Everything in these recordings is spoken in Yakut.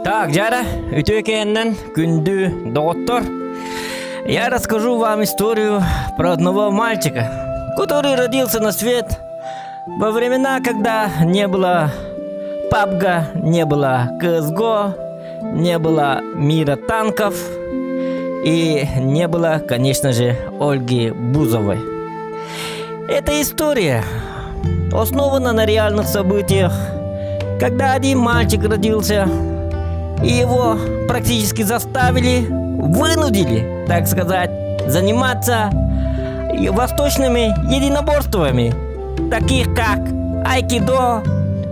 Так, Дьара, үтүө кээннэн күндү доҕоттор. Я расскажу вам историю про одного мальчика, который родился на свет во времена, когда не было пабга, не было КСГО, не было мира танков и не было, конечно же, Ольги Бузовой. Эта история основана на реальных событиях, когда один мальчик родился, и его практически заставили, вынудили, так сказать, заниматься восточными единоборствами, таких как айкидо,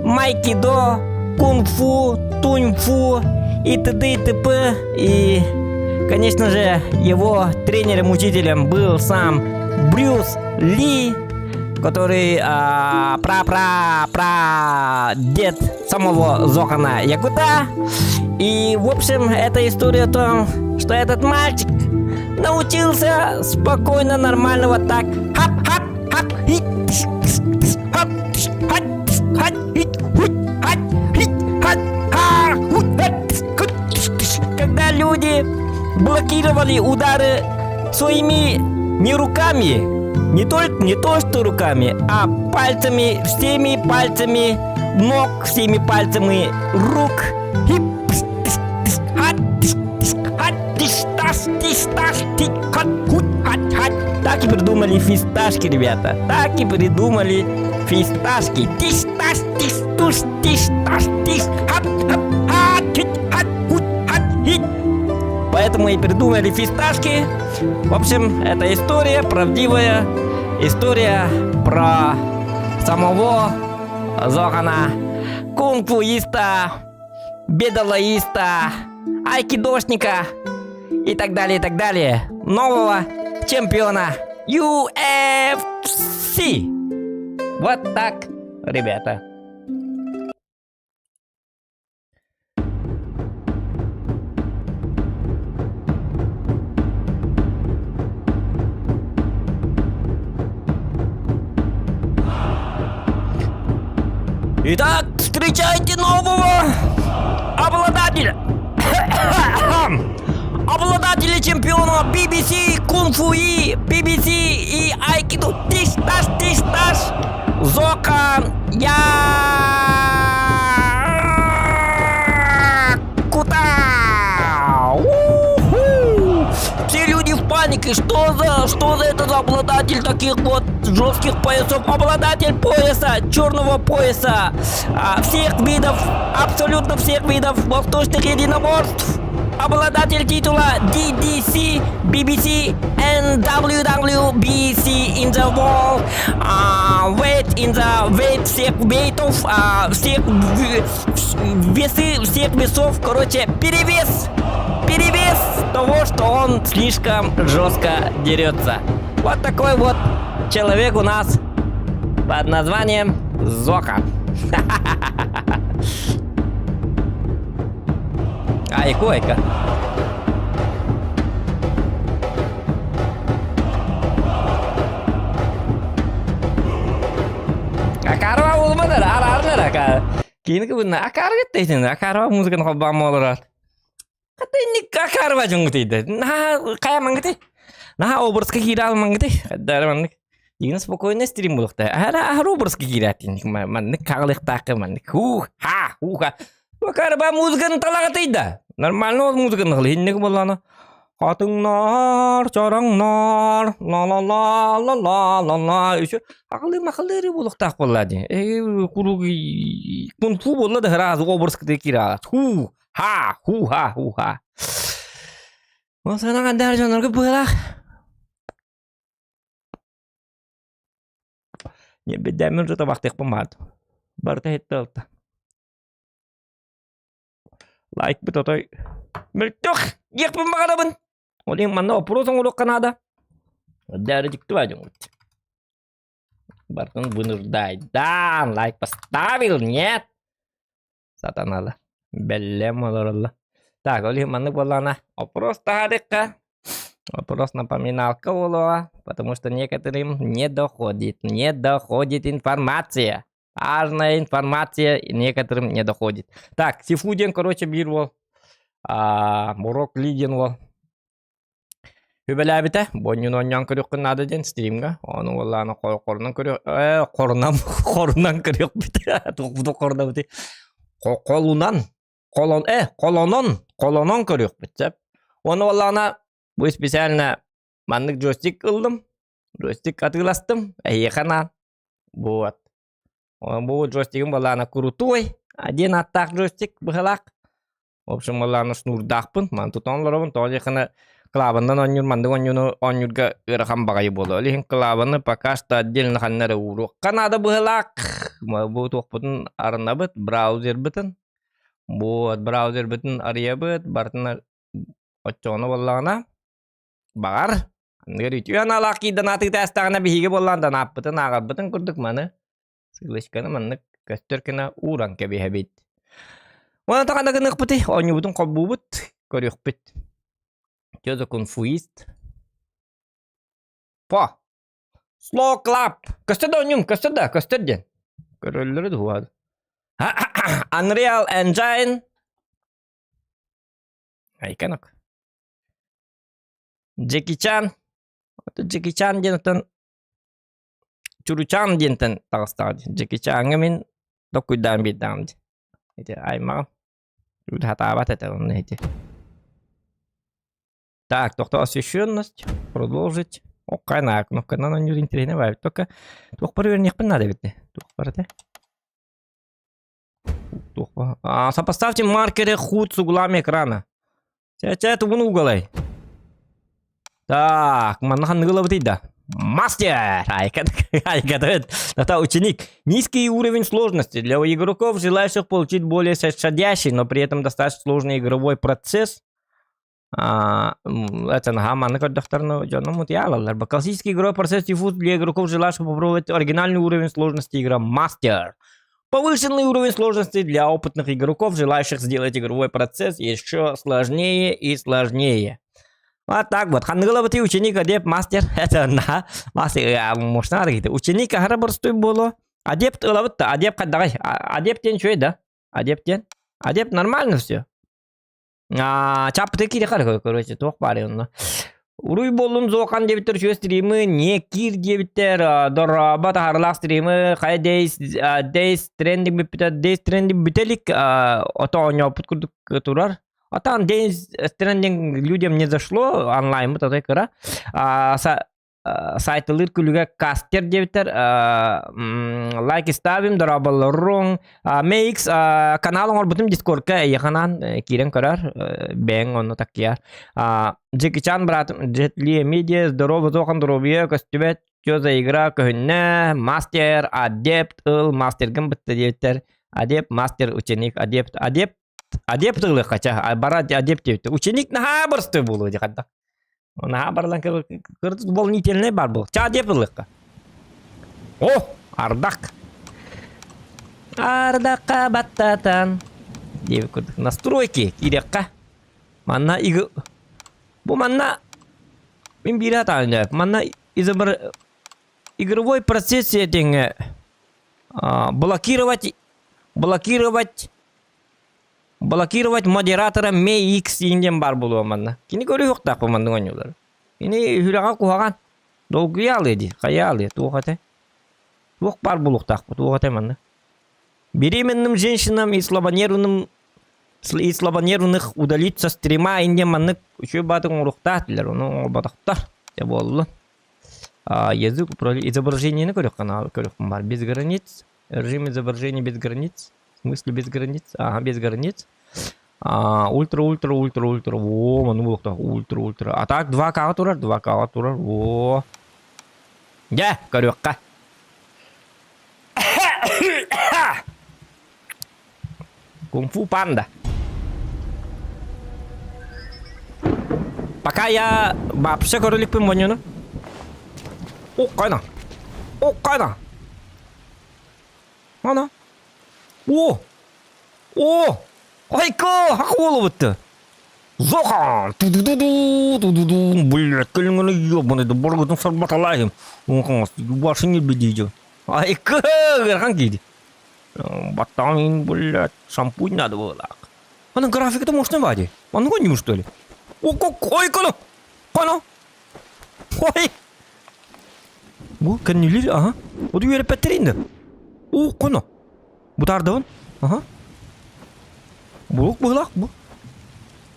майкидо, кунг-фу, тунь-фу и т.д. и т.п. И, конечно же, его тренером-учителем был сам Брюс Ли, который а, пра-пра-пра дед самого Зохана Якута. И, в общем, эта история о том, что этот мальчик научился спокойно, нормально вот так хап-хап, хап, хит, хап, хат, хат, хит, хут, хат, хит, хат, ха, хут, хат, хут. Когда люди блокировали удары своими не руками, не только не то что руками, а пальцами, всеми пальцами ног, всеми пальцами рук. Так и придумали фисташки, ребята. Так и придумали фисташки. Тиш таш тиш туш тиш таш тиш хат хат хат хит хат хут хат хит. Поэтому и придумали фисташки. В общем, это история правдивая. История про самого Зохана, кунг-фуиста, бедолаиста, айкидошника и так далее, и так далее. Нового чемпиона UFC. Вот так, ребята. Итак, встречайте нового обладателя. Обладателя чемпиона BBC, Кунг-фу и BBC и Айкидо Тиш таш тиш таш Зокан Якута! У-ху! Все люди в панике. Что за, что за этот обладатель таких вот жестких поясов? Обладатель пояса, черного пояса, а, всех видов, абсолютно всех видов восточных единоборств. Обладатель титула DDC, BBC and WWBC in the world. Uh, weight in the weight всех вейтов, uh, всех весы, всех весов, короче, перевес, перевес того, что он слишком жестко дерется. Вот такой вот человек у нас под названием Зока. Айку, айка. Акарва улманар, арарнар ака. Кейинки бунна акарга дейсин, акарва музыканы холбаан олорор. Хата инник акарва дьоҥҥутуйда. Наһаа хайа мангыты. Наһаа образка киирэ алмангыты. Хаддара маннык. Игин спокойно стрим булуохта. Аһара аһара образка киирээт инник маннык хаҕылыахтаахха маннык. Хуу ха хуу ха. Акарба музыканы талаҕатыйда. Нормально ол музыканы хыл инник буоллаана. Хатыҥнар, чороҥнор, ла-ла-ла-ла-ла-ла-ла. Еще аҕылыы махалыыры буолуохтаах буолла дии. Э курук кунг-фу буолла да сразу образка киирэ. Хуу ха хуу ха хуу ха. Ол сана дар дьоннорго быһалаах. Не бедэмин уже табахтыахпын баҕард. Барыта иһиттэ ылта. Лайкпыт отой мөлтөх диэхпин баҕарабын. Ол иһин манна опрос оҥоруохха наада. Дары дьикти дьоҥҥут. Барытын вынуждай. Лайк поставил, нет? Сатанала. Бэллэм олоролло. Так, ол иһин маннык буоллаҕына, опрос таһаарыахха. Вопрос напоминалка буолуоҕа, потому что некоторым не доходит, не доходит информация. Важная информация некоторым не доходит. Так, Сифу диэн, короче, биир уол. А, Мурок Ли диэн уол. Үбэлээбитэ, бонньун оонньоон көрүөххүн наада диэн стримҥа. Ону уоллааны хорунан көрүөх ээ хорунан хорунан көрүөхпүт. Туохпутун хорунабытый? Холунан холон э холонон холонон көрүөхпүт сөп. Уонна уоллаана бу специально маннык джойстик ыллым. Джойстик атыыластым. Эһиэхэ анаан. Вот. Бу джойстигым буоллаана крутой. Диэн ааттаах джойстик быһалаах. В общем, буоллаана шнурдаахпын. Маны тутан олоробун. Тоҕо диэххинэ клаваннан оонньуур маннык оонньууну оонньуурга ыарахан баҕайы буолуо. Ол иһин клаваны пока что отдельно ханна эрэ ууруохха наада быһалаах. Бу туохпутун арынабыт, браузербытын. Вот, браузербытын арыйабыт, барытын оччоҕуна буоллаҕына Баҕар, аныгыр үтүө аналаах киирдэн атыытаастаҕына биһиги буоллаан данааппытын ааҕарбытын курдук маны ссылочканы маннык көстөр гына ууран кэбиһэбит. Уонна таҕана гыныахпытый, оонньуубутун холбуубут, көрүөхпүт. Чё за кунфуист? По! Slow clap! Көстөр да оонньуум, көстөр да, көстөр диэн. Көрөллөрө дуо? Unreal Engine. Айканок. Джеки Чан, Джеки Чан диэн оттон Чуручан диэнтэн таҕыстаҕа дии. Джеки Чаҥҥа мин доккуйдаан биэрдэҕим дии. Ити аймаҕым. Сатаабат этэ онно ити. Так, тохто освещенность, продолжить. Оккайна, кнопканан оонньуур интэриэһинэй баайбыт. Только туохпар үөрэниэхпин наада эбит. Туохпар этэ? А, сопоставьте маркеры худ с углами экрана. Чэ, тугун угалай. Так, манна ханныгы ылабытый да? Мастер! Айка, это ученик. Низкий уровень сложности для игроков, желающих получить более щадящий, но при этом достаточно сложный игровой процесс. А, это наһаа маннык көрдөхтөрүнэ дьонум утуйаалаллар. Классический игровой процесс Тифу для игроков, желающих попробовать оригинальный уровень сложности игра Мастер. Повышенный уровень сложности для опытных игроков, желающих сделать игровой процесс еще сложнее и сложнее. Вот так вот. Ханныгы ылабытый ученик, адепт, мастер. Это на мастер, может, надо Ученик аһара боростуой буолуо. Адепт ылабыт да, адепт хайдаҕай? Адепт диэн үчүгэй да? Адепт диэн? Адепт нормально все. Чаппыты киириэхэ короче, туох баарый онно. Уруй буоллун Зохан диэбиттэр үчүгэй стримы, не киир диэбиттэр, дорообо таһаарылаах стримы, хайа Days, Days Trending бүппүтэ, Days Trending бүтэ илик, ото оонньооппут курдук турар. А там Days Stranding людям не зашло, онлайммыт отой кыра. Сайтылыыр күлүгэ кастер диэбиттэр лайк ставим дорооболоруҥ MX канал оҥорбутум дискордка эйиэхэ киирэн көрөр бэйэҥ онно таккыйар Джеки Чан братым Джет Ли Медиа здорово зохан доруобуйа көстүбэт чё за игра көһүннэ мастер адепт ыл мастергын бытта диэбиттэр адепт мастер ученик адепт адепт адепт ылыахха ча бара адепт диэбиттэр ученик наһаа простой буолуо дии хайдах Наһаа барылан кырдык дополнительный бар был. Чаа диэп ылыахха. О, ардах. Ардахха баттатан. Диэбит курдук. Настройки киириэххэ. Манна иг... Бу манна мин биир атаан Манна изобр... игровой процесс этиҥ блокировать блокировать Блокировать модератора MX диэн баар буолуо манна. Кини көрүөхтээх бу маннык оонньуулары. Кини үрэҕэ куһаҕан. Долгуйа алыа дии, хайа алыа, туох этэ? Туох баар буолуохтаахпыт, туох этэ манна? Беременным женщинам и слабонервным и слабонервных удалить со стрима инде маннык үчүгэй баатык оҥоруохтаах этилэр, ону оҥорботохтор. Дьэ буоллун. А, язык управления изображениени көрүөххэ көрүөхпүн баар. Без границ. Режим изображения без границ. В смысле без границ? Ага, без границ. А, ультра, ультра, ультра, ультра. Во, ману буолуохтаах. Ультра, ультра. А так 2К-ҕа турар, 2К-ҕа турар. Во. Дьэ, көрүөххэ. Кунг-фу панда. Пока я вообще көрө иликпин монньуну. Уккана. Уккана. Ана. О! О! Айка! Хакуолубутты. Зохан! Ту-ду-ду-ду, ту-ду-ду. Блядь, кэлиҥҥэ ёбаный да баргытын сарбаталаайым. Башын небедиде. Айка! Ыарахан кииди. Баттаҕын блядь, шампунь надо было. Аны графиката мощный бади. Аны гоним что ли? О, ой, коно! Коно! Ой! Бу кэннилир, ага. Оду үөрэппэттэр инде. О, коно! Бутардыбын. Ага. Булук быһылаах бу.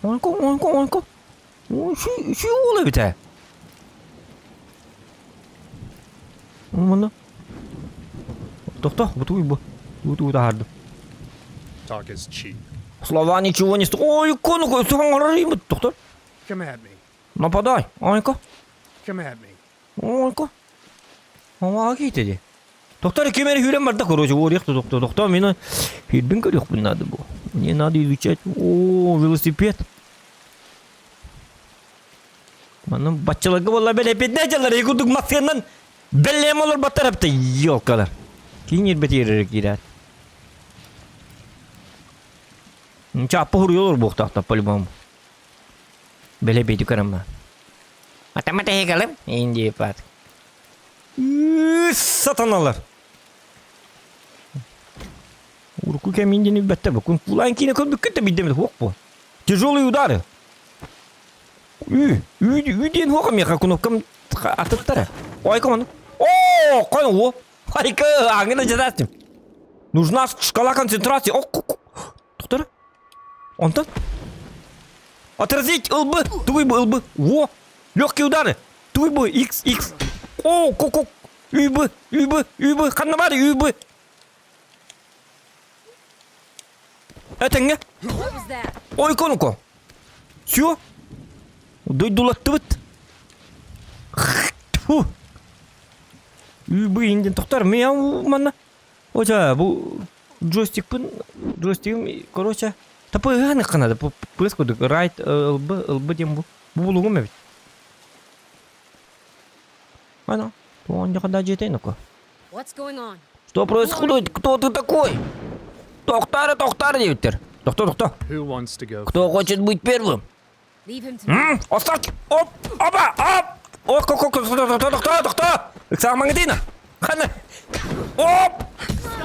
Ойко, ойко, ойко. Үчүй уол эбит ээ. Муну. Тохто, бутуй бу. Бутуй таһаардым. Talk is cheap. Слова ничего не стоят. Ой, кону, саҥарар Тохтор. Come at me. Нападай. Ойко. Come at me. Ойко. Ама киите ди. Доктор ким эрэ сүүрэн барда, короче, уоруйах тохто, тохто, мин сүүрбүн көрүөхпүн надо бу. Мне надо изучать. О, велосипед. Манна баччаларга буолла бэлэпиэднэ дьаллар, и курдук массыаннан бэлэм олорботтор эбитэ, елкалар. Киин ирбэтиэрэрэ киирээт. Чаппа хуруйа олорбуохтаахтар по-любому. Бэлэпиэти көрөм Атама тэһигалым, инди пат. Сатаналар. Урукку кэм индини билбэттэр бу. Кунг-фулаан киинэ көрбүккүт да билдэмит хуох бу. Тяжелые удары. Үй, үй, үй диэн хуох миэхэ кнопкам атыттара. Ой, кому? О, кой о. Айка, аңына жазастым. Нужна шкала концентрации. О, Тоқтар. Онтон? Отразить ылбы, тугуй бу ылбы. Во! Легкие удары. Тугуй бу X, X. О, ко, Үбы, үбы, үбы, ханна бар үбы. Этэҥҥэ. Ой, конуко. Все. Дойдулаттыбыт. Фу. Үбы инден тохтар. Мен манна. Оча, бу джойстикпын, джойстигым, короче, тапыган канада, пыс курдук, райт, ылбы, ылбы диэн бу. Бу булугум эбит. Ана, он никогда дьиэтэ ну-ка. What's going on? Что происходит? Кто ты такой? Тохтары, тохтары диэбиттэр. Тохто, тохто. Who wants to go Кто хочет быть первым? Leave him to me. М? Оставь! Оп! Опа! Оп! Ох, ох, ох, тохто, тохто, тохто! Ыксаамаҥытыына! Хана! Оп!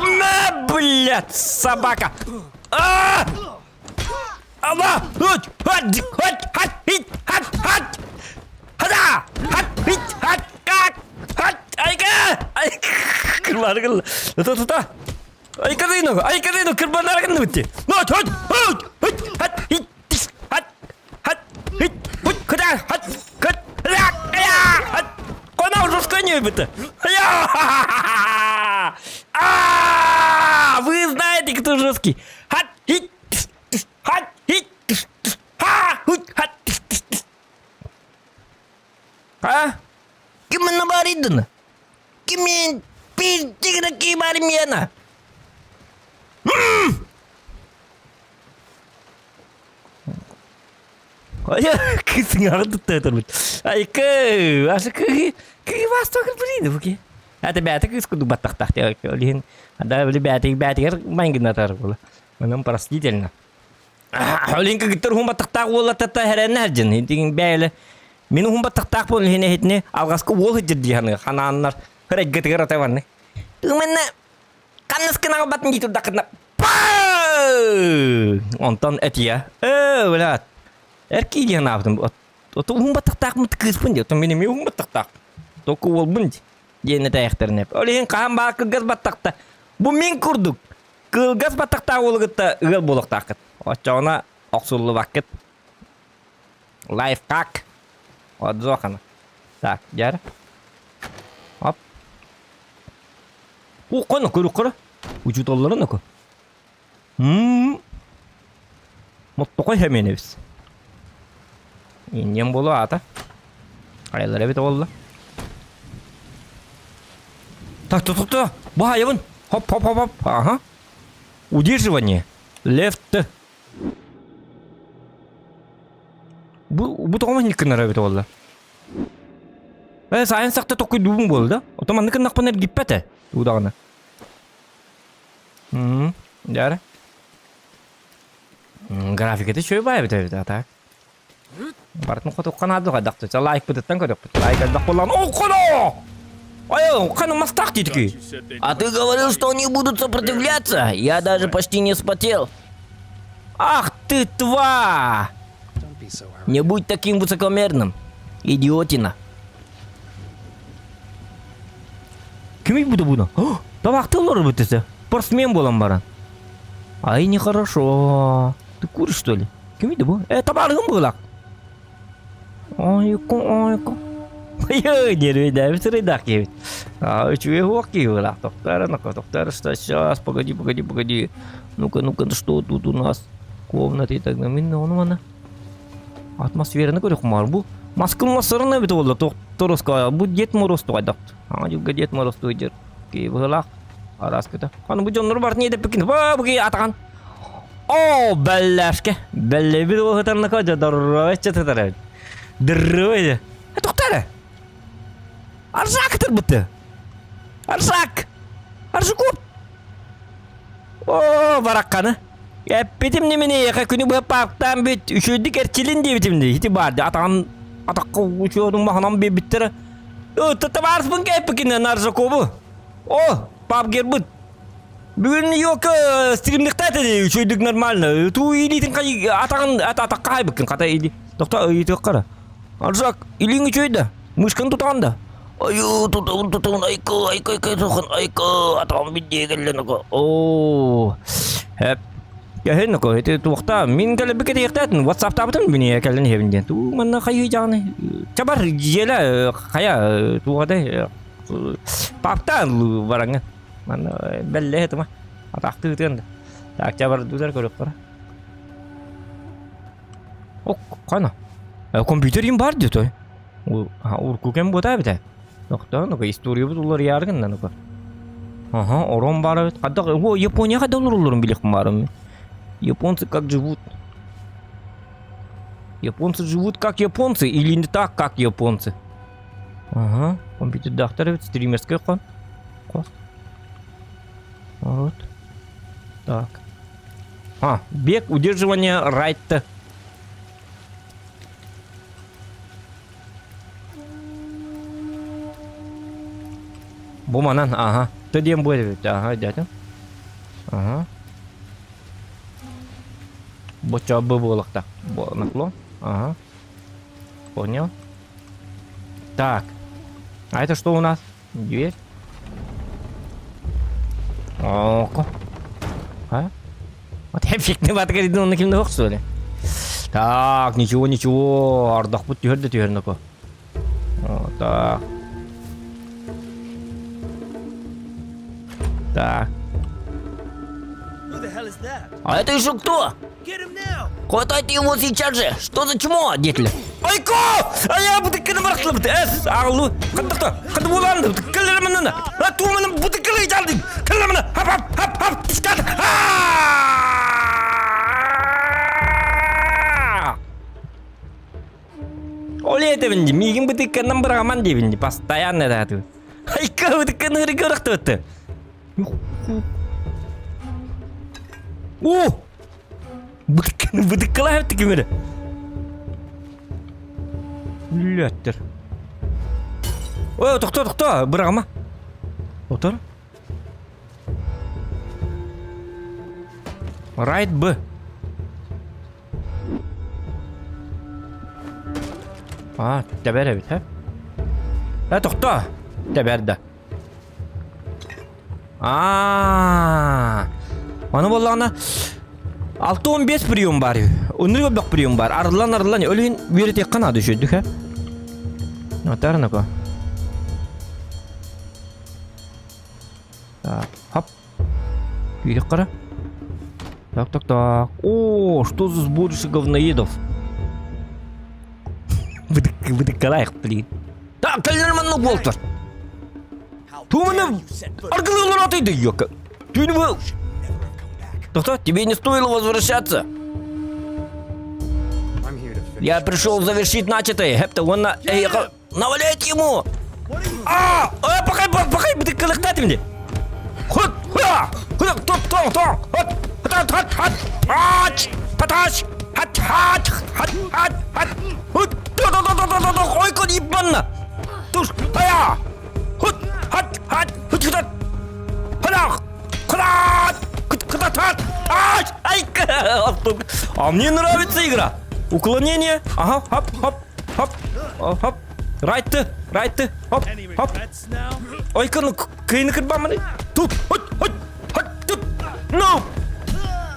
На, блядь, собака! А! Алла! Хот! Хот! Хот! Хат! Хит! Хат! Хат! Хата! Хат! Хит! Хат! Как! Хат! Айка! Айка! Кырлары кылла. Тута тута! Айкадыйну! Айкадыйну! Кырбанары гынны битти. Хот! Хот! Хот! Хот! Хат! Хит! Тис! Хат! Хат! Хит! Хут! Куда? Хат! Кыт! Ля! Я! Хат! Кона жестко быты. Я! А! Вы знаете, кто жесткий. Хат! Хит! Тис! Тис! Хат! Хит! Тис! Тис! Ха! Хут! Хат! Тис! Тис! Тис! А? Ким манна баар иддына? Ким мен пиздигина ки бар мена? Кысыңаҕын тутта турбут. Айка, ашы кыһы, кыһы бастакы блин, буки. Это бәті кыз куду баттахтах олин. Да, били бәті бәтигер майгынатар була. Манам простительно. Олин кыгыттар хум баттахтах буола тата хәрәннәр жин. Дигин бәйле. Мин хум баттахтах бол хине хитне алгаскы уол хиджир диханы ханааннар. Хәрәггетигер атаванны. Түменне Ханныскын аҕалбатын дии турдаххытына Онтон этиэ ээ блядь эр киһи диэн аабытым ото уһун баттахтаахпын кыыспын дии оттон мин эмиэ уһун баттахтаах току уолбун дии диэн этээхтэринэ ол иһин хаһан баар кылгас баттахта бу мин курдук кылгас баттахтаах уолу кытта ыал буолуохтааххыт оччоҕуна охсуллубаккыт лайфхак отзохана так дьэ оп Укканы көрүккара. Учуталларын оку. Моттокой хәменебиз. Иннем болу ата. Айлар эбит олла. Так, тут, тут, Бу хайыбын. Хоп, хоп, хоп, хоп. Ага. Удерживание. Left. Бу бу тоҕо манньыккыннар эбит олла. Э, сайын сахта токуйдуубун буолла да? Ото маннык гыннахпына эргиппэт ээ, уу даҕаны. М, дьэ Графиката үчүгэй баай эбит эбит а так. Барытын хотуохха наада хайдах да лайкпытыттан көрүөхпүт. Лайк элбэх буоллаҕына О, Ой, хана мастах дии А ты говорил, что они будут сопротивляться? Я даже почти не вспотел. Ах ты тварь! Не будь таким высокомерным, идиотина. Кимий буду буду? Табахты олорор бүтесе. Спортсмен буолан баран. Ай, нехорошо. Ты куришь, что ли? Кимий да бу? Э, табаарыгым быылак. Ойко, ойко. Ой, нервейдээбит сырыйдаах киһибит. А, үчүгэй суох киһи быылаах. Тохтоор, ну-ка, тохтоор, что сейчас, погоди, погоди, погоди. Ну-ка, ну-ка, что тут у нас? Комната и так далее. Мин ону мана. Атмосфераны көрөх маар. Бу маскылмасарын эбит буолла. Тохтороска. Бу Дед Мороз тугайдах. Аңа дьылга Дед Мороз туйдер. Кии быһылаах. Араскыта. Аны бу дьоннор бар не деппикин. Ба буги атахан. О, бэллээшке. Бэллэбит уһутарнака дьодорровечча тытар эбит. Дыррыбай. Тоқтары. Аржак тырбыты. Аржак. Аржаков. О, баракканы. Эппитим немене, күнү быһа парктаан бүт, үчүгүйдүк эрчилин диэбитим дии. Ити баар дии, атаҕын атахха учуотун маһынан биэрбиттэрэ. Табаарыспын кээппикинэн Аржакову. О, пабгербыт. Бүгүн ёка стримниктаата дии, үчүгүйдүк нормально. Туу илиитин хай атаҕын атахха хайбыккын хата или. Тохто ыйытыахха Аржак, илииҥ үчүгэй да? Мышканы тутаҕын да? Айыы, тутабын, тутабын, айка, айка, айка, сухан, айка, атаҕым биддиэ кэллэ ноко. Оо, хэп. Кэһин ноко, ити туохта, мин кэлэрбит кэтиэхтээтин, ватсаптаабытым мин кэлэн иһэбин диэн. Туу, манна хайыы дьаҕаны. Чабар, дьиэлэ, хайа, туоҕадай, паптаан бараҥҥа. Манна бэллэ этима. Атахтыы ытыан да. Так, чабар дузар көрүөххэ. О, хана. Компьютер им бар дии той. Урку кэм буотаа эбитэ. Тохтоо, ну-ка, историябыт уларыйаары гынна, ну-ка. Ага, орон баар эбит. Хайдах, о, Япония хайдах олороллорун билиэхпин баарым. Японцы как живут? Японцы живут как японцы или не так, как японцы? Ага, компьютердаахтар эбит, стримерскэй хон. Хос. Вот. Так. А, бег, удерживание, райт. Бу манан, ага. Ты диэн бу эбит, ага, дядя. Ага. Боччо Б буолуохтаах. Наклон. Ага. Понял. Так. А это что у нас? Дверь. Око. А? Вот эффектный батгардын онно кимде yok söyle. Так, ничего, ничего. Ардахпыт түһэр да түһэр ноко. Вот так. Так. А это еще кто? Хватайте его сейчас же! Что за чмо, дети? Айко! Ая, бутыкканы барахтылыбыт. Эс, ағылу. Қандықты, қанды боланды. Кіллер А туманы бутыкканы жалды. Кіллер мына. Хап, хап, хап, хап. Тискат. Ол этэбин дии, миигин бытыыкканан быраҕаман диэбин дии, постоянно этаатыбын. Айка бытыкканы ырыга ырахтыбытты. О! Бытыкканы бытыккалаабыт ким эрэ. Үллэттэр. Ой, тохтоо, тохтоо, быраҕыма. Отор. Райт Б. Аа, тэбэр эбит, һэ? Э, тохтоо! Тэбэр да. Аа, Аны буоллаҕына 6-15 прием бар үһү. Оннук элбэх прием бар. Арыллан арыллан өлүһүн үөрэтиэххэ наада үчүгэйдик һэ. Отарнако. Так, хоп. Киирэх Так, так, так. О, что за сборище говноедов? Выдыкалаях, блин. Так, кэллэр маннык буолтар. Тууманы аргылыылар атыйды, ёка. Түүнү был. Тоқта, тебе не стоило возвращаться. Я пришел завершить начатое. Хепта, он на... Эй, наваляет ему! А, э, пахай, пахай, бытыккалыктаат имди. Хут, хуя, хуя, топ, топ, топ, хот, хот, хот, хот, ач, паташ, хат, хат, хат, хат, хат, хут, то, то, то, то, то, то, ойкон ибанна. Туш, хая, хут, хат, хат, хут, хут, хадах, хадат, хут, хат, ач, ай, А мне нравится игра. Уклонение, ага, хоп, хоп, хоп, хоп. Райтты, райтты, хоп, хоп. Ойкон кыйны кырбамын. Тут, хот, хот, хот, тут. Ну!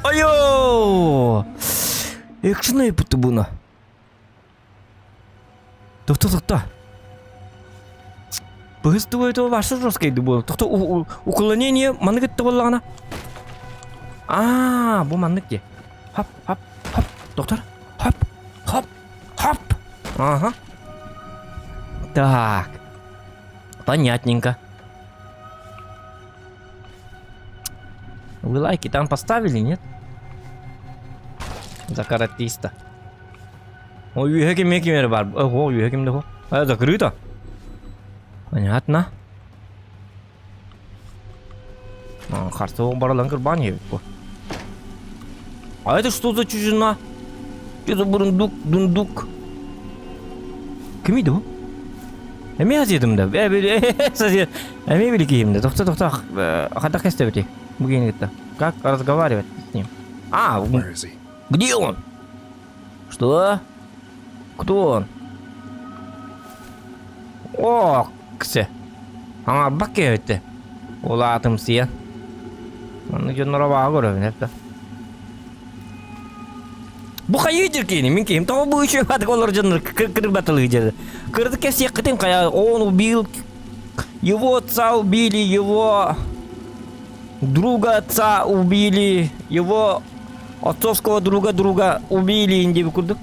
Айо! Экшн буна. Тохто, тохто. Быстро этого ваше жесткое было. Тохто, уклонение маннык буоллаҕына. Аа, бу маннык дии. Хоп, хоп, хоп, доктор. Хоп, хоп, хоп. Ага. Так. Понятненько. Вы лайки там поставили, нет? За каратиста. Ой, үөһэ ким ким бар. Ого, үөһэ ким да А, закрыто. Понятно. Харцовым баралан кырбан бу. А это что за чужина? Что за бурундук, дундук? Ким иди бу? Эмиэ азиятым да. Эмиэ били да. Тохто, тохто, хадах кестебити. Бу Как разговаривать с ним? А, где он? Что? Кто он? О, ксе. Аңа баккебитте. Улаатымсыйан. Маннык дьонноро баҕа көрөбүн эптэ. Бу хайыы дьиркиини мин киһим тоҕо бу үчүгэй баатык олор дьоннор кырбатылыы дьэ. Кырдык кэпсиэххитин хайа он убил его отца убили, его друга отца убили, его отцовского друга друга убили диэби курдук.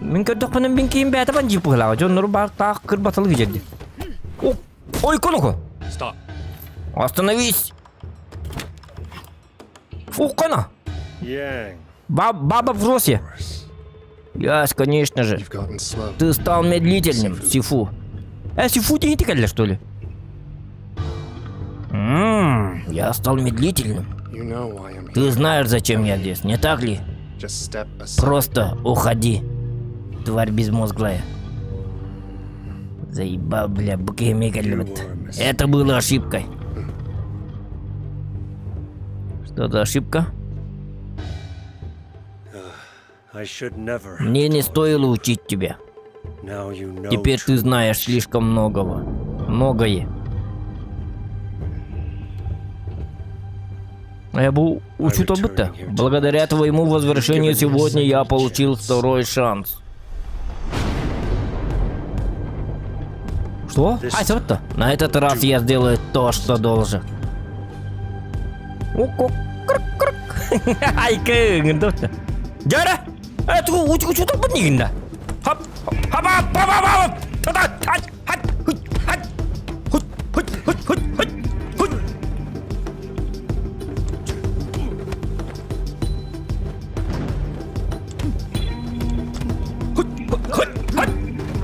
Мин көрдөхпүнэ мин киһим бэйэтэ бандьыып быһыылааҕа дьоннору баар таах кырбатылыы дьэрди. Ой, коноко! Stop. Остановись! Фу, кана! Yang. Баба в росе. Яс, конечно же. You've gotten slow. Ты стал медлительным, Сифу. Э, Сифу диэти кэллэ, что ли? Ммм, я стал медлительным. You know why I'm here. Ты знаешь, зачем я здесь, не так ли? Just step aside. Просто уходи, тварь безмозглая. Заебал, бля, букемикаль. Это было ошибкой. Что за ошибка? Мне не стоило учить тебя. Теперь ты знаешь слишком многого. Многое. А я был учутал-то. Благодаря твоему возвращению сегодня я получил второй шанс. Что? А, это На этот раз я сделаю то, что должен. Айка, Дяра! Это учутал бы Хоп, хоп, хоп, хоп, хоп, хоп, хоп, хоп, хоп, хоп, хоп, хоп, хоп,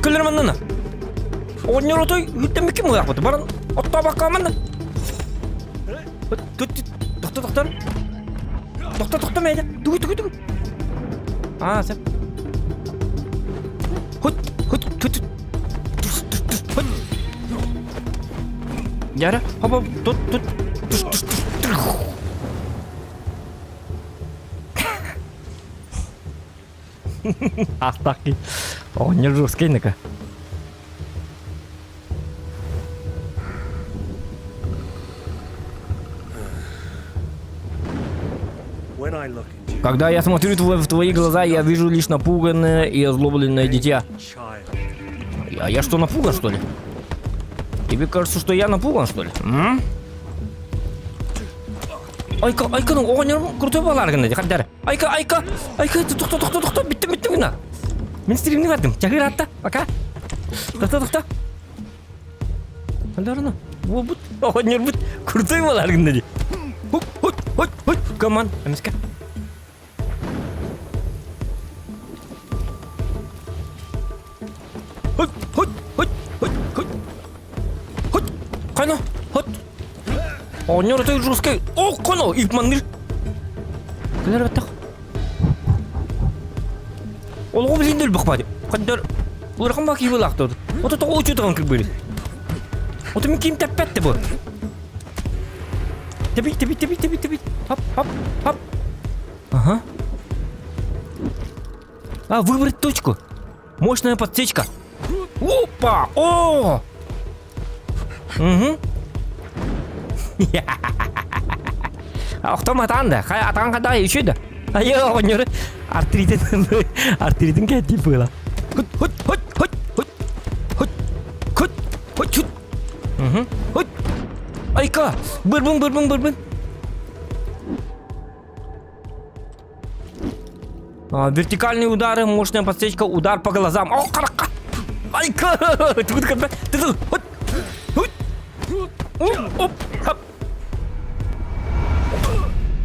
Көллөр маннана. Оҕонньор отой үттэммиккин мыахпыт. Баран оттообокко манна. Тохто тохтор. Тохто тохто мэйдэ. Тугу тугу тугу. Аа сеп. Хут хут хут. Хут. Яра, хоп тут тут. Туш туш туш. Астах ки. Оҕонньор жесткий ныка. Когда я смотрю в твои глаза, я вижу лишь напуганное и озлобленное дитя. А я что, напуган, что ли? Тебе кажется, что я напуган, что ли? М? Айка, айка, ну, оҕонньор крутой буолар гына хаддар. Айка, айка, айка, тохто, тохто, тохто, бүттүм, бүттүм гына. Мин стримни бардым. Чахыр атта, пока. Тохто, тохто. Хандарына. Буолбут, оҕонньорбут крутой буолар гына ди. Хуп, хуп, хуп, хуп, команд, эмискэ. Хуп, хуп, хуп, хуп, хуп. Хуп, қана, хуп. Оҕонньор отой жесткий. О, қана, ипманныр. Кэлэр баттах. Олоҕу билин да өлбөх баadi. Хаддар ыарахан баа киһи буолаахтаабыт. Ото тоҕо учуутаҕын кырбыырый? Ото мин ким тэппэт да бу? Тэби, тэби, тэби, тэби, тэби. Хоп, хоп, хоп. Ага. А, выбрать точку. Мощная подсечка. Опа! О! Угу. Охтом атаан да. Хай атаан хада еще да. Айы оҕонньору артритин артритин кэттии была. Хут хут хут хут хут хут хут хут хут. Угу. Хут. Айка! Бырбын бырбын бырбын. А, вертикальные удары, мощная подсечка, удар по глазам. О, харакка! Айка!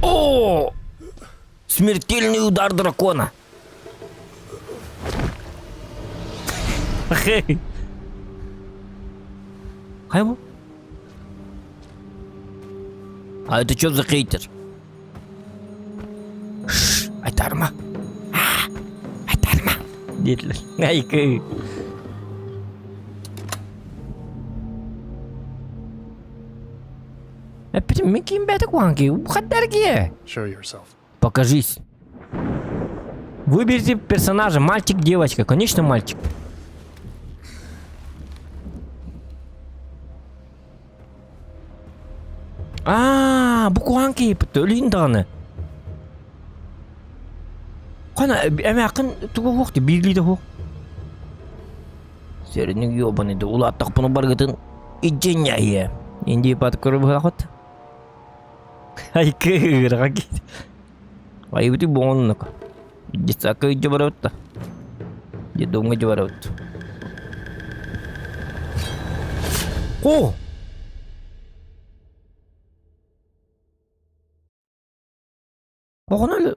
О! Смертельный удар дракона. Хей. Хайбу? А это что за хейтер? Шш, айтарма. Айтарма. Диэтилэр. Айкы. Эппитим мин ким бэйэтэ куһаҕан Хаддаргие. Show yourself. Покажись. Выберите персонажа. Мальчик, девочка. Конечно, мальчик. Аа, бу куһаҕан киһиппит өлүйүн даҕаны. Хана эмээххин тугу уох дии биир илиитэ уох. Сэриниг ёбаный да улааттахпына баргытын идьинньэйэ. Инди пат көрбөхөт. Айкы кит. Айбыты буоннук. Детсадка илдьэ барабыт да. Детдомҥа илдьэ барабыт. О! Оҕону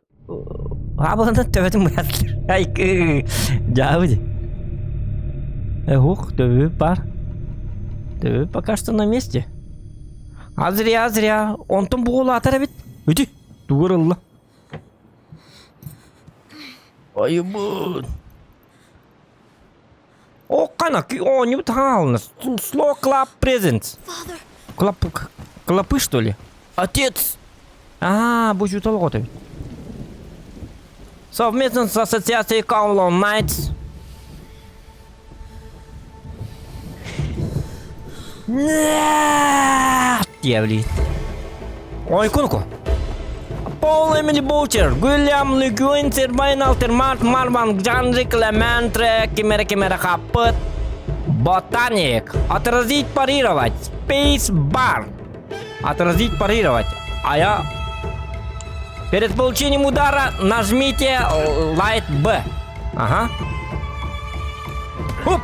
аабыланан төбөтүн быһаттылар. Айкы дьаабы дии. Ух, төбө бар. Төбө пока что на месте. А зря, зря. Онтон бу улаатар эбит. Үти, тугур ылла. Айыбын. О, қана, оонньубут хаалына. Slow clap presents. Клап, клопы, что ли? Отец! Аа, бу учуутал оҕото эбит. Совместно с ассоциацией Kowloon Knights Диэбилиин. Ойкунку. Пол Эмили Бучер, Уильям Легюин, Сербайн Алтермарт, Марван Джанжик, Лементре, Кимере Кимере Хаппыт, Ботаник, Отразить, парировать, Space Bar, Отразить, парировать. А я... Перед получением удара нажмите Light B. Ага. Хоп,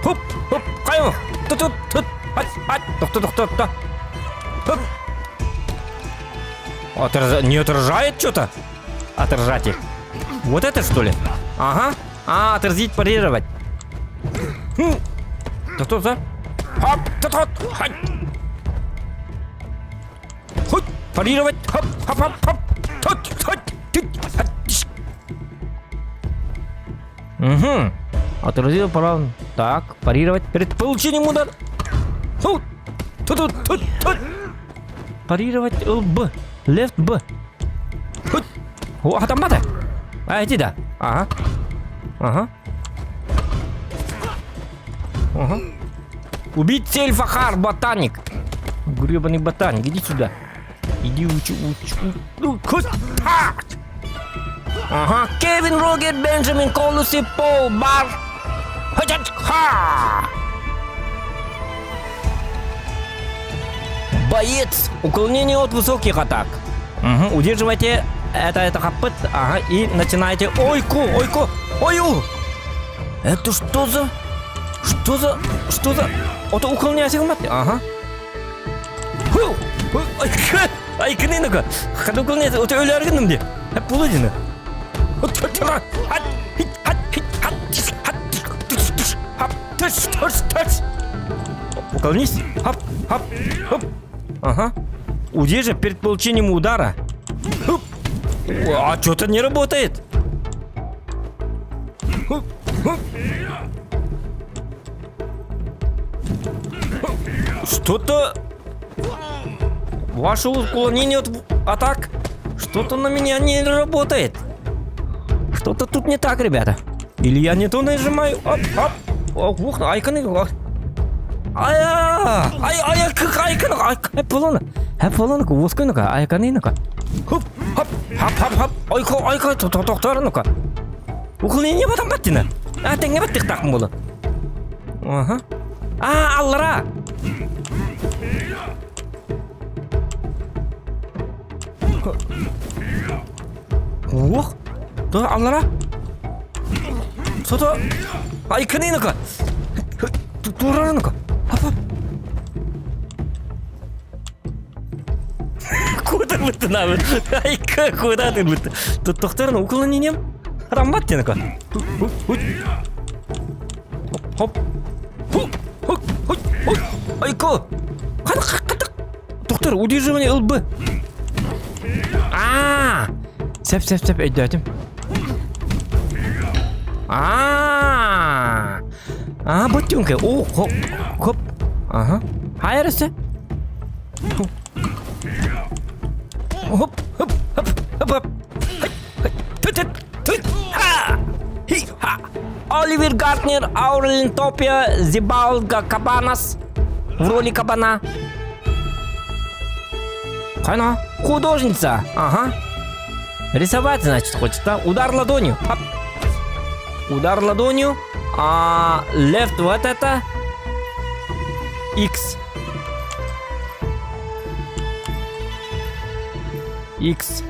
хоп, хоп, хайо. Тут, тут, тут. Ать, ать, тохто, тохто, тохто. Хоп. Отраз... Не отражает что-то? Отражать их. Вот это что ли? Ага. А, отразить, парировать. Хм. Тохто, тохто. Хоп, тут, тут, хать. Хоть, парировать. Хоп, хоп, хоп, хоп. Тут, тут, тут, хать. Угу. Отразил пора. Так, парировать перед получением удара. Тут, тут, тут, тут, тут. Парировать ЛБ. Left Б. Тут. О, хатаммата. А, иди да. Ага. Ага. Ага. Убить цель Фахар, ботаник. Гребаный ботаник, иди сюда. Иди учи, учи, ну, хоть, ха! Ага. Кевин Рогер, Бенджамин Колуси, Пол Бар. Ха! Боец! Уклонение от высоких атак. Угу. Удерживайте это, это хаппет. Ага. И начинайте. Ойку, ойку, ою! Это что за... Что за... Что за... Это уклонение Ага. Ху! Айкыныныка. Хадукулне өтө өлөргүнүм ди. Хеп булу дини. Уклонись. Хоп, хоп, хоп. Ага. Удержи перед получением удара. Хоп. А что-то не работает. Хоп, хоп. Что-то... Ваше уклонение от атак что-то на меня не работает. Что-то тут не так, ребята. Или я не то нажимаю. Оп, оп. Ох, айканы. Ай, ай, ай, айканы, ай, полона. Хэ полона, воскойнука, айканы-нука. Хоп, хоп, хоп, хоп, хоп. Ойко, ойко, тохторнука. Уклонение батам баттина. А, тэҥҥэ баттыхтаахпын буолан. Аха. А, аллара! Уох! Да, аллара! Что-то... Айкыныныка! Тураныка! Куда вы ты Айка, куда ты вы Тут тохторна уклонением? Рамбат тенека. Хоп. Айко! Доктор, удерживание ЛБ. А! Сөп, сөп, сөп, өйдөөтүм. А! А, бутюнка. О, хоп, хоп. Ага. Хайрысы. Хоп, хоп, хоп, хоп, хоп. Оливер Гартнер, Аурелин Топия, Зибалга Кабанас в роли кабана. Она художница. Ага. Рисовать, значит, хочет, да? Удар ладонью. Хоп. Удар ладонью. А left вот это. X. X.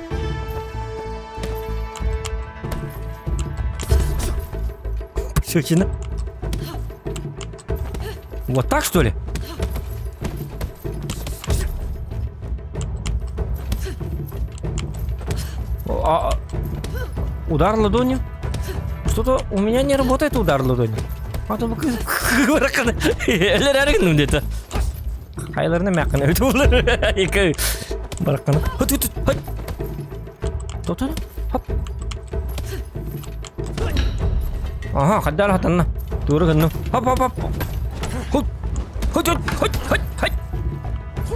Пощечина. Вот так, что ли? А, удар ладонью? Что-то у меня не работает удар ладонью. А то где-то. Хайларны мәккәне өтө булыр. Ике баракканы. Хот хот хот. Тото. Хоп. Ага, хаддар хатанна. Тура гынны. Хоп хоп хоп. Хот. Хот хот хот хот хот.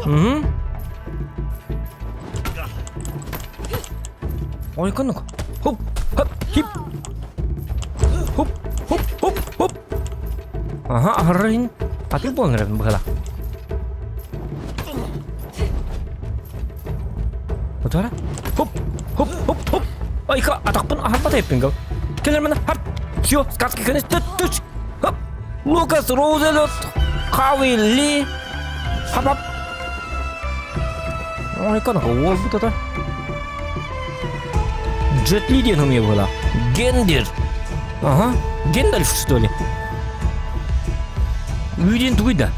Угу. Ойконук. Хоп, хоп, хип. Хоп, хоп, хоп, хоп. Ага, аһаррын. Аты буолан эрэн быһыла. Отара. Хоп, хоп, хоп, хоп. Айка, атахпын аһарбат эппин гал. Кэлэр мана, хап. Все, сказки конец. Түш. Хоп. Лукас Роузелот, Хауи Ли. Хоп, хоп. Ойкон, уолбут ата. Джет Ли диэн умее была. Гендер. Ага, Гендальф, что ли? Үйден тугуй да.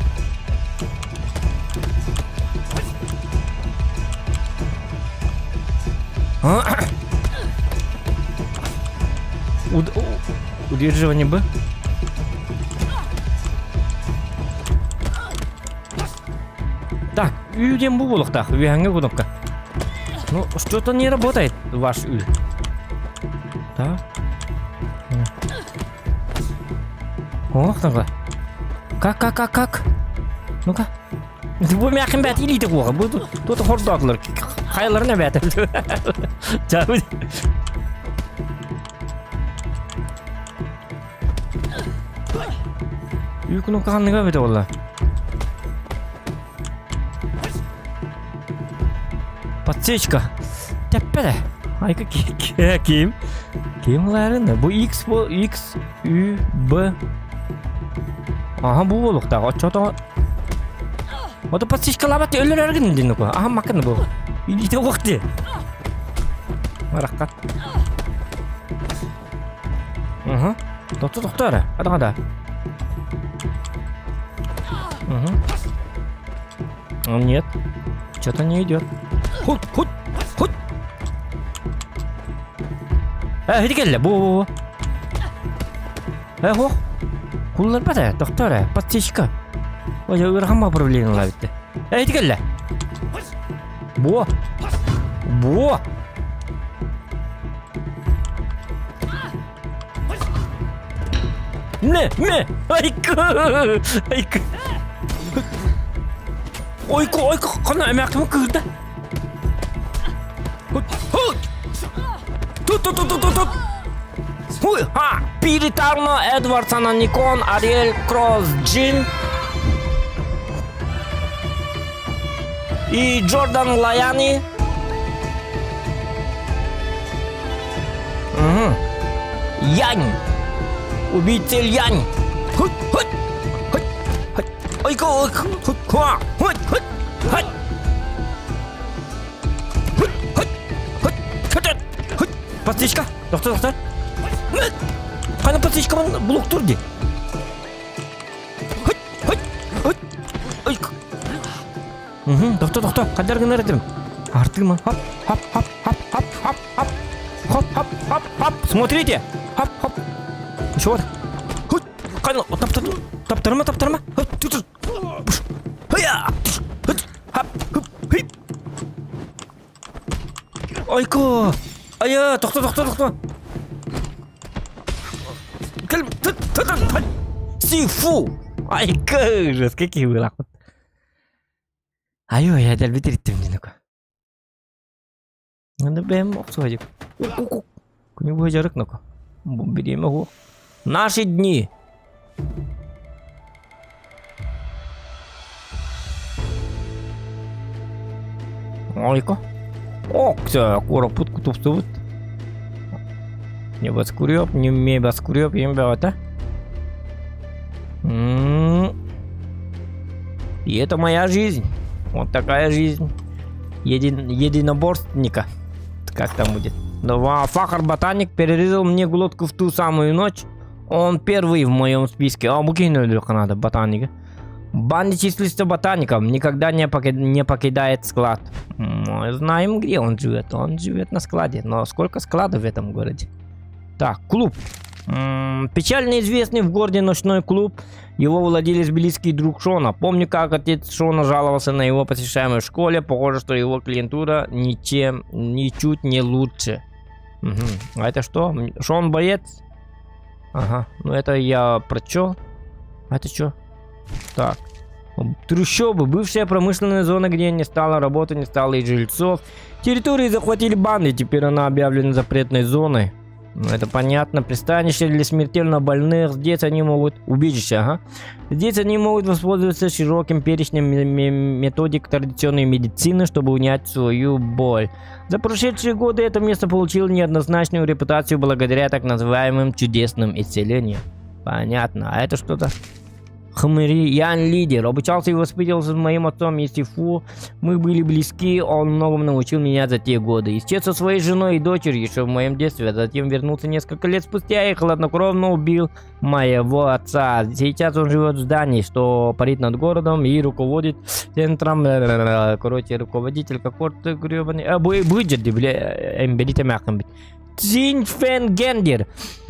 Уд удерживание Б. Так, Ү диэн бу буолуохтаах, үөһэҥҥэ кнопка. Ну, что-то не работает ваш Ү. Да? Ох, такой. Как, как, как, как? Ну-ка. Бу мякин бәт илиите куоха. Бу тут хордоотулар. Хайларына бәт. Ү кнопка ханныга бөтө болла. Подсечка. Тэппэ Айка ким? Ким ларын? Бу X бу X Ü Б. Аха бу болуктаах. Оччото Ото подсечкалаабат өлөрөргүн дин ку. Аха макын бу. Илите уакты. Мараккат. Угу. Тохто тохто эрэ. Адаҕа да. Угу. Нет. Что-то не идет. Худ, худ, худ. Э, иди кэллэ, бу, бу, бу. Э, хох. Кулларбат ээ, тохто эрэ, подсечка. Ой, ыарахан управление лабитте. Э, иди кэллэ. Бу. Бу. Мэ, мэ, айка, айка. Ойку, ойку, хана эмээхтим кыырда. Тут, тут, тут, тут, тут. Хуй, ха! Пири Тарно, Эдвард Сананикон, Ариэль Кросс, Джин и Джордан Лаяни. Угу. Янь! Убитель Янь! Хуть, хуть, хуть, хуть. Ойку, ойку, хуть, хуа, хуть, хуть, хуть. Хуть, хуть, хуть, хуть, хуть. Подсечка. Доктор, доктор. Қана подсечкамын блок тұр де. Хуть, хуть, хуть. Ойку. Угу, тохто, тохто, хандар гынар этим. Артыма, хоп, хоп, хоп, хоп, хоп, хоп, хоп, хоп, хоп, хоп, хоп, смотрите, хоп, хоп. Еще вот. Хуй, қайда, таптар, таптарма, таптарма, хоп, тут, хая, хоп, хоп, хип. Ойко, айа, тохто, тохто, тохто. Кэл, тут, тут, тут, Сифу! Айка, ужас, какие вы лахмат. Айой, я дэлби тириттим дин око. Аны бэм охсуһадьык. Күнү быһа дьарык ноко. Бириэмэ уһуох. Наши дни. Ойко. Ок, куораппыт тупсубут. Небоскреб, не небоскреб, им бөҕөтө. И это моя жизнь. Вот такая жизнь. Един, единоборственника. Как там будет? Но Фахар Ботаник перерезал мне глотку в ту самую ночь. Он первый в моем списке. А, бу надо, ботаника. Банди числится ботаником, никогда не, поки не покидает склад. Мы знаем, где он живет. Он живет на складе. Но сколько складов в этом городе? Так, клуб. Печально известный в городе ночной клуб. Его владелец близкий друг Шона. Помню, как отец Шона жаловался на его посещаемой школе. Похоже, что его клиентура ничем, ничуть не лучше. Угу. А это что? Шон боец? Ага, ну это я прочел. А это что? Так. Трущобы, бывшая промышленная зона, где не стало работы, не стало и жильцов. Территории захватили банды, теперь она объявлена запретной зоной. Ну, это понятно. Пристанище для смертельно больных. Здесь они могут... Убежище, ага. Здесь они могут воспользоваться широким перечнем методик традиционной медицины, чтобы унять свою боль. За прошедшие годы это место получило неоднозначную репутацию благодаря так называемым чудесным исцелениям. Понятно. А это что-то? Хмыри, Ян лидер. Обучался и воспитывался с моим отцом и Сифу. Мы были близки, он многому научил меня за те годы. Исчез со своей женой и дочерью еще в моем детстве, а затем вернулся несколько лет спустя и хладнокровно убил моего отца. Сейчас он живет в здании, что парит над городом и руководит центром. Короче, руководитель какой-то гребаный. А, быдет, бля, эмберите мягким. Цзиньфэн Гендер.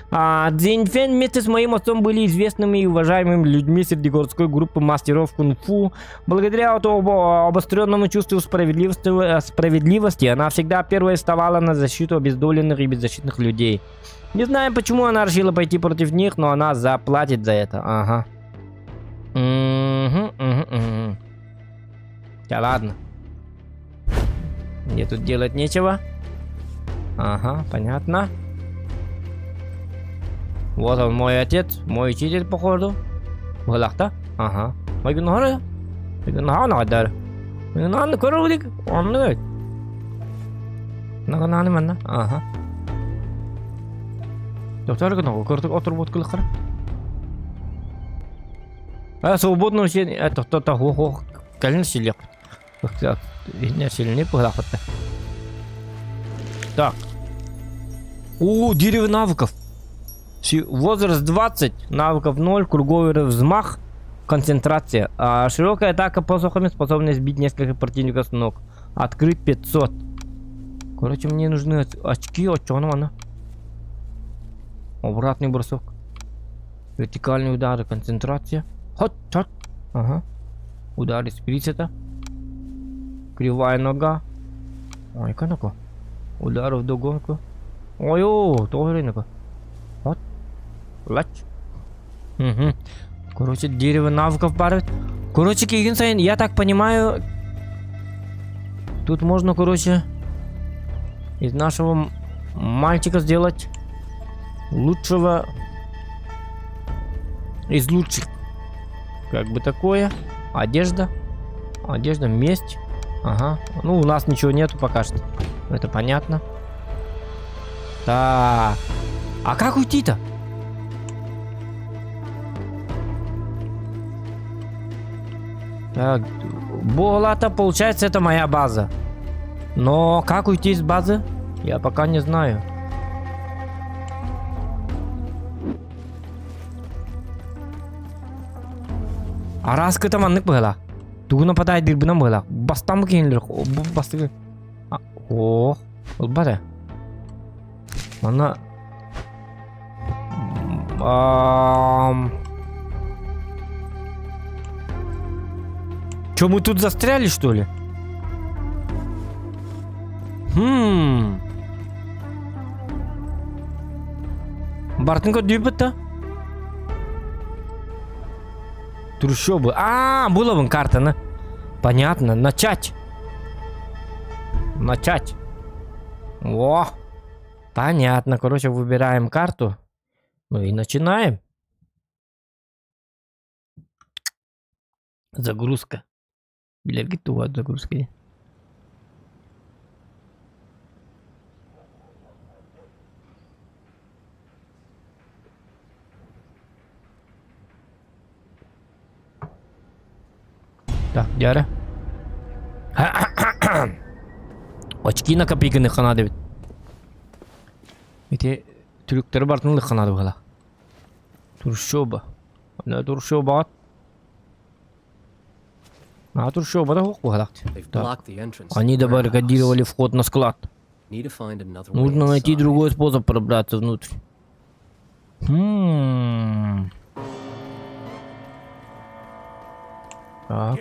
А, Цзиньфэн вместе с моим отцом были известными и уважаемыми людьми среди городской группы мастеров кунг-фу. Благодаря обостренному чувству справедливости, она всегда первой вставала на защиту обездоленных и беззащитных людей. Не знаю, почему она решила пойти против них, но она заплатит за это. Ага. Угу. Да ладно. Мне тут делать нечего. Ага, понятно. Вот он, мой отец, мой учитель, походу. Быһыылаах Ага. Майгыннаһара. Майгыннаһа Майгыннаһаны көрө Оннук. Нагананы манна. Ага. Доктор гына көрдүк отурбут кылыкыр. А свободно вообще это то хо хо кэлин силек. Сильнее пыһыылаахпыт. Так. О, дерево навыков. Возраст 20, навыков 0, круговый взмах, концентрация. А, широкая атака посохами способна сбить нескольких противников с ног. Открыть 500. Короче, мне нужны очки. От чего она? Обратный бросок. Вертикальные удары, концентрация. Хот, хот. Ага. Удары с присета. Кривая нога. Ой, канако. Удар в догонку. Ой, о, тоже Вот. Лач. Угу. Короче, дерево навыков барывает. Короче, Кигин сайын, я так понимаю, тут можно, короче, из нашего мальчика сделать лучшего из лучших. Как бы такое. Одежда. Одежда, месть. Ага. Ну, у нас ничего нету пока что. Это понятно. Так. А как уйти-то? Так, Болата, получается, это моя база. Но как уйти из базы? Я пока не знаю. Араскыта маннык быһыылаах. Тугу нападайдыырбынан быһыылаах. Бастамы киһинлэр бастыгы. О, ылбата. Манна Ам... Чё, мы тут застряли, что ли? Хм. Барытын көрдүүбүт Трущобы. А, было картаны. Понятно. Начать. Начать. О, понятно. Короче, выбираем карту. Ну и начинаем. Загрузка. Билэргит туга загрузка. Так, дьэ Очки накопительных надо ведь. Ити трюктары барытын ылыахха наада быһыылаах. Трущоба. Онно трущобаҕыт. А трущоба да суох быһыылаах. They've Так. blocked the entrance to Они the warehouse. забаррикадировали вход на склад. Need to find another way Нужно найти inside. другой способ пробраться внутрь. Хм. Так.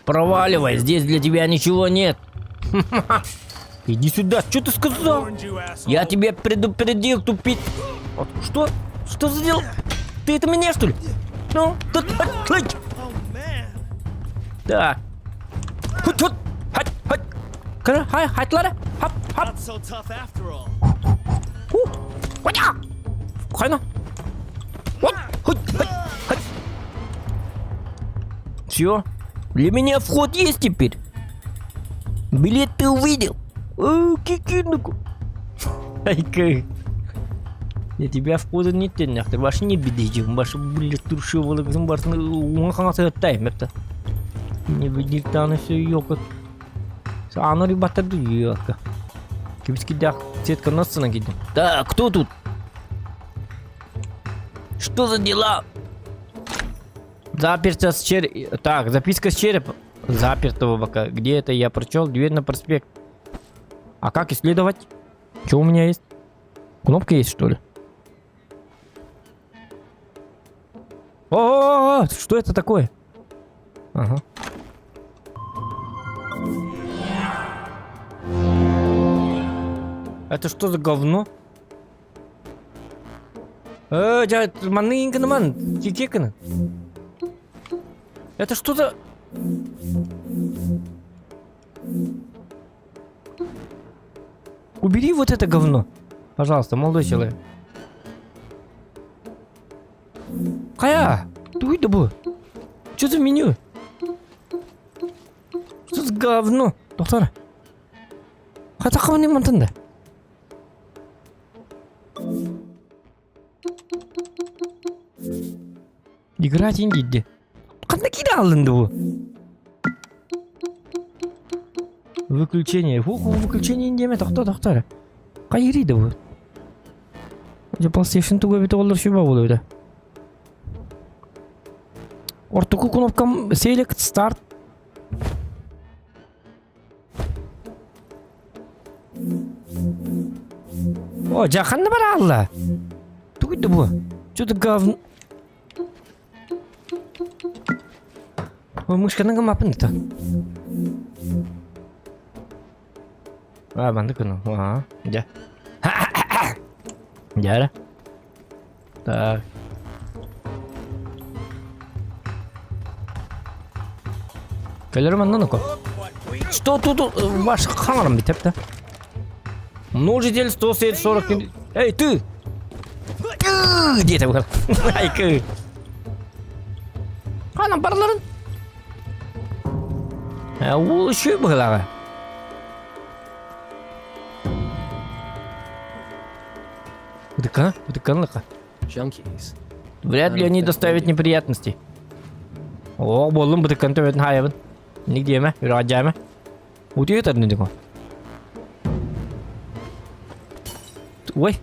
Проваливай, здесь для тебя ничего нет. Иди сюда, что ты сказал? Я тебя предупредил, тупит. Вот, Что? Что за дело? Ты это меня, что ли? Ну, тут... Так. Хут хут. Хат хат. Кара хай хатлара. Хап хап. Not so tough after all. Худя! Хайна. Вот. Хут хат хат. Все. Для меня вход есть теперь. Билет ты увидел. Э, кикинуку. Айка. Для тебя входа нет теннахтыр. Башы не бедежим. Башы блядь туршы болыгызын барсын уңа хаңасы өттайым это. Не бедик таны все ёкот. Аны ребята ёка. Кибискидях сетка носына кидим. Да, кто тут? Что за дела? Заперся с чер... Так, записка с черепа. Запертого бока. Где это я прочел? Дверь на проспект. А как исследовать? Что у меня есть? Кнопка есть, что ли? О, -о, -о, -о что это такое? Ага. Это что за говно? Э, дьэ, манны ман, кикеканы. Это что за... Убери вот это говно. Пожалуйста, молодой человек. Хайа! Туй да бу? Что за меню? Что за говно? Доктор. Хайа мантан да? Играть инди. Ханна киирэ алынды бу? Выключение. Фу, выключение диэмэ тохтоо тохтоо эрэ. Хайырый да бу? Дьэ PlayStation тугу эбитэ буоллар сүбэ буолуо эбитэ. Ортоку кнопкам Select Start. О, дьэ ханна бараалла? Тугуй да бу? Что-то говно. Ой, мышканы гыммаппын это. А, маннык гына. Аа, дьэ. Дьэ эрэ. Так. Кэлэрим оннун око. Что тут ваш хаҥарым бүтеп да? Множитель 140... Эй, ты! Ты! Диэтэ быһар. Айкы. Ханан барыларын? Ол үчүгэй быһыылааҕа. Бытыккана, бытыккана Junkies. Вряд ли они доставят неприятностей. О, буоллум бытыккан төбөтүн хаайабын. Ник диэмэ, үрэҕэ Утуйа тарнидико. Ой.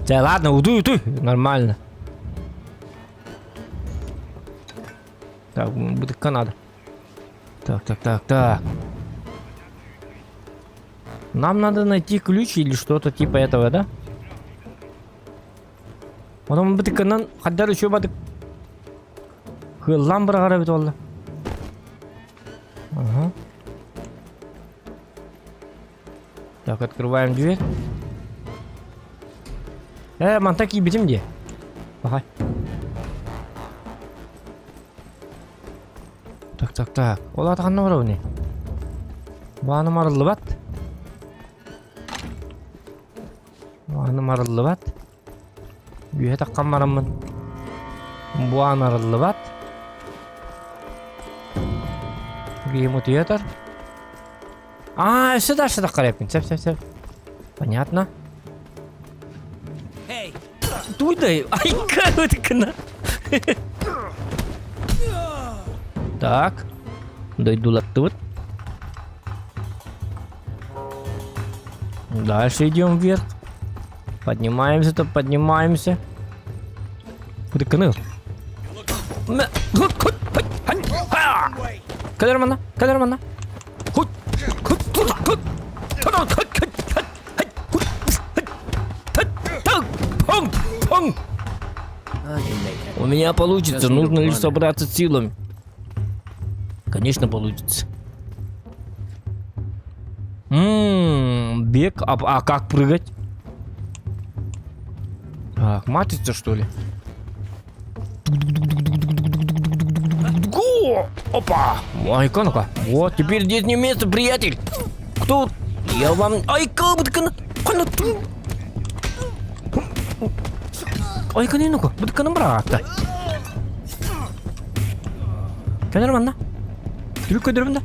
Да ладно, утуй, утуй. Нормально. Так, бытыкка надо. Так, так, так, так. Нам надо найти ключ или что-то типа этого, да? Онон бытыкканан хаддар үчү бадык кыыллаан быраҕар эбит буолла. Ага. Так, открываем дверь. Э, манта киирбитим дии. Бахай. Так, так, так. Ол аата ханна барабыный? Бааным арыллыбат. Бааным арыллыбат. Үөһэ таххан бараммын. Бу аан арыллыбат. Киһим утуйа турар. Аа, өссө дальше таххар эппин. Сөп, сөп, сөп. Понятно. Туйдай, айка ытыкына. Так. Дойдулаттыбыт. Дальше идем вверх. Поднимаемся-то, поднимаемся. Ытыкканы. Кэлэр манна, кэлэр манна. Пум, пум. У меня получится, нужно лишь собраться с силами. Конечно, получится. Ммм, бег, а, а как прыгать? Так, матрица, что ли? Опа! Айка, ну-ка. Вот, теперь здесь не место, приятель. Кто? Я вам... Айка, Айка, не ну-ка. Бытканы быраакта. Кэлэр манна. Түлүк көдөрбүн да.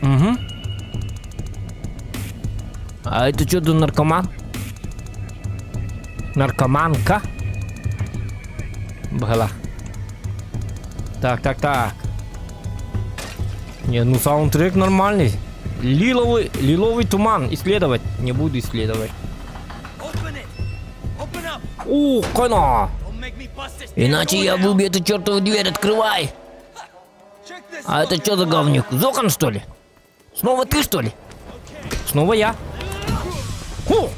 Угу. А это что за наркоман? Наркоманка? Была. Так, так, так. Не, ну саундтрек нормальный. Лиловый, лиловый туман. Исследовать. Не буду исследовать. Ух, кана! Иначе я выбью эту чертову дверь, открывай! А это что за говнюк? Зохан, что ли? Снова ты, что ли? Снова я. Ху!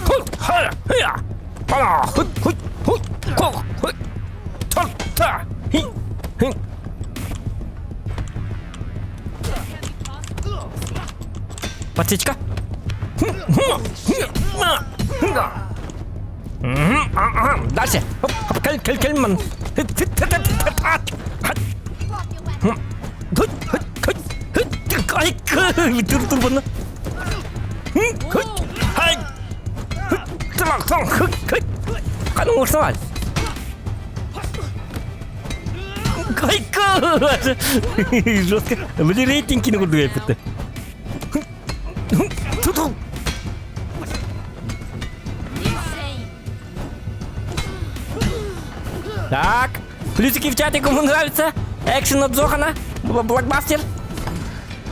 Ху! Ха! Хя! Ха! Ху! Ху! Ху! Ху! Ху! Та! Та! Хи! Хи! Подсечка. Дальше. Жестко. Били рейтинг курдук эппит. Так, плюсики в чате, кому нравится. Экшен от Зохана. Блокбастер.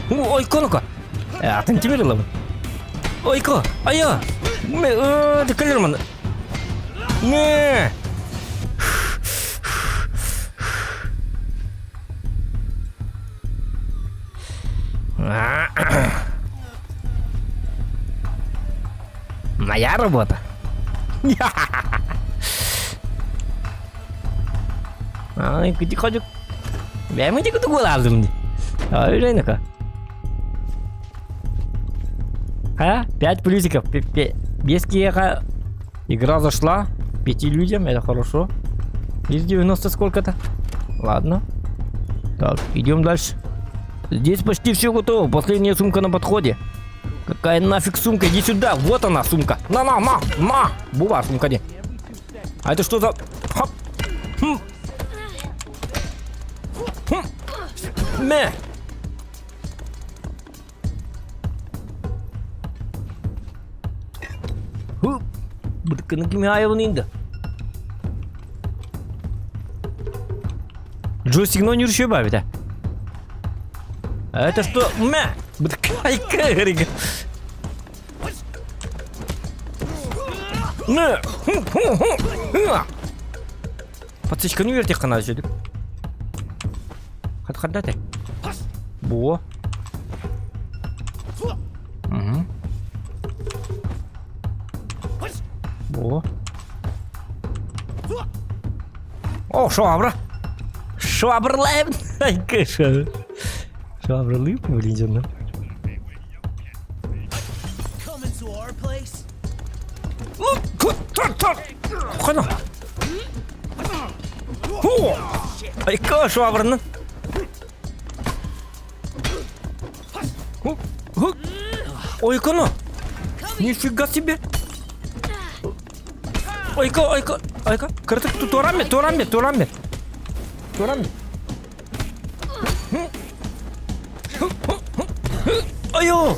Ой, ну-ка. Атын тимирилым. Ойко, айо. Калерман. Не. Моя работа. Ай, кути ходик. Бэм иди куту гулазым. Ай, ну-ка. А? 5 плюсиков. Без киеха игра зашла. Пяти людям, это хорошо. Из 90 сколько-то. Ладно. Так, идем дальше. Здесь почти все готово. Последняя сумка на подходе. Какая нафиг сумка? Иди сюда. Вот она, сумка. На, на, на, на. Буба, сумка не. А это что за... Хоп. Хм. Хм. Мэ. Бытканы кими айыбын инде. Джойстик но не бавит, а? А это что? Мэ! Быткайка, Мэ! Подсечка не верьте хана жедик. Хат хат Бо. Угу. Бо. О, швабра. Швабрлайм. Ай, кэша. Швабралып, блин, Хана. Айка швабраны. Ой-ка Нифига себе. Ойка, ойка, ойка. Кыртык турамме, турамме, турамме. Турамме. Айо!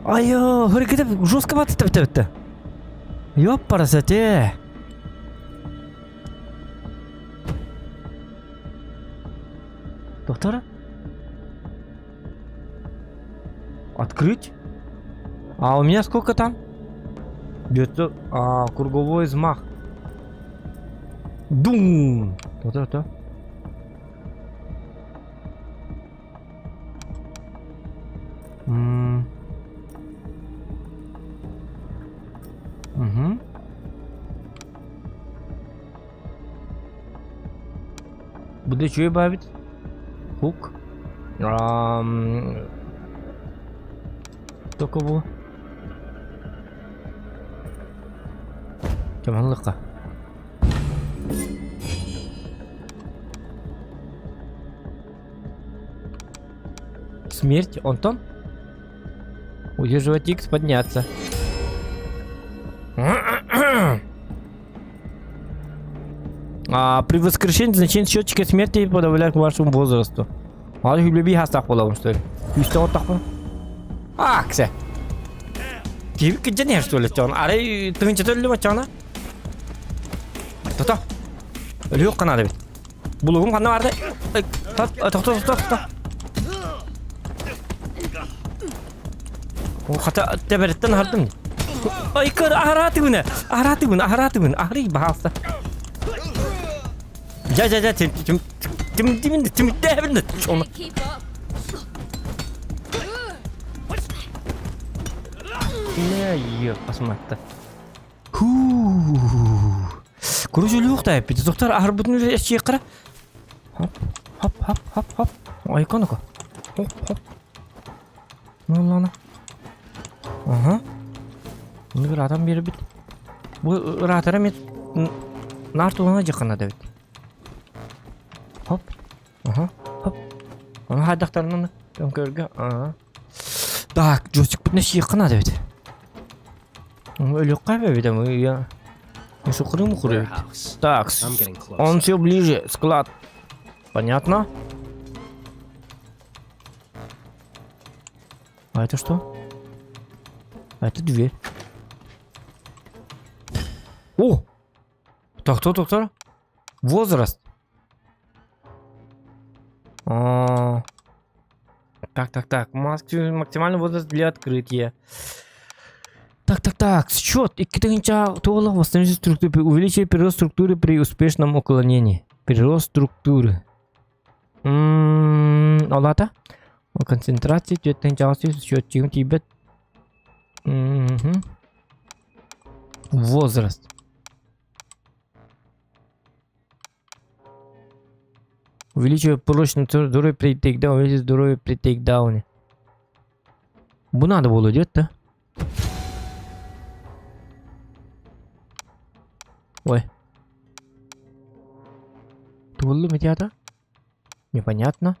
Айо, хөргедеп жестко батып бітті. Ёппарасате. Доктора? Открыть? А у меня сколько там? 900... А, круговой взмах. Дум! Вот это. Угу. Бу да үчүгэй баабит. Хук. Только бу. Чаманлыкка. Смерть, Антон? Удерживать X, подняться. А, при воскрешении значение счетчика смерти подавляют к вашему возрасту. А люби хастах буолабын что ли? Үстэ оттахпын. А, ксе. Киһи кыдьан что ли, чон? Арай тыгынча өллүм оччоҕуна. Тото. Өлүөх канаада бит. Булугум ханна барды? Тохто, тохто, тохто. Хата тэбэриттэн аһардым. Ай көр аһараатыбын, аһараатыбын, аһараатыбын, аһарый баһаалыста. Дьэ, дьэ, дьэ, тим, тим, тим, тим, тим, тим, тим, Keep up. Не, посмотри. Хуу. Короче, өлүөх эппит. Доктор аһарбытын үлэ эчиэххэ. Хоп, хоп, хоп, хоп, хоп. Айка ну-ка. Хоп, хоп. Ну ладно. Ага. Bunu bir adam biri bit. Bu ыраатара мет наар тулана дьахана да бит. Хоп. Ага. Хоп. Аны хайдахтарынан өҥкөргө. Ага. Так, джойстикпытына сиэххэ наада эбит. Өлүөххэ эбит я. Шукрым курит. Warehouse. Так, I'm getting closer. он все ближе, склад. Понятно? А это что? А это дверь. О! Так, кто, доктор? Возраст. А, Так, так, так. Максимальный возраст для открытия. Так, так, так. Счет. Восстановить структуру. Увеличить прирост структуры при успешном уклонении. Прирост структуры. Ол аата. Концентрация. Счетчигин тиийбэт. Мгм. Возраст. Увеличивает прочность здоровья при тейкдауне, увеличивает здоровье при тейкдауне. Бу надо было идет, да? Ой. Туллу медиата? Непонятно.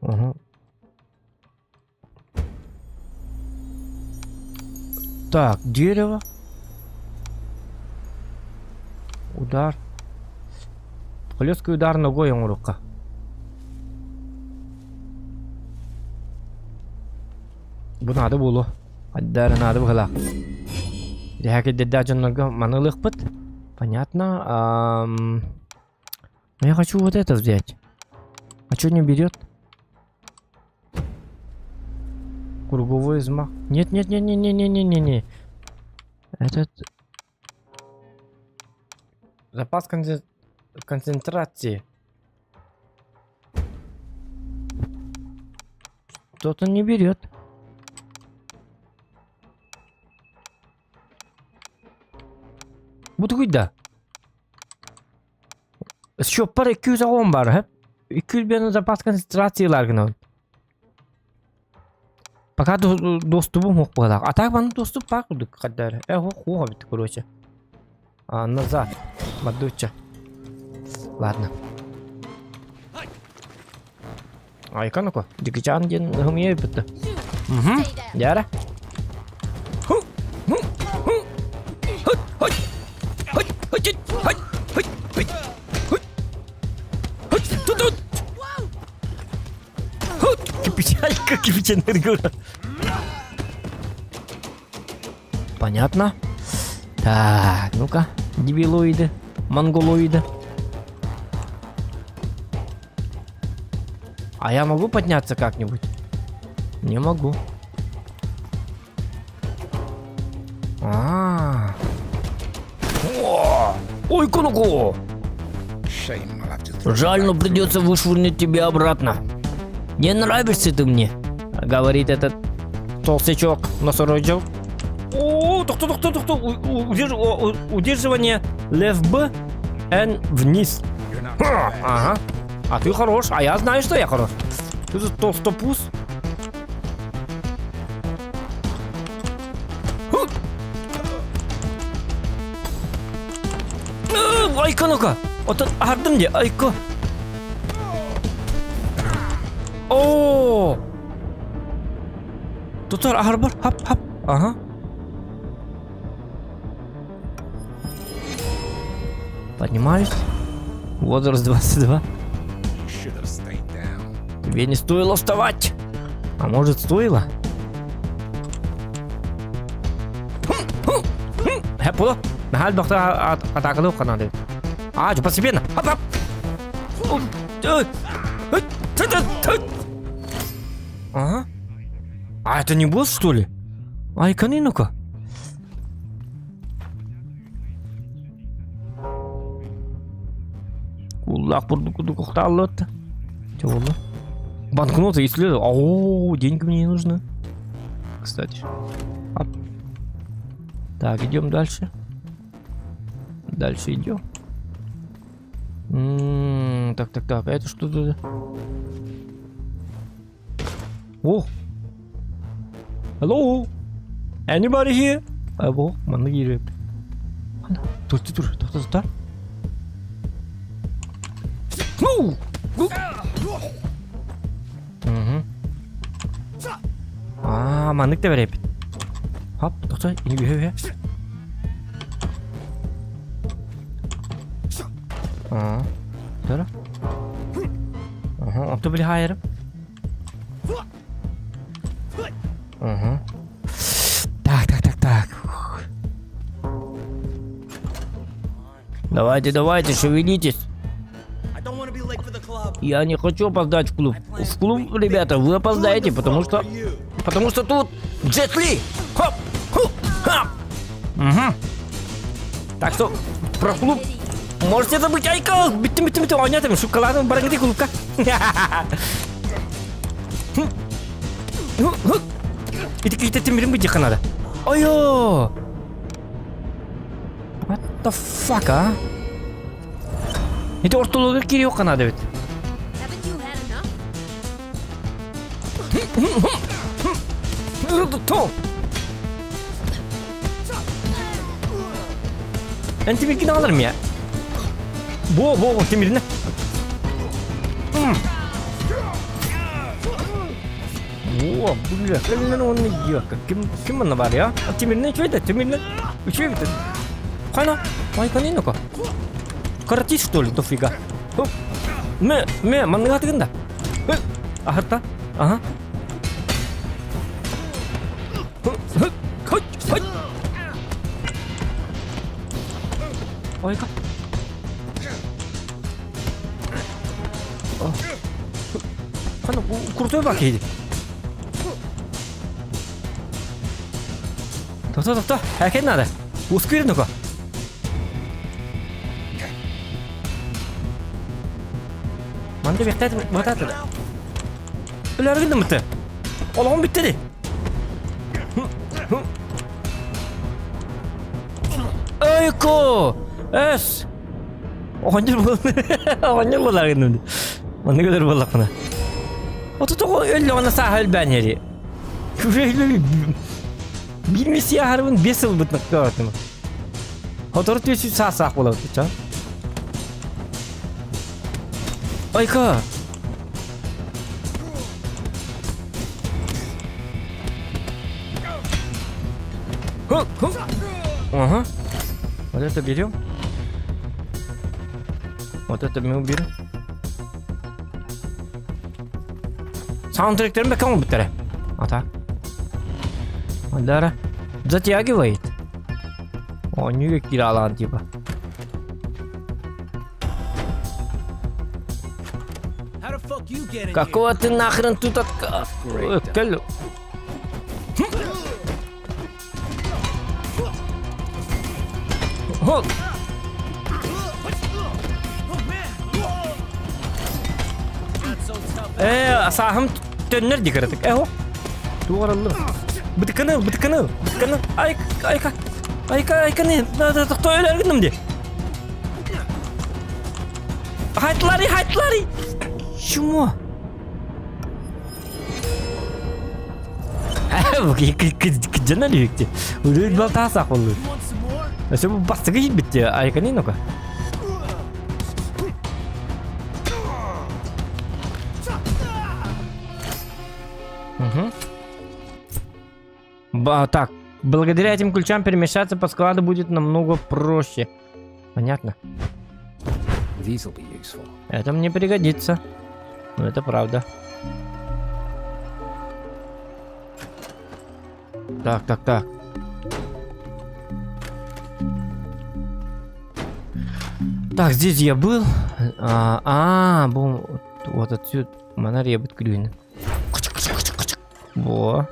Угу. Так, дерево. Удар. Хлесткий удар ногой рука. Бу надо было. Аддары надо было. Дьоннорго манылыхпыт. Понятно. Но я хочу вот это взять. А что не берет? Круговой взмах. Нет, нет, нет, нет, нет, нет, нет, нет, нет. Этот... Запас концентрации. Что-то не берет. Бу да. Счёппар 210 баар, хөп. 200 запас концентрациялар гынан. Пока доступум суох буолар. А так манна доступ баар курдук хаддар. Э, хуох эбит, короче. А, назад. Мадуча. Ладно. Айка ну-ка. Дикичан диэн хымыйа эбит. Угу. Stay down. Яра. Ху, ху, ху. Хут, хут. Хут, хут, хут, хут, хут, хут. Хут, тут, тут. Хут. Печалька, кипичен Понятно. Так, ну-ка, дебилоиды, монголоиды. А я могу подняться как-нибудь? Не могу. А. О! Ой, кунуку! Жаль, но придется вышвырнуть тебя обратно. Не нравишься ты мне, говорит этот толстячок носорожок. О, тохто, тохто, тохто, удерживание left B N вниз. Ага. А ты хорош, а я знаю, что я хорош. Ты тут толстопуз. Айка ну-ка! Отон аһардым дии, айко. О! Тутар аһарбар, хап хап. Ага. Поднимаюсь. Возраст 22. Тебе не стоило вставать. А может стоило? Хэп Наһаа элбэхтэ атаакалыы канады. А, постепенно. Хоп, хоп. Ага. А это не босс, что ли? Айканы ну-ка. Куллаах бурдук курдук охтааллыт. Че болды? Банкноты исследовал. О, деньги мне не нужны. Кстати. Оп. Так, идем дальше. Дальше идем. М -м, так, так, так. А это что тут? О! Hello? Anybody here? Або, манна кииреп. Турти тур, тохто тутар. Ну! Угу. Аа, маннык да бэрэпит. Хоп, тохто, ини үһэ үһэ. Аа, Тора. Ага, онто били хаайарым. Угу. Так, так, так, так. Давайте, давайте, шевелитесь. Я не хочу опоздать в клуб. В клуб, ребята, вы опоздаете, потому что... Потому что тут Джет Ли! Хоп! Ху! Ха! Угу. Так что про клуб можете забыть. Айка! Бүттүм, бүттүм, бүттүм. Ойнатым, шоколадым барыңды клубка. Ити киһитэ тимирин быдьыхха надо. Ойо! What the fuck, а? Ити ортолугар кириэххэ наада эбит. Haven't you had enough? Эн тимиргин аҕаларым я. Бо, бо, тимиринэ. О, бля, кэллэн уонна диэкка. Ким ким манна баар я? Тимиринэ үчүгэй да, тимиринэ үчүгэй эбит. Хайна, майканинука. Каратист что ли, дофига? Мэ, мэ, манныга да. Аһарта. Ага. Ойка. Хана крутой бак киһи. Тохто, тохто, әкэн надо. Ускорен ну-ка. Манды бэхтээт бытааты. Өлөргүн да мыты. Олоҕум бүттэ ди. Ойко! Эс! Оҕонньор буол оҕонньор буолар гынным. Маннык өлөр буоллахпына. Ото тоҕо өллөҕүнэ сааһа өлбөөн иһэри. Биир миссия аһарбын биэс сыл бытнакка Хотору түөсү саас-саах буолабыт ча. Ойко! Ага. Вот это берем. Вот это мы уберем. Саундтректерин бэкэ оҥорбуттара. А так. Дара. Затягивает. Оонньууга кираалаан типа. Какого ты нахрен тут от... Кэл... Ээ, сааһым төннөр дии кыратык. Э, туораллым. Бытыканы, бытыканы, бытыканы. Ай, айка, айка, айканы, тохто өлөр гынным дии. Хайтлари, хайтлари! Чмо? Кыдьана лүһүкти. Үлүт балтаасах боллу. Өсө бу бастыгы киирбитти. Айкани ну-ка. Угу. Ба, так, благодаря этим ключам перемещаться по складу будет намного проще. Понятно. Это мне пригодится. Ну, это правда. Так, так, так. Так, здесь я был. А, а бум. Вот отсюда. Монария будет клюнет. Во.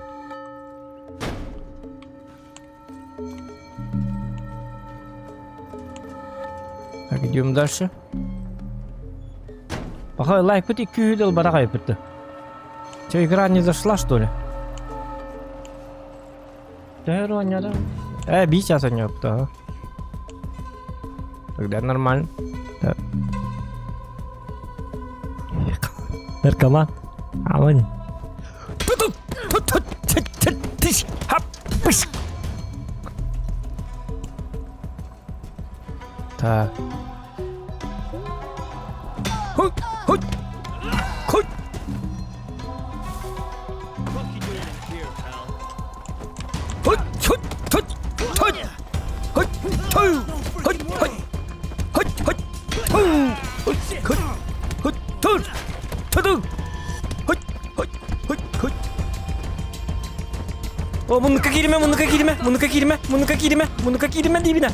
Так, идем дальше. Пока лайк пыт 200 дыл барагай пытты. Че, игра не зашла, что ли? Э, би сейчас у да. Тогда нормально. Да. Наркоман. Амани. Так. О, муннукка кииримэ, муннукка кииримэ, муннукка кииримэ, муннукка кииримэ, муннукка кииримэ диибинэ.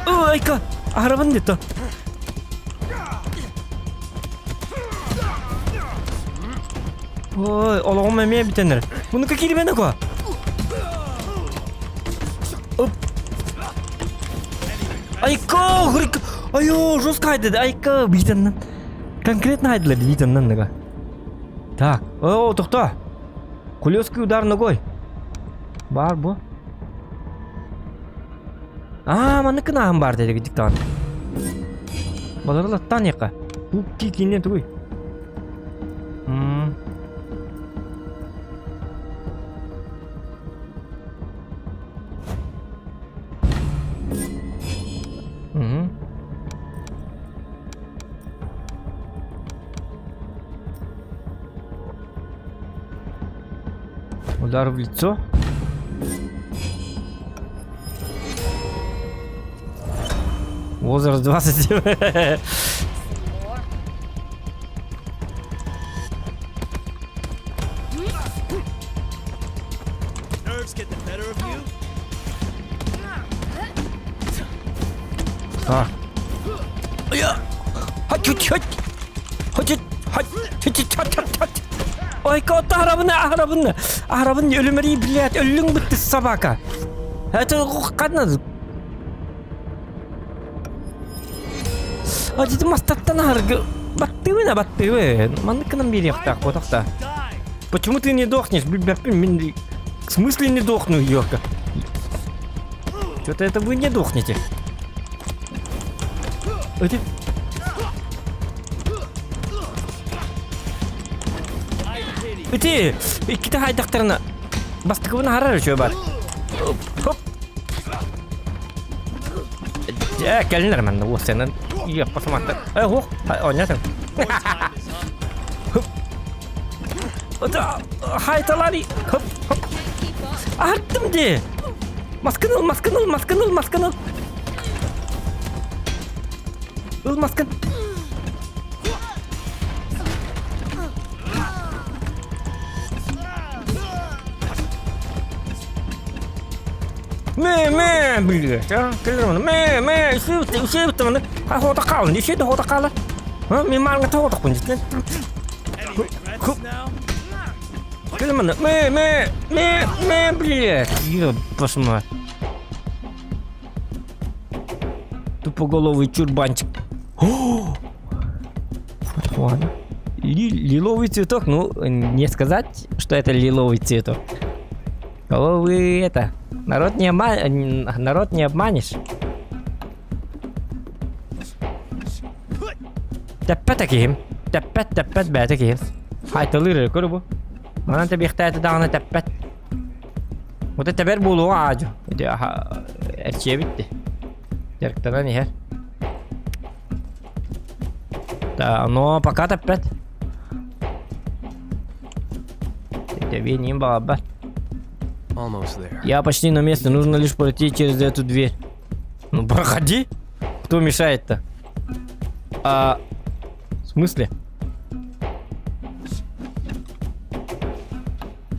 Айка, аһарабын дето. Ой, олоҕум эмиэ бүтэн эрэр. Муннукка кииримэ нако. Оп. Айка, хрик. Айо, жестко хайдады. Айка, биитэннэн. Конкретно хайдылар биитэннэн нага. Так, о, тохто. Хлесткий удар ногой. Бар бу. Аа, маннык гынаһым баар диэри диктант. Баларылаттан яка. Бу кикинен тугуй. М. Мгм. Удар в лицо. Возраст 27. Nerves get the better of you? Так. Я. Хачут хат. Хачут хат. Хачут хат хат хат. Ой, кот арабын, арабын. Арабын өлүмэри, блядь, өлүҥ бытты собака. Это ханна. Адьыты мастаттан аһаргы баттыыбын баттыыбын. Маннык гынан биэриэхтээх буотахта. Почему ты не дохнешь? Билбэппин мин в смысле не дохну, ёлка? Что-то это вы не дохнете. Эти... Ити, иккитэ хайдахтарына бастакыбын аһарар үчүгэй бар. Хоп. Дьэ, кэлинэр манна уоссанан иэппа саматта. Э, ох, оонньоотун. Хайталари. Хоп, хоп. Аһардым дии. Маскын ыл, маскын ыл, маскын ыл, маскын ыл. Ыл маскын. Мэ, мэ, блядь, а? Кэлэр мэ, мэ, үсүбүт, үсүбүт маны. Ha хота хаалын, үсүбүт хота хаала. Ha, мен маңга тоҕотохпун дитин. Кэлэр маны, мэ, мэ, мэ, мэ, блядь. Ёб вашу мать. Тупоголовый чурбанчик. О! Ладно. Лиловый цветок, ну, не сказать, что это лиловый цветок. Кого вы это? Народ не, обма... Народ не обманешь. Тэппэт киһим. Тэппэт, тэппэт бэйэтэ киһим. Хайталыыр эрэ көр бу. Манан тэбиэхтээтэ даҕаны тэппэт. Ота тэбэр буолуоҕа аадьу. Ити эрчийэбит дии. Дьарыктанан иһэр. Да, но пока тэппэт. Тэбиэн иин баҕарбат. Я почти на месте, нужно лишь пройти через эту дверь. Ну проходи. Кто мешает-то? А, в смысле?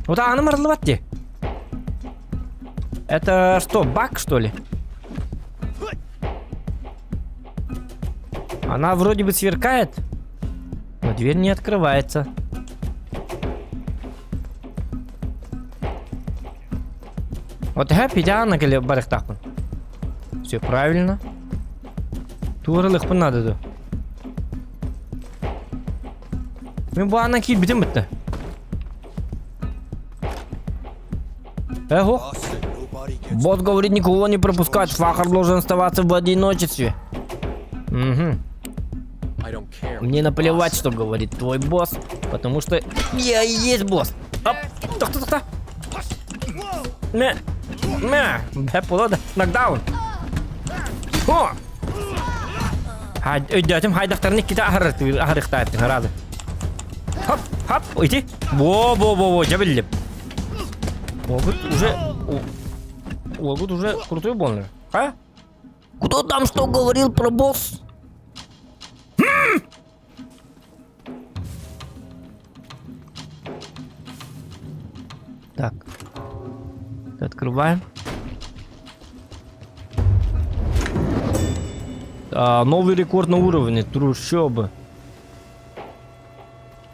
Вот аны марылыбат дии. Это что, баг, что ли? Она вроде бы сверкает, но дверь не открывается. Вот идеально кэлэ барыахтаахпын. Все правильно. Туоралыахпын наада дуо? Мин бу аанан киирбитим бытта. Эх, Босс говорит, никого не пропускать. Фахар должен оставаться в одиночестве. Угу. Мне наплевать, что говорит твой босс, потому что я и есть босс. Оп, тохто, тохто. Мэ, мэ, бэ, полода, нокдаун. О! Өйдөөтүм хайдахтарын иккитэ аһарыахтааттын араады. Хоп, хоп, ити. Во, во, во, во, дьэ биллим. Уолгут уже... Уолгут уже крутой буолла. А? Кто там что говорил про босс? Так. Открываем. А, новый рекорд на уровне. Трущобы.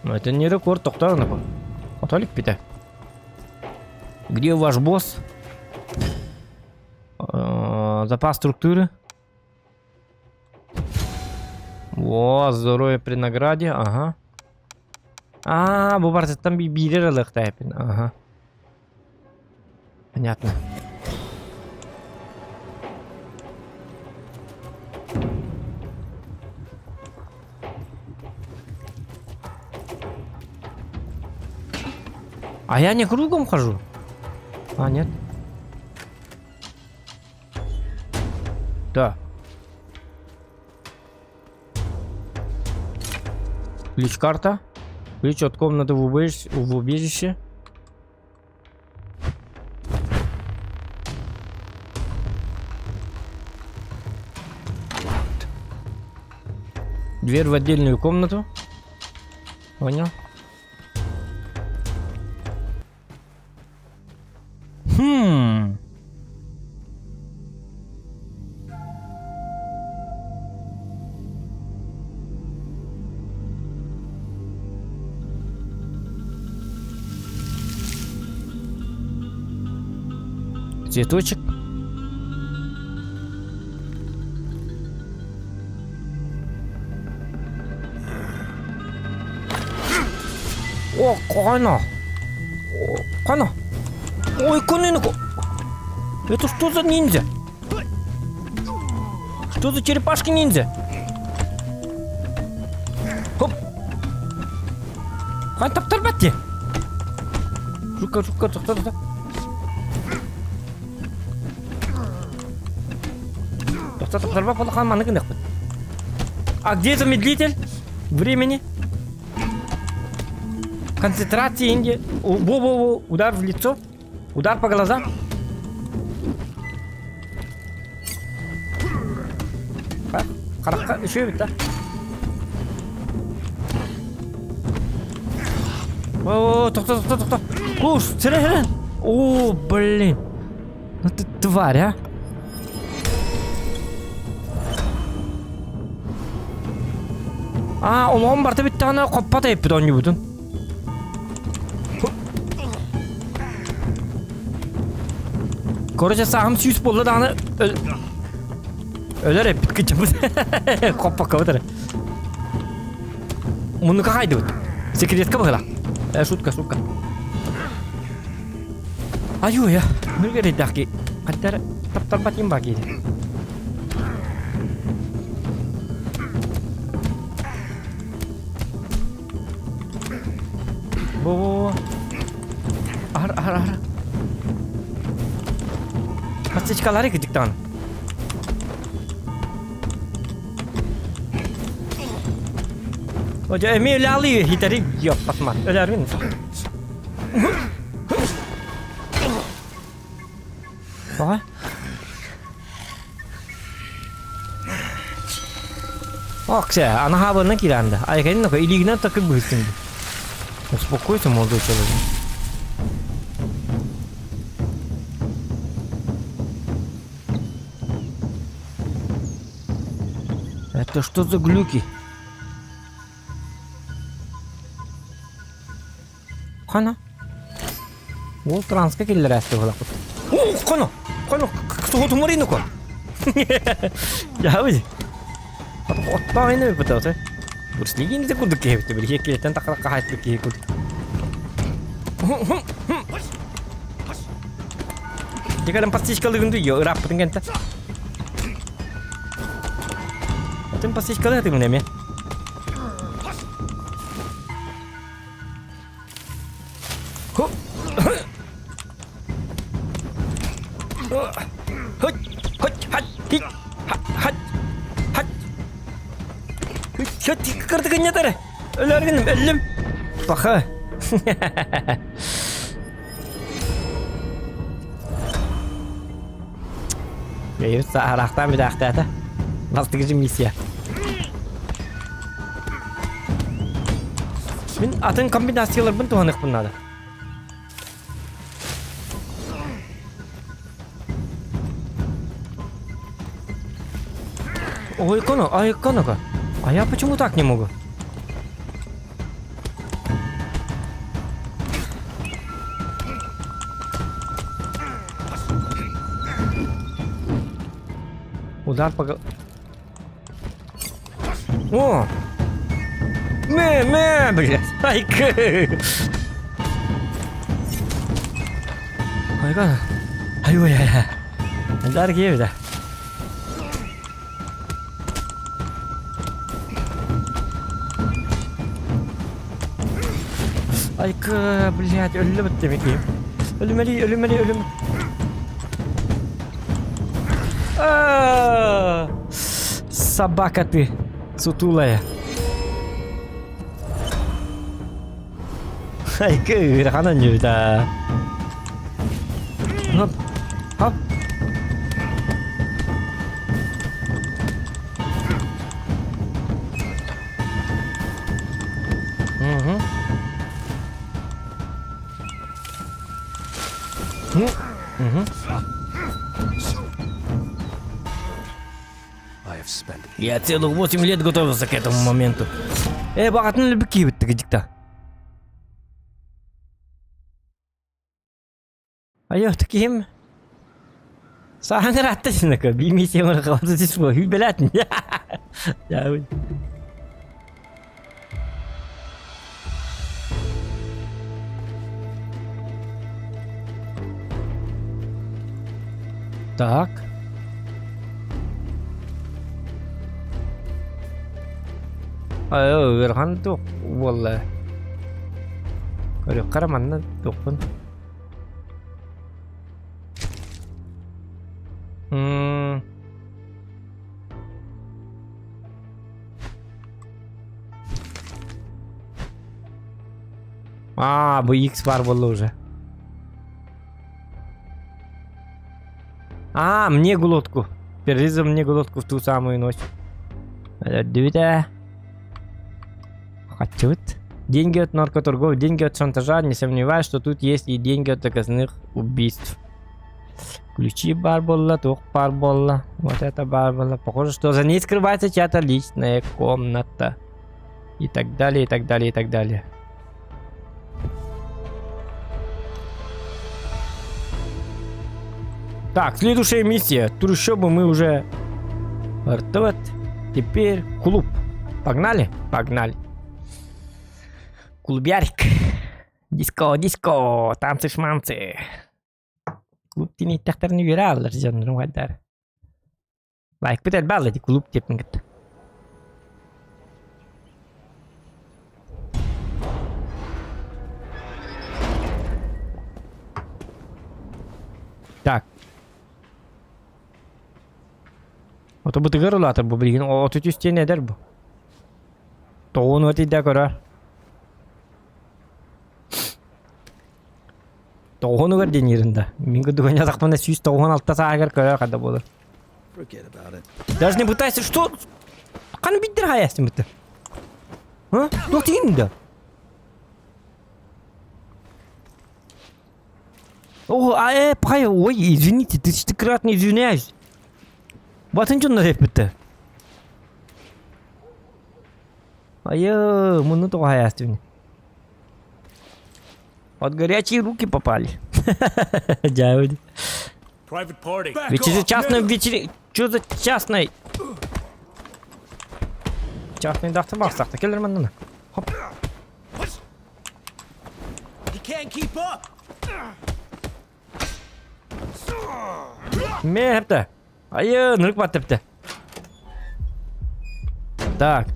Но это не рекорд, тоқтар Отолик питә. Где ваш босс? А, запас структуры. Во, здоровье при награде, ага. А, бу барытыттан биирэр ылыахтаахпын, ага. Понятно. А я не кругом хожу? А, нет. Да. Ключ-карта. Ключ от комнаты в убежище. В убежище. Дверь в отдельную комнату. Понял. Хм. Цветочек. О, Кана! Кана! Ой, Коненко! Это что за ниндзя? Что за черепашки-ниндзя? Хоп! Хан таптарбат дии. Жука, жука, тоқта, тоқта. Тоқта, таптарбат буолла хан маннык гыныахпыт. А где замедлитель времени? Концентрация Индии. Во-во-во, удар в лицо. Удар по глазам. Харахха үчүгэй эбит да. О, тохто, тохто, тохто. О, сэрэ, сэрэ. О, блин. Ну ты тварь, а. Аа, олоҕум барыта бүттэҕинэ хоппот эбиппит оонньуубутун. Короче, сааһым сүүс буолла даҕаны өлөр эбиппит кыччаппыт. Хоппоккобут эрэ. Муннука хайдыбыт. Секретка быһыла. Э, шутка, шутка. Айуу, я. Нүгэрийдээх ки. Хаттар таптарбат им баа киһи. Бу-бу-бу. Ар, ар, ар. Подсечкалары кыдык даҕаны. Ожо эмиэ өлөалыы хитери ёппатмат. Өлөрүн. Тоҕо? Оксе, анаһаабынан киирэнде. Айкайын нака илиигинэн такыр быһыттын. Успокойся, молодой человек. Это что за глюки? Хана? Ол транска киллэрээсти буолаппыт. О, хоно! Хоно! Суһутумарину ко! Яабы. Оттоох ини бутаты. Бурслигин де курдук киһибит били киһиттэн тахара хаһайт киһи курдук. Дикален подсечкалыгын дүйө ырааппытын кэнтэ. Атын подсечкалыгы тымын эми. Өлөргүнүм, өллүм. Паха. Бэйэбит саараахтаан бүтээхтээтэ. Бастакы миссия. Мин атын комбинацияларбын туһаныахпын наада. Ой, коно, ай, коно А я почему так не могу? Удар по... О! Мэ, мэ, блядь. Айкы. Айга. Ай, ой, ай. Дар киевда. Айкы, блядь, өллү бит демек Өлүмэли, өлүмэли, өлүм. А! Собака ты, сутулая. Айкы, ыарахан анньыбыта. Хоп, хоп. Угу. Угу. Я целых 8 лет готовился к этому моменту. Э, баҕатын өлбүт киһибит дикта. Айо, ким? Сааһын ыраатта синеко, биир миссия қалады дейсіз ғой, үй білетін. Так. Ыарахан туох буолла? Көрүөххэ манна туохпун. М. А, бу X бар буолла уже. А, мне глотку. Перерезал мне глотку в ту самую ночь. Өлөрдүбүт Хотят. Деньги от наркоторгов, деньги от шантажа. Не сомневаюсь, что тут есть и деньги от заказных убийств. Ключи баар буолла, туох баар буолла. Вот это баар буолла. Похоже, что за ней скрывается чья-то личная комната. И так далее, и так далее, и так далее. Так, следующая миссия. Трущобы мы уже... Вот. Теперь клуб. Погнали? Погнали. Клубярик. Диско, диско, танцы шманцы. Клуб диэн ииттэхтэрин үөрэ ааллар дьоннорум хайдаар. Лайкпыт элбэҕ ди клуб диэппин кытта. Так. Ото бытыгар улаатар бу билигин 33 диэн эдэр бу. Тоҕуон тиийдэ көрөр. Тоҕуонугар диэн да. Мин курдук ынньатахпына 196 сааһыгар көрөр хада буолар. Даже не пытайся, что? Ханы биддер хаястын бытты. А? Туох тигин да? О, а, пай, ой, извините, тысячекратно извиняюсь. Батын дьоннор эппиттэр. Айы, муну тоҕо хайаастыбын. Под горячие руки попали. Дядя. Ведь это частная вечери... Что за частный? Частный дахты барсақта келер манна. Хоп. Мепті. Айы, нұрық бат депті. Так.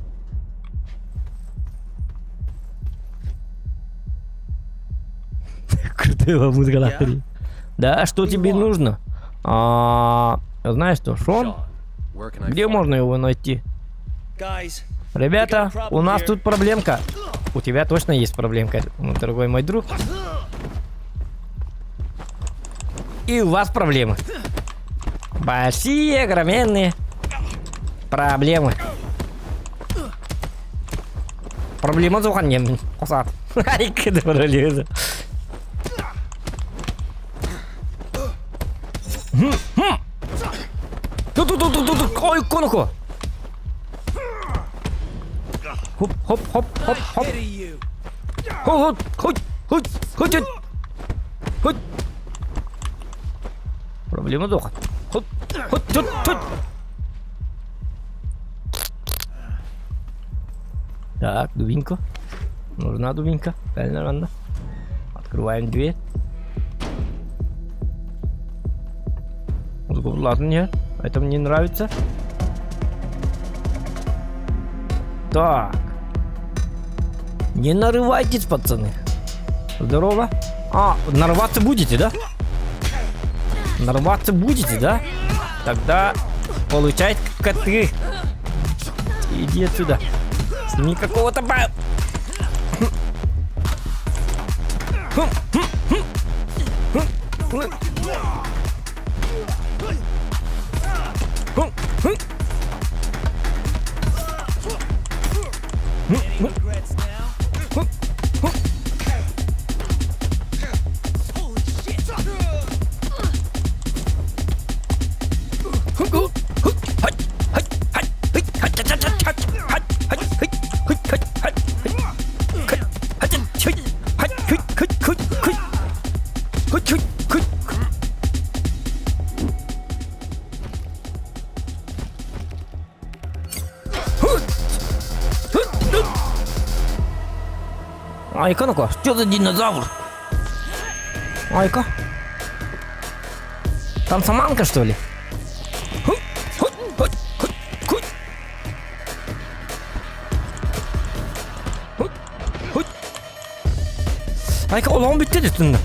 Крутая музыка нахрен. Да, что тебе нужно? А, знаешь что, Шон? Где можно его найти? Ребята, у нас тут проблемка. У тебя точно есть проблемка, дорогой мой друг. И у вас проблемы. Большие, огроменные проблемы. Проблема сухан нем. Қосат. Ай, Ту-ту-ту-ту-ту. Ой, коноко. Хоп, хоп, хоп, хоп, хоп. Хоп, хоп, хоп, хоп, хоп, хоп. Проблема дух. Хоп, хоп, хоп, хоп. Так, дубинка. Нужна дубинка. Правильно, Ранда. Открываем дверь. Ладно, нет. Это мне нравится. Так. Не нарывайтесь, пацаны. Здорово. А, нарваться будете, да? Нарваться будете, да? Тогда получай коты. Иди отсюда. Сними какого-то ба... Айка, ну-ка, что за динозавр? Айка. Там саманка, что ли? Айка, олоҕум бүттэ түстүн.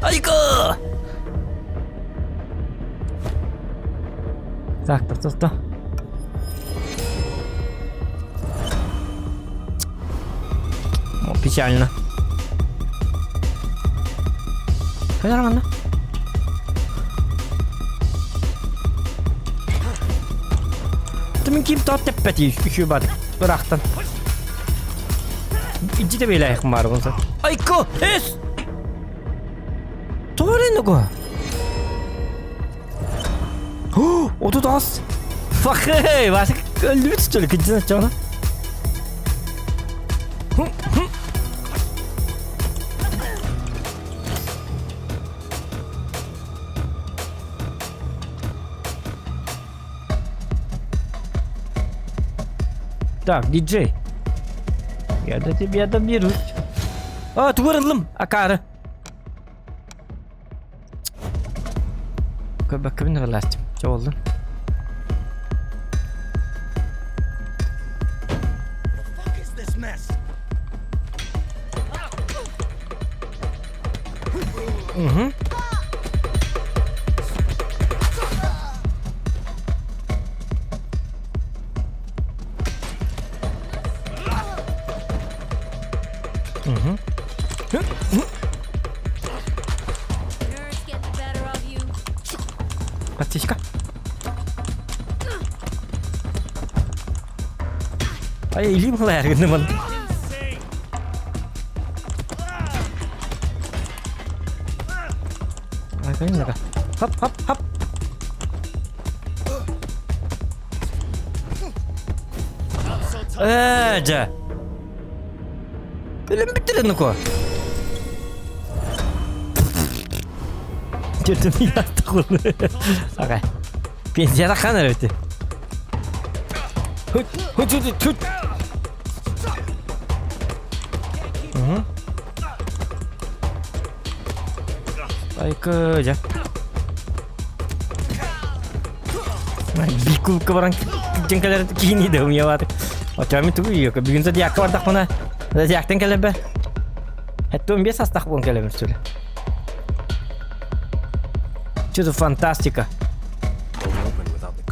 Айка! Так, так, так, так. О, печально. Нормально. Мин ким тот тэппэти үчү бар. Бырахтан. Иди тебе лайх маргонса. Айко, эс! Тооренуго. 38. Фахэй, васик өлбүт что ли, кыджына чона. Так, диджей. Я до тебя доберусь. А, тугырылым, акары. Көбөккүбүн ырыластым. Чо болду? Fuck is this mess? Подсечка. Ай, илиим халайар гыннымын. Ай, кайын Хоп, хоп, хоп. Ээ, дьэ. Өлөн бүттүрэн уко. Төртүн Ага. Пенсияда хан эрэ Хүт, хүт, хүт, хүт. Угу. Айка, дьэ. Бикулка баран дьэн кэлэр киини да умьялааты. Очоми тугу ийөкө бүгүн зодиакка бардахпына зодиактан кэлэрбэ. Хэттон бес астах буон кэлэбин сүлэ. Что за фантастика?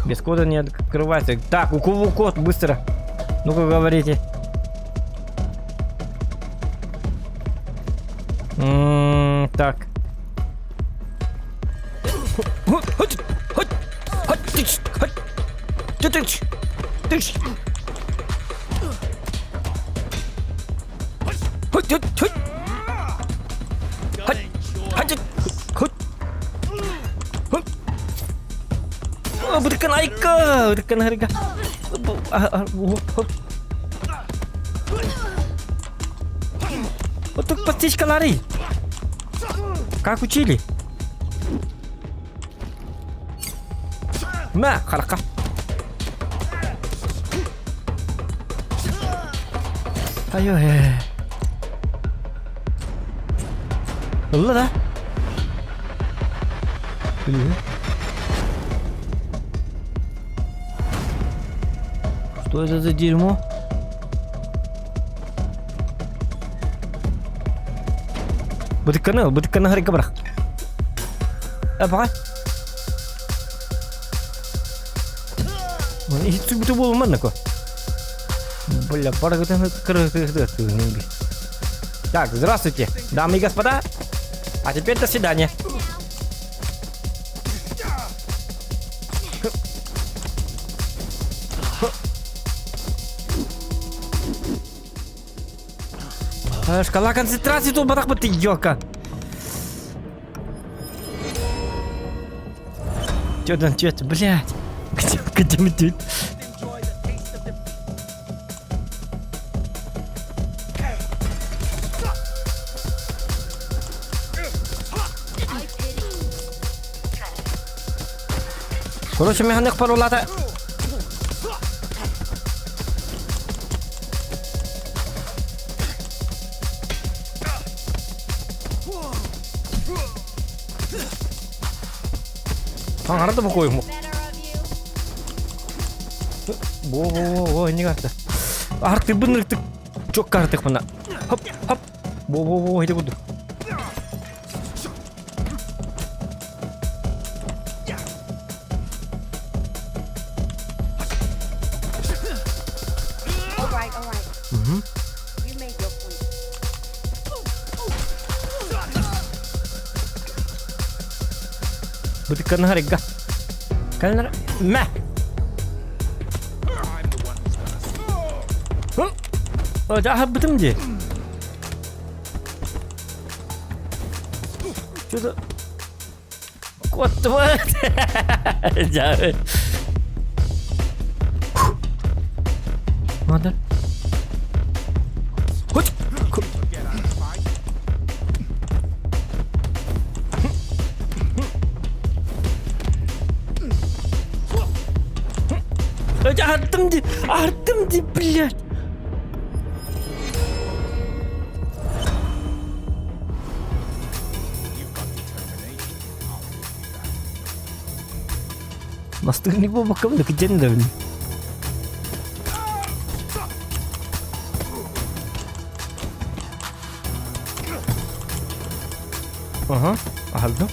Без кода не открывается. Так, у кого код? Быстро. Ну-ка говорите. М -м так. Бытыккын айка, бытыккын харга. Вот тут подсечкалары. Как учили? Мә, харахха. Ай-ой. Ылла да? Что это за дерьмо? Бытыкканы, бытыкканы харика бырах. Э, Иһит бүтү буолуман нако. Бля, Так, здравствуйте, дамы и господа. А теперь до свидания. Шкала концентрации тут батах ты ёлка. Чё там, чё это, блядь? Где, где мы тут? Короче, механик паролата. Таҥара да бокуойум. Во-во-во, не карта. Арты бынырыктык. Чок картык мына. Хоп, хоп. Во-во-во, иди буду. All right, all right. Угу. You made your point. Бытыкканы харыгга. Кэлнэр мэ. Аһарбытым дии. Что-то... Куоттубут. Дьэ. Мадыр. Хоть. Артым дии, артым дии, блядь. Настырный буолбаккабын да кыдьан да бин. Ага, аһалдым.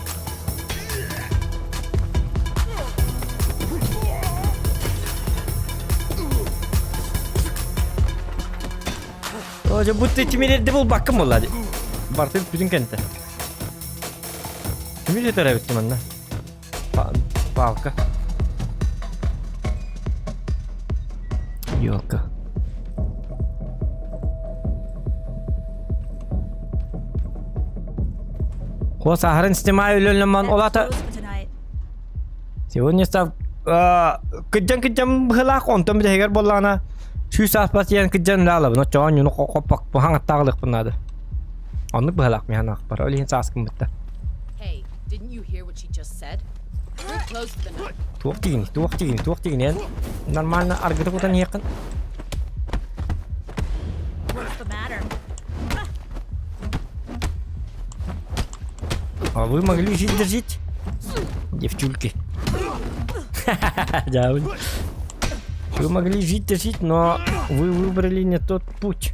О, будто тимирерде булбаккын буолла дии. Бартын бүтүн кэнтэ. Тимир этэр эбит манна. Палка. Елка. Хос аһарын снимаю үлэлэмман олата. Сегодня став кыдьан-кыдьан быһылаах онтон бүтэһигэр буоллаҕына сүүс ааспат диэн кыдьан үлэ Оччоҕо ньуну хоппок хаҥаттааҕылыахпын наада. Оннук быһылаах миһан аахпар. Ол иһин сааскын бытта. Hey, didn't you hear what she just said? We're closed for the night. Туох дигини, туох дигини, туох дигини эн нормально аргыта кутан иһиэххин. What's the matter? А вы могли жить дожить? Девчульки. Да, вы могли жить дожить, но вы выбрали не тот путь.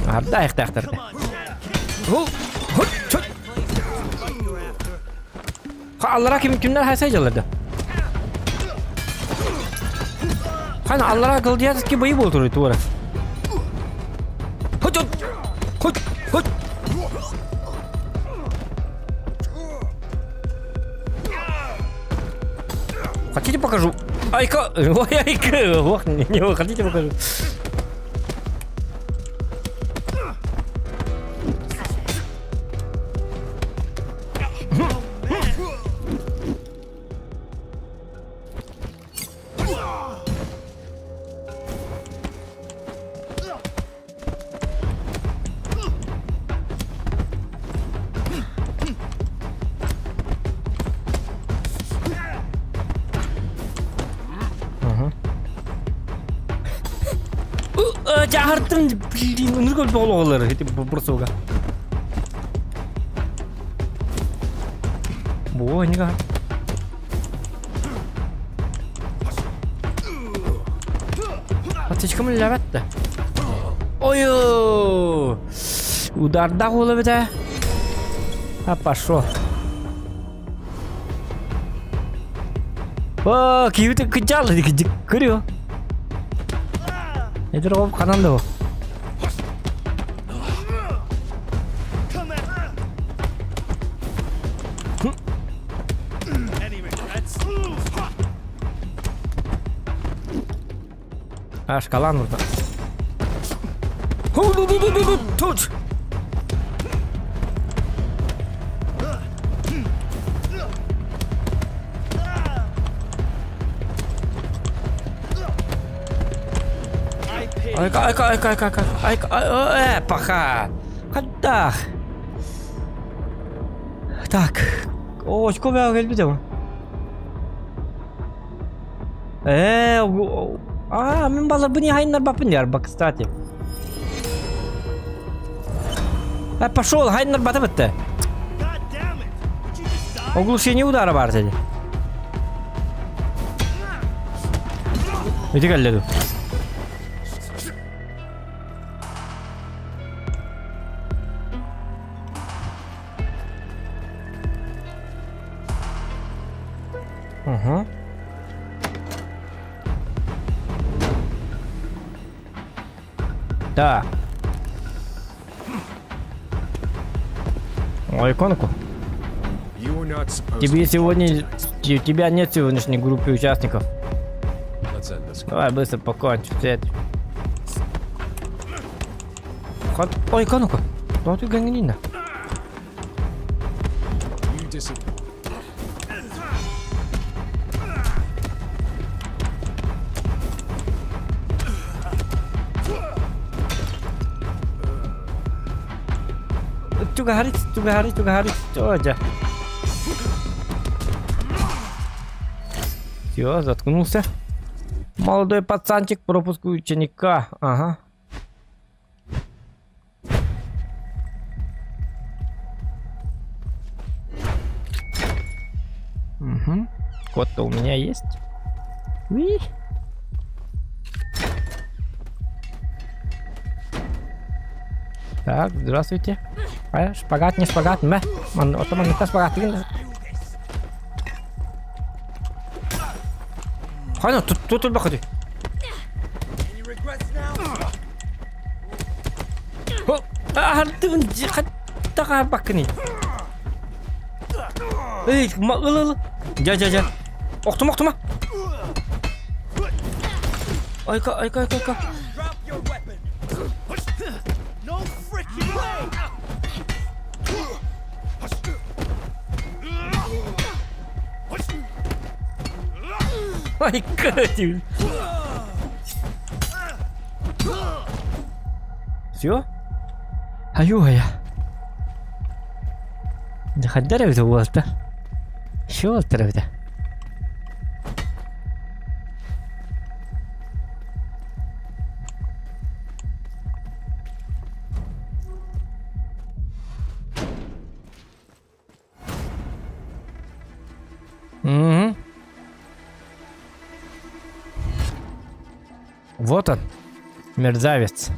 Арда айықтақтарды. Аллара ким кимнер хайса жаларды. Хана аллара гладиаторский бои болтур тура. Хоть хоть хоть. Хотите покажу? Айка! Ой, айка! Ох, не, не, хотите покажу? Дьаһартым, блин, ынырык өлбөх олоҕолор ити бурсуга. Бу нига. Аптечкам үлэлээбэт да. Ой, удардаах уола эбитэ. А пошел. О, киһибит кыдьаал көрүө. Эдэр оҕом ханан да бу. Ашкалан burada. Tut. Айка, айка, айка, айка, айка, айка, э, паха. Хаттах. Так. О, очко бää кэлбит Э, а, мин баларбын хайнарбаппын ярба, кстати. Э, пошел, хайнарбата бітті. Оглушение удара бар деді. Өте кәлледі. Угу. Так. Ой, иконку. Тебе сегодня... У тебя нет сегодняшней группы участников. Давай быстро покончим с этим. Ой, иконку. Ну ты гангрина. Чугаһари, чугаһари, чугаһари, дьэ. Все, заткнулся. Молодой пацанчик, пропуск ученика. Ага. Угу. Код-то у меня есть. Уи. Так, здравствуйте. А, шпагат, не шпагат, мэ. Ман, ото ман шпагат. Хайна, тут тут баходи. Хайдах аарбаккыный? Эй, ыл ыл. Дьэ, дьэ, дьэ. Охтума, охтума. Айка, айка, айка, айка. Айка, диир. Все? Айуу-айа. Хайдар эбитэ уолта. Еще уолтар эбитэ. Угу. Вот он, мерзавец.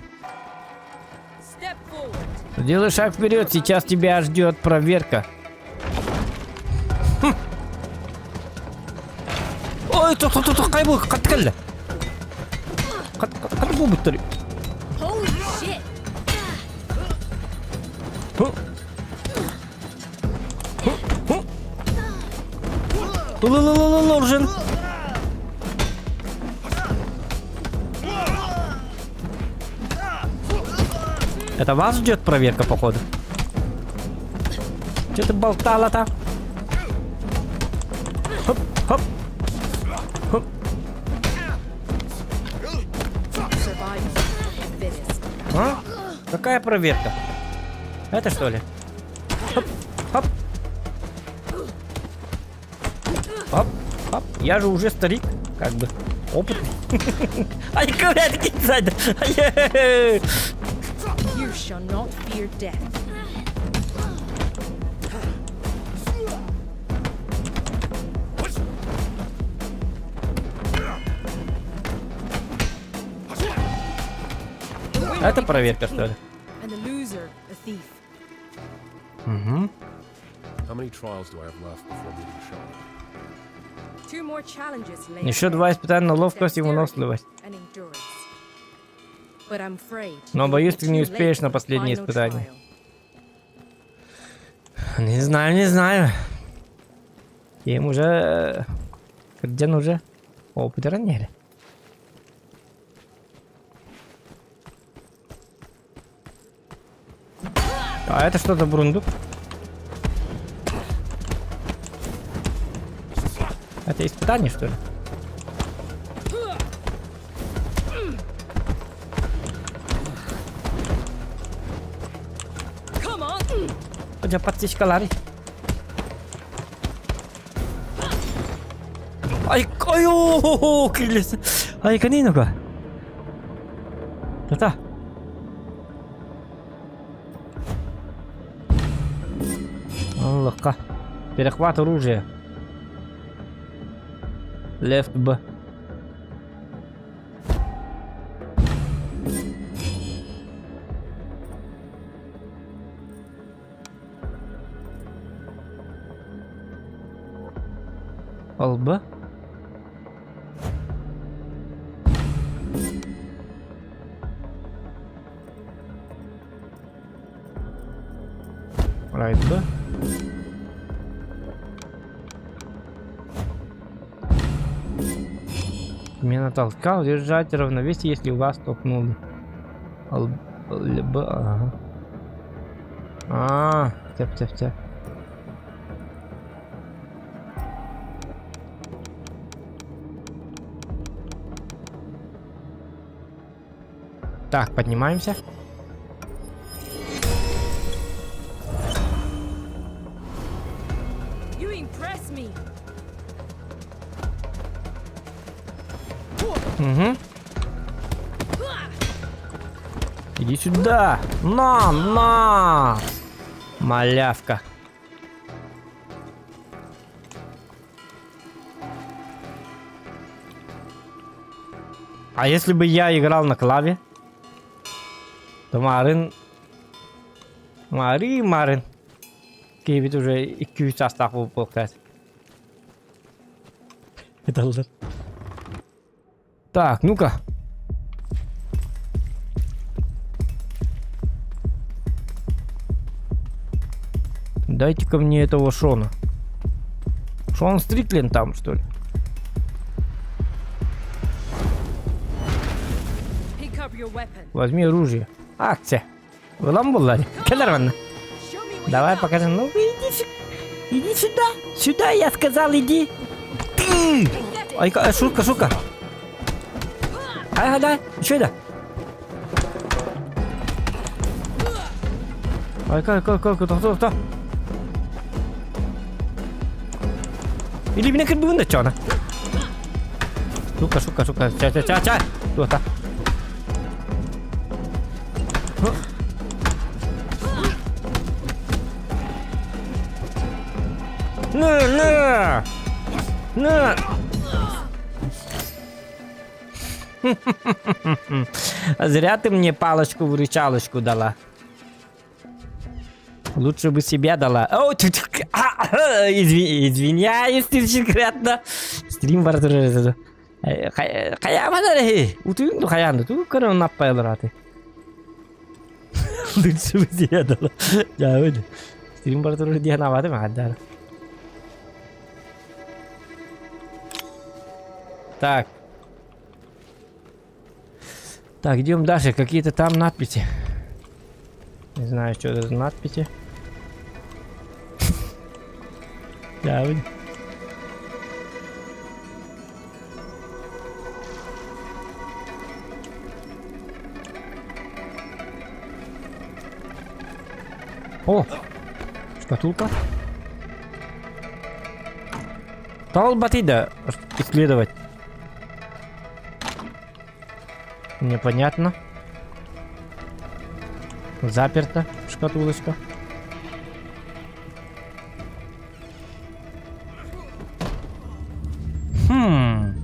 Делай шаг вперед, сейчас тебя ждет проверка. Хм. Ой, тух, тух, тух, кай бу, кат кэллэ. Кат, кат бу буттар. Ыл-ыл-ыл-ыл, Это вас ждет проверка, походу. Че ты болтала-то? Хоп, хоп. Хоп. А? Какая проверка? Это что ли? Хоп, хоп. Хоп, хоп. Я же уже старик, как бы. Опытный. Ай, коврят сзади. You shall not fear death. Это проверка, что ли? And the loser, a thief. Угу. How many trials do I have left before meeting Sean? Two more challenges lay Еще ahead. два испытания на ловкость и выносливость. And endurance. But I'm afraid Но, you'll боюсь, be ты не too late успеешь на for the последнее final испытание. trial. Не знаю, не знаю. Им уже... Где уже опыт ранили. А это что за бурундук? Это испытание, что ли? Come on! Дьэ подсечка Ларри. Ай, ай, кирилес. Ай, канинука. Та-та. Аллаха. Перехват оружия. Left B. LB. Right B. Смена толчка, удержать равновесие, если вас толкнули. Л, Л, Б, ага. А, тяп, тяп, тяп. Так, поднимаемся. You impress me. Угу. Иди сюда. На, на. Малявка. А если бы я играл на клаве? То Марын... Мары, Марын. Киһибит уже 200 саастаах буолуохтаах. Это Так, ну-ка. Дайте-ка мне этого Шона. Шон Стрикленд там, что ли? Возьми оружие. Акция. Ылан буллар. Кэлэр манна. Давай покажем. Ну иди, иди сюда. Сюда, я сказал, иди. Ты! Ай, шутка, шутка. Ай, дай, еще это. Ай, как, как, как, кто, кто, Или меня кырбыгын да чона. Сука, сука, сука. Ча, ча, ча, ча. Туота. На, на! На! Зря ты мне палочку-выручалочку дала. Лучше бы себя дала. О, извиняюсь, конкретно. Стрим бар Хайааман эрэ утуйуҥ ду хайаан ду тугу көрөн наппайалар Лучше бы себя дала. Дьаабыт. Стрим бар турар диэн абатым аҕардаара. Так. Так, идем дальше. Какие-то там надписи. Не знаю, что это за надписи. Дьаабыт. О! Шкатулка. Талбаты да исследовать. Непонятно. Заперта шкатулочка. Хм.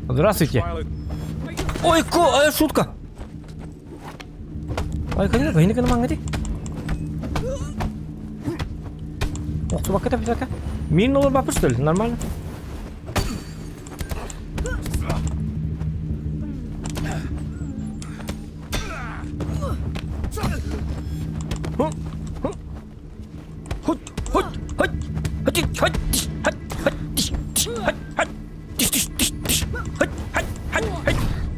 Здравствуйте. Ой, ко, э, шутка. Ой, кэннэ кэннэ кэннэ маҥҥати. Охсубакка тэпсэкэ. Мин олорбаппыт что ли? Нормально.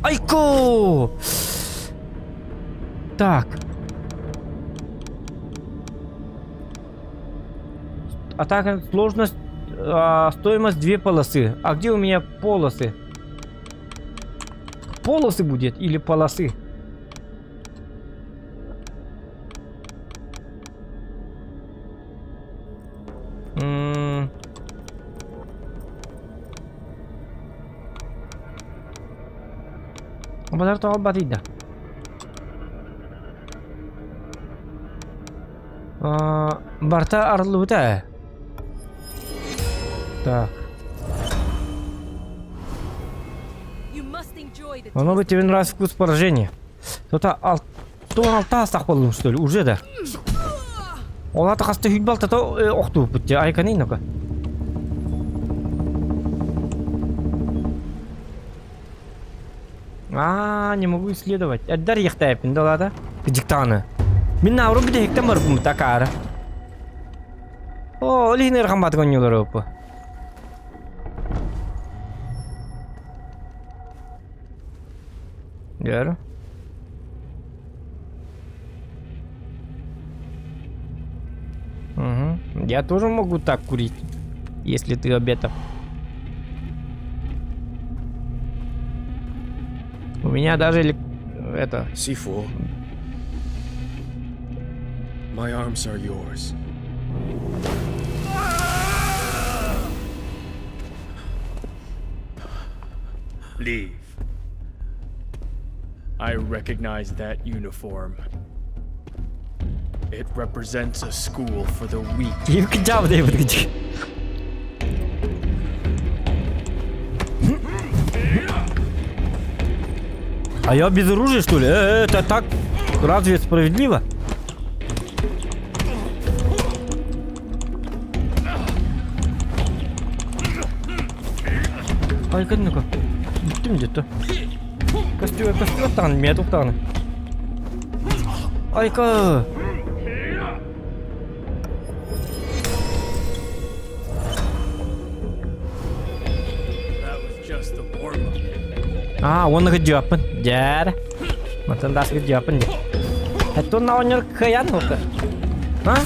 Айку! Так. Атака, сложность, стоимость две полосы. А где у меня полосы? Полосы будет или полосы? М. Базар тоҕо Барта арыллыбыта ээ. Так. Оно бы тебе нравится вкус поражения. То-то ал... То алта астах болдум, что ли? Уже да. Ол ата хаста хүл балта то охтубут те айканы ну-ка. А, не могу исследовать. Эддар ехтайпин да лада. Диктаны. Мин науру бите хектен бар бу такара. О, олихин ырхамбат гонюлар опу. Gör. Угу. Я тоже могу так курить, если ты об этом. У меня даже это. C4. My arms are yours. Leave. I recognize that uniform. It represents a school for the weak. Ким жабы дейбит. А я без оружия, что ли? Это так? Разве справедливо? Ай, ну-ка. Бүттүм где-то. Костюм, костюм тагын, мен туктагын. Ойко! That was just the warm-up. Аа, уонна кыдьыаппын. Дьээр. Мантан даас кыдьыаппын дьэ. Хэттон оҕонньор кыайан хука. А?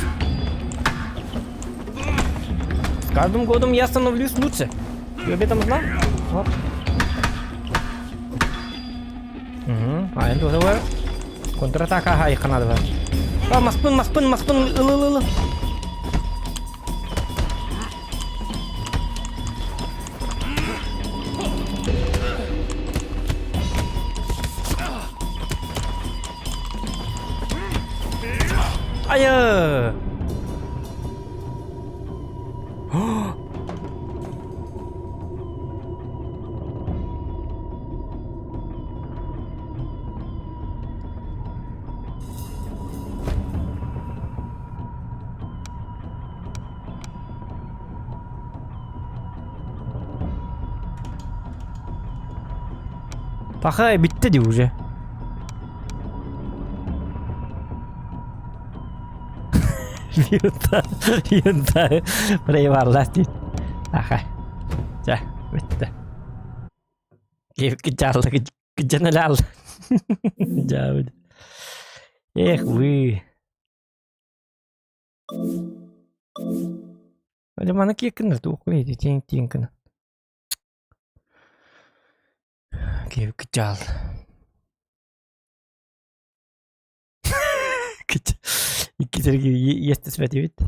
С каждым годом я становлюсь лучше. Ты об этом знал? Оп. Угу. А, это уже Контратака хайха надо. А, маспын, маспын, маспын, ыл, ыл, ыл. Айы! Пахай bitti di уже. Юнта, юнта, Прейварлас дейді. Аха. Ча, бітті. Кичаллы, кичанал. Жабыт. Эх, вы. Әлі маны кекінір, туқлайды, тең тең Кичал. Иккитерге иэстэспэт эбит.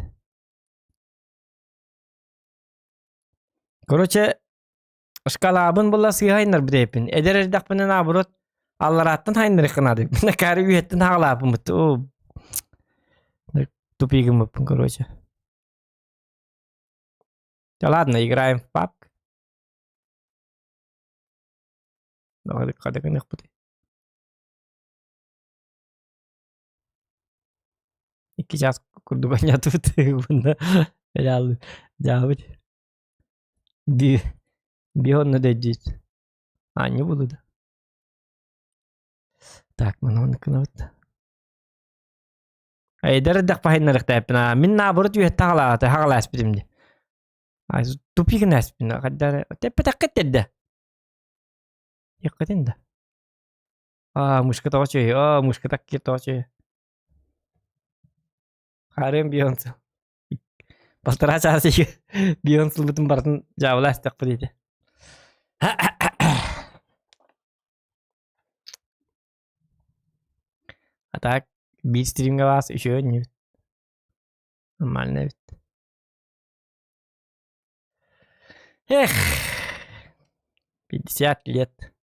Короче, шкалаабын була сыыһайнар бүтэйпин. Эдэр эрдэхпинэ наоборот алларааттан хайнарыххынаады. Накары үһэттэн хаалааппын О, тупигыммыппын, короче. Да ладно, играем в PUBG. Хадыгыныхпыт. Икки чаас курдук анньатыбыт уонна дьаабыт би би онно дөйдүүт аанньа буолуо да так маны оннук гынабыт эдэр эрдэхпэ мин наоборот үөһэттэ хаҕалаата хаҕалааспытым дии тупик гына хайдары тэппэтэххит эрдэ Диэххитин да Аа, мышка тоҕо үчүгэй, оо, мышка таккир тоҕо үчүгэй. Хаарыан Бейонсе. Полтора часа Бейонсе ылбытын барытын дьаабыла истэхпит ити. А так биир стримҥэ баас үчүгэй иннибит. Нормально эбит. Эх, 50 лет.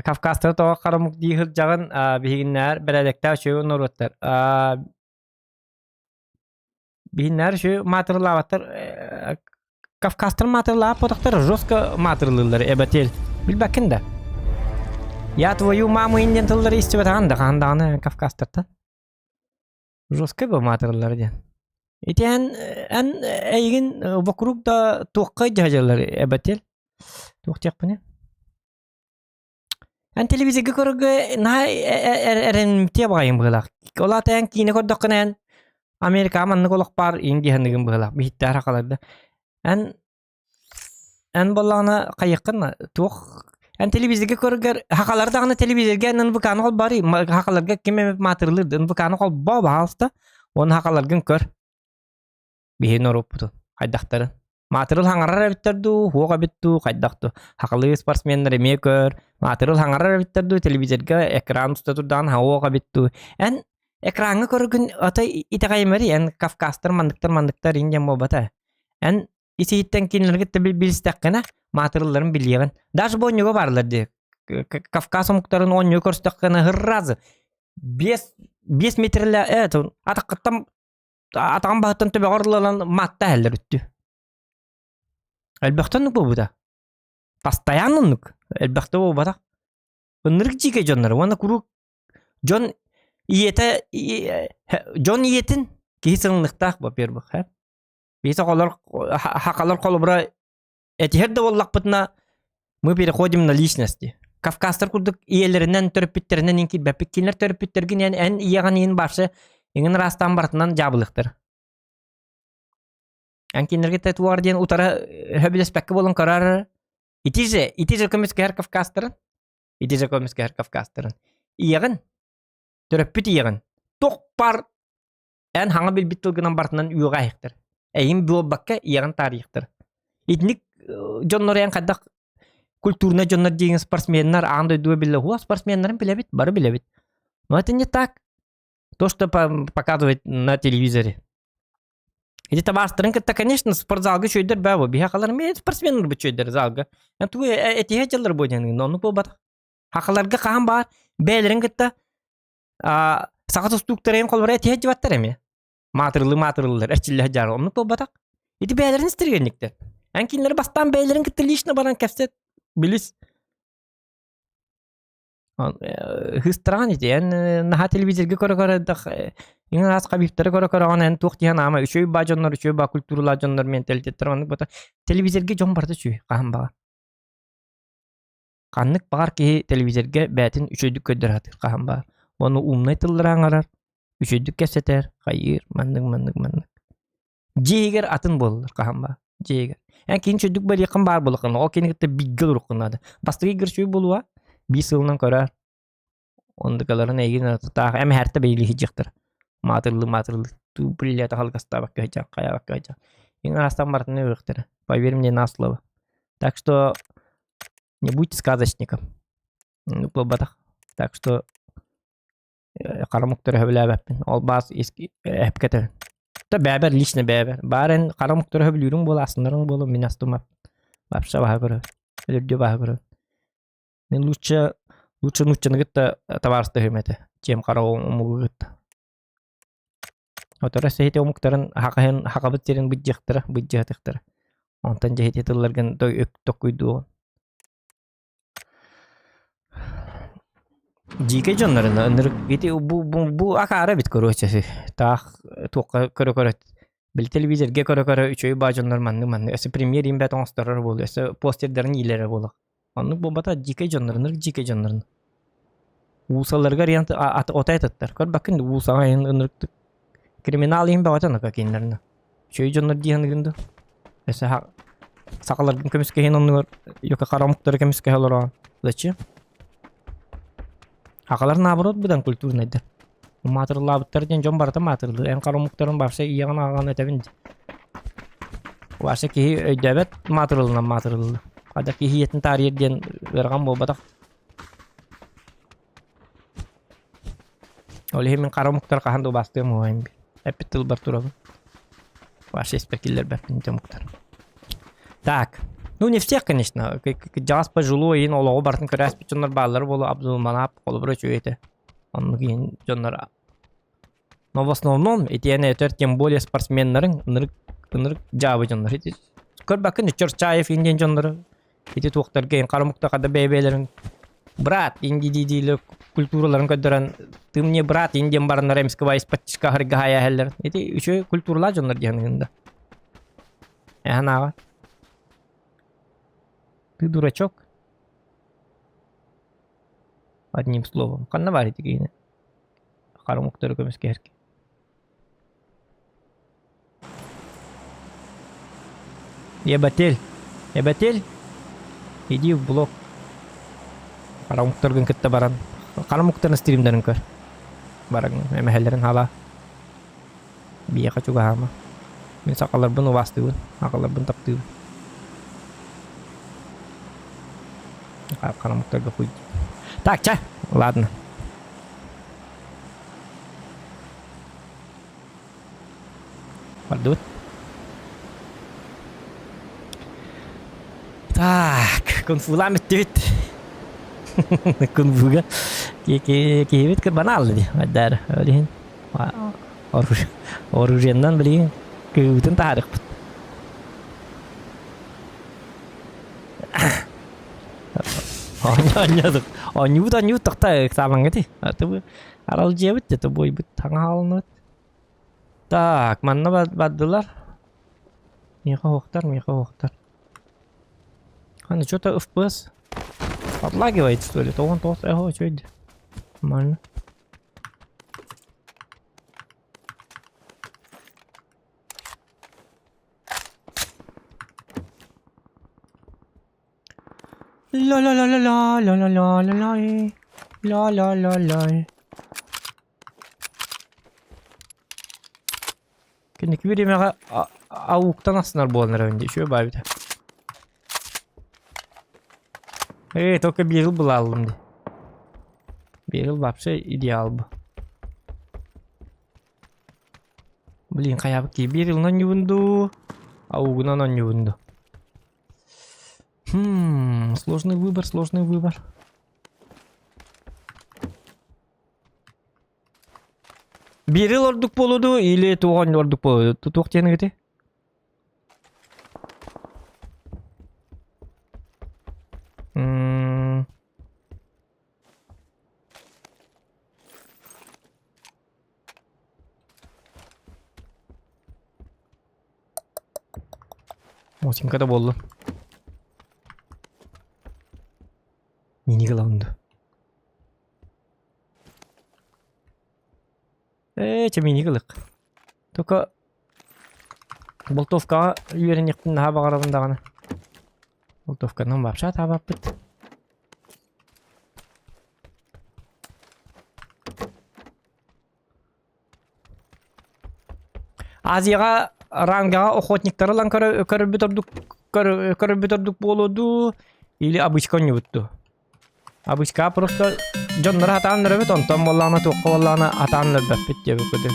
Кавказтары тоҕо харамык дии сылдьаҕын биһигиннээр бэрээдэктээх үчүгэй норуоттар биһиннээр үчүгэй маатырылаабаттар Кавказтар маатырылаабат буотахтар жестко маатырылыыллар эбэтэр билбэккин да Я твою маму диэн тыллары истибэтэҕин да хаһан даҕаны Кавказтартан Жестко бы маатырыллар диэн. Ити эн эн эйигин вокруг да туохха дьаһдьаллар эбэтэр туох диэхпиний Эн телевизорга көрөргө наһаа эрэнимтиэ баҕайым быһыылаах. Ол аата эн киинэ көрдөххүнэ эн Америкаҕа маннык олох баар иин диэхэнигин быһыылаах биһиттээх сахалар да. Эн эн буоллаҕына хайыаххын туох эн телевизорга көрөргөр сахалар даҕаны телевизорга эн НВК-ны холбоорий сахаларга ким эмит маатырылыыр да НВК-ны холбоо баһаалыста уонна сахаларгын көр. Биһи норуоппутун хайдахтарын. Маатырыл хаҥарар эбиттэр дуу, суох эбит дуу, хайдах дуу. Сахалыы спортсменнар эмиэ көр. Маатырыл хаҥарар эбиттэр дуу, телевизорга экран уста турдаҕын суох эбит дуу. Эн экраҥҥа көрөргүн отой итэҕэйимэри эн кавказтар манныктар манныктар иҥ диэн буолбата. Эн ис-иһиттэн кинилэргэ да билистэххинэ маатырылларын билиэҕин. Даже бу оонньууга баарлар дии. Кавказ омуктарын оонньуу көрсөххүнэ сразу 5 5 метрлэ э атаххыттан атаҕын баһыттан төбөҕөр ылан маатта иһэллэр үттү. Элбэхтэн оннук буолбута. Постоянно оннук. Элбэхтэ буолбатах. Ынырык дьиикэй дьоннор уонна куруук дьон ийэтэ дьон ийэтин киһи сылыныктаах во-первых, э? Биир оҕолор хакалар холобура этиһэр да буоллахпытына мы переходим на личности. Кавказтар курдук ийэлэринэн төрөппүттэринэн иҥ киирбэппит. Кинилэр төрөппүттэргин эн эн ийэҕин иин барсы иҥин ыраастаан барытынан дьаабылыктар. Эн кинилэргэ тэтуар диэн утара хөбүлэспэккэ буолан көрөр. Ити же, ити же көмүскэһэр Кавказтарын. Ити же көмүскэһэр Кавказтарын. Ийэҕин, төрөппүт ийэҕин тохпар Эн хаҥа билбит тылгынан барытынан үөҕэ аһыахтар. Эйин буолбакка ийэҕин таарыйыахтар. Итинник дьоннор эн хайдах культурнай дьоннор диэн спортсменнар аан дойдуга биллэ уо спортсменнарын билэбит, бары билэбит. Но это не так. То, что показывает на телевизоре. Ити табаастарын кытта, конечно, спортзалга үчүгэйдэр баа бу. Биһи халар эмиэ спортсменнар бу үчүгэйдэр залга. Эн тугу этиһэ дьаллар бу диэн, оннук буолбатах. Хахаларга хаһан баар бэйэлэрин кытта саха тустууктарын холобура этиһэ дьыбаттар эмиэ. Маатырылыы маатырыллар, эрчиллэһэ дьаары оннук буолбатах. Ити бэйэлэрин истиргэнниктэр. Эн кинилэри бастаан бэйэлэрин кытта лично баран кэпсэт, билис. Хыстыраҕын ити эн наһаа телевизорга көрө-көрө иҥин араас хабиптары көрө-көрөҕүн эн туох диэн аама үчүгэй баа дьоннор үчүгэй баа культуралаах дьоннор менталитеттар оннук буолта телевизорга дьон барыта үчүгэй хаһан баҕар Ханнык баҕар киһи телевизорга бэйэтин үчүгэйдик көрдөрө сатыыр хаһан баар. Уонна умнай тыллары аҥарар, үчүгэйдик кэпсэтэр, хайыыр, маннык, маннык, маннык. Дьиэ иһигэр атын буолаллар хаһан баар, дьиэ иһигэр. Эн кини үчүгэйдик барыаххын баар буоллаххына, ол кини кытта бииргэ олоруоххун наада. Бастакы игр үчүгэй буолуо, биир сылынан көрөөр. Ондукаларын эйигин тутаах эмэһэртэ бэйилии сылдьыахтара. Маатырлыы маатырлыы туу блядь халгастаабакка сылдьан хайаабакка сылдьан. Иҥ аастан барытын өлүөхтэрэ. Поверь мне на слово. Так что не будь сказочником. Ну, буолбатах. Так что хара омуктары сөбүлээбэппин. Ол баас эпкэтэ. Та бэбэр лично бэбэр. Баар эн хара омуктары сөбүлүүрүҥ буола, астынарыҥ буола, мин астыммаппын. Вообще баһа көрө. Өлөрдүү баһа көрө. Мин лучше лучше нууччаны кытта табаарыстаһыам этэ, чем хара омугу кытта. Оторо сэһити омуктарын хахаһын хахабыт сирин быдьыахтара, быдьыатыхтара. Онтон дьэһити тылларгын токкуйдуоҕун. Дьиикэй дьоннорун ынырык ити бу бу бу акаара эбит короче таах туохха көрө-көрө били телевизорга көрө-көрө үчүгэй баа дьоннор маннык маннык өссө премьер имбэт оҥосторор буолуо өссө постердарын иилэрэ буолуо Оннук буолбата дьиикэй дьоннорун, ынырык дьиикэй дьоннорун. Уусаларыгар иһэн отой атыттар. Көрбөккүн дуу, уусаҕа иһэн ынырыктык. Криминал иһин бөҕөтө оноко кинилэрин. Үчүгэй дьоннор дии саныгын дуу? Өссө сахаларгын көмүскэһин оннугар йока хара омуктары көмүскэһэ олороон. Зачем? Хахалар наоборот быдан культурнайдар. Маатырылаабыттар диэн дьон барыта маатырылыыр. Эн хара омуктарын вообще ийэҕин аҕаҕын этэбин дии. Вообще киһи өйдөөбөт маатырылынан маатырыллар. Хада киһи ийэтин таарыйар диэн ыарахан буолбатах. Ол иһин мин хара омуктар хаһан да убаастыам уһайым. Эппит тылбар турабын. Вообще испэр киллэрбэппин ити омуктар. Так. Ну не всех, конечно. Кырдьаҕас пожилой иһин олоҕу барытын көрөөспүт дьоннор бааллара буолуо. Абдулманап холобура үчүгэй этэ. Оннук иһин дьоннор Но в основном итиэнэ өтөр тем более спортсменнарыҥ ынырык ынырык дьаабы дьоннор. Ити көрбөккүн Чорчаев иһин диэн дьоннору ити туохтарга иһин хара омуктар хада бэйэ-бэйэлэрин брат инди дии культураларын көрдөрөн ты мне брат иһин диэн бараннар эмискэ испаттишка харгаһайа иһэллэр. Ити үчүгэй культуралаах дьоннор диэн гында. Эһэн ааҕа. Ты дурачок. Одним словом. Ханна баар ити киһини? Хара омуктары көмүскэһэр Ебатель. Ебатель. Иди в блок. Хара омуктаргын кытта баран. Хара омуктарын стримдарын көр. Бараҥ эмэһэлэрин хала. Биһиэхэ чугаһаама. Мин сахаларбын убаастыыбын, аҕаларбын таптыыбын. Харамыктарга хуй. Так, ча, ладно. Бардыбыт. Так, кунфулаан бүттүбүт. Кунфуга киһибит кырбанаалла дии. Айдаар, ол иһин Оружиеннан билигин кыыбытын таһаарыахпыт. Оонньоодук. Оонньуубут оонньуубут тохто ыксаамаҥҥа ти. Атыбы аралдьыйабыт это буойбут таҥа хаалынабыт. Так, манна бардылар. Миэхэ оһохтор, миэхэ оһохтор. Аны что-то FPS подлагивает, что ли? То он то ого, что это? Нормально. Ла-ла-ла-ла-ла, ла-ла-ла-ла-ла, ла-ла-ла-ла. Кэнники бириэмэҕэ АУК-тан астынар буолан эрэбин дии, үчүгэй баайбыта. Ээ, только биир былааллым дии. Биир вообще идеал бу. Блин, хайаабыт кии биир ылынан онньубун дуу, АУГунан онньубун дуу. Хм, сложный выбор, сложный выбор. Биирил ордук буолуо дуу или туох оонньуу ордук буолуо дуу? Туох диэн эбитий? М Мосинка да буоллун. Мини гылабын дуу? Ээ, чэмиини ылык. Только болтовкаҕа үөрэниэхпин наһаа баҕарабын даҕаны. Болтовканан вообще атаабаппыт. Азияҕа рангаҕа охотниктары ылан көрөрбүт ордук көрөрбүт ордук буолуо дуу или обычка оонньуубут дуу? Обычка просто дьоннору атаан өрөбүт, онтон буоллаҕына туохха буоллаҕына атаан өлөрбөппүт диэбит курдук.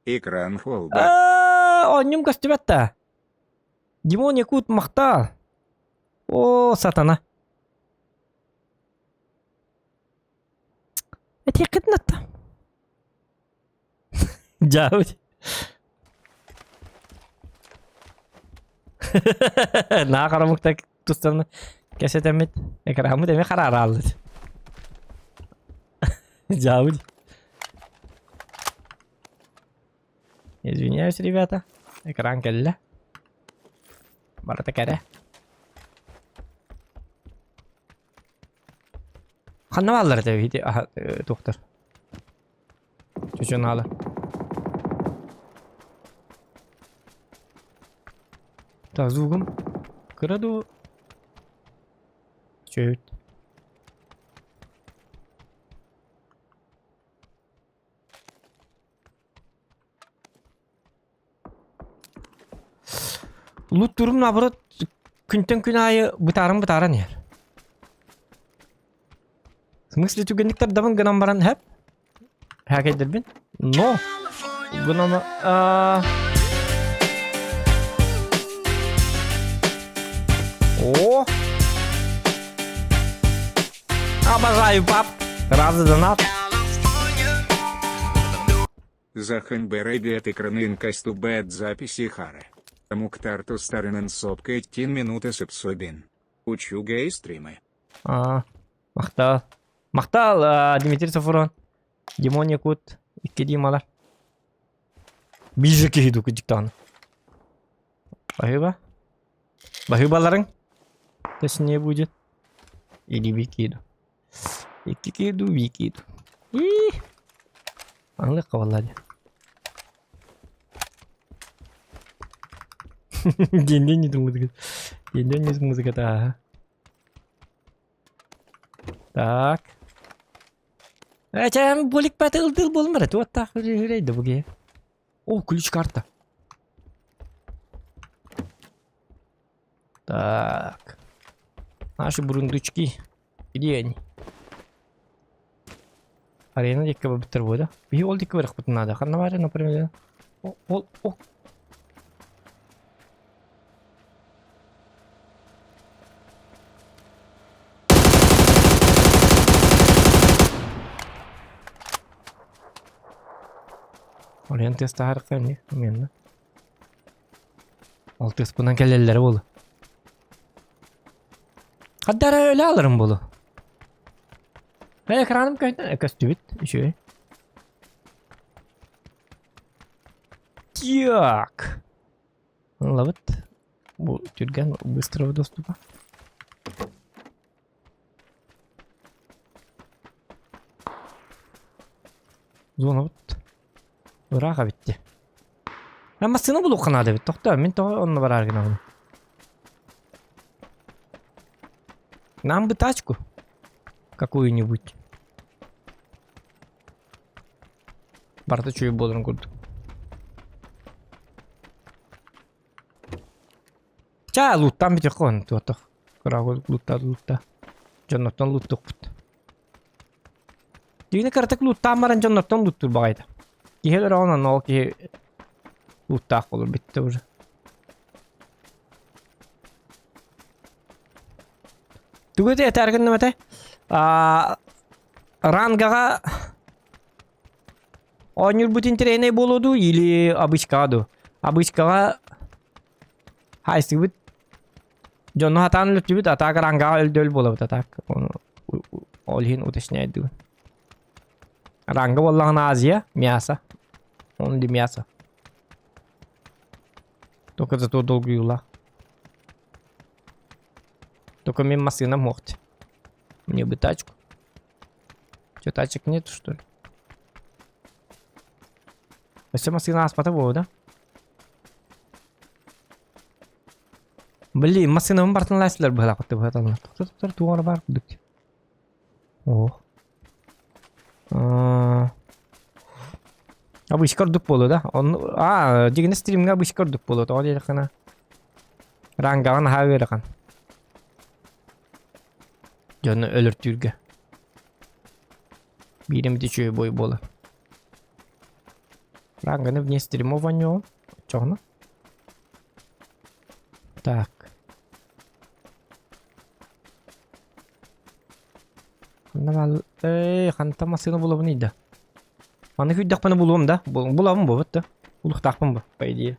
Экран холба. Оонньум көстүбэт да. Димон Якут махтал. О, сатана. Этиэххитин атта. Дьаабыт. Наа харамыкта тустан кэсэтэммит экраммыт эмиэ харарааллыт. Дьаабыт. Извиняюсь, ребята. Экран кэллэ. Барыта кэрэ. Ханна бааллар этэ ити туохтар? Чучунаалы. Так, звугум кыра дуу? Чөт. Лут турум наоборот күнтэн күн аайы бытааран бытааран иһэр. В смысле түгэнник тардабын гынан баран хэп Хакайдырбын. Но гынан а О! Обожаю, пап. Рад за донат. Заханберебет экранын кастубет записи хара. Муктарту старынын сопка тин минуты сапсобин. Учу гей стримы. А, махтал. Махтал, Дмитрий Сафурон. Димон Якут. Икки Дималар. Биир киһи дуку диктан. Баһыба. Баһыбаларың. Точнее будет. Или викиду. Икки киду, викиду. И. Аңлы кабаллады. Денден не музыка. Денден не музыка та. Так. Эчэм булик бат ылдыл болмара. Туаттах үрейді буге. О, ключ карта. Так. Наши бурундучки. Где они? Арена дикка быттыр бу да. Биһи ол дикка барахпытын надо. Ханна бары, например. О, ол, о. Орен тез таһарыкка эмне именно. Ол тыспынан кэлэллэрэ буолу. Хаддара өлө аларым буолу. Экраным көстүбүт үчүгэй. Так. Ылабыт. Бу түргэн быстрого доступа. Зонабыт ыраах эбит дии. Э, массыына булуохха наада эбит. Тохтоо, мин тоҕо онно бараар гынабын. Нам бы тачку какую-нибудь. Барыта үчүгэй буоларын курдук. Чаа, лууттаан бүтүөххэ уонна туотох. Кыраҕы луутта луутта. Дьоннортон лууттуохпут. Дьиҥинэ кыратык лууттаан баран дьоннортон лууттуур баҕайыта. Киһи өлөрөҕүн онно ол киһи лууттаах буолар бүттэ уже. Тугу этэ этээр гынным этэ? Аа, рангаҕа оонньуурбут интэриэһинэй буолуо дуу или обычкаҕа дуу? Обычкаҕа хайсыбыт дьону хатаан өлөртүбүт, а так рангаҕа өлдөөл буолабыт, а так ол иһин уточняйдыбын. Ранга буоллаҕына Азия, мясо. Онли мясо. Только зато долгуйуулаах. Только мин массыынам суох Мне бы тачку. Че, тачек нет, что ли? Өссө массыына ааспата буолуо да? Блин, массыынабын бартын лайсылар быһалаах быһаталлар. Тоқтор туох бар курдук. Ох. Обычка ордук буолуо да? Он а, дьигинэ стримҥэ обычка ордук буолуо. Тоҕо диэтэххинэ рангаҕа наһаа ыарахан. Дьону өлөртүүргэ. Биир эмит үчүгэй бой буолар. Ранганы вне стримов оонньуоҕум. Оччоҕуна. Так. Ханна баал ээ хантан массыына булабын да? Манна күүрдэхпинэ булуом да? Булабын буолбут да. Булуохтаахпын бу, по идее.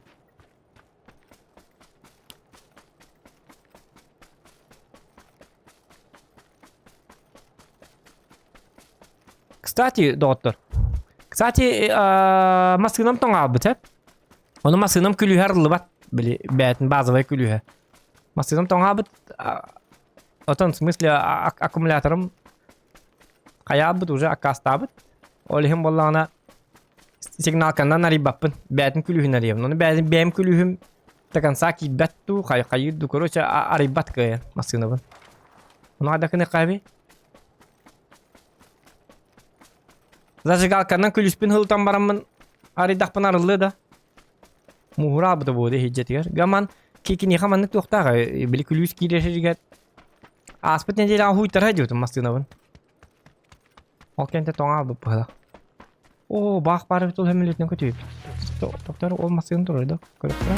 Кстати, доҕоттор. Кстати, массыынам тоҥаабыт э. Ону массыынам күлүүһэ арыллыбат. Били бэйэтин базовай күлүүһэ. Массыынам тоҥаабыт. Отон в смысле аккумуляторым хайаабыт уже аккаастаабыт. Ол иһин буоллаҕына сигналканан арыйбаппын. Бэйэтин күлүүһүн арыйабын. Ону бэйэтин бэйэм күлүүһүм до конца киирбэт дуу, хайыр дуу, короче, арыйбат кыайан массыынабын. Ону хайдах гыныахха Зажигалканан күлүүспүн һылытан бараммын арыйдахпын арыллыа да. Мууһураабыта буолуо иһирдьэтигэр. Гаман киниэхэ маннык туохтаах били күлүүс киирэр сиригэр ааспыт нэдиэлэҕэ уһуйтара диэбитим массыынабын. Ол кэнтэ тоҥаабыт быһыылаах. Оо, баах баар эбит ол сөмөлүөтүнэн көтүөбүт. Токтор ол массыына турар да көрөхпүн.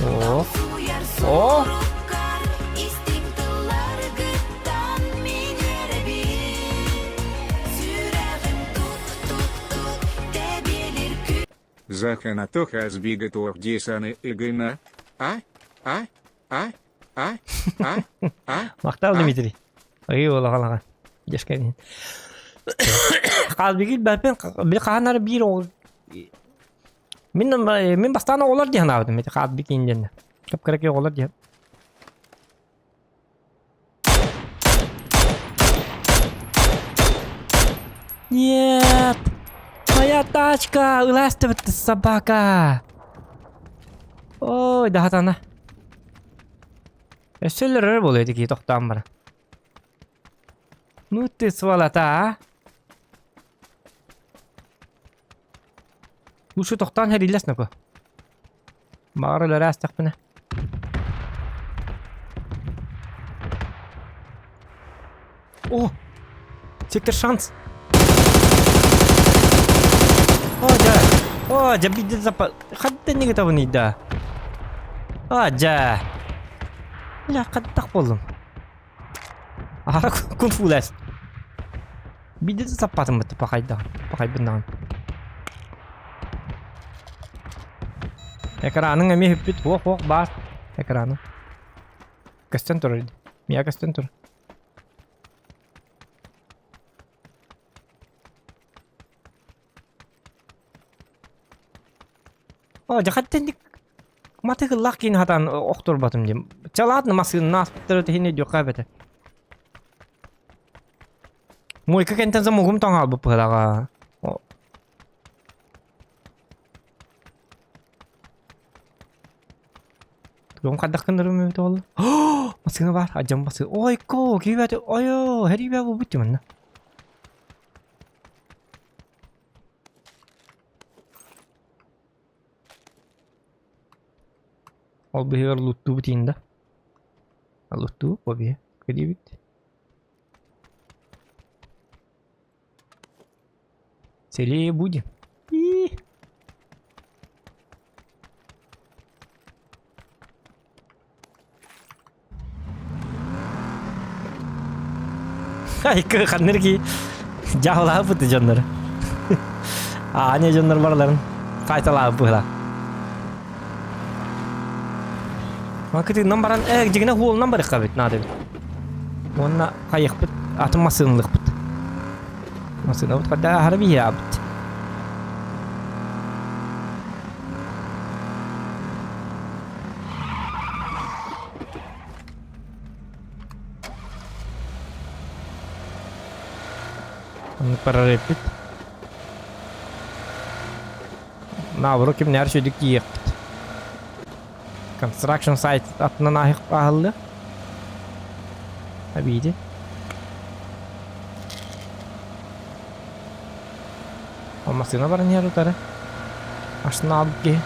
Оо. Оо. Заханатоха сбигатуох десаны ыгына. А? А? А? А? А? А? Махтал Дмитрий. Ый улахан Дешкэ. Хаалбигил бэппин били хаһан ары биир оҕо мин мин бастаан оҕолор диэн санаабытым ити хаалбикин диэн. Кып-кыракый оҕолор диэн. Нет! Моя тачка! Ыластыбыт собака! Ой, дахатана. Өссө өлөрөр буолуо ити киһи тохтоон баран. Ну ты сволота, а? Лучше тохтоон хэриилэс нако. Баҕар өлөрө аастахпына. О! Сектор шанс! О, да! О, дьэ биирдэ запа... Хантан не готовый да? А, дьэ! Бля, хаттах буоллум. Аһара кунфулас. Биирдэ да саппатым бытты пахайдаҕын. Пахайбын Экраның эмиэ бүппүт. Уох-уох баар. Экраны. Көстөн турар. Миэхэ көстөн турар. О, дьэ хаттан. Матыгыллах киин хатан охторботум дим. Чалаатны массыынна аспыттары тиһини диэххэ эбэтэ. Мойка кэнтэн замогум тоҥаалбыт быһылаҕа. Тугум хайдах гыннарым эбит ол? Массыына баар, адьам массыына. Ойко, киибэти, ойо, хэрибэ буолбут манна. Ол быһыгар луттуубут иин да? Луттуу, обиэ, кэлиибит. Целее будем. И Айкы ханныр ки дьаһалаабыт дьоннор. Аня дьоннор барыларын хайталаабыт быһыла. Макытыынан баран э дьигинэ хуолунан барыхха бит наада бит. Уонна хайыхпыт атын массыынылыхпыт. Массыынабыт хадда аһара биһиабыт. Оннук барар эппит. Наоборот кимнээр сүдүк тиийиэхпит. Construction site аттынан ааһыллыа. Обиде. Ол массыына баран иһэр утары. Машина албыт киһи.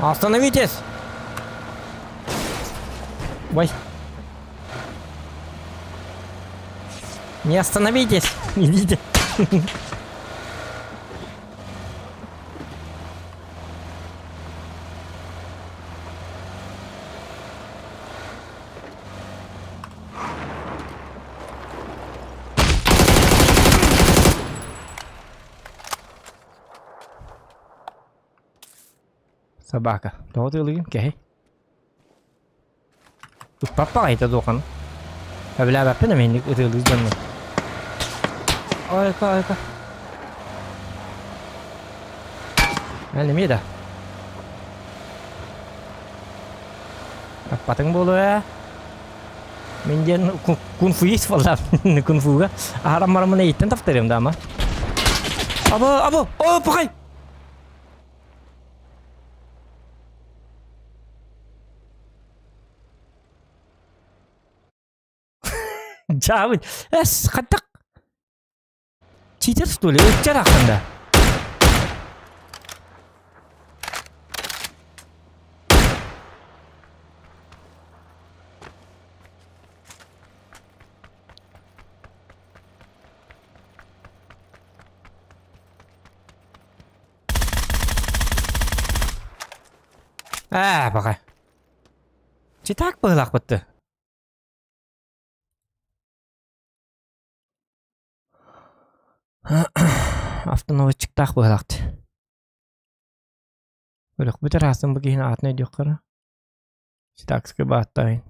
Остановитесь! Ой. Не остановитесь! Идите. Собака. Тоҕо тыалыгын кэһи. Ыппаппа айта дуохан. Эбилээбэппин эмиэ ытыалыыр дьоннор. Айка, айка. Эн эмиэ да. Таппатыҥ буолуо ээ. Мин диэн кунфуист буоллам. Кунфуга. Аһаран бараммын эйиттэн таптарыам да ама. Або, або, о, пахай! Дьаабын, эс, хаттак. Читер что ли? Өттер ахтанда. Аа, баҕа. Читак быһылаахпытты. Автоноводчиктаах быһылаахты. Өлөхпүт араастан бу киһини аатын өйдүөххэ эрэ. Читакскай бааттаайын.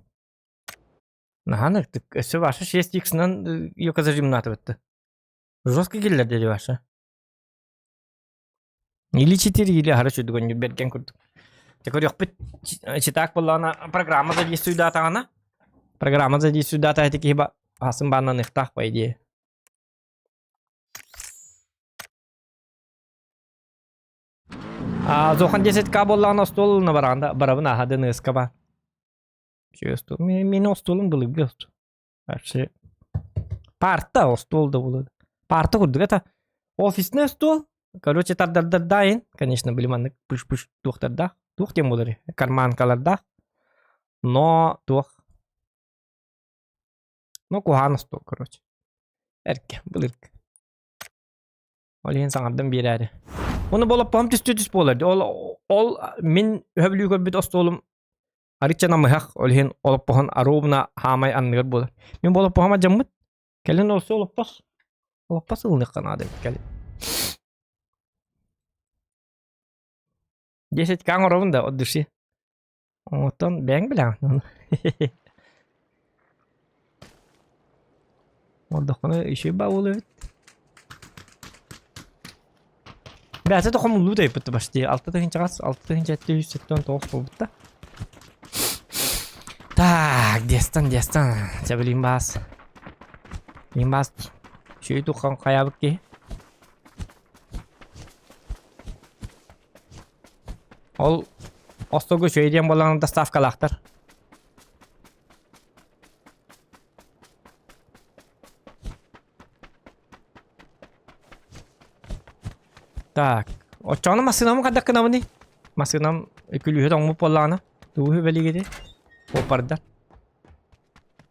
Наһаа ныктык. Өссө Ваша 6x-нан ёка зажимнаатыбытты. Жестко киллэрдэ дии Ваша. Или 4 или аһара сүрдүгэн бэргэн курдук. Те көрүөхпүт читак буоллаҕына программа задействуйдаатаҕына программа задействуйдаата ити киһи асын бааннаныахтаах по идее. А зохан 10к буоллаҕына остуол бараҕында барабын аха ДНС-ка ба. Остуол. Мин остуолум былыргы остуол. Вообще парта остуол да буолуо. Парта курдук это офисный остуол. Короче, тардардардаайын, конечно, были маннык пыш-пыш туохтардаах. Туох диэн буолар карманкалардаах. Но туох. Ну, куһаан остуол, короче. Эрке, былыргы. Ол иһин саҥардан биэрээри. Ону болоппоһум түстүү түс буолар. Ол, ол мин өһөбүлүү көрбүт остуолум Арычча намыһах, ол иһин олоппоһун аруубуна хаамай анныгар буолар. Мин бу олоппоһум адьаммыт. Кэлин олсу олоппос. Олоппос ылыныахха наада эбит кэлин. 10 к оҥоробун да от души. Оттон бэйэҥ билэҕин. Олдоххуна үчүгэй баа уол эбит. Бэйэтэ да хомуллуу тайпыт почти. Алта тыһыынчаҕас, 6779 буолбут да. Так, дестан, дестан. Чэ билим баас. Билим баас. Үчүгэй туххан хайаабыт киһи. Ол остуолга үчүгэй диэн буоллаҕына доставкалаахтар. Так, оччоҕуна массыынам хайдах гынабыный? Массыынам күлүүһэ тоҥмут буоллаҕына, тугу сүбэлиигитий? Суоппардар.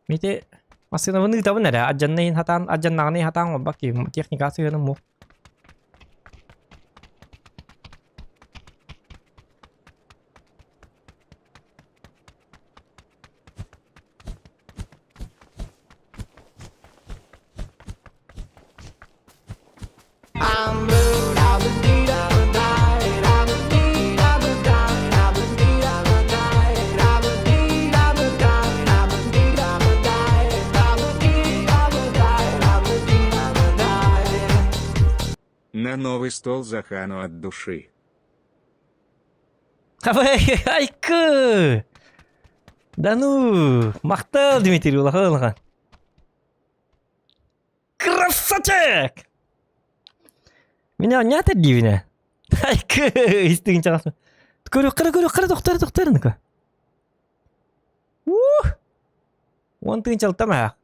Мити массыынабын ыытабын эрэ, алдьанна хатаан, алдьаннаҕына хатаан оҥорбот киһи, техникаҕа сыһыаным муох. На новый стол Захану от души. Айкы! Да ну, махтал, Дмитрий, улахан улахан. Красавчик! Меня не диибинэ. Айкы, истигин чаҕас. Көрүөххэ көрүөххэ тохтор тохтор ну-ка. Ух! Уон тыынчалта маах.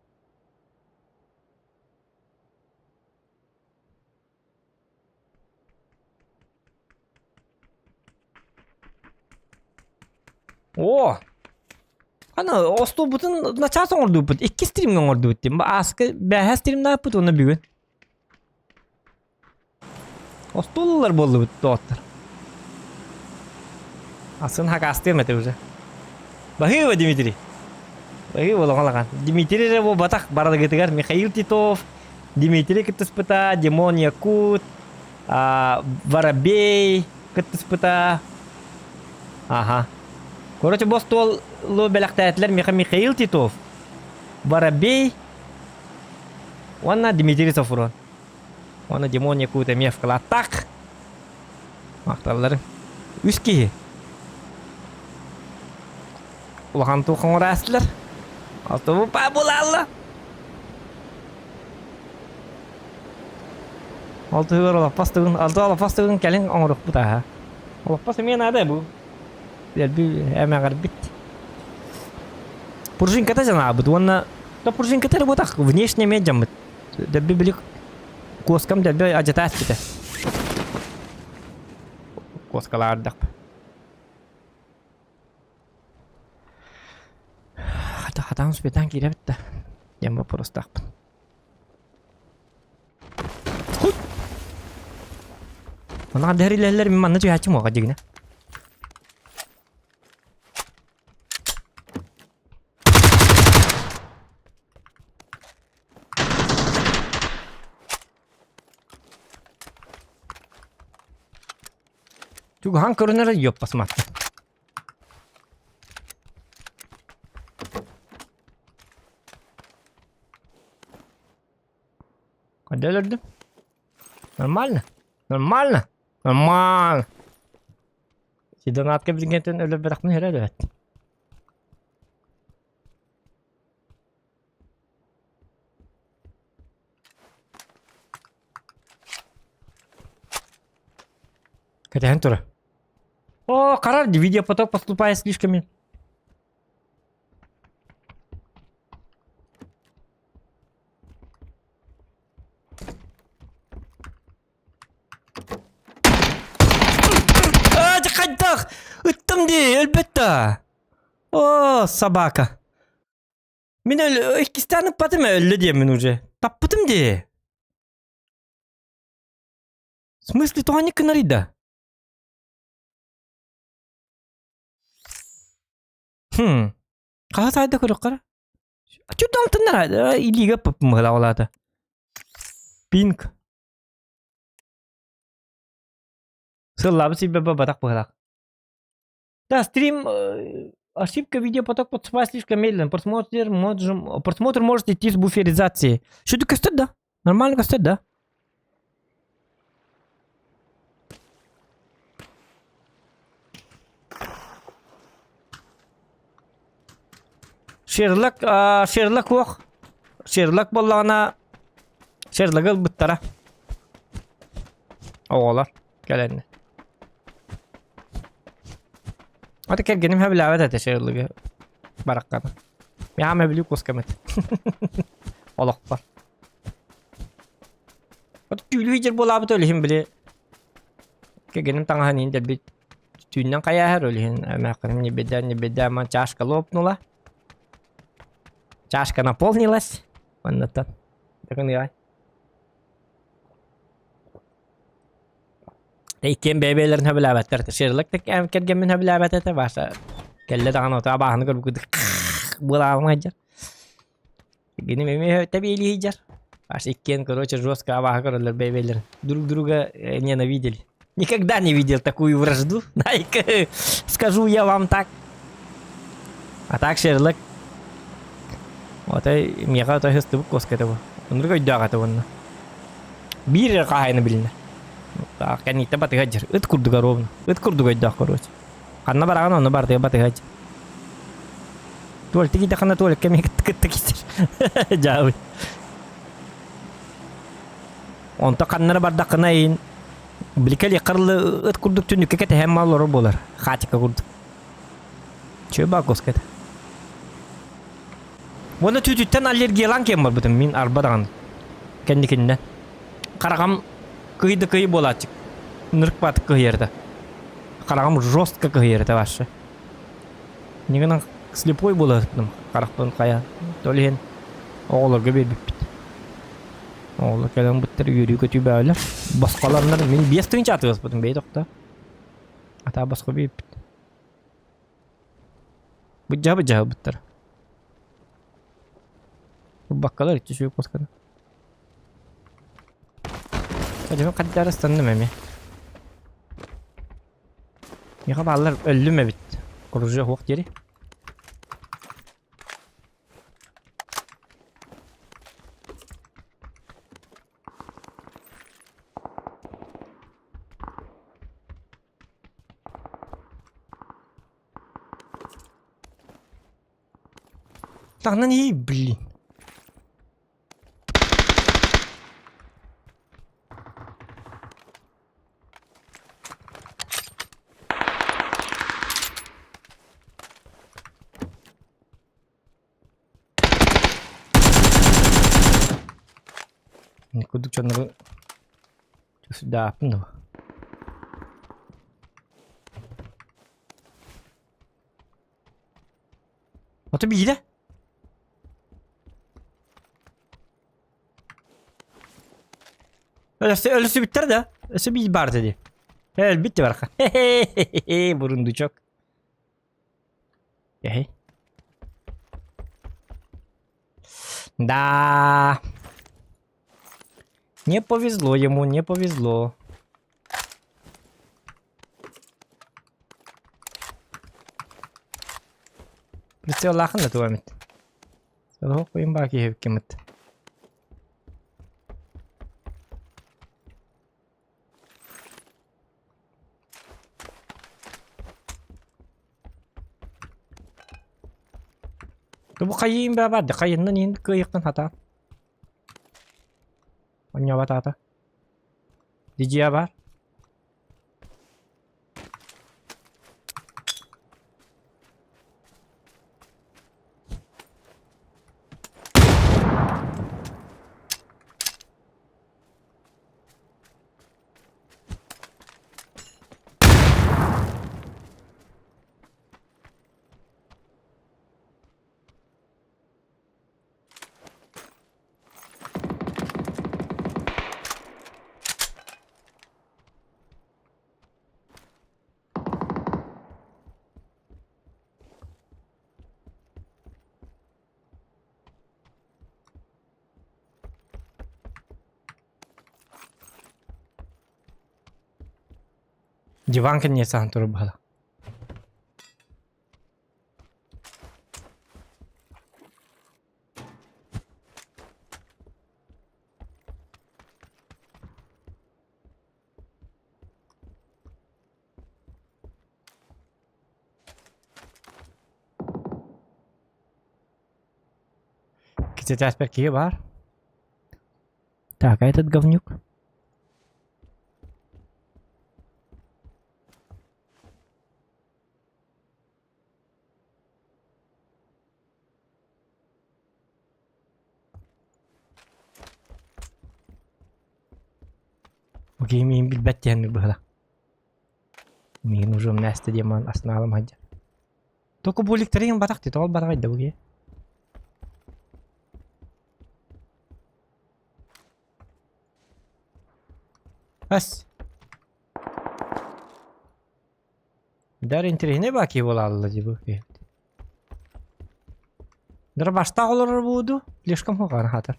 Оо! Аны остуолбутун начаас оҥордубут. Икки стримҥэ оҥордубут дии. Ааскы бээһээ стримнааппыт уонна бүгүн. Остуоллар буоллубут доҕоттор. Асын хакаастыам этэ уже. Баһыыба Дмитрий. Баһыыба улахан Дмитрий эрэ буолбатах барылыгытыгар Михаил Титов, Дмитрий кыттыспыта, Димон Якут, Воробей кыттыспыта. Аха. Короче, бу остуолу бэлэхтээтилэр Михаил Титов, Воробей уонна Дмитрий Софрон. Уонна Димон Якут эмиэ вкладтаах. Махталлары. Үс киһи. Улахан туох оҥораастылар. Алтобу булалла. Ол туһугар олоппос тугун, алты олоппос тугун кэлин оҥоруохпут аһа. Олоппос эмиэ наада бу. Дэлби эмэҕирбит. Пружинката санаабыт уонна да пружинката эрэ буотах внешне эмиэ дьаммыт. Дэлби били куоскам дэлби адьатаас этэ. Куоскалаардах. Хата хатаан успетаан киирэбит да. Диэн боппуруостаахпын. Манна дэһэрилэллэр мин манна түһээччим уоҕа дьигинэ. Чугаһаан көрүнэрэ йоппасматта. Куда өлөрдүм? Нормально? Нормально? Нормально. Сидонатка билгентен өлөрбөтөхпүн эрэ эбээт. Кэтэһэн тура. О, харар видеопоток поступает слишком. Аа, хайдах? Ыттым дии, өлбөт да. О, собака. Мин өл иккистээн ыппатым өллө диэммин уже. Таппытым дии. В смысле, тоҕо гынарый да? Хм. Хаһа сайда көрөххө Чуталтыннар илиигэ ыппыппын Пинк. Сыллаабыт сийбэбэ батах быһылаах. Да, стрим... Ошибка видеопоток подсыпает слишком медленно. Просмотр, можем, просмотр может идти с буферизацией. Что ты костер, да? Нормально костер, да? Шерлок, а, Шерлок ох. Шерлок буоллаҕына Шерлогы ылбыттара. Оҕолор кэлэннэр. Ата кэргэним сөбүлээбэт этэ Шерлогы барахханы. Миэхэ сөбүлүүр куоскам этэ. Олохпор. От түүлү сылдьар буолаабыт ол иһин били кэргэним таҥаһын иһин дэлби түүннэн хайааһар ол иһин эмээххиним не беда не беда ман чашка лопнула. Чашка наполнилась. Оннуттан. Дакыныай. Иккиэн бэйэ-бэйэлэрин сөбүлээбэттэр. Шерлок да кэргэммин сөбүлээбэт этэ. Баша кэллэ даҕаны ото абааһыны көрбүт буолаабын сылдьар. Кини эмиэ тэбиэлии сылдьар. Аж иккиэн, короче, жестко абааһы көрөллөр бэйэ-бэйэлэрин. Друг друга ненавидели. Никогда не видел такую вражду. Найка, скажу я вам так. А так Шерлок Отой миэхэ отой сыстыбыт куоска этэ бу. Оннук өйдөөх этэ уонна. Биир эрэ хаһаайына билинэр. Так, кэнниттэн батыһа дьир. Ыт курдуга ровно. Ыт курдук өйдөөх короче. Ханна бараҕын онно бардыга батыһа дьир. Туалетты киирдэххинэ туалекка эмиэ кытта киирэр. Дьаабый. Онто ханнара бардаххына иин биликэ кырылы ыт курдук түннүккэ кэтэһэн мал олорор буолар. Хаатика курдук. Чүө бакоска этэ. Уонна түүтүттэн аллергиялаан киэн барбытым мин арба даҕаны. Кэнникиннэ. Хараҕам кый да кый буолааччы. Ынырык баатык кыһыйар этэ. Хараҕым жестко кыһыйар этэ вообще. Нигынан слепой буоласпытым харахпын хайа. Ол иһин оҕолорго биэрбиппит. Оҕолор кэлэн буттар үөрүү-көтүү бөҕөлөр. Босхолоннор мин 5 тыһыынча атыыласпытым бэйи тохто. Атаа босхо биэрбит. Быдьаһа быдьаһа ылбыттара. Ылбаккалар иччи үчүгэй куосканы. Дьэ хаддара ыстанным эмиэ. Миэхэ бааллар өллүм эбит. Оружие суох диэри. Таҥнан иһий, блин. Курдук дьоннору сүрдээхпин дуо? Ото биирэ? Өлөсө өлөсүбүттэр да? Өссө биир баар дии. Өлбүт да барха. Бурундучок. Эһэй. Да. Не повезло ему, не повезло. Прицеллаахын да туга эмит. Солоһуох куйун баа киһи кимит. Бу хайыым баа баар хайыннан иһин кыайыахтан хатаан. Онньообатаата. Дидьиа баар. Диван кэнниэ саһан турар баһыла. Иккис этээспэр киһи баар. Так, а этот говнюк? Бу киһи миигин билбэт диэн быһыла. Миигин уже умнээстэ диэн маан астынаалым сылдьар. Току буликтарыҥ батах дии, тоҕо бараҕай да бу киһи? Ас. Дар интэриэһинэй баа киһи буолаалла дии бу киһи. Дробаштаах олорор буолуо дуу? Слишком хуҕаан хаатар.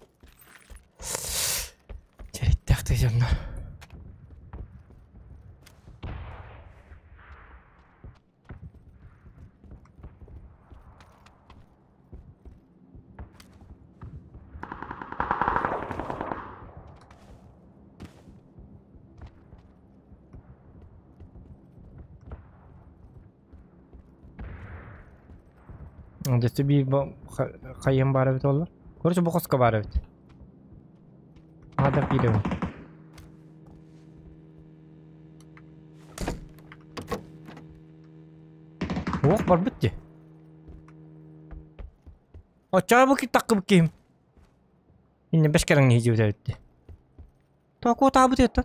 Чэриттээх дьонно. Дьэ биир хайыам баар эбит буолла. Короче, бу хоско баар эбит. Аадах киирэбин. Уох барбыт дии. Оччоҕо бу таккыбыт киһим. Инне бэс кэрэҥ иһдьибит эбит дии. Тоокуотаабыт ыттан.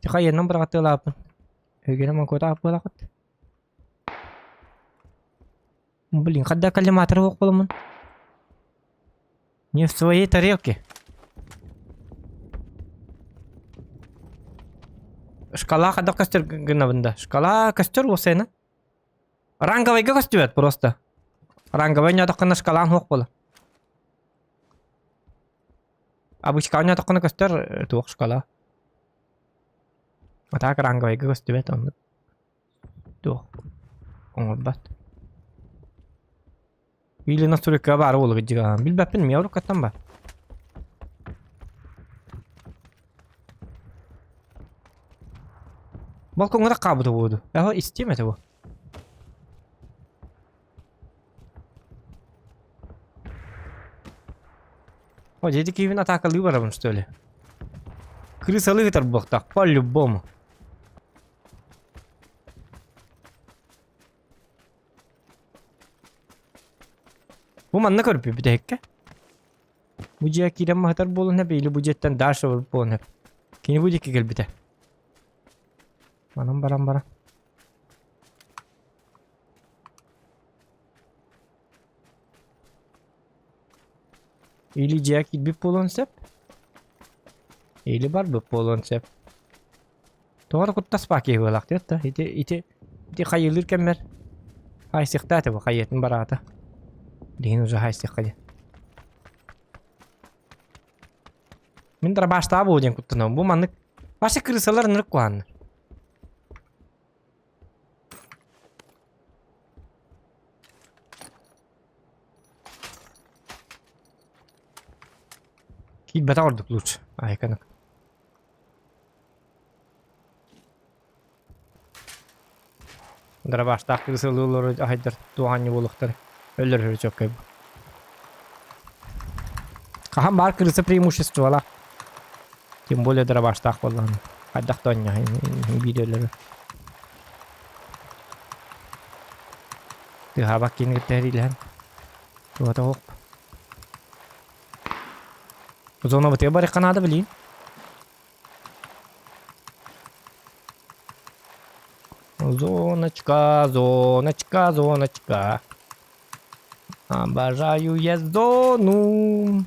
Хайыаннан быраҕаттыалааппын. Өйгөнө мокуотаах буолаҕыт. Блин, когда коллиматор буоламмын. Не в своей тарелке. Шкала хадах көстөр гынабын да. Шкала көстөр уосайна. Ранговайга көстүбэт просто. Ранговай ньотоххуна шкалаан суох буола. Обычка ньотоххуна көстөр туох шкала. А так ранговайга көстүбэт оннук. Туох оҥорбот. Или настройка баар буолуо дьиҥэ билбэппин эмиэ уруккаттан баар. Балкоҥҥа да хаалбыта буолуо дуу? Эһо истиэм этэ бу. О, дьэ ити киһибин атаакалыы барабын что ли? Крысалыы ыытар буолуохтаах по-любому. Бу манна көрбүт бүтэһиккэ. Бу дьиэ киирэн маһытар буолан сөп или бу дьиэттэн дальше барбыт буолан сөп. Кини бу диэки кэлбитэ. Манан баран баран. Или дьиэ киирбит буолуон сөп. Или барбыт буолуон сөп. Тоҕо эрэ куттаспаа киһи быһыылаах диэт да ити ити ити хайыылыыр кэммэр хайсыахтаа этэ бу хайыатын бараата. Билигин уже хайсыахха диэн. Мин дробаштаах буолуо диэн куттанабын. Бу маннык вообще крысалар ынырык куһааннар. Киирбэтэх ордук лучше. Айканак. Дробаштаах кырысылыылары аһайдар туох анньы буолуохтар өлөр чөккөй. Хаһан баар крыса преимуществолаах. Тем более дробаштаах буоллаҕына. Хайдах да онньо биир өлөрөр. Тыаһаабат киһини кытта сэриилэһэн. Туһата суох. Зонабытыгар барыахха наада билигин. Зоночка, зоночка, зоночка. Обожаю я зону.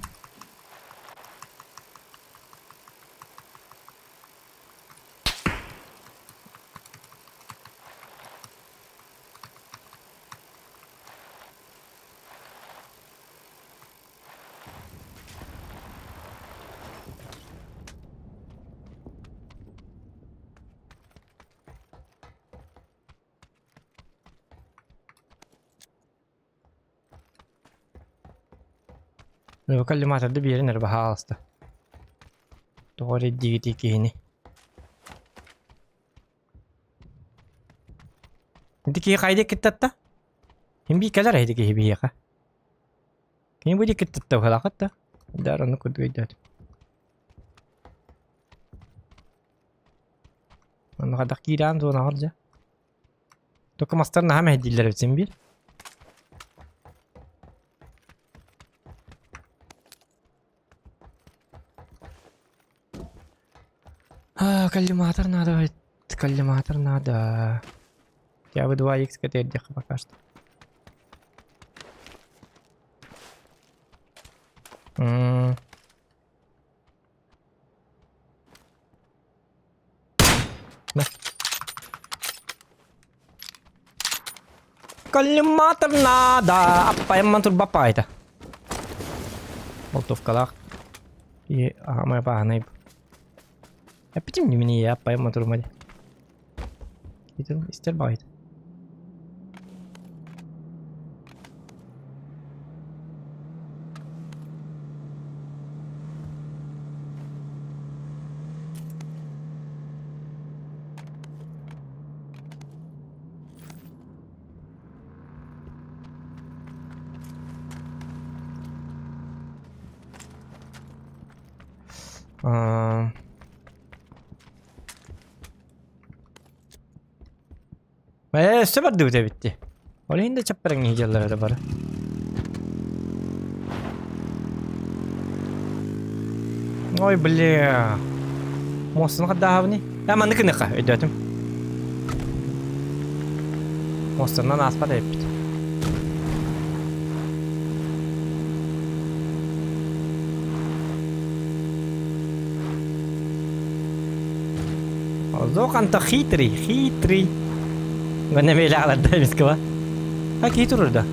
Коллиматорды биэрин эрэ баһаалыста. Тоҕо эрэ диигитий киһини. Ити киһи хайда киттатта? Ким бии кэлэр ити киһи биһиэхэ? Кини бу диэки туттабыһалаахыт да? Дар ону курдук өйдөөтүм. Онно хайдах киирээн зонаҕар дьэ. Только мастар наһаа мэһэйдииллэр эбит син биир. А, коллиматор надо, коллиматор надо. Хотя бы 2х кэтэрдиэххэ пока что. М. На. Коллиматор надо. Аппайымман турбаппаайта. Болтовкалаах. И аамай бааһынай. Эппитим дии аппайымман турма дии. Итин истэр баҕайыта. Аа. Ээ, өссө бардыбыт эбит дии. Ол иһин да чаппараҥ иһдьэллэр эрэ бары. Ой, бля. Муостаны хардааһабыный? Ээ, маннык гыныахха, өйдөөтүм. Муостанан ааспат эбиппит. Зохан-то хитрый, хитрый. Гана меляларда эмискэ А киһи турар да?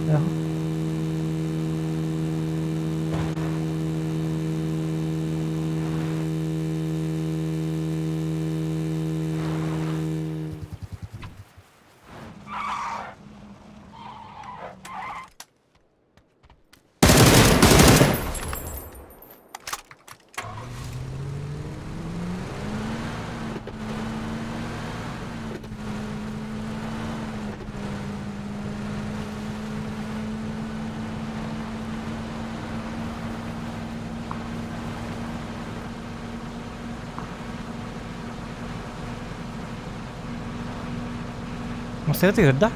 Массыына тыырда.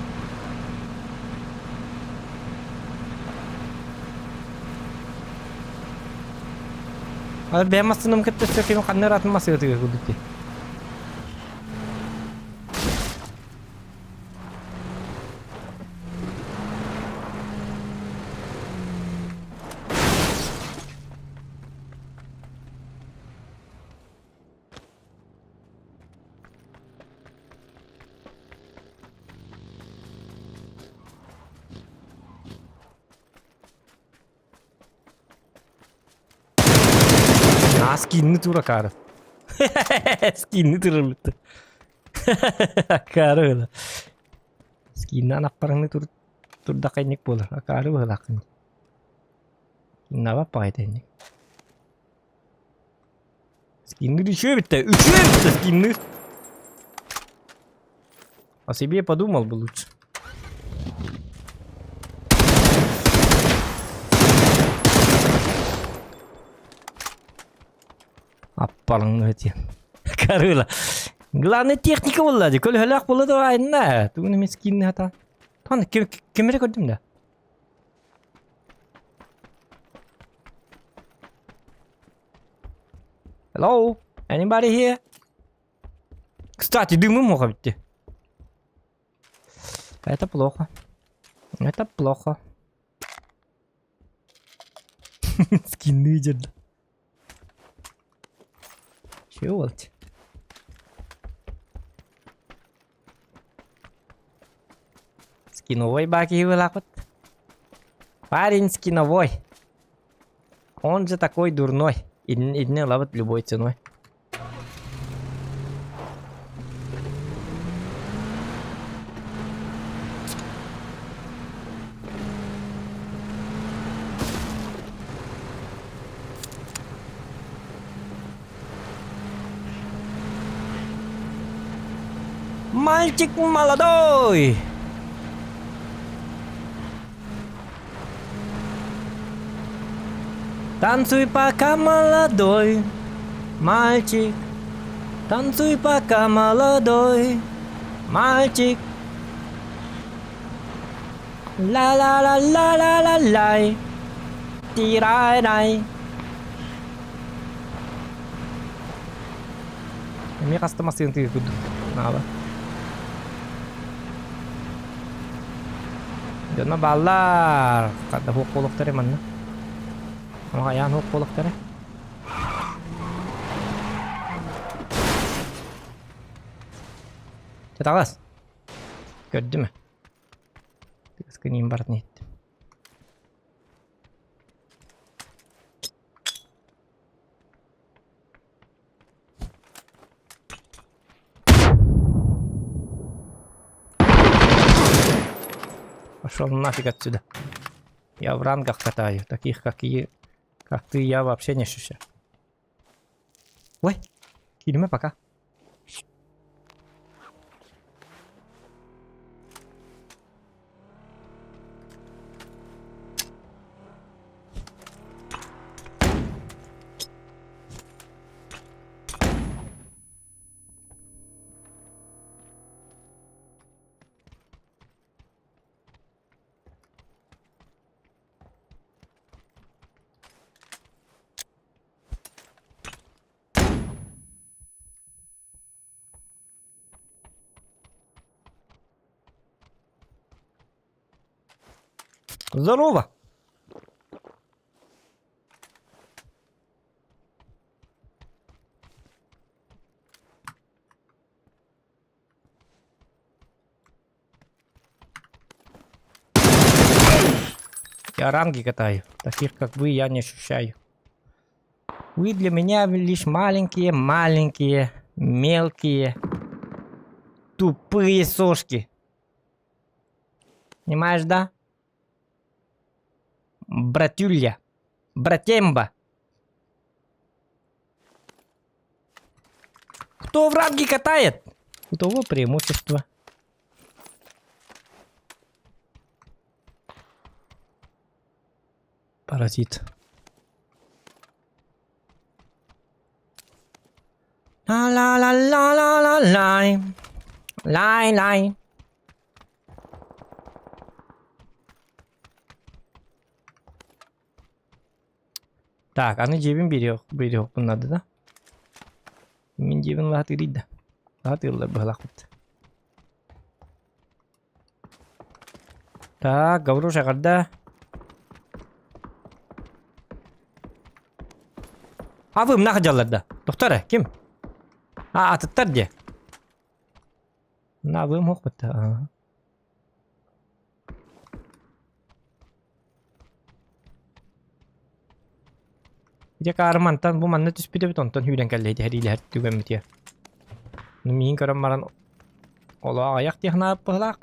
Аны бэйэм массыынам кытта өссө ким ханна ыраатын массыына тыыр курдук дии. Аа, скинни тур акаары. Скинни туруллутtu. Акаары было. Скиннан аппараңны тур турдакайник буолар. Акаары быһылааххын. Наба паайтайник. Скинныр үчүгэй эбит да, үчүгэй эбит да скинныр. О себе подумал бы лучше. Аппалаҥ этиэн. Карыла. Главное техника буолла дии. Көлөһөлөөх буолла да айна. Тугун эмэ скинни хата. Тон ким эрэ көрдүм да. Hello? Anybody here? Кстати, дымы муха битти. Это плохо. Это плохо. Скинны дерді. Чего вот? Скиновой баки вылапат. Парень скиновой. Он же такой дурной. Идни ловит любой ценой. Мальчик молодой! Танцуй пока молодой, мальчик. Танцуй пока молодой, мальчик. Ла-ла-ла-ла-ла-ла-лай. Тирай-рай. Эмиэ хаста массыына тыа курдук. Наала. Дьоно бааллар. Хата хуох буолуохтара манна. Хайаан хуох буолуохтара. Чатаҕас. Көрдүм. Тыаскын барытын иһиттим. Пошел нафиг отсюда. Я в рангах катаю, таких как и как ты, я вообще не ощущаю. Ой, кииримэ пока. Здорово! Я ранги катаю. Таких, как вы, я не ощущаю. Вы для меня лишь маленькие, маленькие, мелкие, тупые сошки. Понимаешь, да? Братюля. Братемба. Кто в ранге катает? У того преимущество. Паразит. Ла-ла-ла-ла-ла-ла-лай. Лай-лай. Так, аны дьиэбин биэриэх биэриэхпин наада да? Мин дьиэбин лаһатыырый да? Лаһатыыллар быһалаахпыт. Так, Гавруш эҕэрдэ. А вы мына дьаллар да? Тохтор эрэ, ким? А, атыттар дии. Мына абыым суох бытта. Аа. Дьэ каары мантан бу манна түспүт эбит онтон сүүрэн кэллэ ити сэриилэһэр түгэммитигэр. Ну миигин көрөн баран олоо аҕыйах дии санаабыт быһыылаах.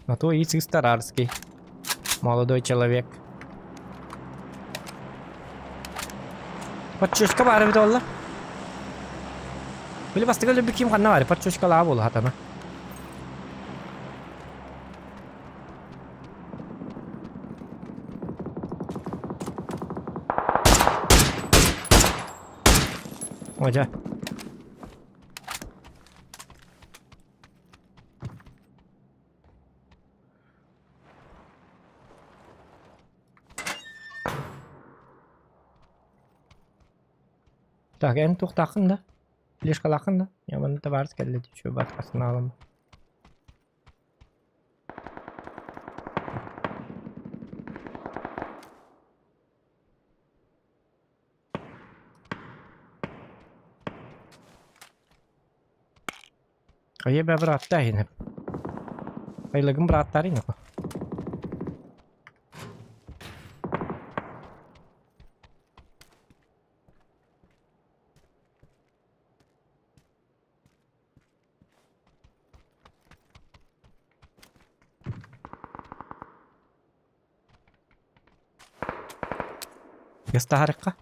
А то и цистарарский. Молодой человек. Подчучка баар эбит буолла. Били бастакы өлөрбүт ким ханна баар? Подчучкалаах буолла хатана. Ожа. Так, эн туохтааххын да? Флешкалааххын да? Я манна табаарыс кэллэ дии, үчүгэй баат аламмын. Хайа бэ бырааттаа иһин Айылыгым бырааттаар ини Гастаһарыкка.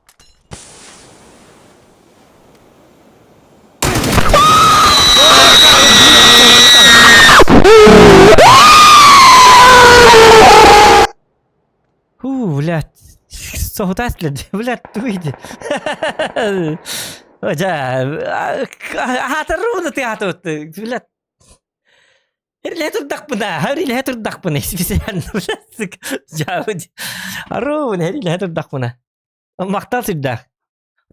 Соһутааччылар блядь, туйди. Дьэ, аһаатар тыаһаатыбыт, блядь. Эрилэһэ турдахпына, эрилэһэ турдахпына, специально, блядь, дьаабыт. Аруун, эрилэһэ турдахпына. Махтал сүрдээх.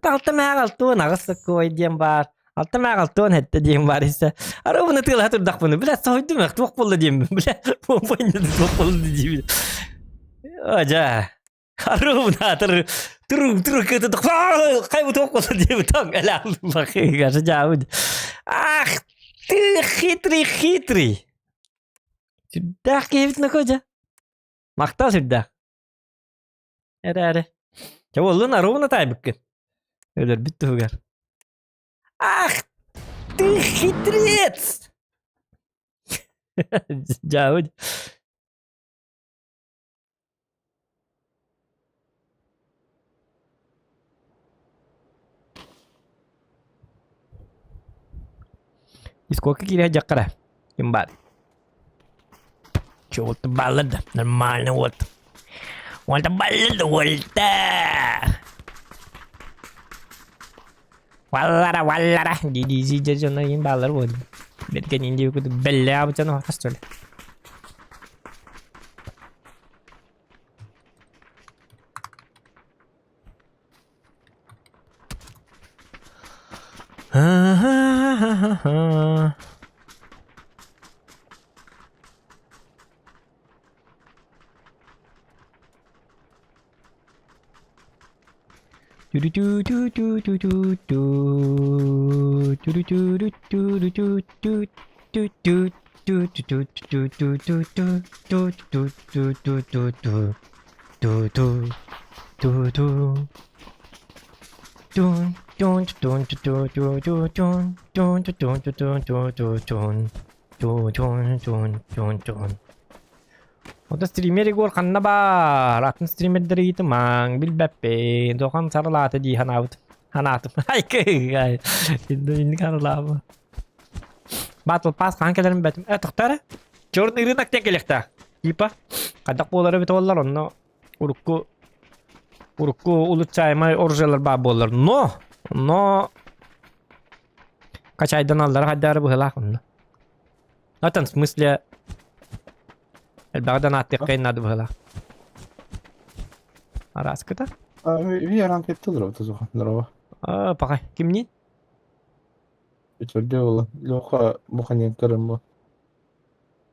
Алта мээх алтуон аҕыс сокуой диэн баар. Алта мээх алтуон сэттэ диэн баар истэ. Аруун ытыалаһа турдахпына, блядь, соһуйдум, туох буолла диэммин, блядь, туох буолла диибин. Дьэ, Аруун турук турук хайбыт буолла диэбит Ах ты хитрый хитрый. Сүрдээх киһибит нокожа. Махтал сүрдээх. Эрэ эрэ. Чэ буоллун аруун атаайбыккын. Өлөрбүт туһугар. Ах ты хитрец! Дьаабыт. Сколько киирэ дьаххара? Ким баар? Чего-то баллада. Нормально вот. Вот баллада, вот. Валлара, валлара. Ди-ди-ди, дьоно им баллар вот. Беткен инди куду белля бутано хастол. Ха-ха-ха-ха. Тю-тю-тю-тю-тю-тю. Тю-тю-тю-тю-тю-тю-тю. Ту-ту-ту-ту-ту-ту-ту-ту-ту-ту-ту-ту. Ту-ту. Ту-ту. Тун, тун, тун, ту-ту-ту-тун, тун, тун, тун, ту-ту-тун. Тун, тун, тун, тун. Ота стример Егор ханна баар? Атын стримердери ыйытымаҥ, билбэппин. Тохан сарылаата дии санаабыт. Санаатым. Айкы, инник харылаабы. Battle Pass хаһан кэлэрин бэтим. Э, тохтоо эрэ. Черный рынок диэн кэлиэхтээх. Типа, хайдах буолар эбит буоллар, онно урукку урукку улучшаемай оружиелар баар буоллар. Но, но качайданаллара хайдаары быһылаах онно. Атын, в смысле, элбэҕи да нааттыахха наада быһылаах. Араскыта? Вера кетті Здорово. А, пока. Кимни? Үтүрдэ буолла. Леха буханен көрөн бу.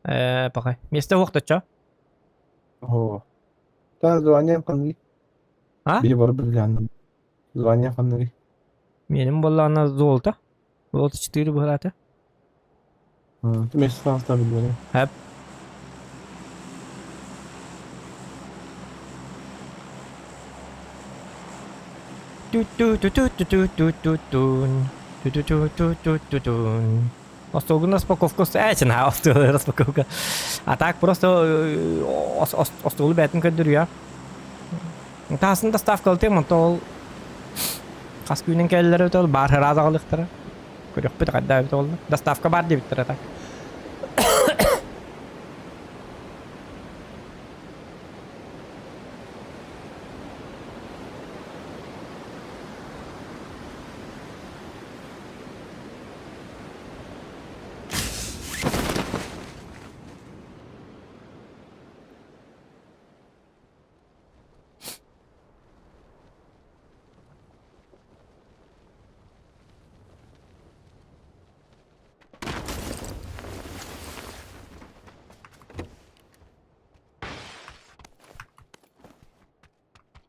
Э, пока. Место уохтачча? О. Та звание ханныгый? А? Били бар билгәнем. Звание ханныгый? Менин боллаана золото. Золото 4 быһылаата. Ты месяц назад билбедим. Хэп. Ту-ту-ту-ту-ту-ту-ту-тун. Ту-ту-ту-ту-ту-тун. Остуолгун распаковка эчен ha остуол распаковка. А так просто остуолу бээтин көрдөрүө. Таасын доставка ылтым, онто ол хас күнүн кэллэр өтөл бар ыраас аҕалыахтара. Көрүөхпүт хайда эбит буолла. Доставка бар диэбиттэрэ так.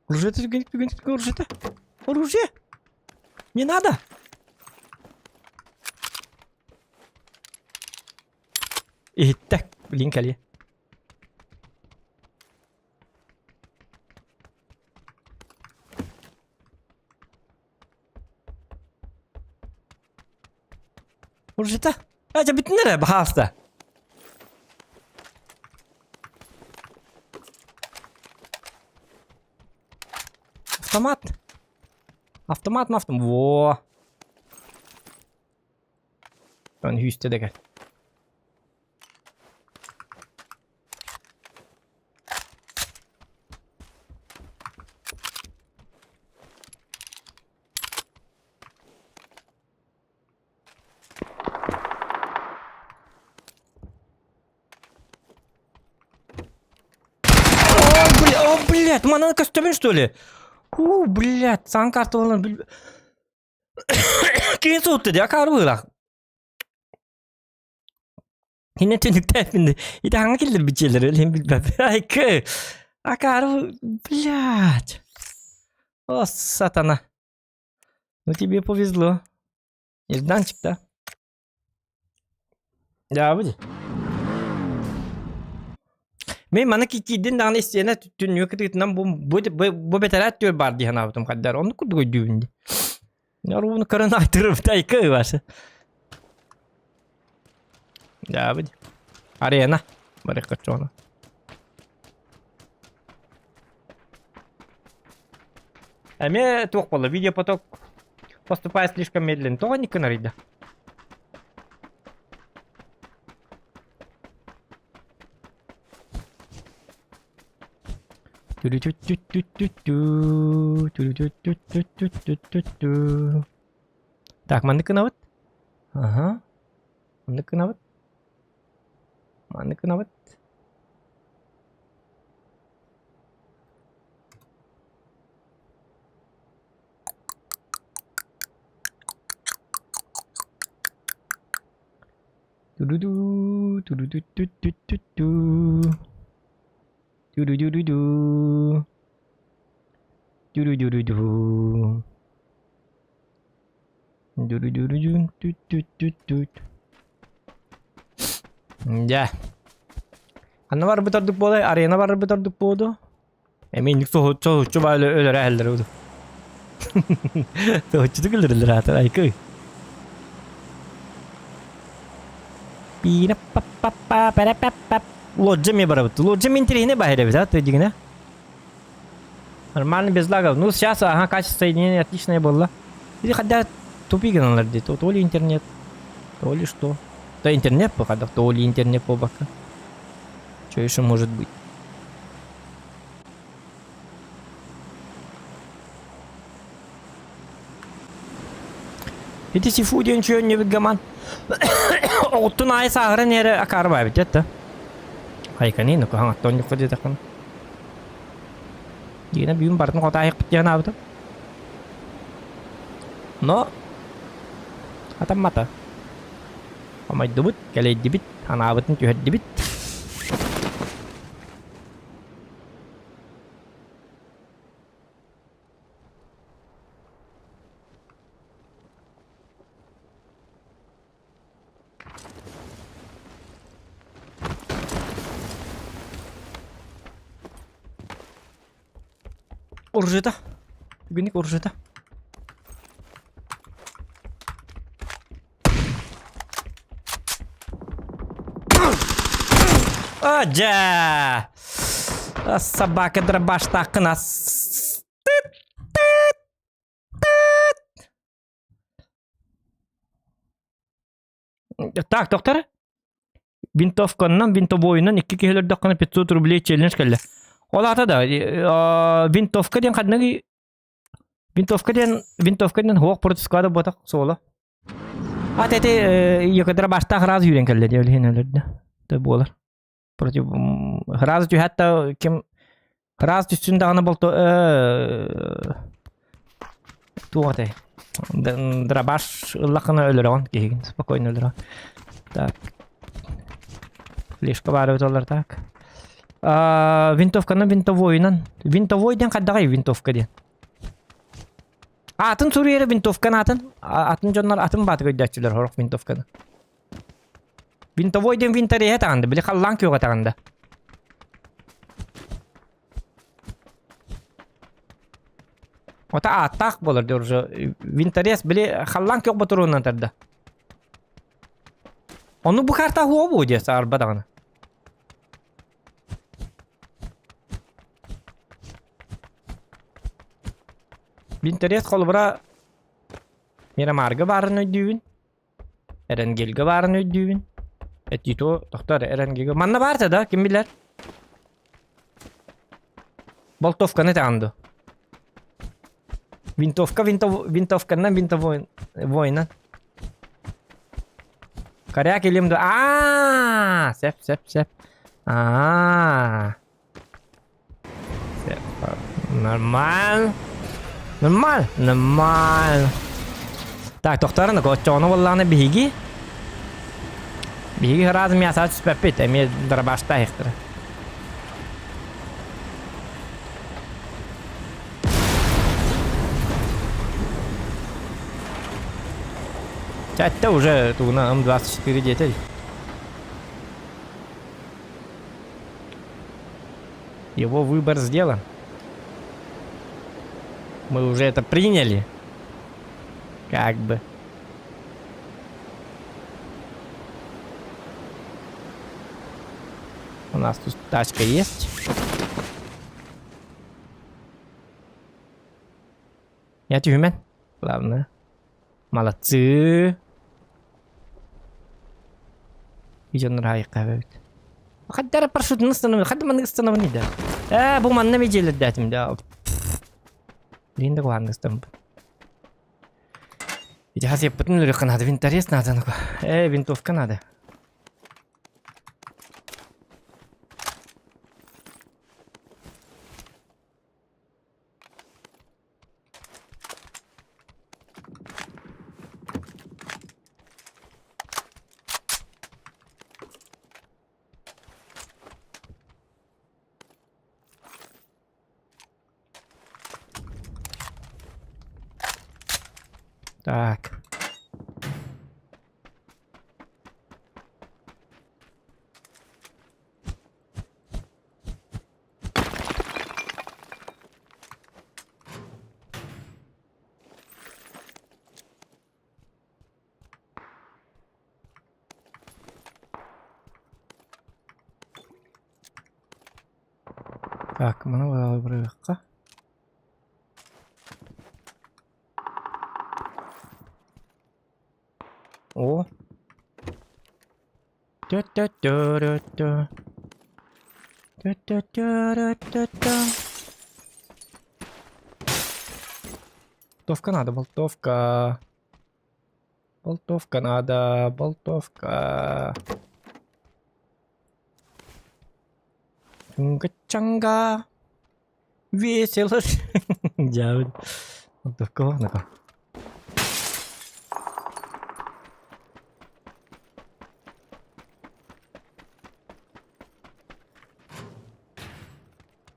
Оружие оружие Оружие! Не надо! Иһиттэ, блин, кэлиэ. Оружиета? А, дьэ бүтүн эрэ, баһаалыста. Автомат. Автомат, автомат. Во. Он хүйсте да кэл. О, блядь, манан көстөбүн что ли? У, блядь, саҥа карта буолан бил... Киин суутта дии, акаары быылаах. Хинэ түнүктээппин ити хаҥа киллэрбит дьиэлэр өлүн билбэппин. Айкы, акаары, блядь. О, сатана. Ну тебе повезло. Нежданчик, да? Дьаабы Мин маны киирдин даҕаны истиэнэ түннүгэ кытыытынан бу бу бу бэтэрээ өттүгэр баар дии санаабытым хайдах эрэ оннук курдук өйдүүбүн дии. Оруобуну көрөн айтырбыт айка Вася. Дьаабы дии. Арена. Барыахха чоҕуна. Эмиэ туох буолла видеопоток поступает слишком медленно. Тоҕо инник гынарый да? Так, маннык гынабыт. Ага. Маннык гынабыт. Маннык гынабыт. Ту-ду-ду, ту-ду-ду-ду-ду-ду-ду. Ту-ду-ду-ду-ду. Ту-ду-ду-ду-ду. Ду-ду-ду-ду-ду, түт-түт-түт-түт. Дьэ. Ханна барбыт ордук буолай? Арена барбыт ордук буолду. Эмиэ инник соһуччу баа өлөрө эһэллэр буду. Соһуччутук өлөрөллөр аата айкы. Пиина па па па пара па па Лоджа мне барабыт. Лоджа мен интереснее баһыр эбит, а, ты дигинэ. Нормально, без лагов. Ну, сейчас, ага, качество соединения отличное было. Или хотя тупик гыналар дии. То, то ли интернет, то ли что. Да интернет пока, да, то ли интернет по бока. Что еще может быть? Ити сифу диэн чүөнньүбүт гаман оҕуттун аайы сааһыран эрэ акаарбаабыт это. Хайкани, ну хаҥаттан ньукка диэтэххин. Дина бүгүн бартын хотаайыкпыт диэн аабытым. Но атаммата. Омайдыбыт, кэлэйдибит, анаабытын түһэрдибит. Оружиета. Бүгүнүк оружиета. Дьэ! Собака дробаштааххын ас. Так, доктор. Винтовканнан, винтовойунан икки киһи өлөрдөххүнэ 500 рублей челлендж кэллэ. Ол аата да, винтовка диэн ханныгы Винтовка диэн винтовка диэн хуох против буотах суола. Ат эти якадра баштаах раз үүрэн кэллэ диэ билиһин өлөрдө. Тэ буолар. Против раз түһэт да ким раз түстүн даҕаны болто туох этэй дробаш ыллахына өлөрөҕүн киһигин спокойно өлөрөҕүн. Так. Флешка баар эбит олар так. Винтовканы винтовойунан. Винтовой диэн хайдаҕай винтовка диэн? Атын суруйары винтовканы атын. Атын дьоннор атын баатык өйдөөччүлэр сорох винтовканы. Винтовой диэн винтореһэ таҕында, били халлаан күөҕэ таҕында. Ото ааттаах буолар диор уже винторез били халлаан күөх ботуруонунан тарда. Ону бу карта хуо бу диэ саарба даҕаны. Винторез холобура Мирамарга баарын өйдүүбүн. Эренгельга баарын өйдүүбүн. Этито тохтор Эренгельга. Манна баарта да, ким билэр? Болтовканы таҕан ду. Винтовка винтов винтовканан винтовой воинан. Коряк илим ду. Аа, сеп сеп сеп. Аа. Нормально. Нормально. Нормально. Так, тохторон, оччоҕуна буоллаҕына биһиги биһиги сразу мясо түспэппит, эмиэ дробаштаахтара. Это уже тугуна М24 диэтэ. Его выбор сделан. Мы уже это приняли. Как бы. У нас тут тачка есть. Я түһүмэн. Главное. Молодцы. Иден райка эбит. Хаддара парашютын ыстанабын, хадда маннык ыстанабын да. Ээ, бу манна медиалердээтим да. Блин, да куһааннык ыстанабын. Ити хасыаппытын өлөрүөххэ надо, винторез надо, ну-ка. Э, винтовка надо. Так. Так, маны бырыахха. О. Тө-тө-тө-рө-тө. Тө-тө-тө-рө-тө-тө. Болтовка надо, болтовка. Болтовка надо, болтовка. Чунга-чанга. Весело. Дьаабын. Болтовка нака.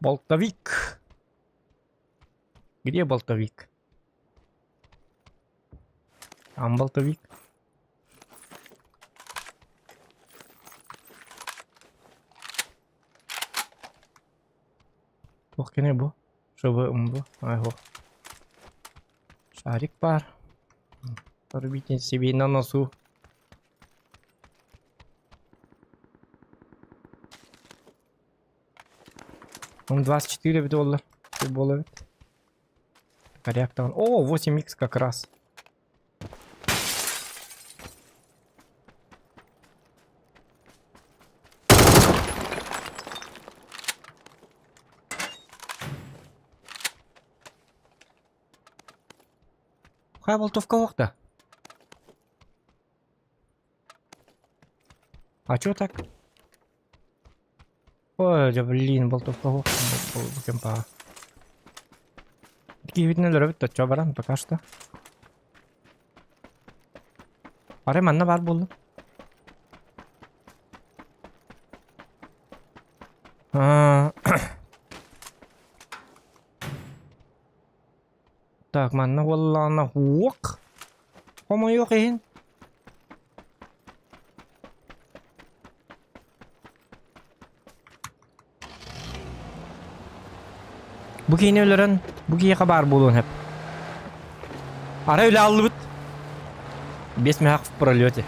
Болтовик. Где болтовик? Там болтовик. Туох кини бу? Чтобы бу. Айхо. Шарик бар. Порубите себе на носу. Он 24 доллар. Футбол Корректно. О, 8х как раз. Хайа болтовка да. А чё так? Ой, да блин, болтовка кемпа. Киһибитин өлөрөбүт точчо баран пока что. Арай манна бар буоллун. Так, манна буоллаҕына уок. Хомойуох иһин. Бу киһини өлөрөн, бу киһиэхэ баар буолуон сөп. Арай үлэ аллыбыт. Без мягких в пролете.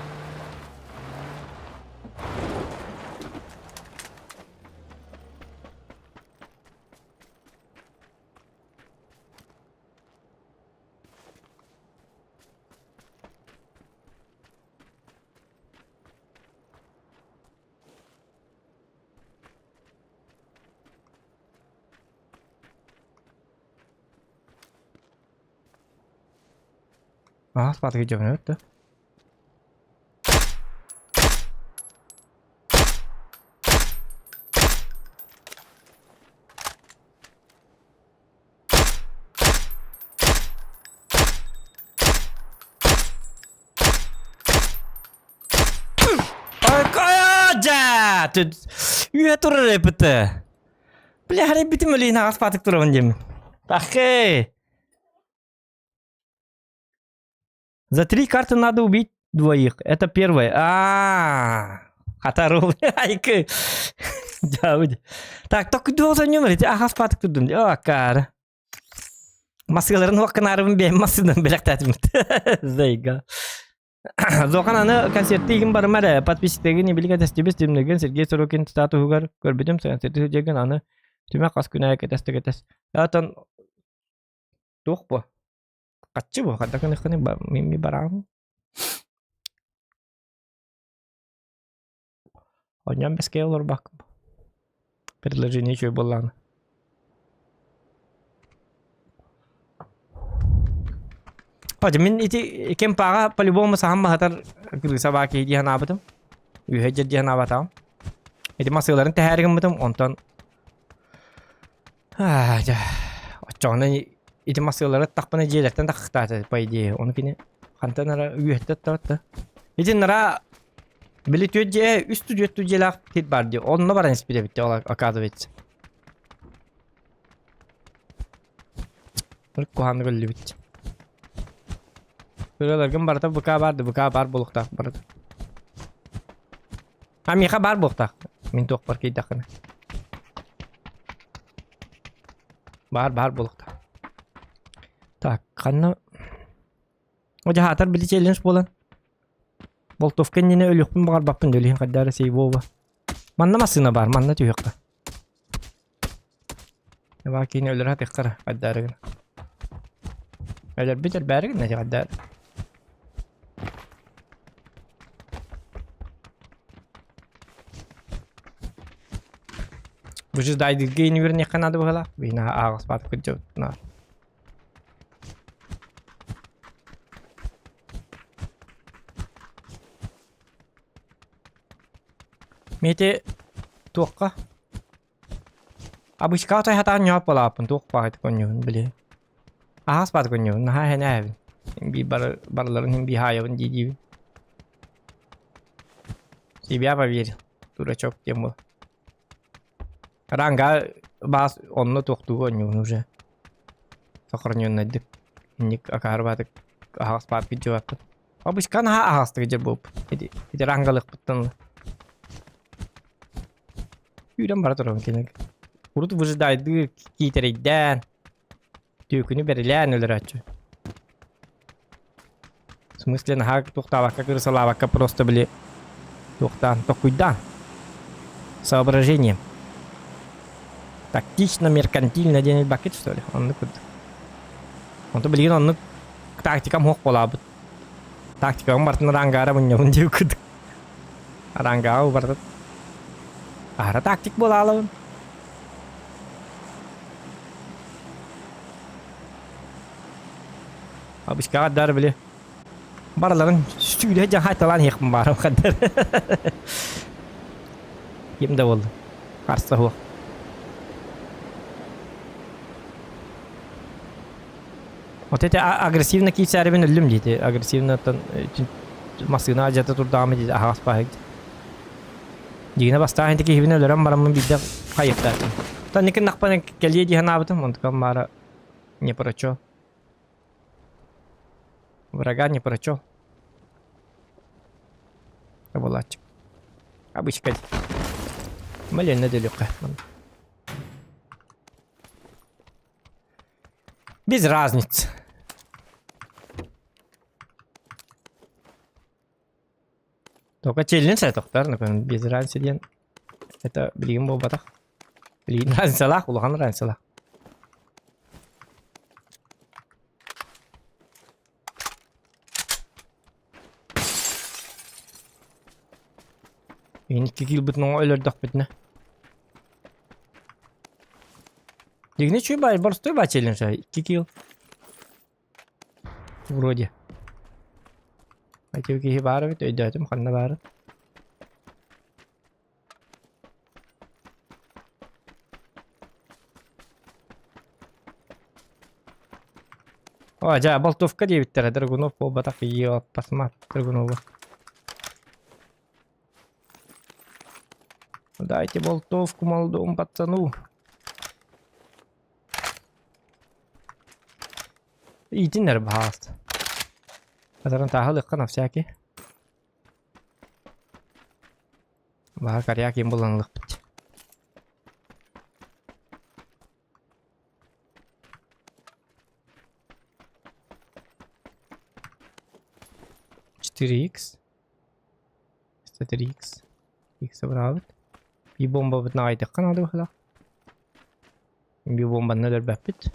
Аас баатыгы дьөбүнэбит да. Бля, тут үйэ турар эппитэ. Бля, харай битим өлейін ағас патык турабын деймін. Ахе. За три карты надо убить двоих. Это первое. А, Хатарул. Айкы. Дауд. Так, только должен нөмір. Ағас патык турдум. О, кар. Маскаларын уаққынарыбын бэйэм массыынан бэлэхтээтим. Зайга. Зохан аны концертигин барыма эрэ подписчиктэргин ибили кэтэстибит Тимнигин Сергей Сорокин статуһугар көрбүтүм концерти сылдьаргын аны түмэх хас күн аайы кэтэс да кэтэс. Оттон туох бу? Хаччы бу ханна гыныххыный мин бараҕын. Оонньоон бэскэ олорбаккын. Предложение үчүгэй буоллаҕына. Пати мин ити кемпаҕа по-любому саһан баһатар кырыыса баа киһи дии санаабытым. Үөһэ дьэр дии санаабатаҕым. Ити масыыларын тэһээри гыммытым, онтон Аа, дьэ, оччоҕуна ити масыылары аттахпына дьиэлэртэн таххахтаата, по идее. Ону кини хантан эрэ үөһэттэ оттоот да. Ити нара били түөрт дьиэ, үс түөрт дьиэлээх сир баар дии. Онно баран испит эбит ол оказывается. Куһааннык өллүбүт. Ырыаларгын барыта быка баар да быка баар буолуохтаах барыта. А миэхэ баар буолуохтаах. Мин туохпар киирдэххинэ. Баар баар буолуохтаах. Так, ханна Одьаһаатар били челлендж буолан. Болтовка иннинэ өлүөхпүн баҕарбаппын да өлүһүн хайдаа эрэ сейвова. Манна массыына баар, манна түһүөххэ. Эбаа киини өлөрө сатыахха хайдаа эрэ гына. Өлөрбүт элбээри гынна дии хайдаа эрэ. Бу дайдырга үөрэниэххэ наада быһыылаах. Биһиги ааҕыспатык кырдьабыт наар. Мити туохха? Обычка отой хатаан ньоп балааппын туох баҕайытык онньуһун били. Аһаас баатык онньуһун наһаа хэнээбин. Би бар барыларын хин биһаайабын дии диибин. Себя поверил. Дурачок диэн буол. Ранга баас онно туохтуу онньуһун уже. Сохраненнайдык. Инник акаары баатык аһаҕас баат видео Обычка наһаа аһаҕастык дьэ буолбут. Ити, ити рангалыахпыттан ыла. Сүүрэн бара турабын кинигэ. Урут выжидайдыы киитэрэйдээн, түөкүнү бэрилээн өлөрөөччү. В смысле наһаа туохтаабакка кырысалаабакка просто били туохтаан токуйдаан. Соображением. Тактично, меркантильно диэн бакет что ли? Оннук курдук. Онто билигин оннук тактикам суох буолаабыт. Тактикабын барытын арангаара мунньабын диир курдук. Арангаҕа барыта аһара тактик буолаалабын. Абыскаҕа дар били барыларын сүүрэ дьаһай хайталаан иһиэхпин баарым хандар. Ким да буолла. Харса суох. Вот эти агрессивно киирсээрибин өллүм диэти. Агрессивно массыына адьата турдаҕым диэти аһаҕас баһык. Дьигинэ бастаан ити киһибин өлөрөн бараммын биирдэ хайыктаатым. Танникин нахпан кэлиэ дии санаабытым, онтукам баара не прочел. Врага не прочел. Буолааччы. Обычка. Блин, нэдэлүөххэ. Без разницы. Только челлендж тохтор, например, без разницы диэн. Это билигин буолбатах. Билигин разницалаах, улахан разницалаах. Икки киилбитин оҥо өлөрдөхпүтүнэ. Дигини чуй бай, боростуой ба челлендж, 2 килл. Вроде. Ати киһи баар эбит, өйдөөтүм ханна баарын. О, дьэ, болтовка диэбиттэрэ, Драгунов буолбатах, еоппасмат Драгунова. Дайте болтовку молодому пацану. Иитиннэр баһаалыста. Атарын тааһылыахха на всякий. Баһа коряк им булан ылыахпыт. Четыре икс. 3 икс. Икс быраабыт. Би бомбабытын аҕайдахха наада быһыылаах. Би бомбаны өлөрбөппүт.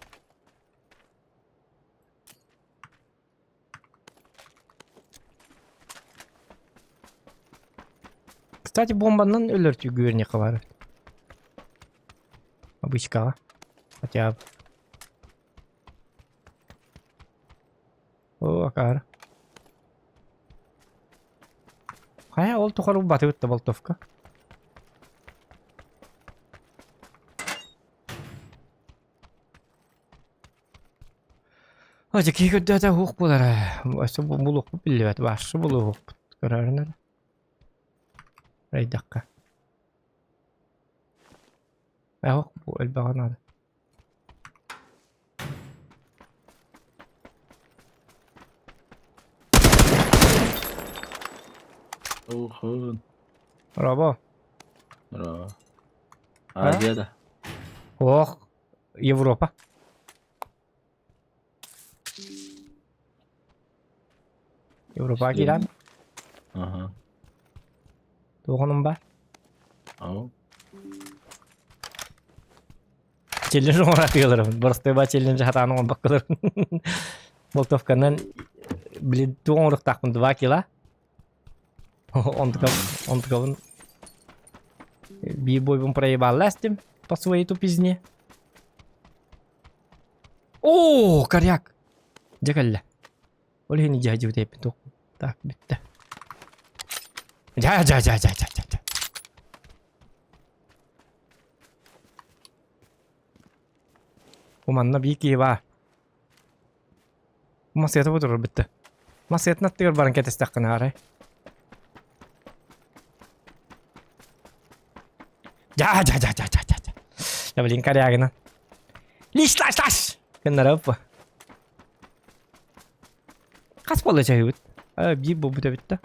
Кстати, бомбанан өлөртүү үөрүнүөххэ баар эбит. Обычкаҕа. Хотя бы. О, акаары. Хайа, ол тухары батыбыт да болтовка. О, дьэ киһи көрдөтө уһук буолар ээ. Өссө булуохпут биллибэт, баасшы булуохпут көрөөрүн эрэ. Райдахха. Эһох бу элбэҕэ наада. Ухун. Браво. Браво. Азия да. Ох, Европа. Европа киирэн. Аха. Туохунум ба? Ау. Челлендж оҥоро Боростуойба челлендж хатаан оҥорбокколорун. Болтовканан блин туох оҥоруохтаахпын 2 кило. Онтукам онтукабын биир бойбун проебалла эстим по своей тупизне. Оо, коряк! Дьэ кэллэ. Ол иһин дьэ дьэ туох. Так, бүттэ. Дьэ дьэ дьэ дьэ дьэ дьэ. Бу манна биир киһи баар. Массыата бу турар бүттэ. Массыатын аттыгар баран кэтэстэххинэ арай. Дьа дьа дьа дьа дьа дьа дьа. Да блин, корягина. Лиш лаш лаш! Гыннара бу. Хас буолла чаһыыбыт? Биир буолбут эбит да.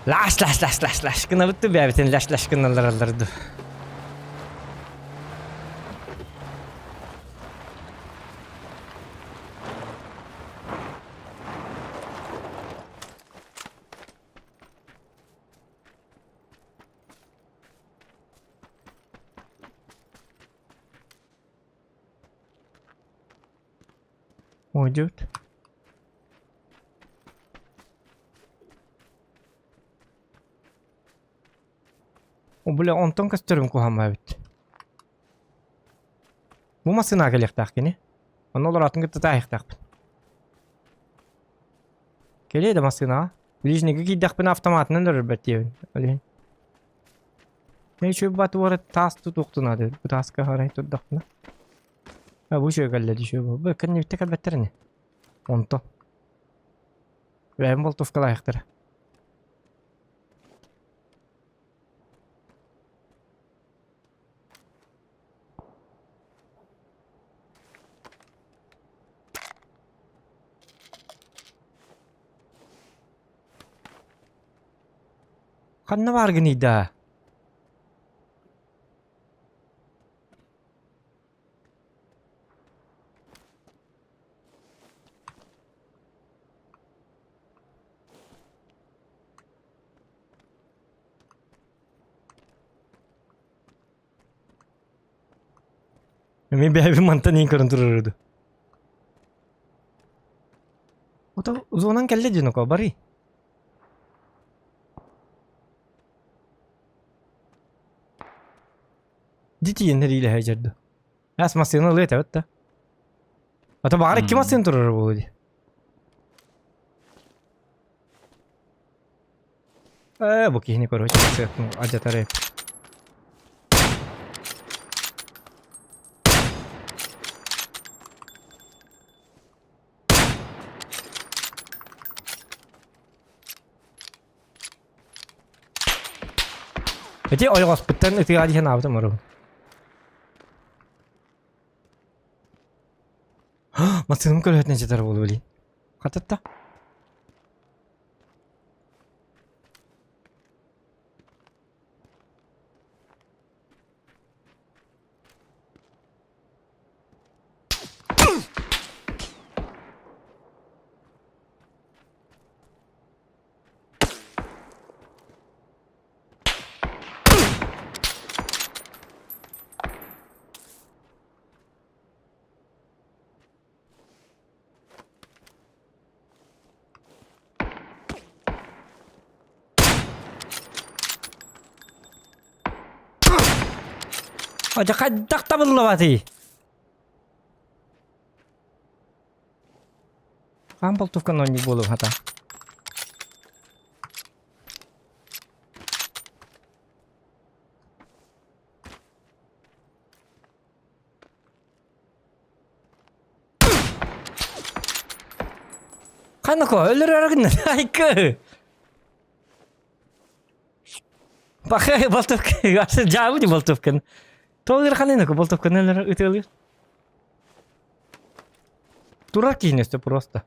Лаш лаш лаш лаш лаш гынабыт ду бэйэбитин лаш лаш гыналлараллар ду. Уйдет. О, бля, онтон көстөрүм куһаама эбит. Бу массыына кэлиэхтээх кини. Онно олороотун кытта таайыахтаахпын. Кэлиэ да массыынаҕа. Ближнийгэ киирдэхпинэ автоматынан өлөрбөт диэбин. Ол иһин. Үчүгэй бат таас тутуохтун наада. Бу тааска арай турдахпына. А бу үчүгэй кэллэ дии үчүгэй буолла. Бу кэннибиттэ кэлбэттэр ини. Онто. Бэйэм болтовкалаахтара. Ханна бааргыный даа? Мин бэйэбин мантан иин көрөн турар ду. Ото зонан кэллэ диэн око барый. Дитиен эриилэһэ дьэрдэ. Ас массыына ылыа этэбит да. Ото баҕар икки массыына турар буолуо дии. Ээ, бу киһини короче массыынатын алдьатар эбит. Ити ойоҕоспуттан ытыаҕа дии санаабытым оругун. Массыынам көлөһөтүнэн сытар буолуо билин. Хататта. Дьэ хайдах табыллыбатый? Хаан болтовканы оонньуур буолуом хата. Ханна өлөрөр гынна айкы. Бахай болтовка, асы жабы ди болтовканы. Тоғыр қандай болтовканы өлөрөр ытылыр. Турар киһини просто.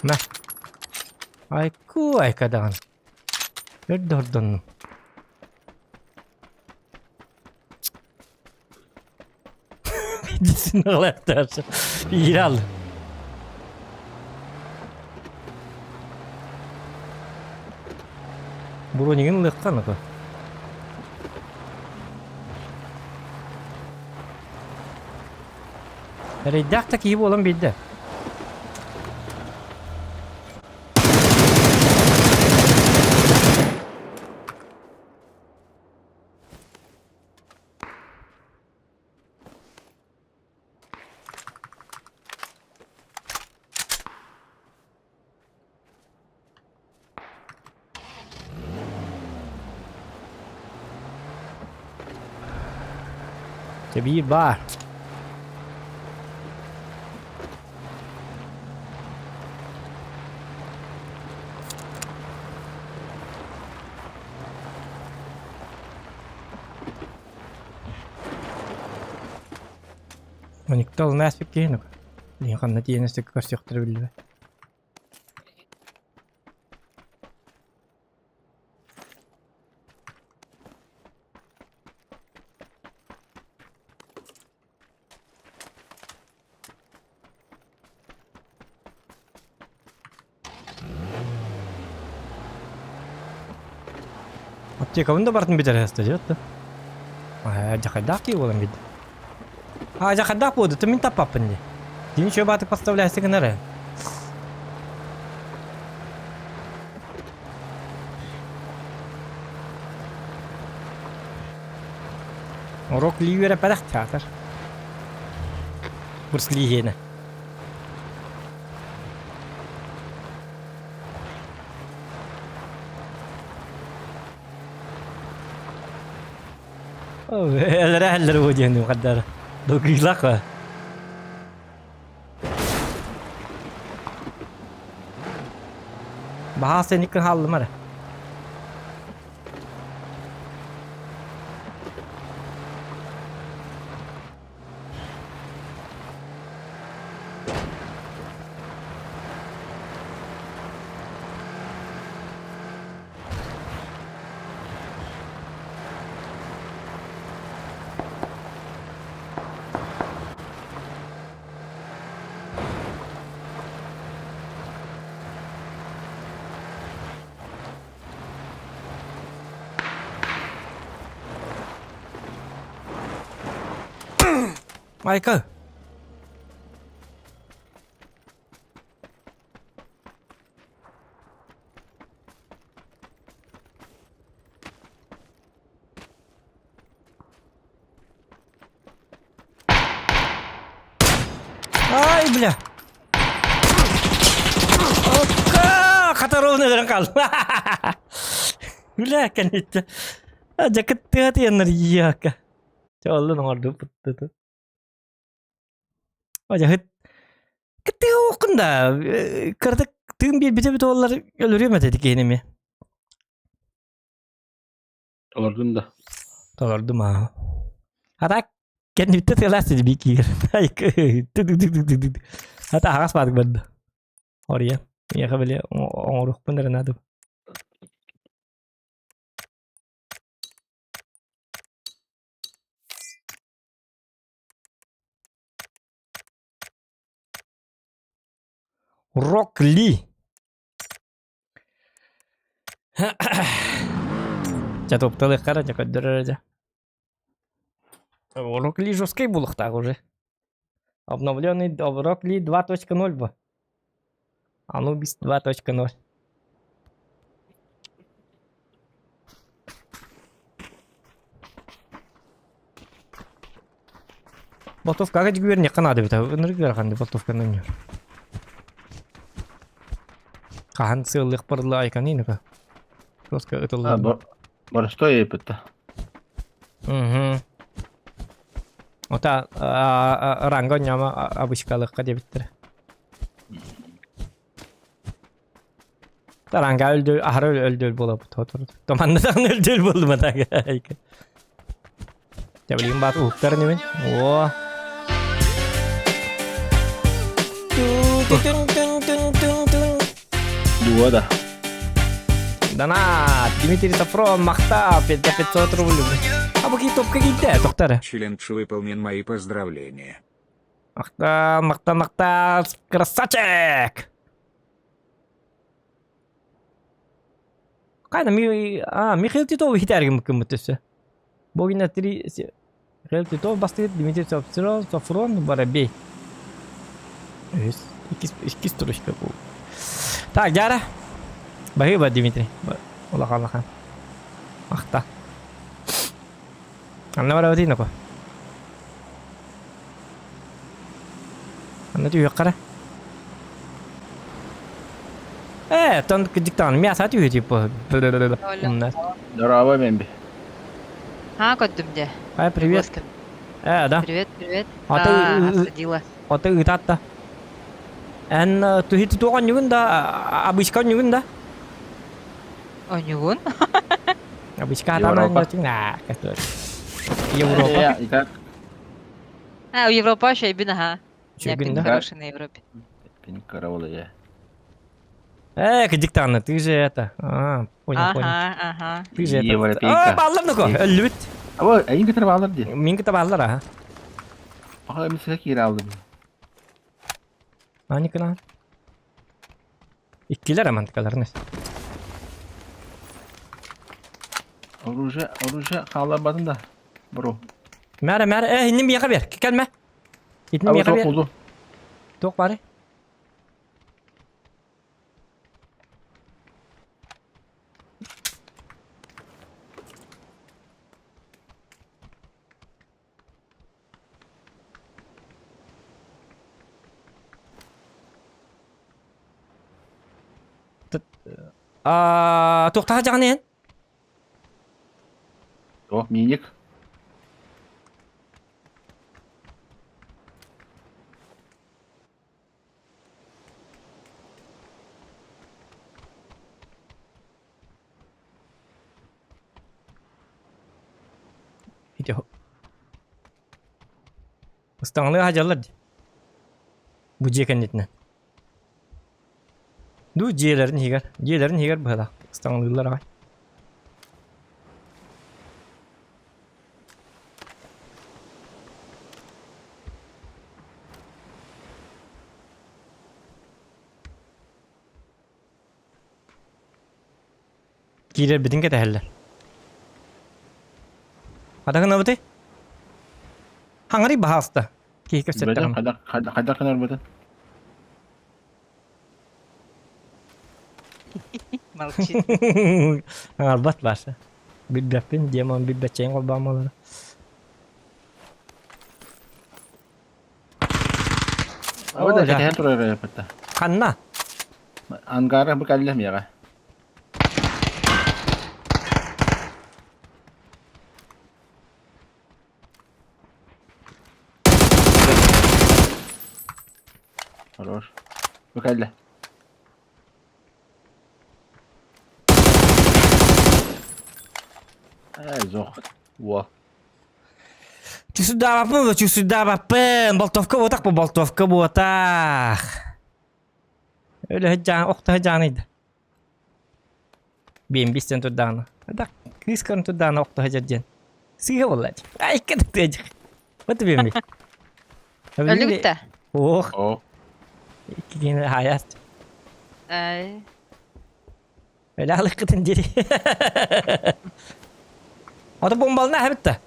Мэ. Айку айка даҕаны. Өрдө ордоннум. Биир ал. Бронигын ылыахха нака. Эрэйдээх да киһи буолан биэрдэ. Дьэ биир баар. Никто ылына ааспыт киһи ну ханна тиийэн өссө көрсүөхтэрэ биллибэт. Аптекабын да бартын бүтэр эсте дьэ Аа, дьахайдаах киһи буолан биэрдэ. Аа, дьахайдаах буолду, мин таппаппын дии. Дии ничего баатык подставляйся гынар ээ. Урок лии үөрэппэтэх театр. Курс лииһиэнэ. Элэрэ эллэр бу диэн хаддар. Докуйлах. Баһаа сениккин хааллым эрэ. Майка! Ай, бля! Окка! Хатаровна өлөрөн хаалла. Бля, кэнниттэ. Дьакыттыа тиэннэр иякка. Чоллун оҥордуппут. Дьэ, Кыттыһыаххын да, кыратык тыын биэрбитэ эбит буоллар өлөрүөм этэ ити киһини эмиэ. Толордун да. Толордум аа. А так кэнниттэн тыалаах сиди бии киир. Ата аһаҕас баатык барда. Ория. Миэхэ били оҥоруохпун эрэ наада. Рок Ли. Дьэ топталыахха дьэ көрдөрөр дьэ. Рок Ли жесткий булуохтаах уже. Обновленный Рок Ли 2.0 бу. Анубис 2.0. Болтовкаҕа дьүгүөрүнүөххэ наада эбит. Ынырык ыарахан дии болтовканы оонньуур. Хаһан сыаллыах барыла айканы иныка. Жестко ытыллар. Боростой эпитта. Угу. Ота ранга оонньоомо обычкалыахха диэбиттэрэ. Таранга өлдө аһара өлдөл буолабыт хотору. Томанна даҕаны өлдөл буоллум атаага. Дьэ билигин баат уһуктар инибин. О. Дуо да. Донат! Дмитрий Сафрон, махта, 500 рублей. А бу топка киирдэ, тоқтар. Челлендж выполнен мои поздравления. Махта, махта, махта, красавчик! Хайда ми а Михаил Титов хитәргим кыммыт өссө. Богина три Михаил Титов бастыгыт Дмитрий Софрон, Софрон Воробей. Үс, иккис, иккис турушка бу. Так, Дяра. Баһыыба, Дмитрий. Улахан улахан. Махта. Анна барабытый нако. Анна түһүөххэ Э, тон диктан мясо түһү типа. Здорово, Мемби. А, көрдүм дьэ. Ай, привет. Э, да. Привет, привет. Аты Осадила. Аты ыытаатта. Эн түһү туох онньугун да, обычка онньугун да? Онньугун? Обычка атан онньугун. А, Европа. А, Европа шайбин, ага. Шайбин, да? Хороший на Европе. Пин караул я. Э, диктант, ты же это. А, понял, ага, понял. Ага, Ты же это. А, баллар ну-ка, өллүбүт. Аба, эйин кытары баллар ди. Мин кытары баллар, ага. Аха, мен сиге кире алдым. Аникына. Иккилер амантыкаларын. Оружие, оружие хаалларбатын да, бро. Мәрэ, мәрэ, э, иннин миэхэ бер, кэлмэ. Итини миэхэ бер. Буолду. Туох бары? Туохтаах дьаҕаны иһин? О, миник. Ити Ыстаҥалыы садьаллар дии. Бу дьиэ кэннитинэн. Дуу дьиэлэрин иһигэр, дьиэлэрин иһигэр быһыылаах ыстаҥалыыллар аҕай. Киирэрбитин кэтэһэллэр. Хата гынабытый? Хаҥарый баһаалыста. Киһи кэпсэттэҕим. Хайдах гынарбытын? Молчит. Хаҥарбат Ваша. Билбэппин, демон билбэтчэйин холбоомолоро. Аба да кэтэһэн турар эппитте. Ханна? Ангара бу кэллэ миэхэ. Хорош. Бу кэллэ. Ээ, зох. Во. Чусудаабаппын, чусудаабаппын. Болтовка буотах бу, болтовка буотах. Өлө жаан, охто жааныйда. Биэн бистен турдаҕына. Да, кыыс көрөн турдаҕына охто сылдьар диэн. Сыыһа буолла. Ай, кытык Вот биэн Өлүгүт да? Ох. О. Иккигин хаяст. Ай. Өлө алыккытын дири. Ото бомбалына хабитта.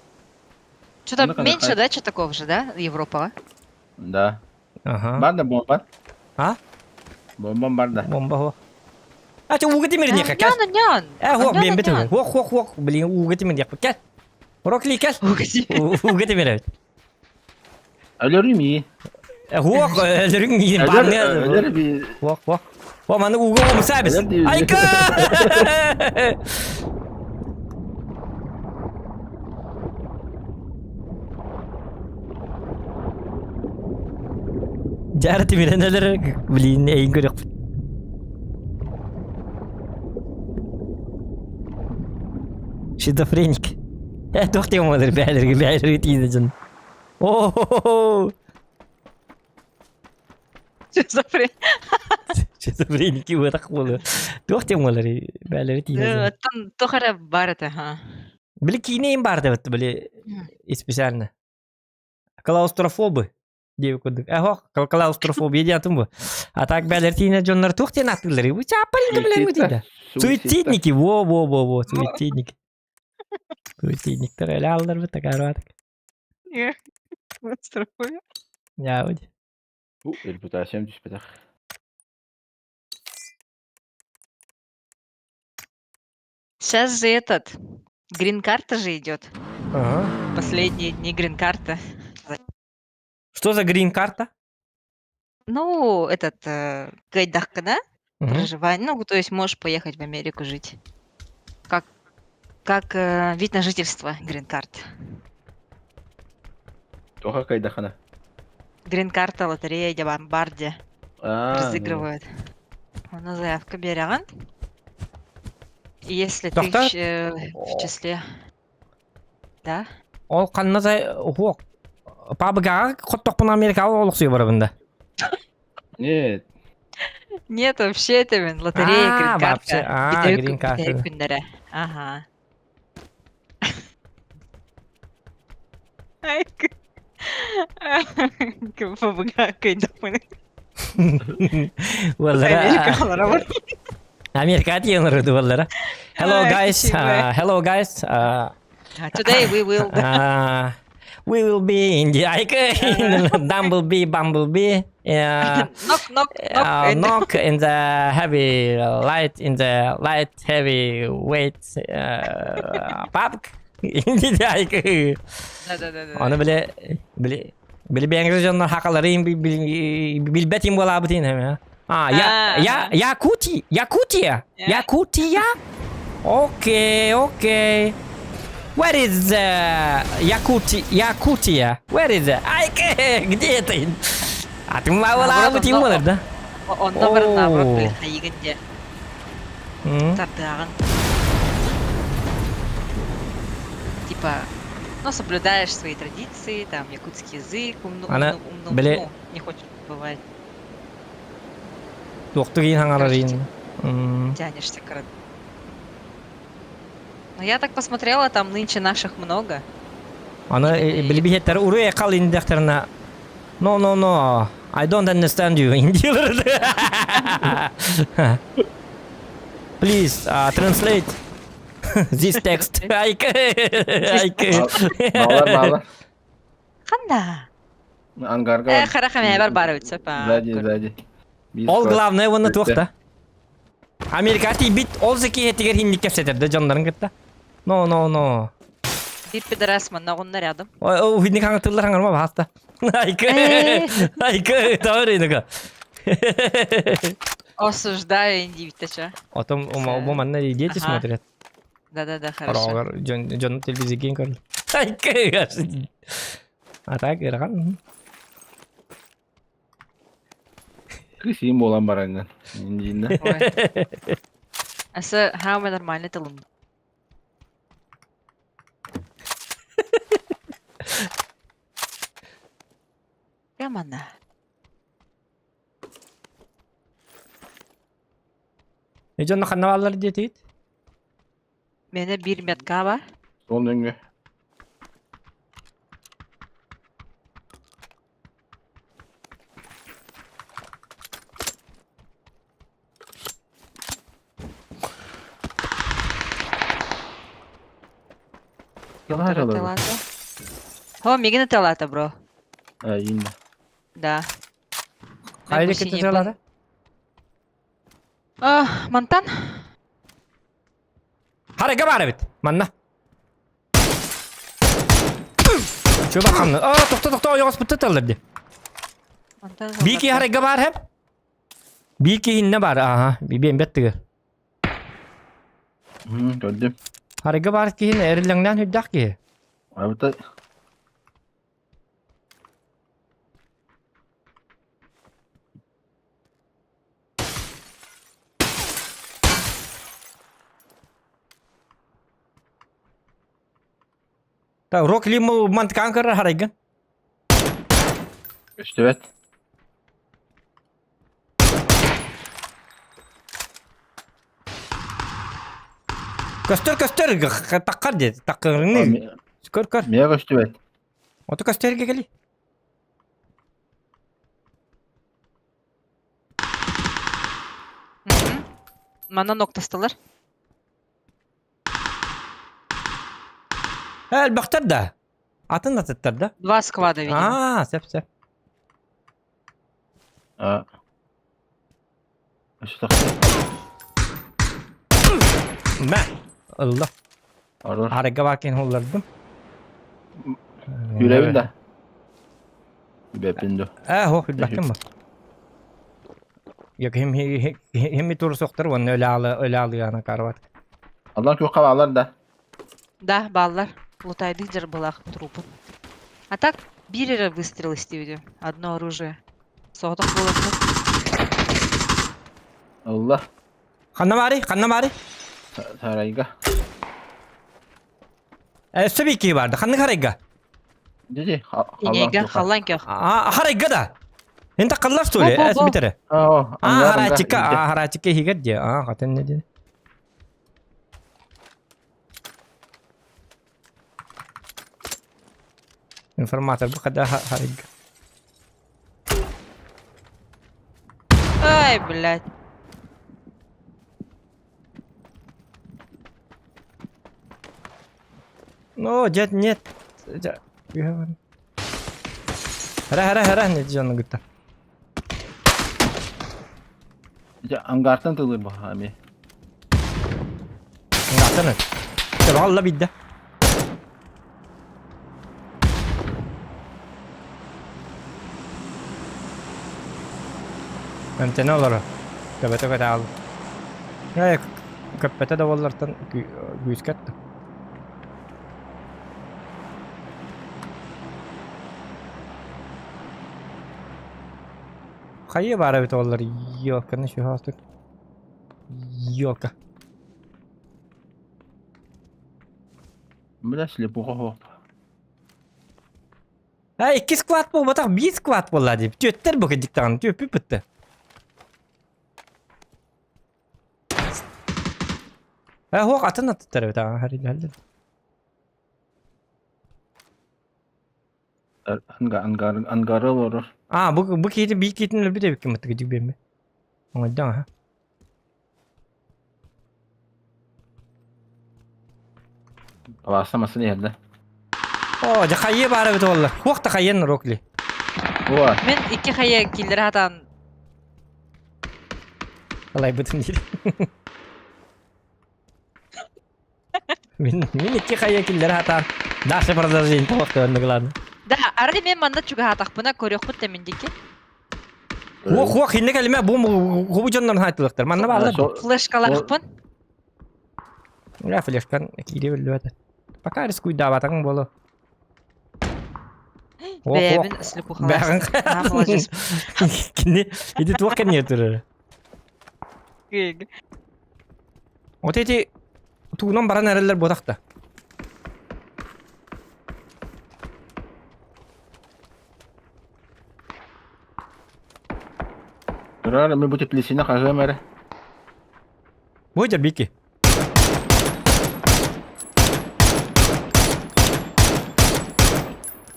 Что-то Ну-ка, меньше, давай. да, что такого же, да, Европаҕа? Да. Ага. Бар да бомба. А? Бомбам бар да. Бомба хо. А че ууга тимир диэхэ кэл. Нян, нян. Э, хуох биэн бит Хуох, хуох, хуох. Блин, ууга тимир диэхпит кэл. Рокли кэл. Ууга тимир эбит. Өлөрүм ии. Хуох, өлөрүң миин Өлөр бааны. өлөр би. Хуох, хуох. О, маны ууга омса бис. Өлөр диибин. Айка! Дьара тимирэн өлөр, блин, эйин көрөхпүт. Шизофреник. Э, туох диэн буолар бээлэргэ бээлэргэ тиийдэ дьон. О-хо-хо-хо! Шизофрен. Шизофреники буотах буолуо. Туох диэн буолар бээлэргэ тиийдэ дьон. Оттон туох эрэ баар этэ, ха. Били киинэ им баар дебет били специально. Клаустрофобы диэбит курдук. Э, хоох, клаустрофобия диэтим бу. А так бээлэр тиийнэ дьоннор туох диэн ааттыыллар? Бу чааппаринка билэҥ бу Суицидники, во-во-во-во, суицидники. Суицидниктер эле аллар бу такарватык. Клаустрофобия. Я вот. Бу репутациям түспэтэх. Сейчас же этот, грин-карта же идет. Ага. Последние дни грин-карты. Что за грин-карта? Ну, этот, э, кыайдаххына Мгм. проживание. Ну, то есть можешь поехать в Америку жить. Как, как э, вид на жительство грин-карт. Тоха кайдахана. Грин-карта, лотерея, дьабан барде А, ну. разыгрывают. Она заявка береҕин. И Если ты Тоқтар? в, ч- э, в числе... Да? Ол ханна за хуох. Пабыгаҕа хоттохпун Америкаҕа олохсуйа барабын да. Нет. Нет, вообще это мен лотерея, А, грин-карта. вообще, а, Бүтэһик грин-карта. бүтэһик күннэрэ. Ага. Ай, Пабыга кыйдахпын. Уоллара. Америкаҕа Америка диэн уоллара. Hello Ай, guys. чего? Hello guys. Today we will We will be in the in the Dumblebee, Bumblebee. Knock, knock, knock. Knock in the heavy light in the light heavy weight pub. Да-да-да. Аны били били били бэҥэр дьоннор хакаларын билбэт им буолаабытын эме. А, я я Якути, Якутия, Якутия. Окей, окей. Where is the Якути, Якутия? Where is it? Ай, где это? А ты буолаабыт им буолар да? Онно бар наоборот Оо. били хайыгын дьэ тардыаҕын. Типа, ну, соблюдаешь свои традиции, там, якутский язык, умну, Ана умну, умну, били ну, не хочешь бывать, туохту киин короче, хаҥарарын. М. тянешься к род- Ну, я так посмотрела, там нынче наших много. Аны Именно били биһиэттэр уруй кал индехтерна. No, no, no. I don't understand you. Please, translate this text. Айка, айка. Баалар, баалар. Ханда. Ангарга Э, бар. хараха мен бар бар өтсөп. Сзади, сзади. Ол главное уонна туохта. Америка тиийбит ол зэки хинник кэпсэтэр да дьоннорун кытта. No, no, no. Бир пидорас манна оҕунна рядом. Ой, хинник хаҥатыллар хаҥарма баһаста. Айка, айка, таварыныга. Осуждаю индивитача. Потом у манна дети смотрят. Да-да-да, хорошо. Орогор дьон дьон телевизорген көрөр. Айка, а так ырахан. Кысыйым буолан бараҥҥын. Индииннэ. Ой. Асы хаама нормально тылым. Ямана. Э дьонно ханна бааллар диэтигит? Мene bir метка бар. Сол нөҥүө. Хо, мигин ыталата, бро. А, инна. Да. Хайда кытыталата? А, мантан? Харайга бар эбит. Манна. Чөба ханны. А, тохто тохто ойоҕос бытты таллар ди. Бики харайга бар хеп. Бики инне бар. Ага, бибен беттиге. Көрдүм. Харайга бар киһин эриллэҥнээн үрдэх киһи. Абыта Та рок лиму мантыкаан көрөр харайгын. Көстүбэт. Көстөр көстөр таққар деді. Таққырны. Көр көр. Мия көстүбэт. Оту көстөргө кели. Манна ноктастылар. Элбэхтэр да. Атын атыттар да. Два сквада, видимо. Аа, сөп сөп. А. Мә. Алла. Арыга бакин холлардым. Күрәбин да. Бэпин до. Э, хо, хүлбәккин ба. Yok hem hem тур соқтар оны өлі алы өлі алы яна карват. Аллар күк кабалар да. Да, баллар. Лутайды дьарбылаах трупун. А так биир эрэ выстрел истибитим. Одно оружие. Соҕотох буоларбыт. Алла. Ханна баарый? Ханна баарый? Сарайга. Өссө биир киһи барды. Ханнык харайга? Диди. Инега халлан көх. А, харайга да. Энте қаллар что ли? Бо, бо, бо. Битер. А, А, харачика, а, харачика хигер де. А, хатын не де. Информатор бу хада харайга. Ай, блядь. Ну, дед, нет. Хара, хара, хара, не дьону гытта. Дьэ, ангартан тылыр баха эми. Ангартан. Валла бидде. Эмтэнэ олоро. Төбөтө көтөҕөл. Ээ, көппөтө да буоллартан күүскэ аттым. Хайыы баара эбит уоллар елканы сүһэ Елка. Бля, слепуха хоп. А, икки склад буолбатах, биир склад буолла дип. Түөттэр бу кырдьыктаҕын, түөппүт бытты. Э, хуох атын аттыттар эбит аҕа, харилэллэр. Ангар, ангары олорор. А, бу бу киһити биир киһитин өлбүт эбиккин бытты кыдьык биэрмэ. Оҥойдоҥ аха. Алааса масын иһэллэ. Оо, дьэ хайыы баар эбит буолла. Хуох да хайыан рокли. Уа. Мен икки хайа киллэри хатаан Алайбытын диир. Мин мин икки хайа киллэри хатаан. Дальше продолжение туох көрнө главное. Да, арай мен манна чугаһаатахпына көрүөхпүт да мин диэки. Хуох хуох инне кэлимэ бу хубу дьоннорун хаайтылыктар. Манна бааллар. Флешкалаахпын. Бля, флешкан киире биллибэт. Пока рискуйдаабатаҥ буолуо. Бэйэбин слепухалаах. Кини ити туох кэнниэ турар? Вот эти тугунан баран эрэллэр буотахта. Турар, мы будет лисина хаһыам эрэ. Бу бики.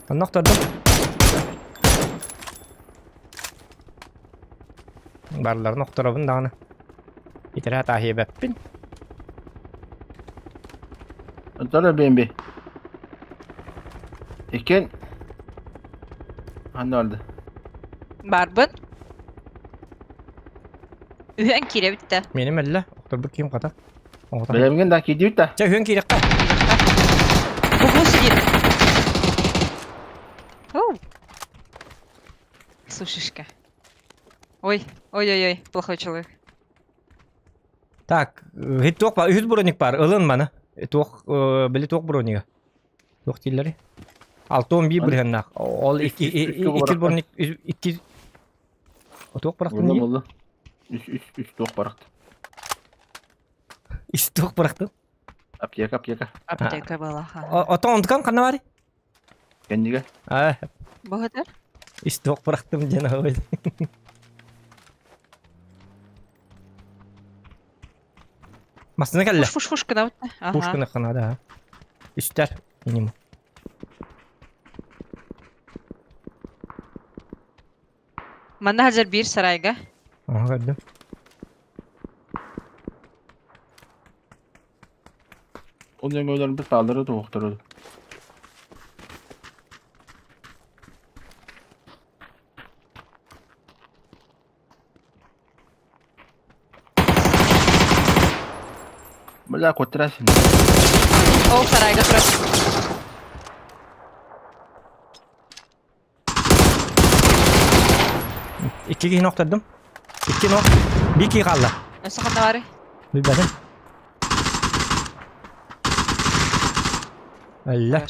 Онно охтордум. Барыларын охторобун даҕаны. Итирэ таһиэбэппин. Онтон бэмби. Иккен. Ханна oldu? Барбын. Үһэн киирэбит да. Меним эллэ. Охторбут ким хата. Бэлэмҥин да киирдибит да. Чэ, үһүөн киирэххэ. В углу сидит. Оу. Сушишка. Ой, ой-ой-ой, плохой человек. Так, туох бар, үһүс броник бар, ылын маны. Туох, били туох бронига. Туох дииллэри? 61 бырыһыаннаах. Ол икки икки броник икки Туох бырахтын Булла булла. Үс үс үс туох барахты. Үс туох бырахтын? Аптека аптека. Аптека была. Отон онтукан ханна баар? Кэннигэ. Аа. Богатыр? Үс туох бырахтым диэн аҕабай. Массыына кэллэ. Фуш фуш фуш гына бутта. Фуш гына ханада. Үстэр минимум. Манна хазар биир сарайга. Ага, көрдүм. Ол өҥөлөрбүт бааллары туохтары. Бля, куттарасың. Ол сарайга турар. Икки киһини охтордум. Икки нох. Биир киһи хаалла. Өссө ханна баарый? Билбэтим. Өллө.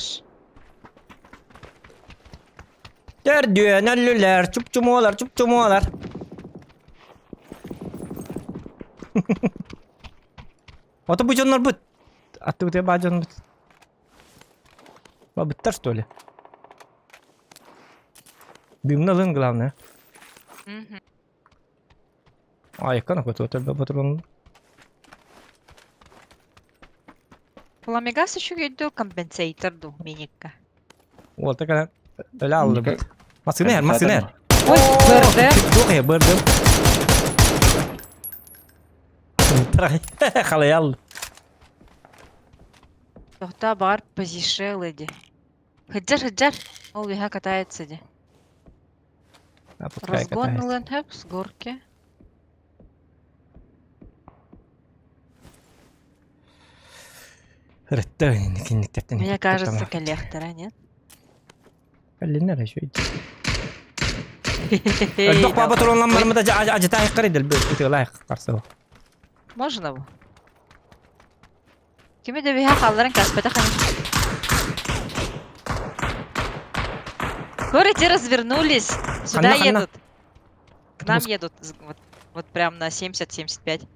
Төрдүөн өллүлэр, чупчумуолар, чупчумуолар. Ото бу дьоннорбут. Аттыбытыгар баар дьоннорбут. Бабыттар что ли? Дымна ылын главное. Айыккан акы патрон. Пламегас үчүгэй дуу, компенсатор дуу, миникка. Уолта кэлэн өлө аллыбыт. Массыына эр, массыына эр. Ой, бырды. Туох э, бырдым. Халаял. Тохтоо баҕар позишел иди. Сылдьар сылдьар. Ол үһэ катается ди. А пускай Разгон катается. ылыан сөп с горки. Ырытта кинниктэртэн Мне кажется, кэлиэхтэрэ, нет? Кэллиннэр еще Элбэх папа туруоннаммармыта ажытаайыккар идэлбэ ытыалаайык қарсыл. Можно бу? Кими да биһа хаалларан каспатах Скоро те развернулись. Сюда Ханна, ханна. едут. К нам едут. Вот, вот прям на 70-75.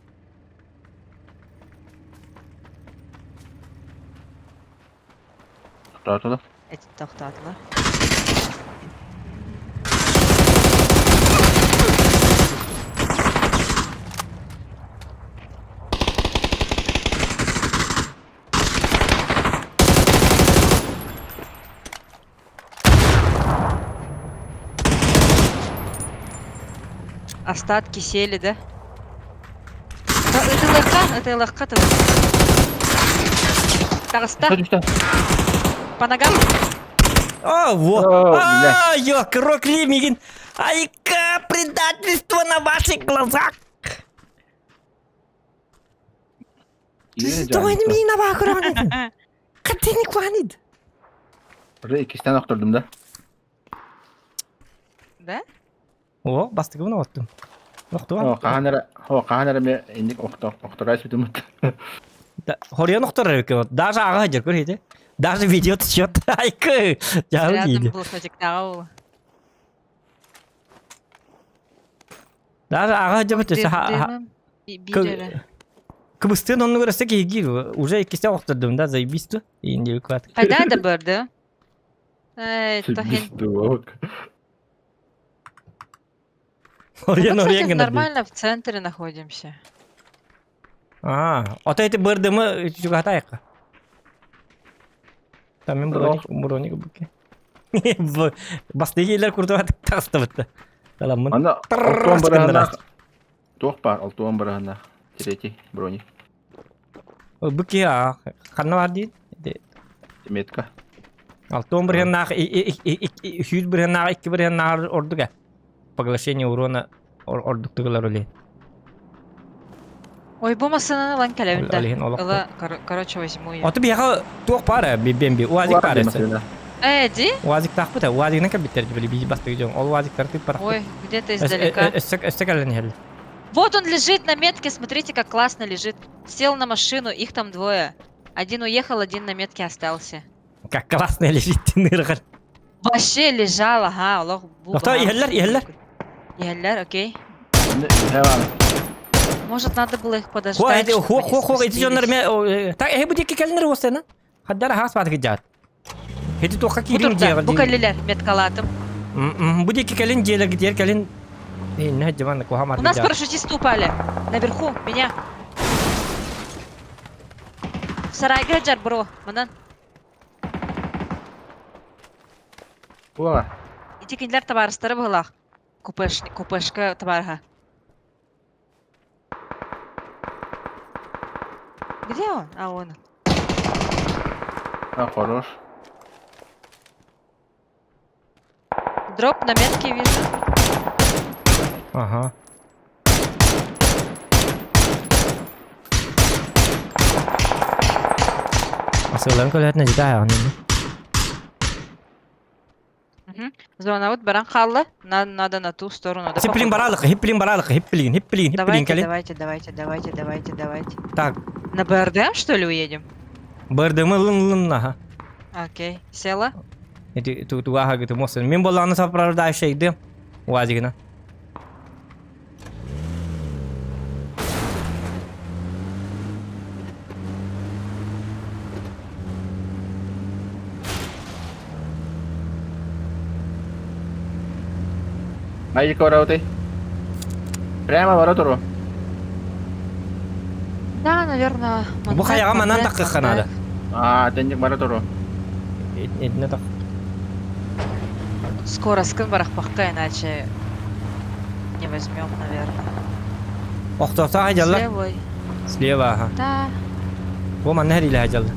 Тохтоотулар. Эти тохтоотулар. Остатки сели, да? Ытылыққа, ытылыққа тыл. Таҕыста, Түстэ. по ногам. А, во! О, бля. А, ёк, Лимигин! Айка, предательство на ваших глазах! Тоҕо мина баахыраҕын Хаттини куанид. Ры иккистэн охтордум да. Да? О, бастыгыбын оттум. О, Охтуан. хаһан эрэ, о, хаһан эрэ ме инник охтор, охторой сүтүмүт. Хорьон охторор эбиккин. Даже аҕа сылдьар көр хити. Даже ведет счет. Айкы! Дьаһал Рядом диidi. блокнотиктааҕа буолла. Даже аҕа дьабыт өссө Дымым биир эрэ. Кыбыстыын оннугар өссө киһигиир. Уже иккисте охтордум да, заебись ту. Индию кват. Хайда да барды? Эй, тохин. Орен, Мы, орен кстати, гына. нормально в центре находимся. А, ото эти бырдымы чугатайка. Там мен броник, броник буки. Бастыгилер куртуат тастыбытты. Таламмын. Ана алтуан бараһына туох баар алтуан бараһына третий брони. Буки а, ханна бар дейін? Метка. Алтуан бирһеннаах сүүс бирһеннаах икки бирһеннаах ордук Поглощение урона ордук тыгылар оле. Ой, бу массыынаны ылан кэлэбин да. Олиһин олох. Ыла, короче, возьму я. Оту биһиэхэ туох баар бэмби уазик баар эсэ. Э, ди? Уазик таахпыт уазигынан кэлбиттэр били биир бастыгы дьон. Ол уазиктар тыыппатах. Ой, где-то издалека. Өссө өссө кэлэн иһэллэр. Вот он лежит на метке, смотрите, как классно лежит. Сел на машину, их там двое. Один уехал, один на метке остался. Как классно лежит тыныргар. Вообще лежал, ага, олох бу Ото иһэллэр, иһэллэр. Иһэллэр, окей. Может, надо было их подождать, Хо, эти чтобы хо они хо хо эти дьоннор спустились. ме так эһи бу диэки кэлиннэр уостана. Хаддара хаас баатык дьаат. Эти туохха Бу киирин турда, дьиэҕэр бу дии. кэллилэр, меткалаатым. Бу диэки кэлин дьиэлэргитигэр кэлин иннэ дьыбан куһа У нас парашютисты упали. Наверху, меня. Сарайга жар, бро. Манан. Була. Ити кинилэр табаарыстара быһылаах. Купеш, купешка табаарыһа. Где он? А, он. А, хорош. Дроп на метке вижу. Ага. Асыларын көлөһөтүнэ дьита ааҕын Зона вот баран хаалла. Надо на ту сторону. Да, Хипплин походу. баралык, хипплин баралык, хипплин, хипплин, хипплин Давайте, кэлин. давайте, давайте, давайте, давайте, давайте. Так, На БРДМ, что ли, уедем? БРДМ ылын ылын аха. Окей. Села? Эти тугаха гыты мосын. Мен болланы сопровождающий УАЗигына. Айди вороты. Прямо воротуру. Да, наверное. Бу хайаҕа манан таххыхха наада. А, тенник воротуру. Этине тах. Скоро скын барахпахка, иначе не возьмем, наверное. Охтоса хайдалла. Слевой. Слева, ага. Да. Бу манна хэрилэ хайдалла.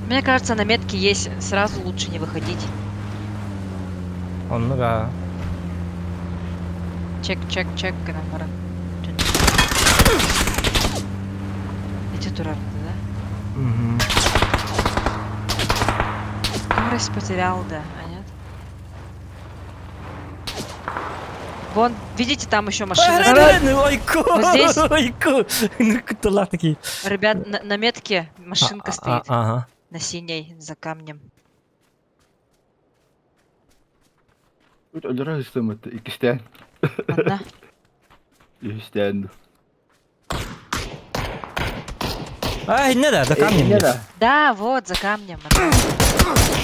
Мне кажется, на метке есть. Сразу лучше не выходить. Оннуга. Чек, чек, чек, гынан баран. Эти турар, да? Мгм. Скорость потерял, да, а нет? Вон, видите, там еще машина. Ойку! Вот здесь? Ойку! Ну, такие. Ребят, на метке машинка стоит. Ага. На синей, за камнем. Тут өлөрө ыстымыт иккистээн. Одна. Үһүстээн. Ай, не да, за камнем. Не да. Да, вот, за камнем.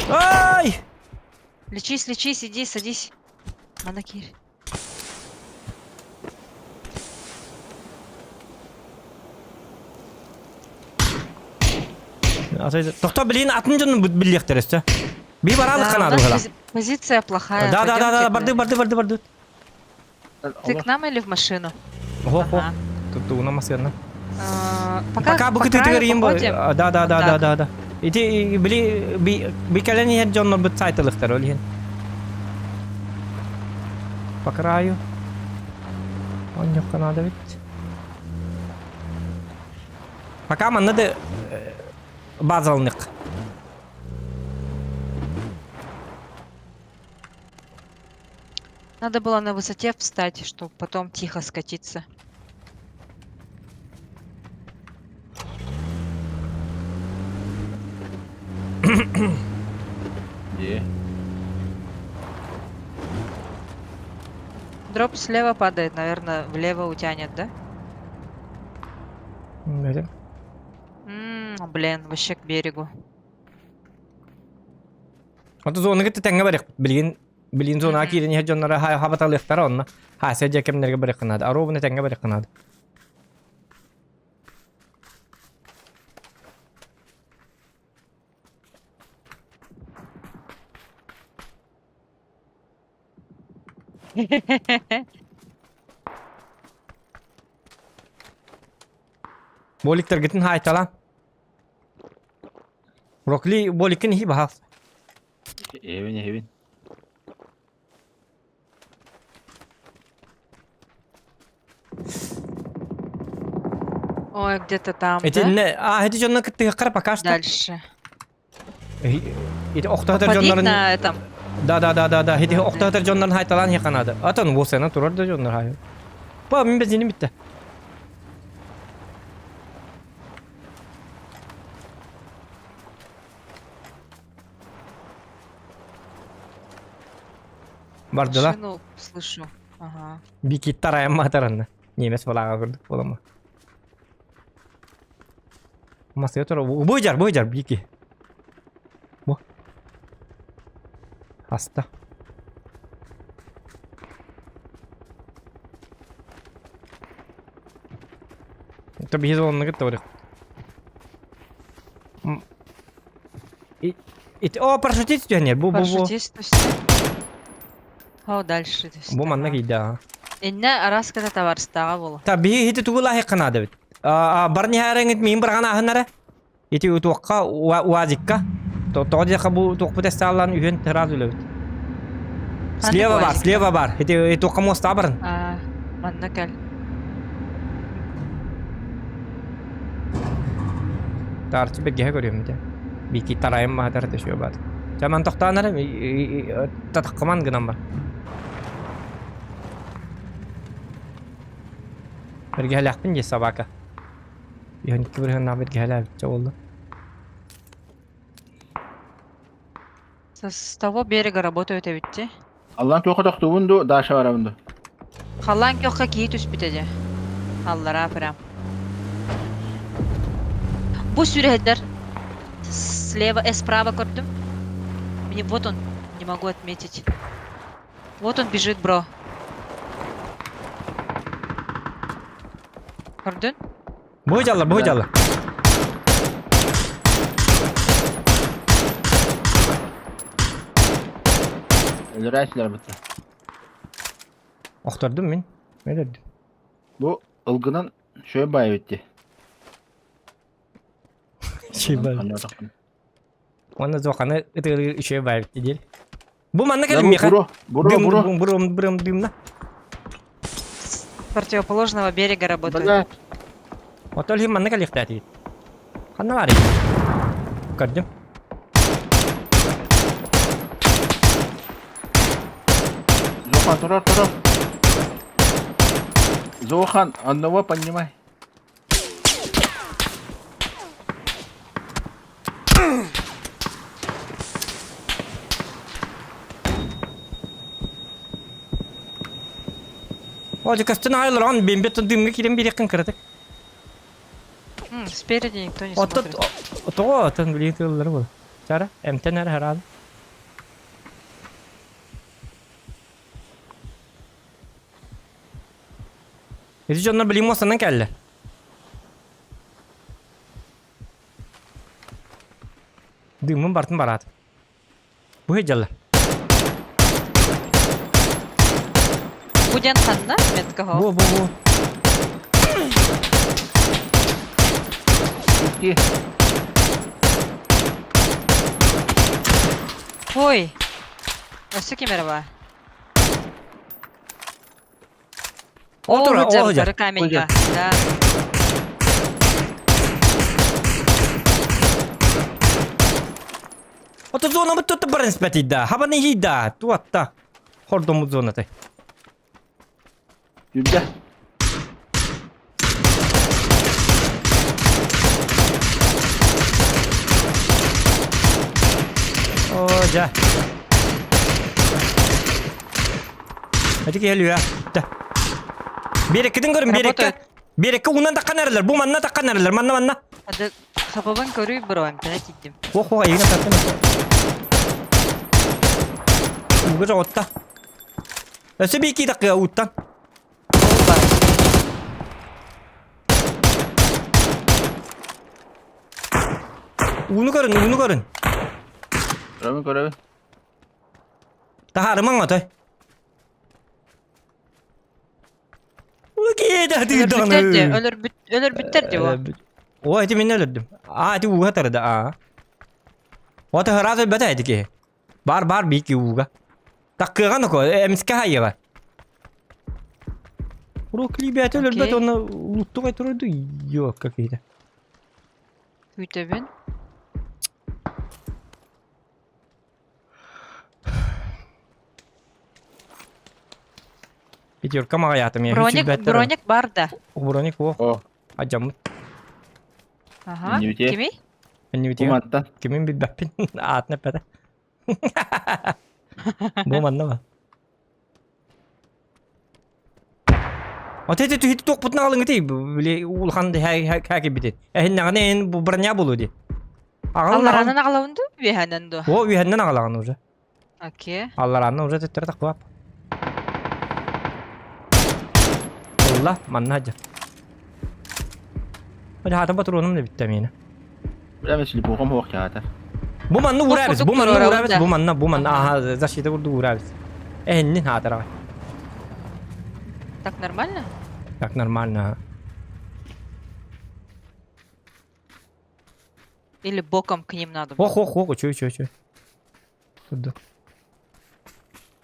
Ай! Лечись, лечись, иди, садись. Манакирь. Тохто, блин, атын дьонун биллиэхтэр өссө. Би бараалык Да, у канаады нас быһала. позиция плохая. Да, да, да, да, пойдёмте барды, барды, барды, барды. Ты к нам или в машину? Хо, хо. Ага. Тут уна масына. Пока, Пока по бу краю кытыгар им походим. Да, да, да, Вот да, так. да, да. Ити били би би кэлэн иһэр дьоннор бут сайтылыктар ол иһин. По краю. Онньоххо надо ведь. Пока манна да базалнык. Надо было на высоте встать, чтобы потом тихо скатиться. Дии. Дроп слева падает, наверное, влево утянет, да? Били. М, блин, вообще к берегу. Ото зоны кытта тэҥҥэ барыахпыт. Билигин билигин зонаҕа киирэн иһэр дьонноро хабаталыахтара онно. Хася дьэ кэмнэргэ барыахха наада. Оруобуна тэҥҥэ барыахха наада. Боликтаргытын хаайталаан. Рокли боликкин иһи баһал. Эбин эбин. Ой, где-то там, да? Итиннэ а эти дьонно кыттыһыаххара пока что. Дальше. Ити охтоотор Походить дьоннорун на этом. Да да да да да ити охтоотор дьоннорун хайталаан иһиэххэ наада. Атын уосайынан турар да дьоннор хай. Па мин бензиним бүттэ. Бардылар. Машину слышу. Ага. Бикиттар айамматаранна. Немец балаға көрдік бола ма. Масыга тура. Бу жар, бу жар, бики. Бу. Хаста. Это биһиз оннугут таврых. О, парашютист түһэнер. Бу бу бу. Парашютист түстэ. О, дальше түстэ. Бу манна кийдэ. Иннэ араската табарыстааҕа буолу. Та биһи ити тугу лаһык бит. Барни харэҥит миин барҕан аһынара. Ити туохха уазикка. Тоҕо диэхэ бу туохпут эстааллаан үһүөн сразу үлэбит. Слева бар, слева бар. Ити туохха муоста барын. Манна кэл. Таарчы бэргэһэ көрүөм этэ. Бики тарайым маатар төшүө баат. Чаман тохтоон эрэ татаххыман гынан бар. Бэргэһэлээхпин дии собака. 12 бырыһыаннаах бэргэһэлээбитчэ буолла. С того берега работают эбитти. Аллан туохха тохтуубун дуу, Даша барабын дуу? Халлаан көххө киһи түспүтэ дьэ. Аллараа прям. Бу сүрэһэллэр. Слева, справа көрдүм. Мне вот он, не могу отметить. Вот он бежит, бро. Көрдүн? Бу дьалла, бу дьалла. Өлөрөөчүлэр бытта. Охтордум мин. Өлөрдүм. Бу ылгынан шөй бай битти. Шөй бай. Онно зоханы ытыгы үчүгэй бай битти диир. Бу манна кэлин миэхэ. Буро, буро, буро. Дым, бурум, бурум, дымна. С противоположного берега работают. Бля. Отол иһин манна кэлиэхтээтигит. Ханна баарый? Көрдүм. Зохан, турар, турар. Зохан, одного поднимай. О, көстөн айлар, бембет дымга кирен бириэххин кыратык. Спереди никто не смотрит. Тоҕо отон билии тыллары була. Чара, эмтен эр хараан. Ити дьоннор билии муостанан кэллэ. Дымын бартын бараат. Бу дьалла. Бу диэн ханна? Метка Бу, бу, бу. Икки. Ой. Өссө ким эрэ баар? Ол Ол тура, ол сылдьар сылдьар. утары каменьга. Да. Ото зонабыт тутта баран испэтийда. Хабаны хийда. Туатта. Хордомут зонаты. Юрда. Дьэ. Эти киһи Да. Биэрэккитин көрүн, биэрэккэ. Биэрэккэ уунан таххан эрэллэр. Бу манна таххан эрэллэр. Манна, манна. Ады хабабын көрүй бро, эмтэнэ тиийдим. Ох, ох, эйигин таттым. Ууга жоҕотта. Өссө биир кии таххыа ууттан. Ууну көрүн, ууну көрүн. Көрөбүн, көрөбүн. Таһаарымаҥ отой. Өлөрбүттэр дии, өлөрбүт, өлөрбүттэр дии бу. О, ити мин өлөрдүм. А, ити ууга тарда, а. Ота хыраас өлбөтө ити киһи. Бар, бар, бики ууга. Таккыаҕа ноко, эмискэ хайыга. Урок либята өлөрбөт Окей. онно улуттук айтырды ёкка киһитэ. Күүтэбин. Пятерка маҕайаатым я. Броник, броник бар да. Броник о. О. Адьаммыт. Ага. Иннибитиэ. Кимий? Иннибитиэ. Куматтан. Кимин билбэппин. Аатын эппэтэ. Бу манна ба. Ата ити түһүтү туохпутун аҕалыҥ били улахан хээкибитин. Эһиннэҕинэ эн бу броня буолуо дии. Аҕалын Аллараанан аҕалабын дуу, үөһэнэн дуу? О, үөһэннэн аҕалаҕын уже. Окей. Алларааннан уже төттөрү тахпап. Ылла, манна дьэ. Били хаата патроным да бүттэ миэнэ. Бля, мен слепухам хуох чаата. Бу манна Туох уурабыз, курдук бу манна туруорабын уурабыз, да. бу манна, бу манна, аха, защита курдук уурабыз. Эһиннин хаатараҕай. Так нормально? Так нормально. ага. Или боком к ним надо Ох, было? ох, ох, чё, чё, чё. Курдук.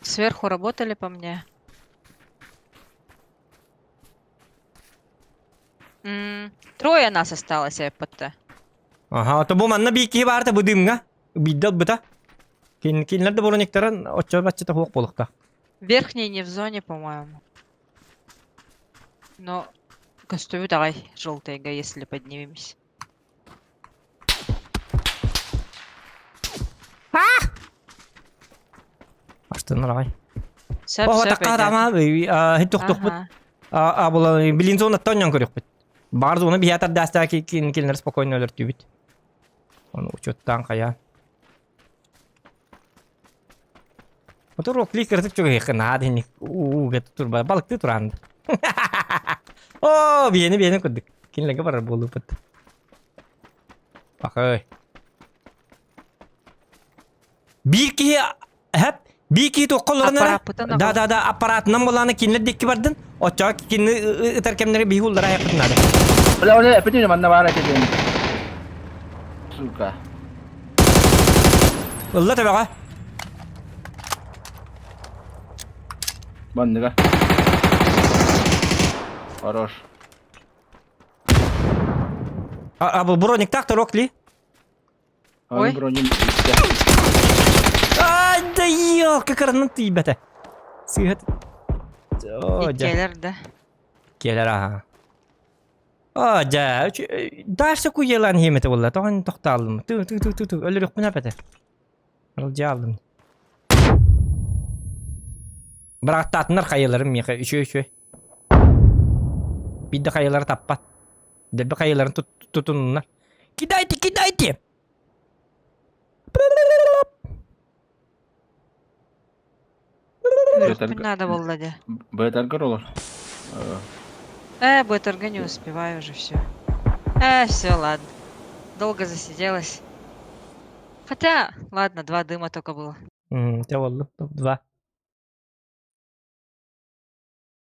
Сверху работали по мне. М, Трое нас осталось, ПТ. Аха, то бу манна биир киһи баарта бу дымҥа. Биирдэ ылбыта. Кин кинилэр да брониктарын оччо баччата суох буолуохтаах. Верхний не в зоне, по-моему. Но костюмы давай желтый, если поднимемся. Аштыннар аҕай. Сөп, Оһо сөп такка өйдөөтүм. тама хит тохтохпут. Аха. А була билин зонаттан ньон көрүөхпүт. Баар зона биһиэтэр даастаа кинилэр спокойно өлөртүүбүт. Ону учуттаан хайаан. Мотор рокли кырытык чугаһыахха наада инник ууга турба балыктыы тураан. Оо, биэни биэни курдук. Кинилэргэ барар буолууппут. Пахай. Биир киһи хэп биир киһи туохха олорон эрэ Аппарааппытын да да да аппаратынан буолааны кинилэр диэки бардын оччоҕо кини ытар кэмнэри биһи уллара айахпытын наада Бля, оля, эппитин манна баар этэ диэн. Сука. ылла төбөҕө Манныга. Хорош. а, а бу брониктаах турок ли Ой. Броним истэ. Ай да ёлка кыранан тиийбэтэ. Сыыһа О, дьэ. Иккиэлэр да. Киэлэр аха. О, дьэ, дальше куйелан хиэмэтэ буолла. Тоҕон тохтооллум. Ту ту ту ту ту өлөрүөхпүн эпэтэ. Ылдьааллым. Бырааттаатыннар хайаларын миэхэ үчү үчү. Биирдэ хайалара таппат. Дэлби хайаларын тутуннар. Кидайте, кидайте! Күүрүкпүн надо буолла дии. Бытаргар олор. Э, БТРГ не успеваю уже все. Э, все, ладно. Долго засиделась. Хотя, ладно, два дыма только было. Те болду. Два.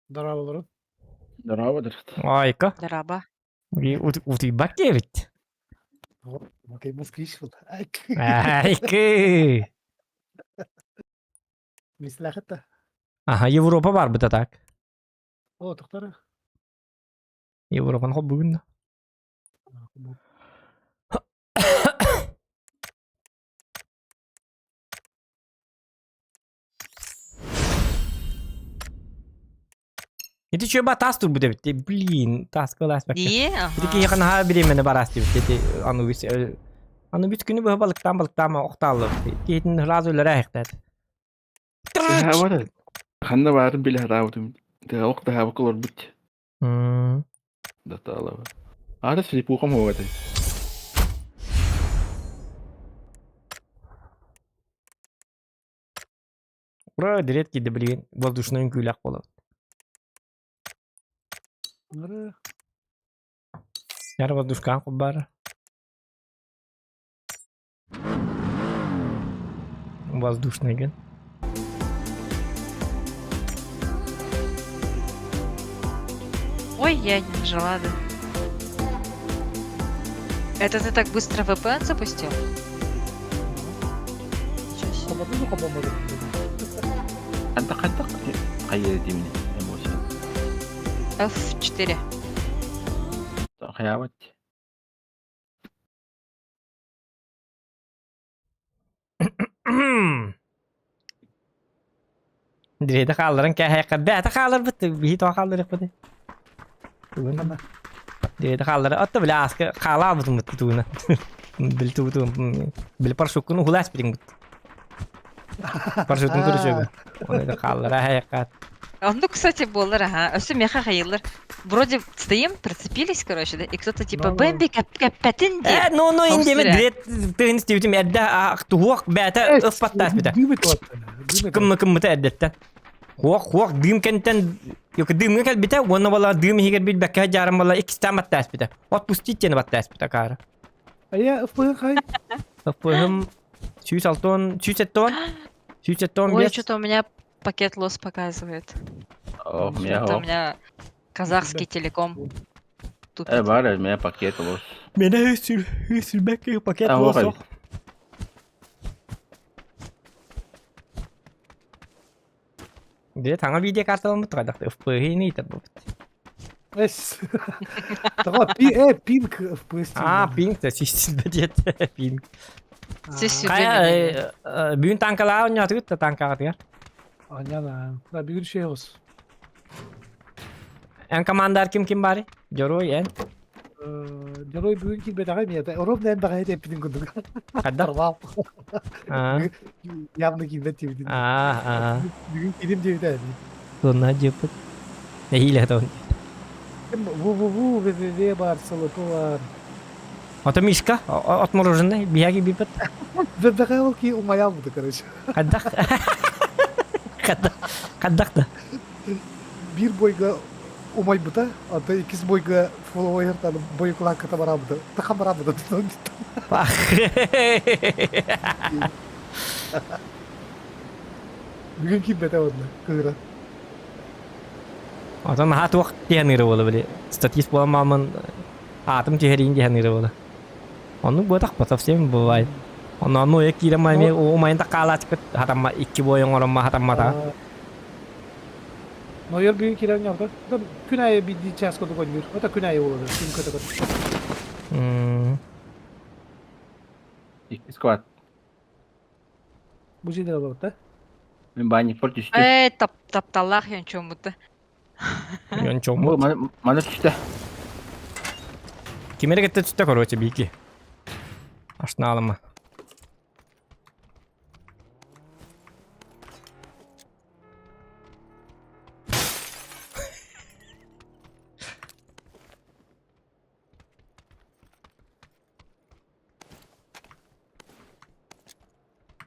Дорооболорун. Здорово, Айка. Дараба. Утуйбат диэбит. Окей, москвич был. Айкы. Мислахата. Аха, Европа бар быта так. О, тоқтара. Европаны хоп бүгүн да. Ити чөба тас турбут эбит. Блин, тас кылаас бакка. Дии, Ити ага. киһи ханаһа бириэмэни бараас диэбит. Ити аны үс. Аны бүт күнү быһа балыктаан балыктаан охтааллыбыт. Киһитин сразу өлөрө эһэхтээт. Таһаабат. Ханна баарын билэ сатаабытым. Ох таһаабакка олорбут. Датаалаба. Аата слепухам хуоҕа Ура, дирет киирдэ билигин воздушный үҥкүүлээх буолабыт. Ура. Яр воздушкаан куббаара. Воздушный ген. Ой, я не нажала, да. Это ты так быстро VPN запустил? Ничего себе. Хантак хантак хайа димини эмоция. F4. Хайаабат. Дриэдэ хаалларан кээһээххэ бээтэ хааларбыт биһи тоҕо хаалларыахпытый? Тугун? Дриэдэ хааллара отто бile ааска хаалаабытыммыт тугуна. Били тугуту били парашюткун уһулаас битиҥбит. Парашютун көрүсүөбү. Оны хааллара хайакка. Ну, кстати, буолар, ага. Өссө меха хайыллар. Вроде стоим, прицепились, короче, да, и кто-то типа Бэмби кэппэтин диэн. Э, ну, ну, индеме дрет тыын истибитим эрдэ туһуох бээтэ ыппаттаас битэ. Кыммы кыммыта эрдэттэн. Хуох хуох дыым кэнтэн дыымҥа кэлбитэ уонна бала дыым иһигэр билбэккэ дьаарым бала иккистээн баттаас битэ. Отпустить диэни баттаас битэ акаары. Айа, ыппыһын хай. Ыппыһым 106, 170, 175. Ой, что-то у меня пакет лос показывает. О, у меня Это у меня казахский телеком. Тупит. Э, бар, у меня пакет лос. Меня сүрбэккэ пакет лос. Дьэ, таҥа видеокарталаммыт хайдах FPG-ни ыытар буолбут. Эс. Тоҕо пи э пинг FPS. Аа, пинг да сүүс диэт пинг. Хайа бүгүн танкалаа оонньоотугут да танкаҕытыгар? Оонньоон Да бүгүн шей ос. Эн командар ким ким бары? Дьоруой эн? Дьоруой бүгүн киирбэтэҕэ миэтэ. Ровно эн бэҕэһээ эппитин курдук. Хайдах? Явно киирбэт диэбитин. Бүгүн киирим диэбитэ. Сонна диэппит. Нэһиилэ тон. Ву-ву-ву, ВВВ бар, СЛП бар. Ото Мишка, отмороженный, биһиги биппит. Бэҕэһээ ол ки умайаалбыта, короче. Хайдах? Хайдах? Хайдах да? Биир бойга умайбыта, ата иккис бойга фоллоуэртан бойукулаакката бараабыта. Таха бараабыта. Бүгүн киирбэтэ уонна кыыра. Отон наһаа туох диэн ыыра буола били статист буолан маамын аатым түһэриин диэн ыыра буола. Оннук буотах по совсем бывает. Онно онну уйа киирэн маами умайын таккаалаачпыт хатамма икки бой оҥоромма хатаммата. Нойор бүгүн киирэн ньордо. Күн аайы биирдии чаас курдук ойнуур. Ото күн аайы буолар. Күн көтө-көтө. Икки сквад. Бу жерде олорбут да? Мин баанньыкпар түстүм. Ээ, тап тапталлаах янчоммут. Янчоммут. Мана түстэ. Ким эрэ кытта түстэ, короче, бики. Ашнаалыма.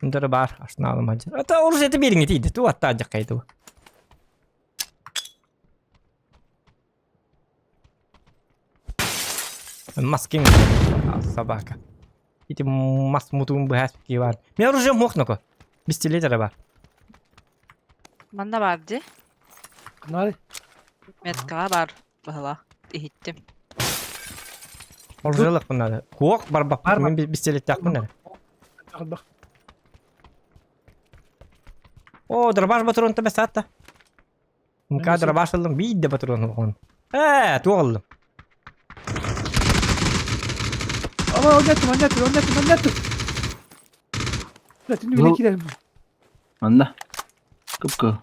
Дары бар, ашнаалым хадьыр. Ата орус эти бириҥи тиийдэ, туу аттаа дьаккай туу. Маскин собака. Ити мас мутуун быһаас бар. Мен оружием муох ноко. Пистолет эрэ бар. Манна бар дии. Нары. Меткаҕа бар быһыла. Иһиттим. Оружиялахпын надо. Куох барбаппын, мин пистолеттаахпын эрэ. О, дробаш патрон та бесатта. Мка дробаш ыллым, биир да патрон оҕон. Ээ, туох ыллым? Ама ойнаттым, ойнаттым, ойнаттым, ойнаттым. Түннүгүнэ киирэрим. Манна. Кып-кыл.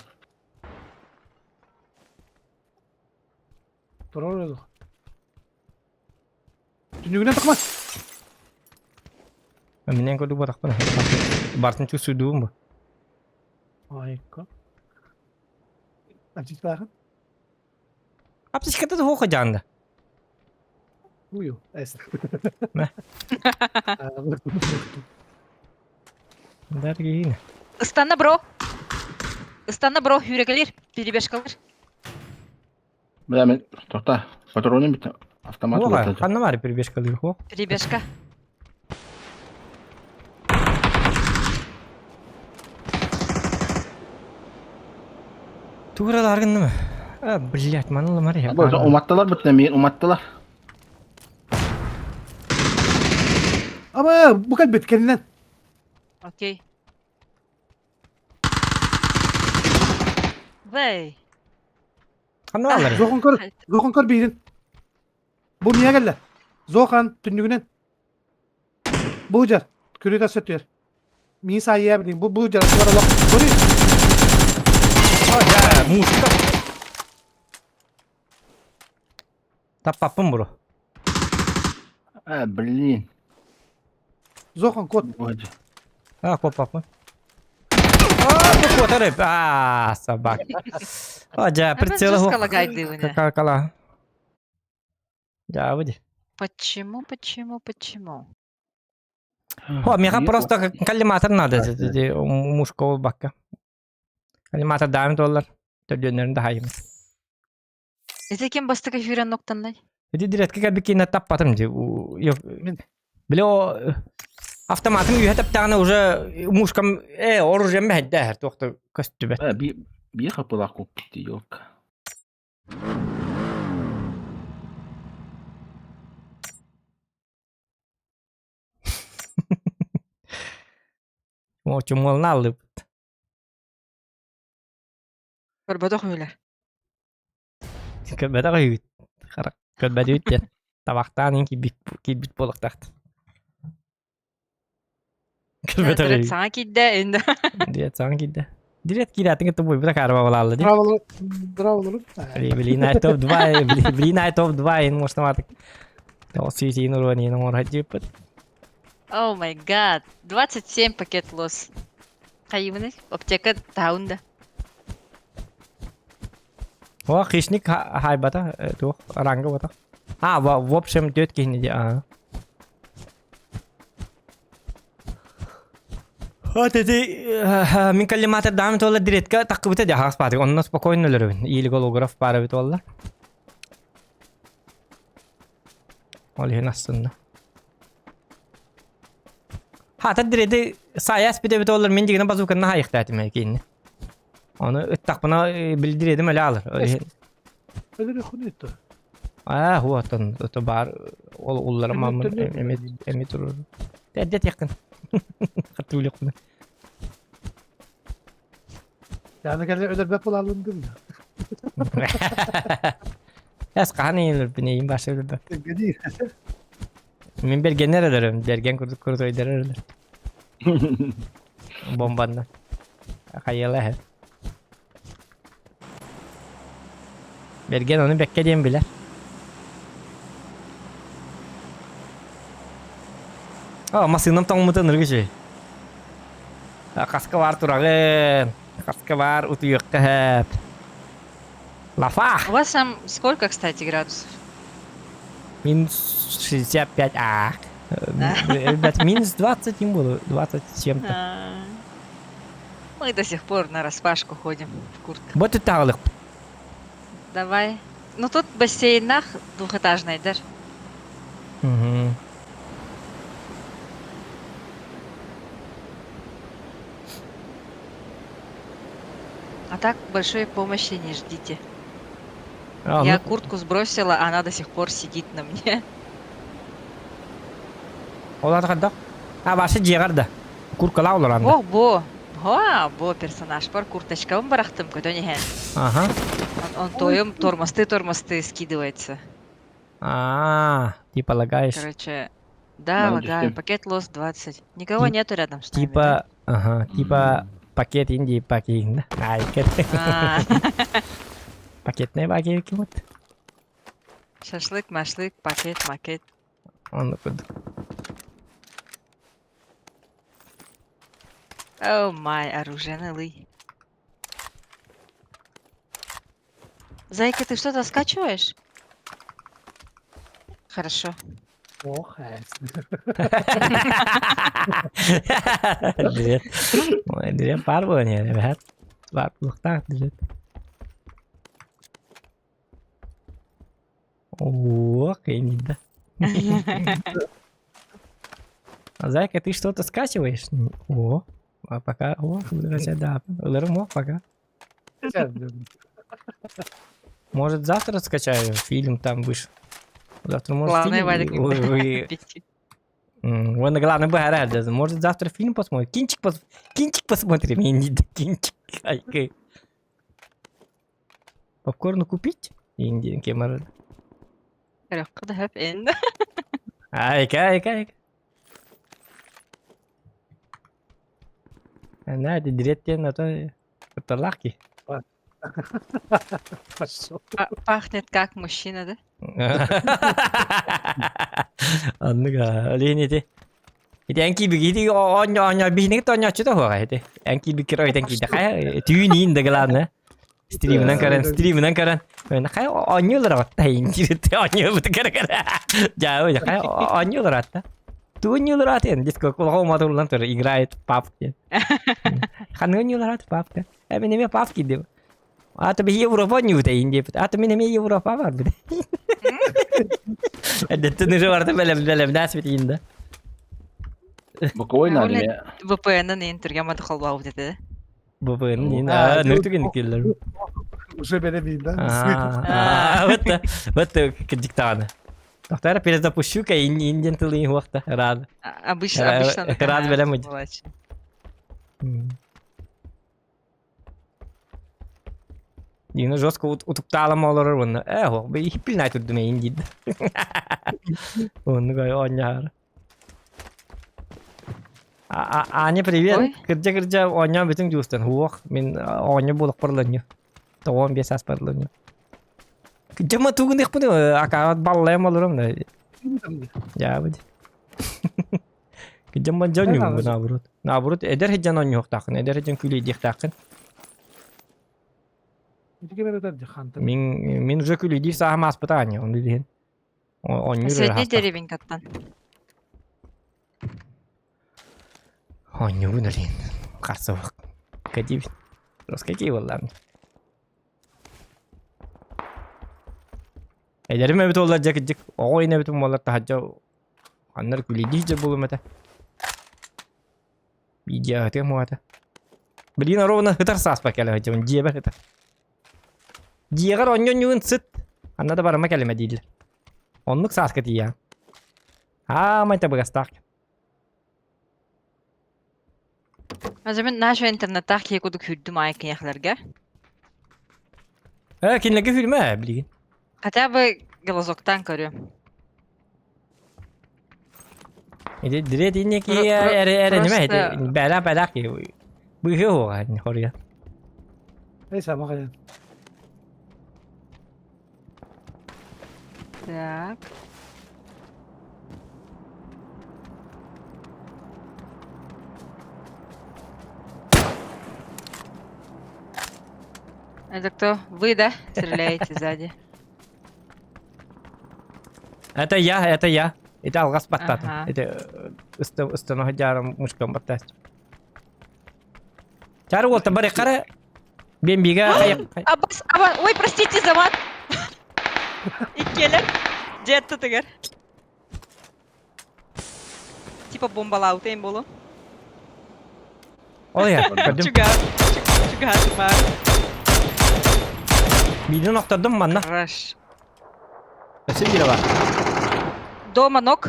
Турар Түннүгүнэн тахма. Минен көрдүк батахпын. Бартын чувствуйдуум бу. Айка. Ачыстааҕын? Аптечката да хоха жаанда. Ую, эс. Мэ. Даргиин. Ыстанна бро. Ыстанна бро, хүрекелер, перебежкалар. Бля, мен тоқта. Патроным бит. Автомат Оға, улатады. ханна бар перебежкалар хо. Перебежка. Тугралар гыннымы? А, блять, манылы мария. Бу уматтылар бит, мен уматтылар. Ama bu kadar kendinden. Окей. Вэй. Ханна баллар? Zohan kör, Zohan kör birin. Bu niye geldi? Zohan tündüğünden. Bu ucar. Kürü de sötüyor. Min sayıya bileyim. Bu bu ucar. Bu arada. Kürü. А, мушка. Таппаппын бро. А, блин. Zohan kod. Ой. А, коппаппын. А, бу куотар А, собак. А, жа, прицел Жестко лагает дывыня. Какала. Да, выйди. Почему, почему, почему? О, меха просто коллиматор надо, мушка бакка. Коллиматор дайым доллар. Төлөнөрүн да хайым. Это кем бастыка хүрен ноктаннай? Иди диретке кәбиккинэ таппатым ди. Биле о автоматым үйе таптағына уже мушкам э оружием бәһдә туохта көстүбэ. Э, би би хапылақ купти, ёлка. О, чумолна алып. Көрбөтөх хүлэр. Көбәдә үйт. Харак көбәдә үйт ден. Табақтан ин кибит кибит болықтақты. Көбәдә Дирет үйт. саңа кидде енді. Дирет саң кидде. Дирет кидәтиң итеп буй бирак арба болалды ди. Bravo. Bravo. Блин, топ 2, блин, топ 2, ин может матык. О, сүйсейін урванин оңор хаджиппыт. О май гад. 27 пакет лос. Кайыбыны? Аптека таунда. О, хищник хайбата, тух, ранга бата. А, в общем, төт кихни ди, а. Вот эти мин коллиматор дам тола диретка таккыбыта да хас баты. Онно спокойно өлөрөбүн. Или голограф бары бит олла. Ол хен астында. Ха, та диреди саяс бите бит олар мен дигене базуканы хайыктатым кейин. Оны ыттакпына билдиредим эле алыр. Öyle хунитто. А, хуатан, это бар ол уллар мамын эме эме турur. Тәддет якын. Хатулы куны. Yani gel öyle bep olalım ya. Эс каны елер бинейин башы өлөр. Gedi. Мен бергеннер өлөрөм, берген курдук курдуйдар өлөр. Бомбанна. Хайала хэ. Берген оны бекке диэн билэр. А, масынам тоңмутун ыргычы. Каска бар турагын. Каска бар утуйукка хэп. Лафа! У вас там сколько, кстати, градусов? Минус 65, а. Ребят, минус 20 им было, 20 с чем-то. А. Мы до сих пор на распашку ходим в куртках. Вот и таалык. Давай. Ну тут бассейнах двухэтажный, да? Угу. А так большой помощи не ждите. А, Я ну, куртку сбросила, а она до сих пор сидит на мне. Олар қандақ? А, башы жеғар да. Куркала олар анда. О, бо. О, бо персонаж бар курточка барахтым көтөн Ага. Он, он тоем тормозты тормозты скидывается. А, типа лагаешь. Короче, да, Надо лагаю. дюстем. Пакет лос 20. Никого нету рядом с нами, Типа, ага, типа пакет инди пакет. да? Ай, кет. да? А, Пакетный пакет вот. Шашлык, машлык, пакет, макет. Он куд. Oh my, оружие ылый. Зайка, ты что-то скачиваешь? Хорошо. Ох, ээ. Дирет. Дирет баар буолан иһэр эбээт. Баар буолуохтаах дирет. О, да. Зайка, ты что-то скачиваешь? О, а пока, о, да, ылырым, о, пока. Может, завтра скачаю, фильм там вышел. Завтра, может, Главное, фильм... Вадик, не Вы... Вон, главное, б Может, завтра фильм посмотрим? Кинчик, пос... Кинчик посмотрим. Я не кинчик. Ай, Попкорн купить? Индиан кемар. Айка, айка, айка. Она директен, а то куталаки. Пошел. Пахнет как мужчина, да? Оннук олиһин ити. Ити эн киирбит ити оонньоо оонньоо биһиниги тоонньооччута суоҕа ити. Эн киирбиккэр өйтөн киирдэ хайа түүн иин да главное. Стримынан көрөн, стримынан көрөн. Хайа оонньуулар атта иин киирбит оонньуубут көрө көрө. Дьаа хайа оонньуулар атта. Туонньуулар атын диско кулаҕа уматыллан турар играет папки. Ханнык оонньуулар ат папка. Э мин эмиэ папки дип. Ата биһи Европа оонньуубут эйин диэбит. Ата мин эмиэ Европа бар бит. Эдеттен уже барда бэлэм бэлэмнээс бит иин да. Боковой надо мне. VPN-ын иин түргэн мады холбаабыт этэ. VPN иин аа нөртүгэн киллер. Уже бэлэм да. Аа вот вот кырдьык Тохтара перезапущу-ка индиан тылы хуахта рад. Обычно обычно рад бэлэм Дина жестко утуктаалам олорор уонна ээ һуох бу иһиппин турдум эйин диир Оннук оонньоһор. Аня привет. Кырдьа кырдьа оонньоон бүтүҥ дьуустан һуох мин оонньо буолуохпар ыланньу. Тоҕуон биэс ааспар ыланньу. Дьама тугун акаат баллайым олором да. Дьаабыт. Кыдьамман дьон ньугу наоборот. Наоборот, эдэр сылдьан оонньуохтааххын, эдэр сылдьан күлэйдиэхтааххын. Мин мин уже күлэйдиир сааһым ааспыта аанньа, ону диэн. Оонньуур Средний деревенькаттан. Оонньуубун олин. Харсыбык. Кадибит. Роскакей буоллаам. Эдэрим эбит буоллар дьэ кырдьык оҕо иин эбитим буоллар таһырдьа ханна эрэ күлэйдии сылдьар буолуом этэ. Видеоһытыам уота. Билигин ровно ытар сааспар кэлэ сылдьабын дьиэбэр ытар. Дьиэҕэр оонньуу-оонньуугун сыт, ханна да барыма кэлимэ дииллэр. Оннук сааска тиийэҕин. Аамай табыгастаах. Азамин наша интернеттаах киһи курдук сүүрдүм аайы киниэхэлэргэ. Э, кинилэргэ сүүрүмэ билигин. Хотя бы глазоктаан көрүөм. Ити дирет инники эрэ эрэ неме ити бэла бэла ки быһыы уоҕа хоруйа. Эй, сама хайан. Так. Это кто? Вы, да? Стреляете сзади. Это я, это я. Это алҕас баттаатым. Ага. Это ыстана дьаарым мушкан баттааччы. Чары уолта бары қара Бен бига Абас, аба, ой, простите за мат. Иккиэлэр. Дьиэ тыгар. Типа бомбалаабыт болу. Ой, көрдүм. Чугас, чугас бар. Биирин охтордум манна. Хорош. Өссө биирэ бар. Дома ног.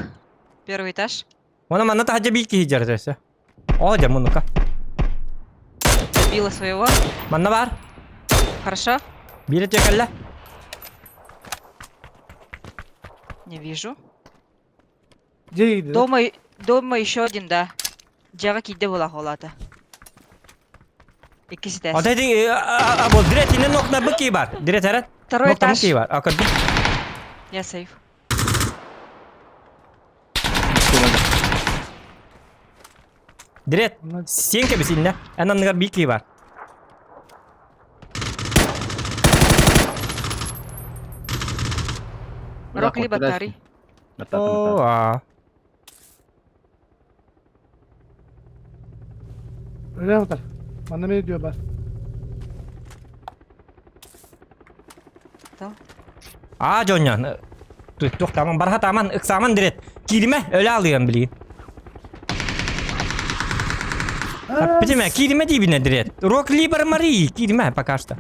Первый этаж. Уонна манна таһырдьа биир киһи дьарыта өссө. Оо, дьэ муннука. Добила своего. Манна бар. Хорошо. Биирэ түөкэллэ. Не вижу. Дьэ Дома, дома еще один, да. Дьиэҕэ киирдэ буолаах олаата. Иккис этээс. Ата ити бу дирет нокна быки бар. Дирет эрэ. Второй Нокта этаж. быки бар. А көрдүм. Я сейф. Дред, сен кэбис иннэ. Эн анныгар биир киһи бар. Рок либо Тари. О, а. Öyle mi? Манна мен diyor бар. Аа дьонньон. Туох таман барха таман ыксааман дирет. Кииримэ өлө алыам билигин. Битиме кииримэ диибинэ дирет. Рок либер Мари кииримэ пока что.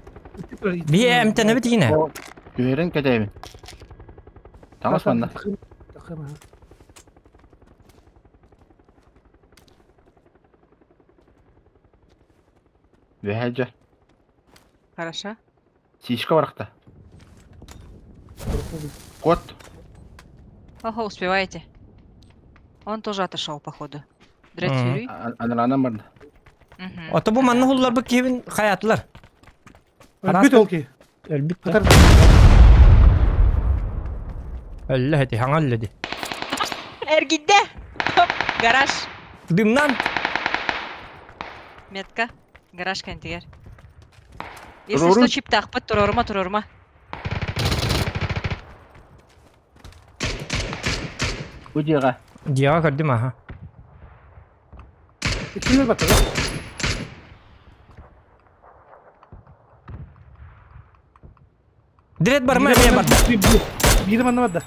Би эмтэнэбит игинэ. Түһэрин кэтэбин. Таҥас манна. Үөһэ дьэ. Хорошо. Сишка барахта. Кот. Ого, успеваете. Он тоже отошел, походу. Дред Мгм. Фьюри. Анаранан барда. Мгм. Ото бу манна хулларбыт киһибин хайаатылар. Өлбүт ол ки. Өлбүт да. Кытар. Өллө эти, хаҥа өллө ди. Эргидде! Хоп, Гараж. Дымнан. Метка. Гараж кэнтигэр. Если Туруорун. что, чиптаахпыт, туруорума, туруорума. Бу дьиэҕэ. Дьиэҕэ көрдүм аха. Иккилер баттар. Дред барма эмиэ барда. Бири манна барда.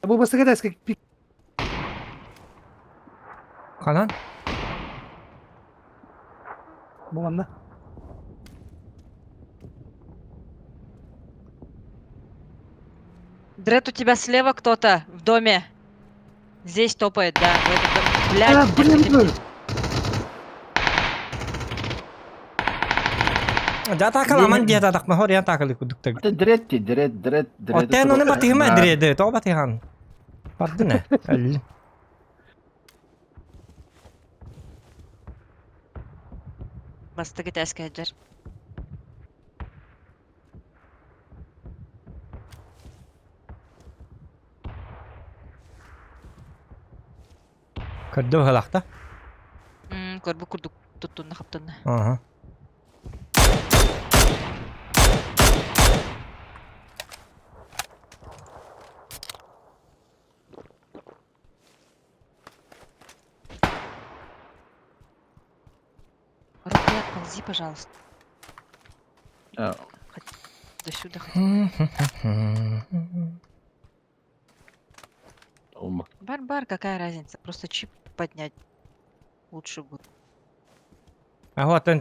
Бу бастакы этээскэ Ханан? Бу манна. Дред, у тебя слева кто-то в доме. Здесь топает, да. В этом доме. А, Блядь, блин, держите. блин. Дьэ атаакаламан диэтэ атахма хориан таакалы курдуктар. Дред ти, дред, дред, дред. Оттен ону батыһыма дреды, тоҕо батыһан? Бардын ээ. Өллүн. Бастакы этээскэ сылдьар. Көрдө быһалахта. М, көрбүт курдук туттунна хаптынна. Аха. Руки отползи, пожалуйста. До сюда хотя Ума. Бар-бар, какая разница? Просто чип поднять лучше будет. Аһуаттан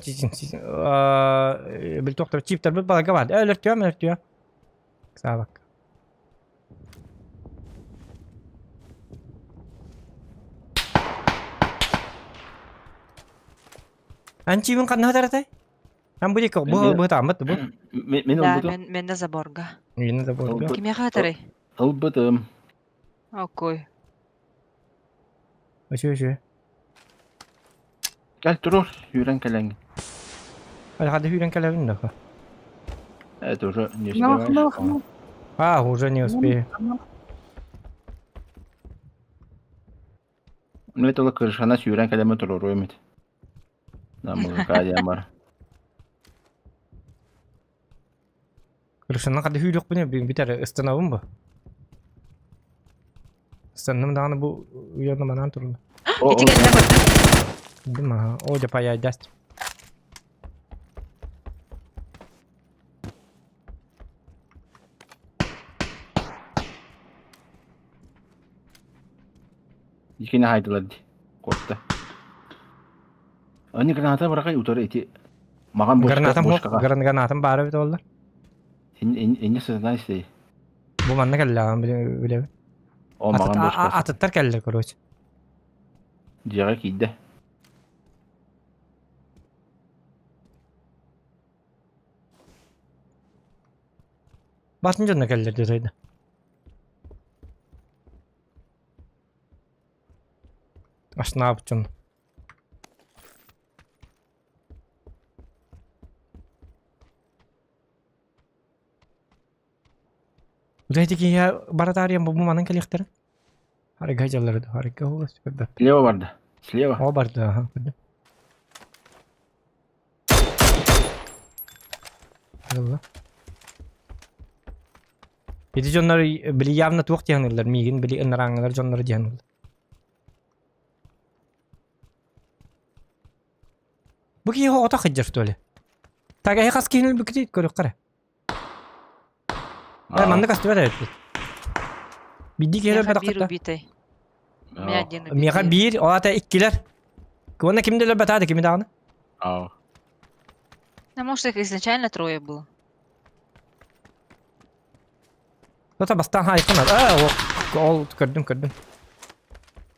бил тохтор чиптер бит балага бар. Өлөртүөм, өлөртүөм. Саабак. Ан чибин ханна таратай? Ан бу дико бу бу тааммат бу. Мен Да, ылбытым. мен, мен на заборга. Мин да бу. Кимиэхэ атарай? Ылбытым. Окой. Өчө өчө. Кэл турур, сүүрэн кэлэҥ. Хады хүрен кэлэбин да. Это уже не На, на, успеваешь. на. А, уже не успею. Ну это крышана сүүрэн кэлэмэ туруору эмит. На музыка диэн бар. Крышанан хады хүрүк бүнө битер ыстанабын бу. Ыстанным даҕаны бу уйанна манан турла. Ити кэннэ көрдүм. Дим о дьэ паяйдаст. Икини хайдылар ди. Коркта. Они граната баракай утары ити. Маган бошка Гранатам хоқ, бошкаға. гранатам бары бит оллар. Инне сыздан истей. Бу манна кэллэҕин билэбин. О маган бошка. Атыттар кэллэ, короче. Дьиэҕэ киирдэ. Батын дьонно кэллэр дии Ашнаабыт дьон. Ити киһи бара таарыйан бу манан кэлиэхтэрэ. Арыга дьаллары да арыга угас көрбөп. Слева барда. Слева. О барда, аха, көрдүм. Арылла. Ити дьоннор били явно туох диэн миигин били ынарааҥҥылар дьоннору диэн Бу киһи оҕото сылдьар что ли? Так, эһи хас киһини өлбүккүтүй көрүөххэ эрэ. Э, маннык астыбат эбиппит. Биирдии киһи Миэхэ өлбөтөххө биир да. убитый. У меня один убитый. Миэхэ биир, ол аата иккилэр. Уонна ким да өлбөтө кими даҕаны. Аа. Ну, может, их изначально трое было. Ота бастаан хаайыкка наада. Аа, ол, ол көрдүм, көрдүм.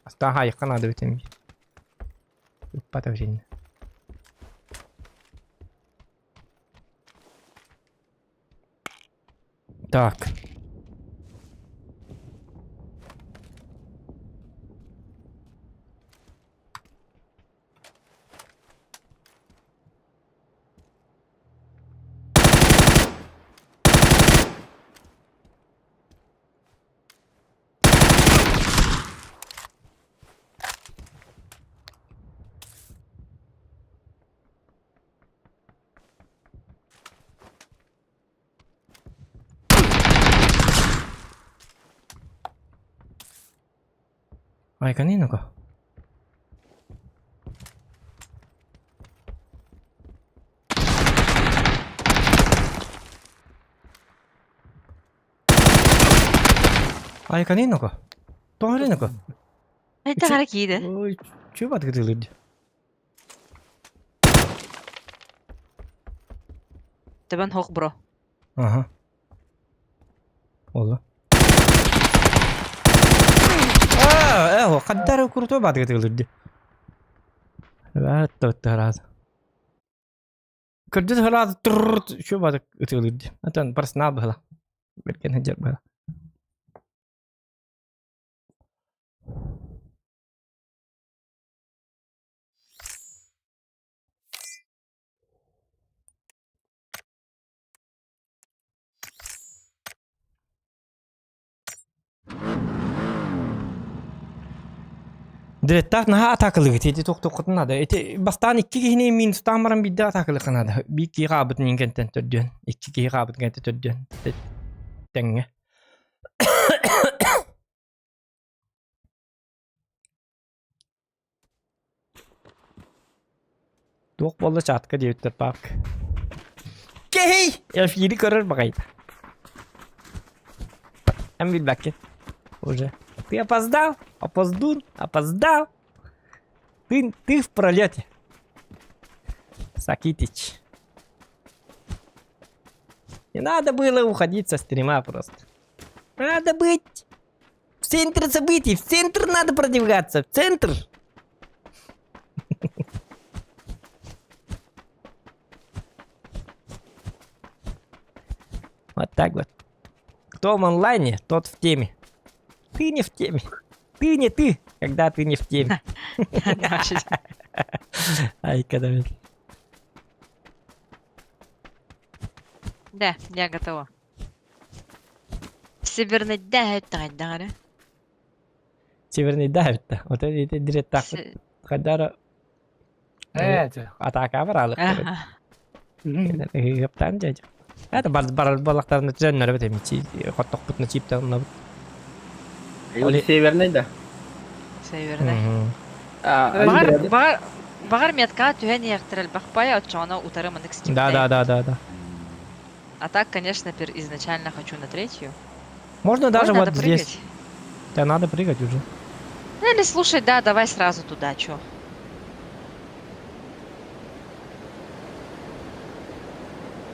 Бастаан хаайыкка наада бүтүн. Ыппата бүтүн. Так. あ、行かねえのか。あ、行かねえのか。止まれんのか。 Это харакида. Ой, чё ты люди? Тебен хох бро. Ага. Ола. Аа, э, қаддар крутой бадыгы Тылырды. Көрдүт хыраад турр шо бадык ытылырды. Атан персонал была. Берген ханжар была. Директор наһаа атаакалыгыт ити тохтуоххутун наада. Ити бастаан икки киһини минустаан баран биирдэ атаакалыахха наада. Биир киһи хаалбытын иҥкэнтэн төрдүөн, икки киһи хаалбытын кэнтэ төрдүөн тэҥҥэ. Туох буолла чатка диэбиттэр паак. Кэй! Эфири көрөр баҕайыта. Эн билбэккин. Уже. Ты опоздал, опоздун, опоздал. Ты, ты в пролете. Сакитич. Не надо было уходить со стрима просто. Надо быть в центре событий, в центр надо продвигаться, в центр. Вот так вот. Кто в онлайне, тот в теме. Ты не в теме. Ты не ты, когда ты не в теме. Ай, когда... Да, я готова. Северный да, Северный давит-то. Вот это директ так. Хадара. Э, Атака баралы. Ыптан дядя. Это бар бар балактарны түзәннәр бит эми хоттокпутна чиптен Северный да. Северный. Багар багар багар метка түһэн иэхтэрэл бахпая отчоно утары манык Да, да, да, да, да. А так, конечно, пер изначально хочу на третью. Можно даже Ой, вот надо здесь. прыгать. Тебе надо прыгать уже. Ну или слушай, да, давай сразу туда, чё?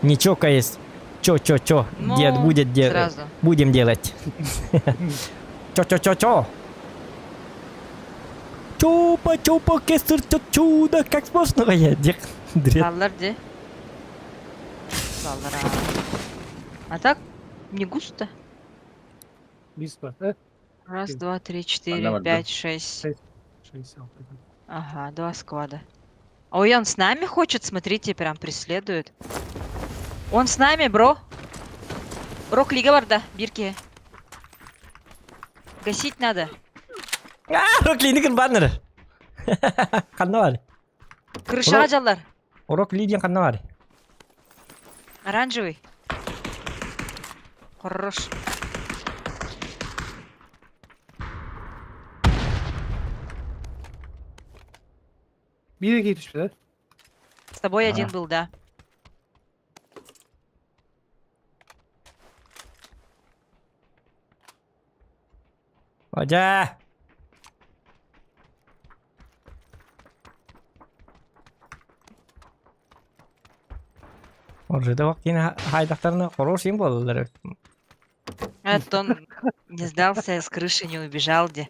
Не чокаясь. Чё, чё, чё? Ну, Дед будет делать. Сразу. Будем делать. Чё, чё, чё, чё? Чупа, чупа, кесар, чё, чудо, как сплошное. Дед. Баллар де. Баллар. А так? Не густо? Бис бар. Э? Раз, два, три, Ана четыре, барда. пять, шесть. Шесть. Шесть, алты. Ага, два склада. Ой, он с нами хочет, смотрите, прям преследует. Он с нами, бро. Рок лига барда, бирки. Гасить надо. А, Роклини кырбанныр. Ханна бар. Крышаға жаллар. Рок Ли диэн ханна бар. Оранжевый. Хорош. Биир киһи түспүтэ. С тобой один А. был, да. Одя. Оржыда вакытын хайдахтарына хорош им болалар. Это он не сдался, с крыши не убежал, где.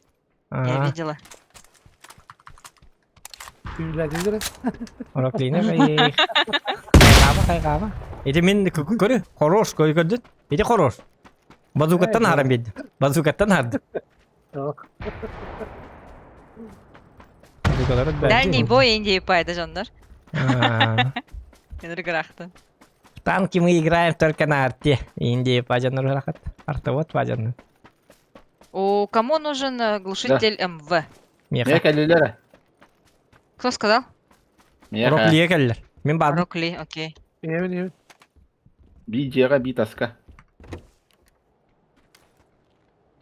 Я видела. Күнүлээтилэр. Роклина хайгаба хайгаба. Эти мен көрү хорош кой көрдүн. Эти хорош. Базукаттан харам бедди. Базукаттан харды. Так. Дальний бой Индии пайда, Жандар. Энергорахта. Танки мы играем только на арте. Индия пажаныр рахат. Арта вот пажаныр. У кому нужен глушитель МВ? Меха. Меха кэллилэр. Кто сказал? Меха. Роклия кэллер. Мен бардым. Рокли, окей. Эбин, эбин. Би дьиэҕэ, би таска.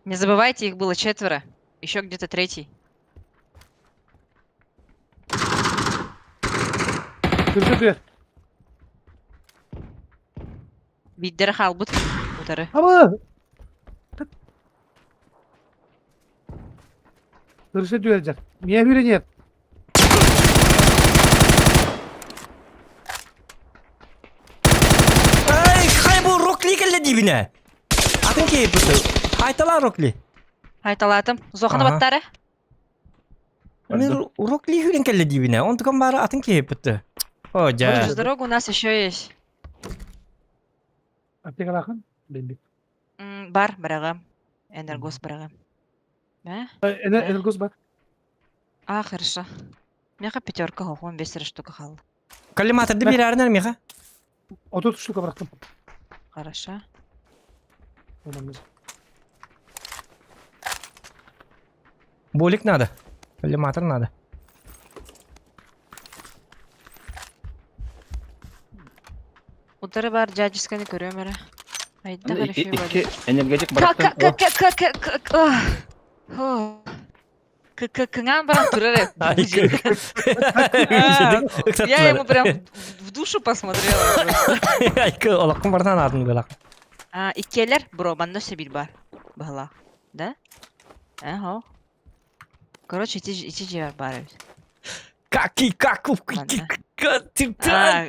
Не забывайте, их было четверо. Еще где-то третий. Күрсө түөр. Биддері халбыт. Утары. Аба! Күрсө түөр Мия хүренер. Ай, хай бу Рокли кэлле дибине. Атын кейп буту. Хайтала Рокли. Айталатым. Зоханы Ага. баттары. Мен Рокли хүрен кэлле дибине. Онтукан бары атын кейп буту. О, жа. Через дорогу у нас еще есть. Аптекалахан. Бенди. Бар, барагам. Энергос барагам. Да? Энергос бар. А, хорошо. Меха пятерка, он бес штука хал. Коллиматорды берәрінер меха. 30 штука бырахтым. Хорошо. Болик надо. Коллиматор надо. Утары бар дядюсканы көрөм эрэ. Айда хорошо Икки энергетик К барахтан. к к к к к к К к кыңан баран турар. Я ему прям в душу посмотрела. Айкы, олаққын бардан атын бұлақ. А, иккелер бро, манна сөбил бар. Бала. Да? Ага. Короче, ити ити жер бар. Каки, каку, А,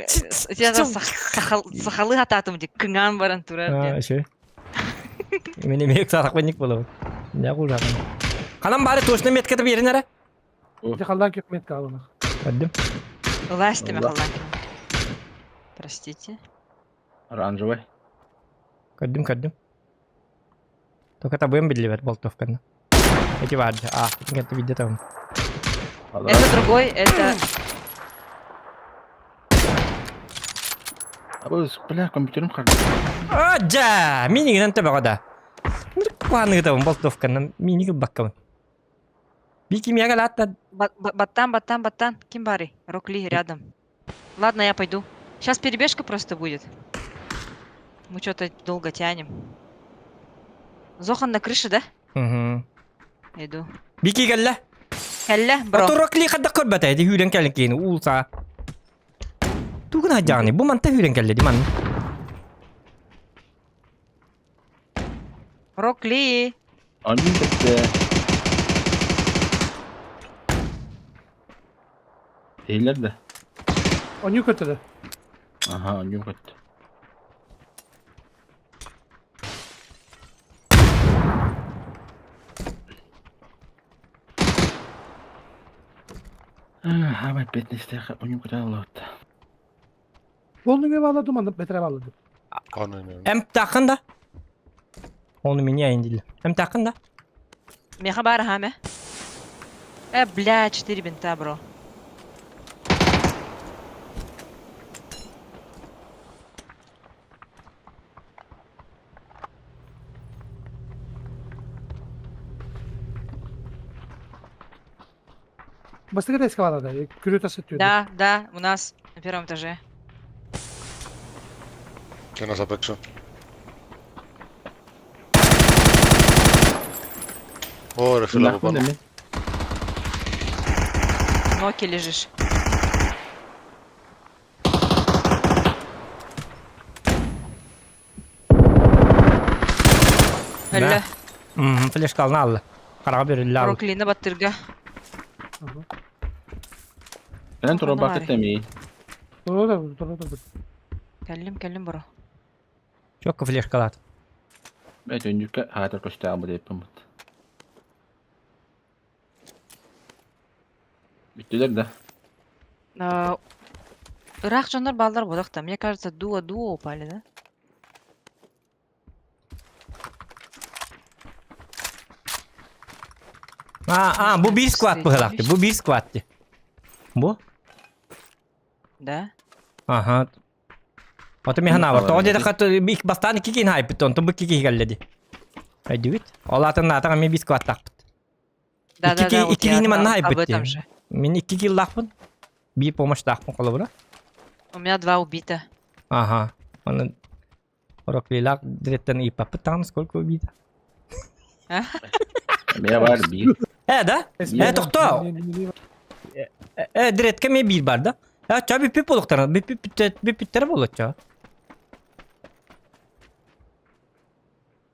я сахалы хататым ди кыңан баран турар. Ше. Мен эмек сарак бенник болобу. Не кулжагын. Канам бары точно меткети берин эре. Ити халдан көп метка алына. Көрдүм. Власть халдан. Простите. Оранжевый. Көрдүм, көрдүм. Только табыйм билибер болтовканы. Эти бар. А, это видео там. Это другой, это... Бля, компьютерим харды. А, жа, минигинен төбөҕө да. Куаны табын болтовканы миниги баккабын. Бики мияга латта Баттан, баттан, баттан. Ким бары? Рокли рядом. Ладно, я пойду. Сейчас перебежка просто будет. Мы что-то долго тянем. Зохан на крыше, да? Угу. Иду. Бики кэллэ. Кэллэ, бро. Ото Рокли хадда көрбөтэ ди хүрен кэлин киин уулса. Тугун хаджааны бу манта хүрен кэлле ди ман. Рокли. Анюм кетте. Эйлер да. Оню көтөдө. Ага, анюм кетте. Хабай бетнесте онюм кете алат. Болнуңа багладым, анда бетре багладым. Онун. Эм тахын да. Он у меня индили. Эмтахын да? Меха бар хаме. Бля, 4 бинта, бро. Бастакы этээскэ баар да, күрүө тас өттүгэр. Да, да, у нас на первом этаже. Ένας απ' έξω. Ωρε φίλε από πάνω. Ноки лежишь. Өллө. Флешкалны алла. Карага берилdi алла. Роклина баттырга. Кэлэн турар тэмии. Тура тура тура. Кэллим, кэллим бро. Чокко флешкалат. Бэт өнүккэ хаатар көстөөх бу диэппин бут. Бүттүлэр да. Ыраах дьоннор бааллар буолуох да. Мне кажется, дуо-дуо упали, да? А, а, бу биир сквад быһылаахты. Бу биир сквад ди. Бу? Да. Аха. Ото миха навар. Тоҕо диэтэххэ их бастаан икки киһини хайпыт, онтон бу икки киһи кэллэ ди. Өйдүбүт. Ол аатын наатаҕа эмиэ биир сквадтаахпыт. Да, да, да, вот Икки я киһини манна об хайпыт этом ди. же. Мин икки киллаахпын. Биир помощьтаахпын холобура. У меня два убита. Ага. Оны Роклилах директен ыйпаппыт даҕаны сколько убито. Эмиэ баар биир. Э, да? Э, тохтоо! Э, диретке эмиэ биир бар да? Э, ча бүппүт буолуохтара. Бүппүттэрэ буолуочча.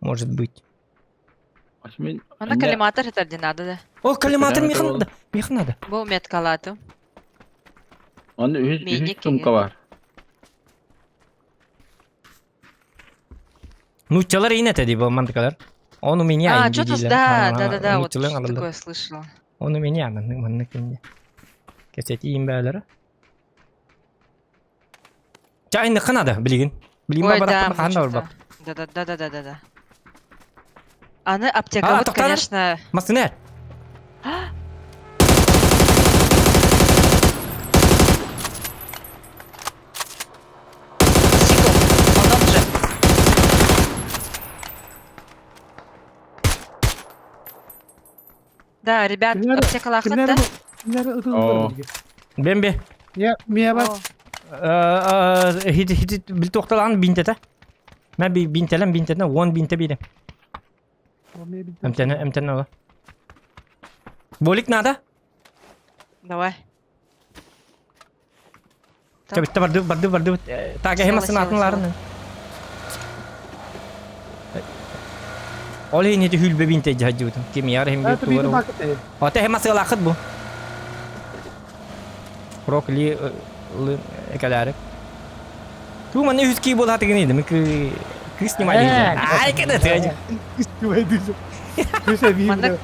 Может быть. Ана коллиматор это где надо, да? О, коллиматор миэхэ надо. Миэхэ надо. Бу меткалаатым. Аны үһүс үһүс сумка бар. Нууччалар иин этэ дии бу мантыкалар. Он у меня А, что-то, да, да, да, да, вот что такое слышала. Он у меня, маннык маннык инде. Кэпсэтиим бээлэрэ. Чайныкка надо, билигин. Билигин Ой, бабараппын да, хаһан да барбап. Да, да, да, да, да, да, да. Аны аптека вот, конечно. Массына. Да, ребят, аптекалаахыт да? Кинилэр ытыллар Бемби. Я, мия бар. Хит хит бил туохталаан бинтете. Мен бинтелем бинтетен 10 бинте биирем. Эмтене эмтене ола. Болик надо? Давай. Чабитта барды барды барды. Так эһи масын атын ларын. Ол иһин ити хүлбэ бинте жаһдьыбытым. Ким яр хим бит тугар. Ата эһи масыалаахыт бу. Рок ли экаляры. Ту манна үс ки буолааты гини дemi кыс снимай Ай кеде ты. Кыс снимай дейсің. Кыс бия.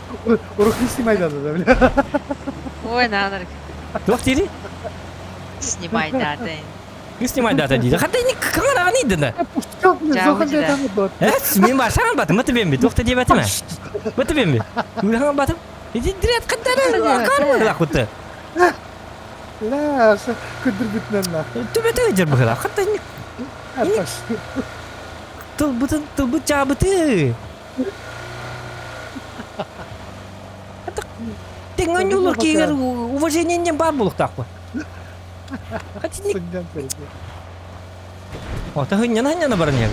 Урок снимай да да бля. Ой, надо. Туох дири? Снимай да да. Кыс снимай дата дейді. Хата не каңара не да. Э, мен башан батым, мыты бемби. Туох та деп атым. Мыты бемби. Улахан батым. Иди дирет каттары кар лакуты. Ла, көдүр бүтүнөн ла. Түбөтө жер быгыла. Хатта не Тылбытын тылбыт чабыты. Тең улур кигер уважениеден бар булуктакпы. Ота хыннан хыннан баран ел.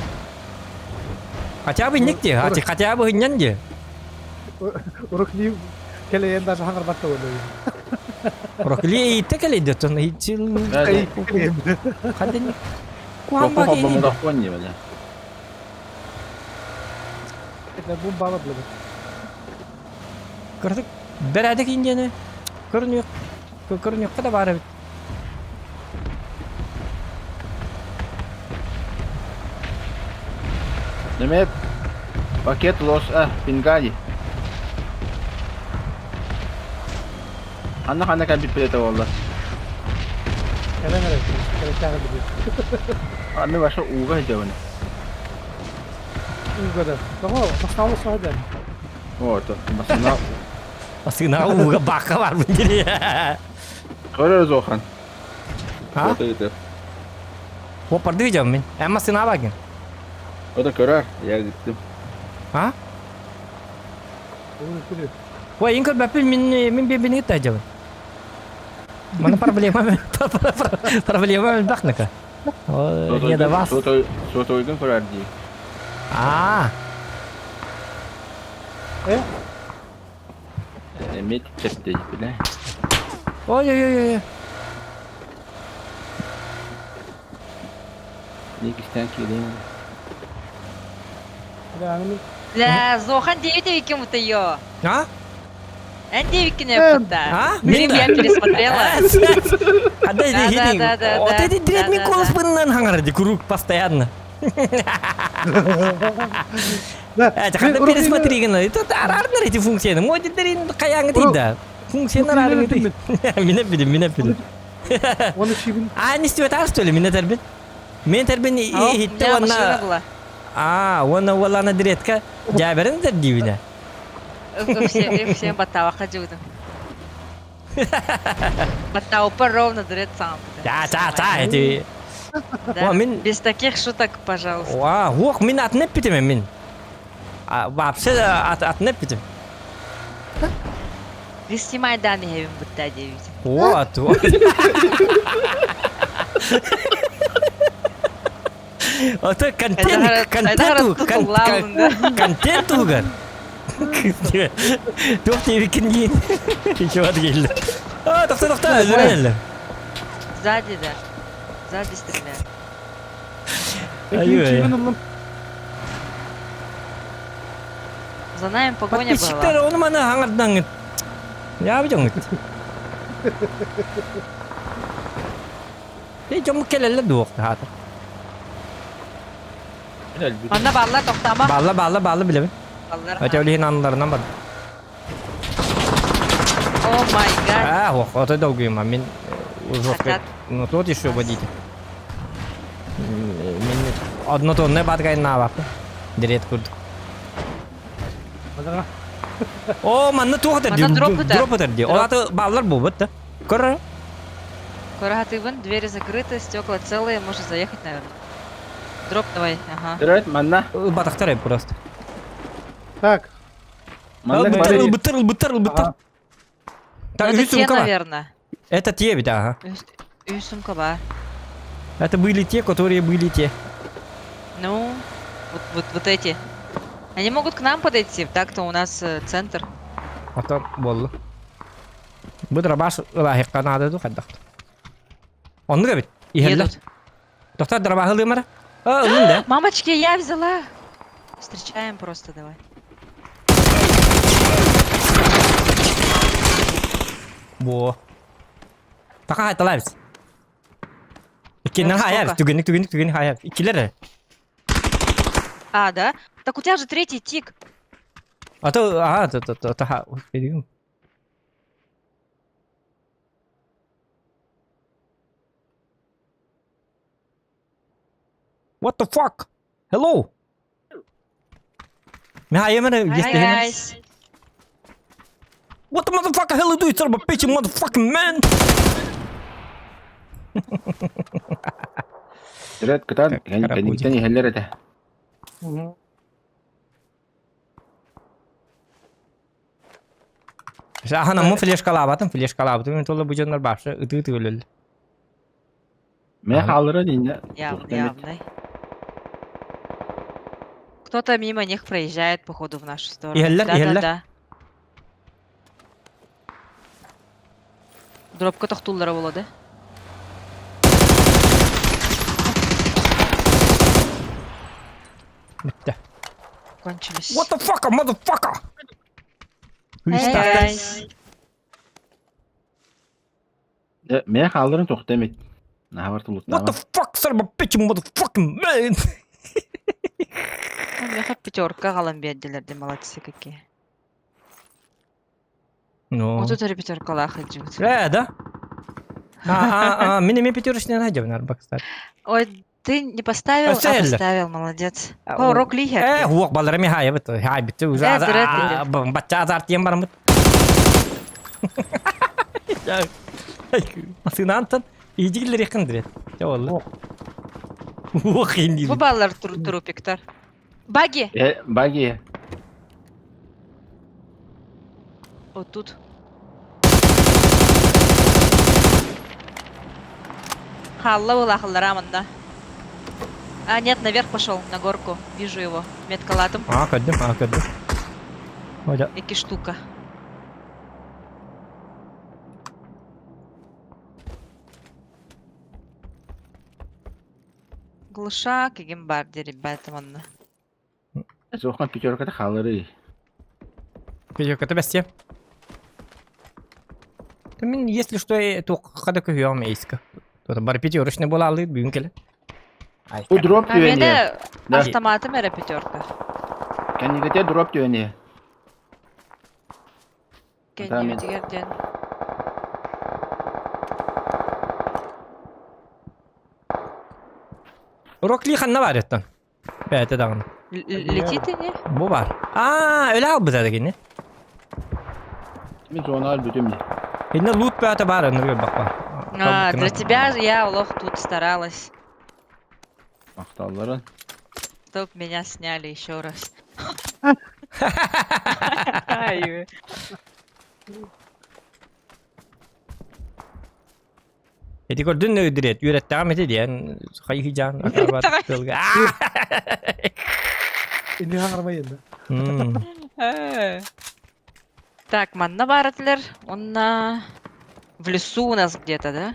Хотя бы никте, хотя бы хыннан де. Урукли келейен даже хаңар батта ойлойм. Урукли итте келейди, тон итчил. Хадын. Куамба келейди. Бу бала биле. Көрдүк. Бәрәдек индияны. Көрүнүк. Көрүнүк да бар бит. Демек, пакет лос, а, пингади. Анна ханна кәбит билете болла. Кэлэн эрэ, кэлэ чаҕы билиэ. Аны баша ууга хитебин. Ууга да. Тоҕо? Бастаалы суох дьэ. О, то масына. Масына ууга бака бар бу дири. Көрөр Зохан. А? Опарды видел мин. Ә масына багын. О да көрөр. Я гиттим. А? Ой, инкөр бәпил мин мин бибини тажабын. Мана проблема проблема бахныка. Не до вас. Сотойгун көрөр дии. А. Э? Эмиэ тэптей билэ. Ой-ой-ой. Никистен киирин. Бля, Зохан 9 кем-то ее. А? Эн девиккин эппытта. А? Мин я пересмотрела. А да, Да, да, да, Вот да. эти древний Да, да, голос да. быннан хаңарды круг постоянно. Да. Это когда пересмотри гына. Это арарнар эти функцияны. Модидерин каяңы дейт да. Функцияны арарны дейт. Мине билим, мине билим. Оны чибин. А не стивет ар что ли, мине тербин. Мен тербин А, у хитте меня машина онна. была. А, онна уолана диретка. Жаберин дер дибине. Всем баттава ходил. Баттава ровно дрет сам. Да, да, да, эти. Да. О, мин- Без таких шуток, пожалуйста. Ва, уох, мин атын эппитим мин. А, вообще атын эппитим. Вести Майдан я бутта девять. Вот, вот. Ото контент, контент, контент угар. Туох тиэбиккин диин. Чуват келді. А, тоқта, тоқта, өлөрөллөр. Сзади, да. Сзади стреляют. Ай, Чибин ыллым. За нами погоня Подписчиктер была. ону маны аңардан Я видел. Эй, жомук келелле дуох хата. Манна балла тоқтама. Балла, балла, балла билебин. Баллар. Өтө олиһин аннарынан бар. Oh my god. А, ох, вот это долгуем, а мин жестко. Хотят. Ну тут еще водите. Мин однотонная батгай на лапы. Дерет курдук. Мадара. О, манна туох Манна дроп ытар. Дроп ытар ди. Дроп. Олаты баллар бу бытты. Көрөр. Курахатыбын, двери закрыты, стекла целые, можно заехать, наверное. Дроп давай, ага. Дөрөт манна. Батактар просто. Так. Манна Бытыр, бары. бытыр, бытыр, бытыр. Ага. Так, Ну, это үс те, сумка бар. наверное. Это те ведь, ага. Үс сумка бар. Это были те, которые были те. Ну, вот, вот, вот эти. Они могут к нам подойти, так-то у нас центр. Потом болду. Бу дробаш ылаһыкка наада ду хаддахт. Онну бит. Иһэллэр. Едут. Доктор дробаһы лымара. А, ылын да. Мамочки, я взяла. Встречаем просто давай. Бо. Така хайталабыз. Иккиннен Так, хаябыз. сколько? Түгенник, түгенник, түгенник хаябыз. Иккилер. А, да? Так у тебя же третий тик. А то, ага, то, то, то, то, ха, господи. What the fuck? Hello? Мя, я мене Hi, guys. What the motherfucker hell you do, son of a bitch, you motherfucking man? Дөрөт кытан. Карапузик. Кенниктен иһэллэр этэ. Ахан му флешкалаабатым, флешкалаабатым, мен толла бу дьоннор башы ытыы өлөл. Мен хаалыра динне. Явно, явно. Кто-то мимо них проезжает, походу, в нашу сторону. Иһэллэр, да, да, иһэллэр. да. Дропка тохтуллара була, да? Бүтте. Кончились. What the fuck, motherfucker? Hey, guys. Мен хаалырын тохтемит. Нахабар What the тулуттама. fuck, son of a bitch, you motherfucking man? Меха пятерка галан бердилер, молодцы какие. Ну. Вот тут пятерка лахаджут. Э, да? А, а, а, мен эме пятерочный найдем, наверное, кстати. Ой, Ты не поставил, а Өссө поставил, молодец. О, Рок Ли Э, хуох баллара ми хаайабыт. Хаайбыт. Уже Э, дырет бачча азартиен барамыт. Масынаантан иидигиллер якын дырет. Ча болла. Уох инди. Бу баллар трупиктар. Баги! Э, баги. Вот тут. Халла была халлараманда. А, нет, наверх пошел, на горку. Вижу его. Метка латом. А, көрдүм, а, көрдүм. Оля. Эки штука. Глушак и гембарди, ребята, манна. Суоххан пятерката хааларый. Пятерката бэстиэ. Мин, если что, туохха да көһүөҕүм эйска. Тута бар пятерочный буолаалыы бүгүн кэлэ. Бу дроп А түһэн мене Да. автоматом эрэ пятерка. Кэннигэтэ дроп түһэн иһэ. Кэннибитигэр диэн. Рокли ханна бар еттан? Бэйэтэ даҕаны. Летит ини? Бу бар. Аа, өлө албыта да кини. Мин зона бүтүм дии. Инне лут бэйэтэ бар, онно бак бар. А, для тебя я олох тут старалась. Махталларын. Чтоб меня сняли еще раз. Ай. Эти көрдүн өйдүрет, үөрэттэҕим ити диэн хайыһыйдьаан акаабат тылга. Инни хаҥармай енді. Так, манна баратылар, онна в лесу у нас где-то, да?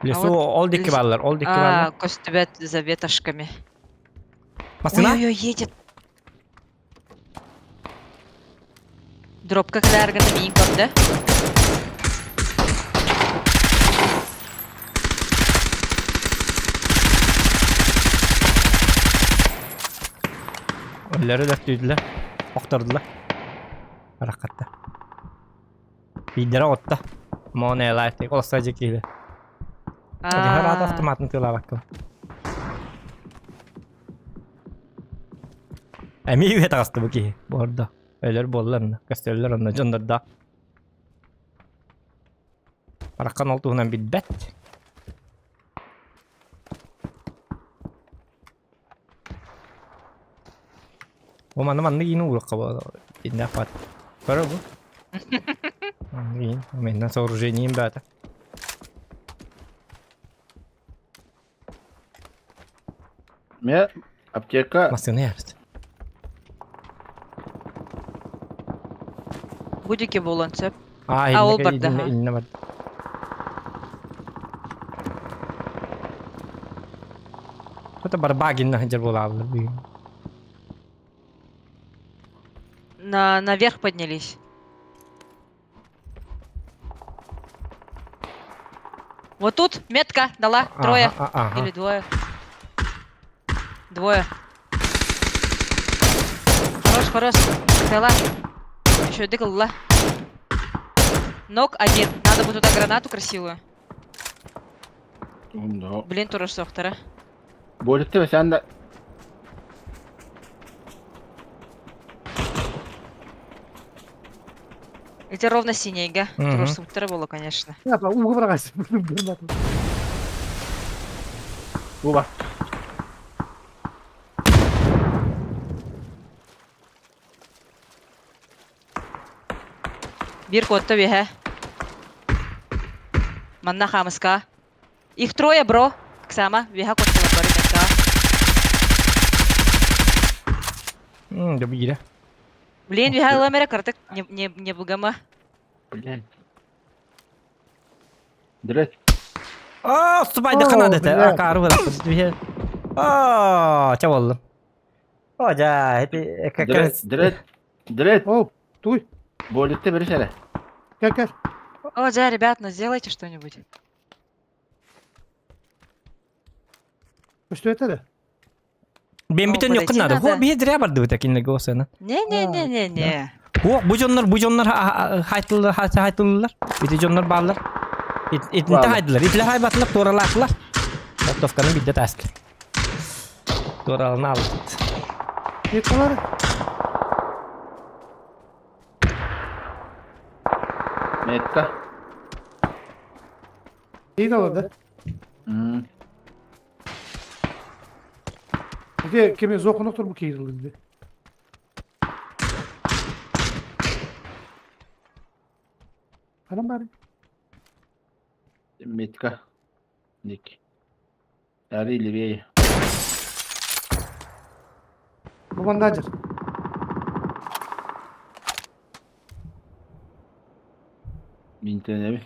В лесу ол дикки баллар, ол дикки баллар. А, көстүбэт за ветошками. Масына? Ой-ой-ой, едет. Дропка кылааргана миин көрдө. Өллөр өлөртүүдүлэр, охтордулар. Бараххатта. Биирдэрэ отта. Моне лайф олоссо дьэ киһи. Дьаһар автоматын тыылаабаккын. Эмиэ үһэ таҕыста бу киһи. Буорда. Өлөр буолла онно. Көстөллөр онно дьоннордоох. Бараххан ол туһунан билбэт. Бу манна маннык иин уурукка бу иннээх бат. Көрө бу. Иин, менен сооружением баата. Ме аптека. Массыына ярыт. Будики буолан сөп. А, А, ол барда. инне бар. Это барбагин сылдьар буолаабылар бүгүн. На, наверх поднялись. Вот тут метка дала. Трое. Ага, ага. Или двое. Двое. Хорош, хорош. Дала. Еще дыкала. Ног один. Надо бы туда гранату красивую. Блин, турар суохтара. Буолутту sen да Это ровно синейга. Мгм. Туруш было, конечно. Ууга быраҕайсың. Бу бар. Биир куотта биһэ. Манна хаамыска. Их трое, бро. Ксама, биһэ куотталар бары метка. Да биирэ. Блин, биһэ ламера картык не не не бугама. Блин. Дрет. Аа, отступай ханады этэ. Акаары бырааппыт. Аа, ча боллум. О, дьа, эти как Дрет, дрет. Дрет. О, туй. Буолутты бери сэрэ. Кел, кел. О, да, ребят, ну сделайте что-нибудь. Что это? Бен О, бүтэн подойти юккун надо. надо. Хо, биһи зря бардыбыт кинилерге осына. Не-не-не-не-не. Хо, бу дьоннор, бу дьоннор хайтыллар, хайтыллар. Ити дьоннор бааллар. Итинте Бааллар. хайдылар. Итилер хайбатылар, туоралаатылар. Оттовканы бидде таастылар. Туоралана албыт. Меткалары. Метка. İyi de oldu. Bir de kimi zokunuktur bu keyirlindi. Anam bari. Метка. Ник. Ари левее. Bu bandajır. Минтенеби.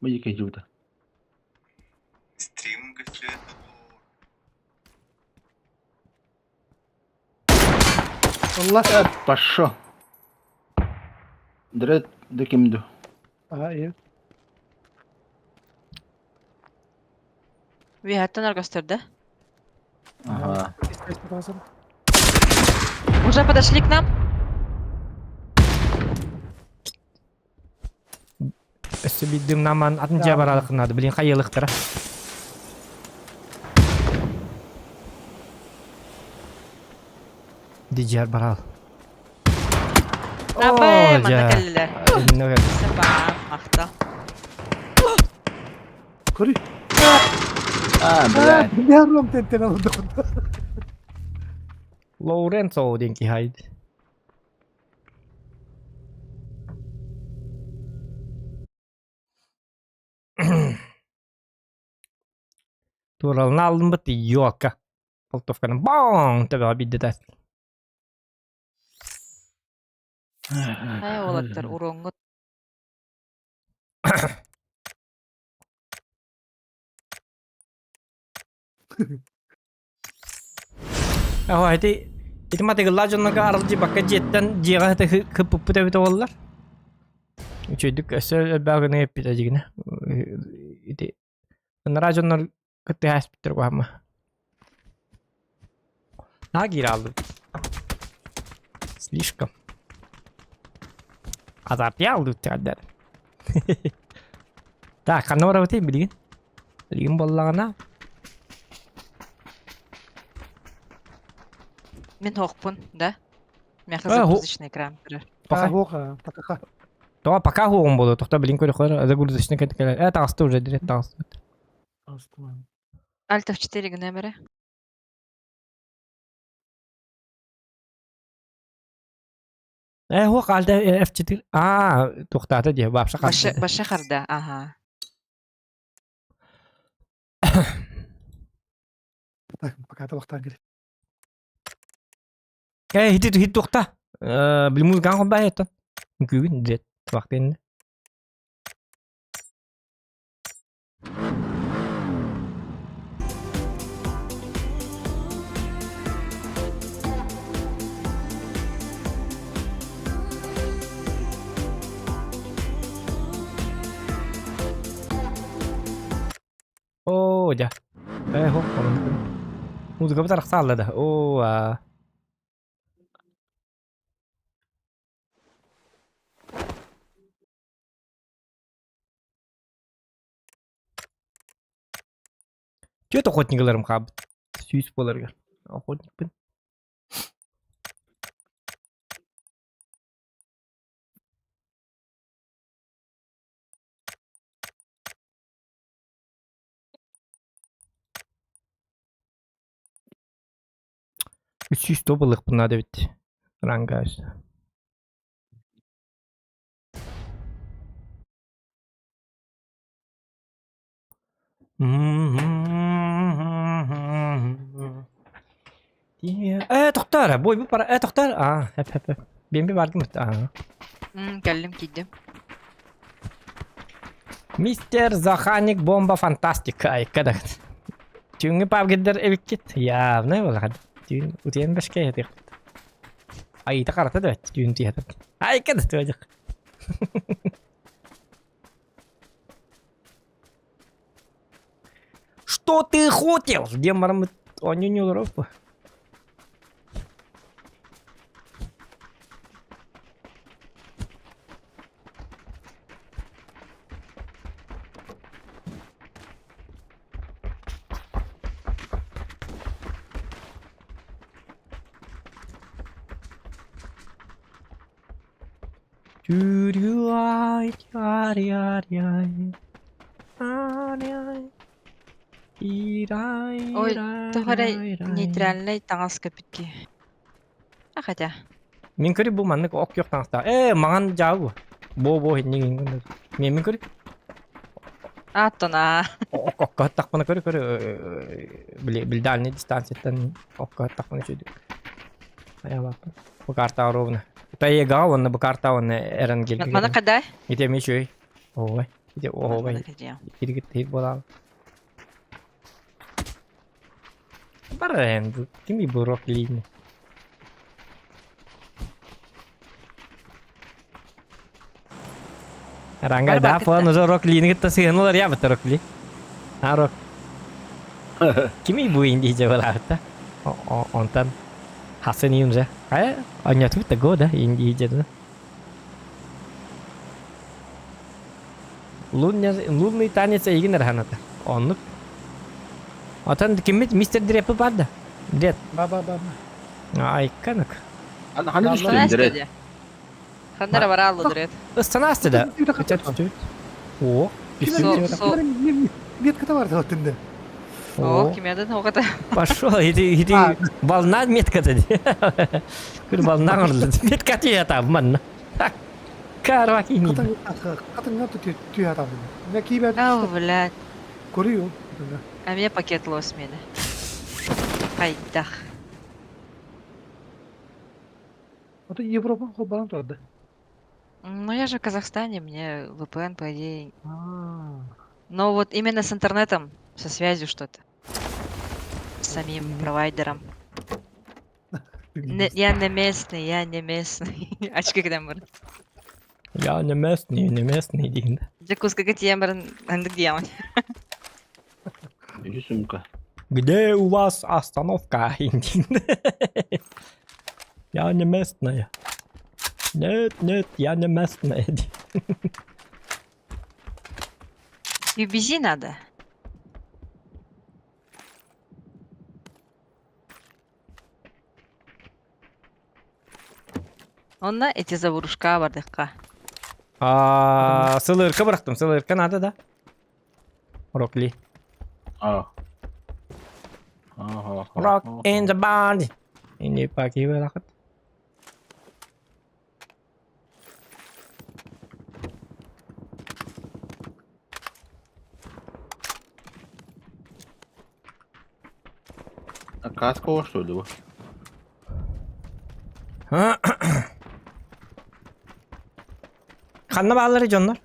Бу кежута. Стрим Allah. Пошел. Дред декимду. Aha iyi. Виһаттан аргастырды. Ага. Уже подошли к нам? Өссө биддим наман атын дьэ баралыкынады. Билин хайылыктара. Дижер барал. Абай, О, манна дьэ. кэллилэр. Иннэ кэллэ. Сапаан, махтал. Көрүй. А, блядь. Yavrum tenten alındı. Лоуренцо диэн киһи айд. Туоралына алынбыт ёлка. Болтовканы баң төбөҕө биирдэ Ай, уолаттар, уроҥҥут. Аха ити ити матыгыллаа дьонного аралдьыбакка дьиэттэн дьиэҕэ сыта хыппыппыт эбитэ буоллар. Үчүгэйдик өссө элбэх гына эппитэ дьигинэ. Ити ынараа дьоннор кытта ааспыттар куһаама. Наһаа киирэ хааллыбыт. Слишком. Азартия алдыбыт тиҕэрдэр. Так, ханна барабытый билигин? Билигин буоллаҕына Мин хоохпун, да? Миэхэ Э, хо- загрузочный экран көрөр. Пока. Хоха, пока. Тоҕо пока хуоҕум буолуо, тохто билин көрөхөр, загрузочный кэлэр. Э, таҕыста уже, direkt таҕыста. Альт F4 гына эмэрэ. Э, хуох Альт F4. Аа, туохтаата дии, вообще Башы, харда. башы харда, ага. Так, пока табақтан керек. Э, хити хит туохта. Э, били музыканы холбаа еттон. Күгүн дет вақтын. Оо, дьэ. Э, хоп, Музыка арахсаалла да. Оо, аа. Түөрт охотникларым хаалбыт. Сүүс буоларыгар. Охотникпын. Үс сүүс тобылыахпын наада эбит. Ранга Э, тохтоор, бой бу пара, э, тохтоор. Аа, хэп хэп хэп. Биэн би бардым аа. Кэллим киирдим. Мистер Заханик бомба фантастика айка да. Түүҥҥү пабгиддар эбиккит. Явно буолаҕын. Түүн утуйан бэшкэ этиэхпит. Айыта харата да түүн тиһэтэр. Айка да туодьах. Что ты хотел? Где мармыт? Они не Европа. Ой, тоҕо эрэ нейтральнай таҥас көппүт киһи. А хотя. Мин көрү бу маннык ок күөх таҥастаах. Ээ, маҥан дьаабы. Бо-бо инник инник. Мен мин көрү. Аттон аа. Окко тахпына көрү көрү били били дальний дистанцияттан окко тахпына чүйдүк. Айалаппын. Бу карта ровно. Таега уонна бу карта уонна эрэн кел. Мана кадай? Ите ми чүй. Ой. Ите ой. Киргит тип болал. Барен, бу кими бу рок лини. Ранга да фон уже рок лини кытта сыһыналар я бит рок ли. А рок. Кими бу инди жабалаата. Онтан хасан июнже. Кая онньотубут да го да инди жедна. Лунный танец эйигин эрханата. Оннук. Отон киммит мистер Дреппи бар да? Дреп. Ба ба ба. Айканак. Ханна түстүн Дреп. Ханнара барааллы Дреп. Ыстанасты да. О. Метка бар да түндө. О, кимеден оҕото. Пошел, иди, иди, волна метка да. Күр волна орлы. Метка түйе там, манна. Карвакини. Катыңга түйе там. Не кибе. Ау, блядь. Көрү. А мне пакет лос мени. Хайдах. Ото Европа холбанан турады. Ну я же в Казахстане, мне VPN, по идее. Но вот именно с интернетом, со связью что-то. С самим провайдером. Не, я не местный, я не местный. Очки когда бар. Я не местный, не местный дейін. Закуска тиен бар, андык диямын. Иди сумка. Где у вас остановка? Я не местная. Нет, нет, я не местная. UBZ надо. Онна эти заварушка бардыкка. А, сылырка бырахтым, сылырка надо, да? Рокли. А. Rock in the band. Ini pagi banget. А каска что ли? Ханна баалары дьоннор?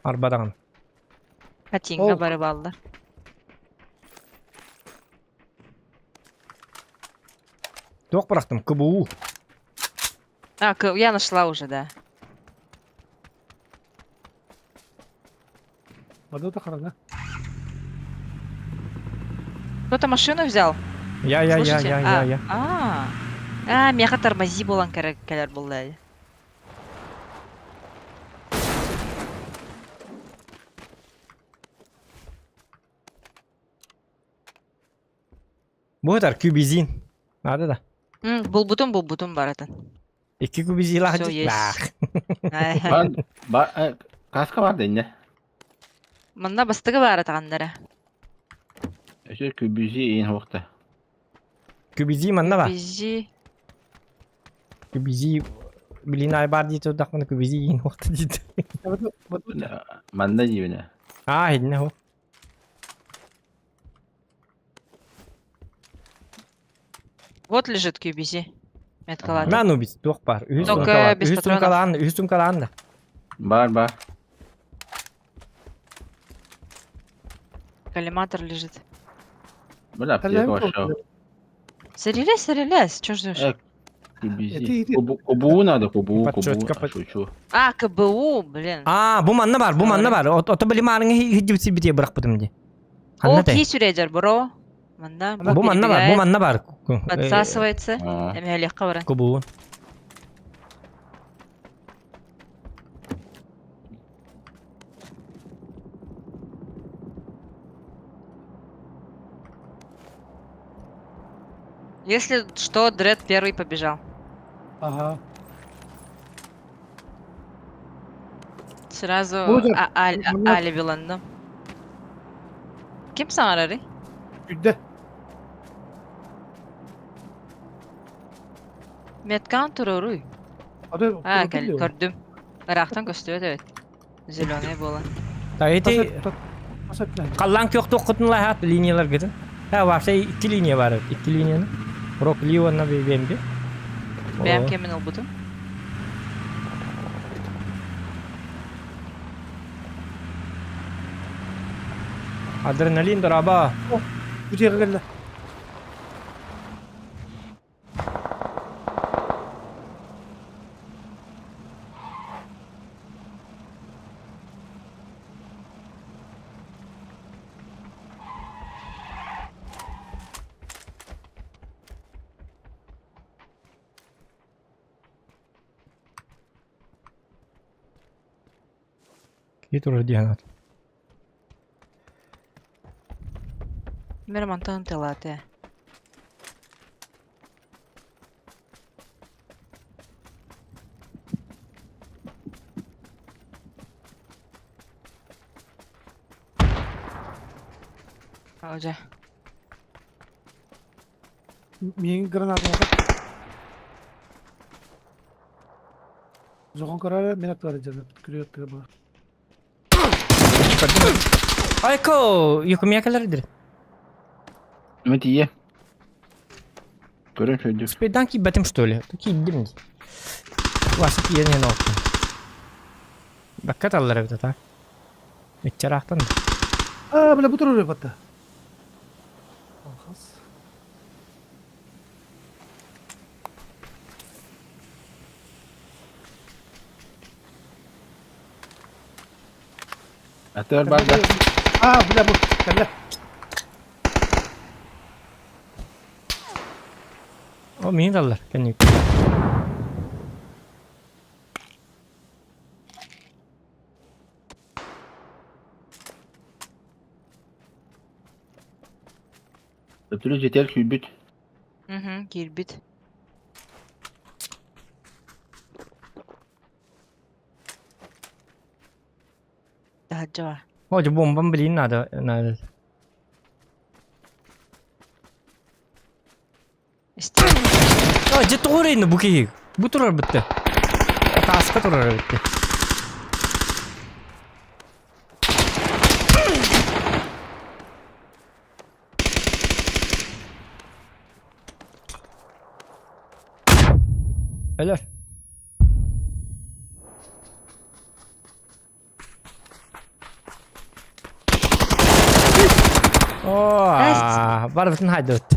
Арбадаҕын. Хатинга бары бааллар. Туох бырахтым? КБУ. А, я нашла уже, да. Вода харана. Кто-то машину взял? Я, я, я, Слушайте, я, я, я. А, а, меха тормози болан кэлэр булла. Бу кюбизин. Надо да. Булбутум, булбутум баратын. Икки кюбизи Всё есть. Ба, каска бар дэнне. Манна бастыгы бара тагандара. Эше күбүзи ин хуакта. Кюбизи манна ба. Бизи. Кюбизи Блин, ай бар дейді дақманы кюбизи ин уақта дейді. Манна дибине. А, хидне хо. Вот лежит QBZ. Меткалады. Мен убит, туох бар. Үс Только сумкалаан, без үс патронов. сумкалаан, үс сумкалаан да. Бар, бар. Коллиматор лежит. Бля, аптека вообще. Сорелез, сорелез, чё ждешь? QBZ. КБУ надо, КБУ, Подчётка, КБУ. Шучу. А, КБУ, блин. А, бу манна бар, бу манна бар. Ото били марыңы хиддибит бите быракпытым ди. О, ки сүрәдер, бро. Манда. Бу манна бар, бу манна бар. Подсасывается. Эмелек баран. КБУ. Если что, Дред первый побежал. Ага. Сразу Будет. алибиланным. Ким саҥарарый? Үрдэ. Меткаан туруоруй. Ады А, кэл, көрдүм. Ыраахтан көстүбэт эбит. Зеленый буолан. Та ити Халлаан күөх туоххутун лаһаат линияларгытын. Ха, вообще икки линия бар эбит. Икки линияны. Рок Ли уонна BMB. Бэйэм кэмин ылбытым. Адреналин дораба. Бу дьиэҕэ кэллэ. Киһи турар диэн аат. Мэр мантан тылааты. Уже. Миигин гранаталата. Зохон көрөр, мен аттылар дьэ, күрүө аттыга баар. Айко, юкумякалар Мы тие. Көрөн шөйдүк. Спайдан киирбэтим что ли? Киирдим дии. Вася киирэн иһэн оттум. Бакка таллар эбит ата. Иччараахтан. Аа, бля, бу турар батта. Алхас. Атыар бар да. Аа, бля, бу. Кэллэ. О, миин таллар. Кэнник. Өтүрү жетер күйбүт. Угу, киирбит. Таһырдьа бар. О, дьэ бомбам билиин надо. Надо. Исти. А, дьэ тоҕо эрэ бу киһи? Бу турар бытты. Тааска турар эбитти. Өлөр. Оо, барыбытын хайдыбыт.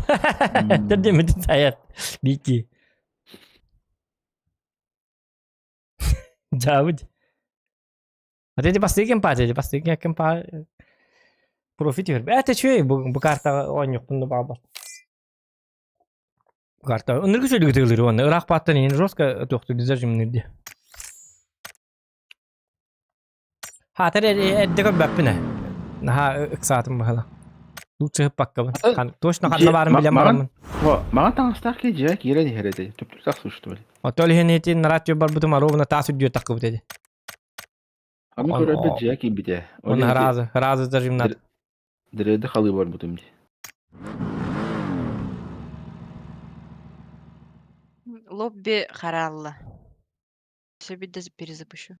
Төрдүмүтүн сайат. Бики. Жабыт. А ты бастыгын па, ты бастыгын кем па профит бер. Это чү бу карта оонньуохпун да баҕарбат. Карта ыныргы сөйлүгү тыгылыр уонна ыраах бааттан иһин жестко туохтур зажимныр ди. Хаатар эрдэ көрбөппүн ээ. Наһаа ыксаатым быһала. Лучше ыппаккабын. Точно ханна баарын билэн бараммын. Мага таҥастаах киһи дьиэ киирэн иһэр этэ. Түптүр слушать Оттон иһин ити нараат барбытым ровно таас үрдүө таххыбыт этэ. Аны көрөрбүт дьиэ киирбитэ. Он разы, разы зажимнат. Дреды халы барбытым дии. Лобби харалла. Все бидде перезапущу.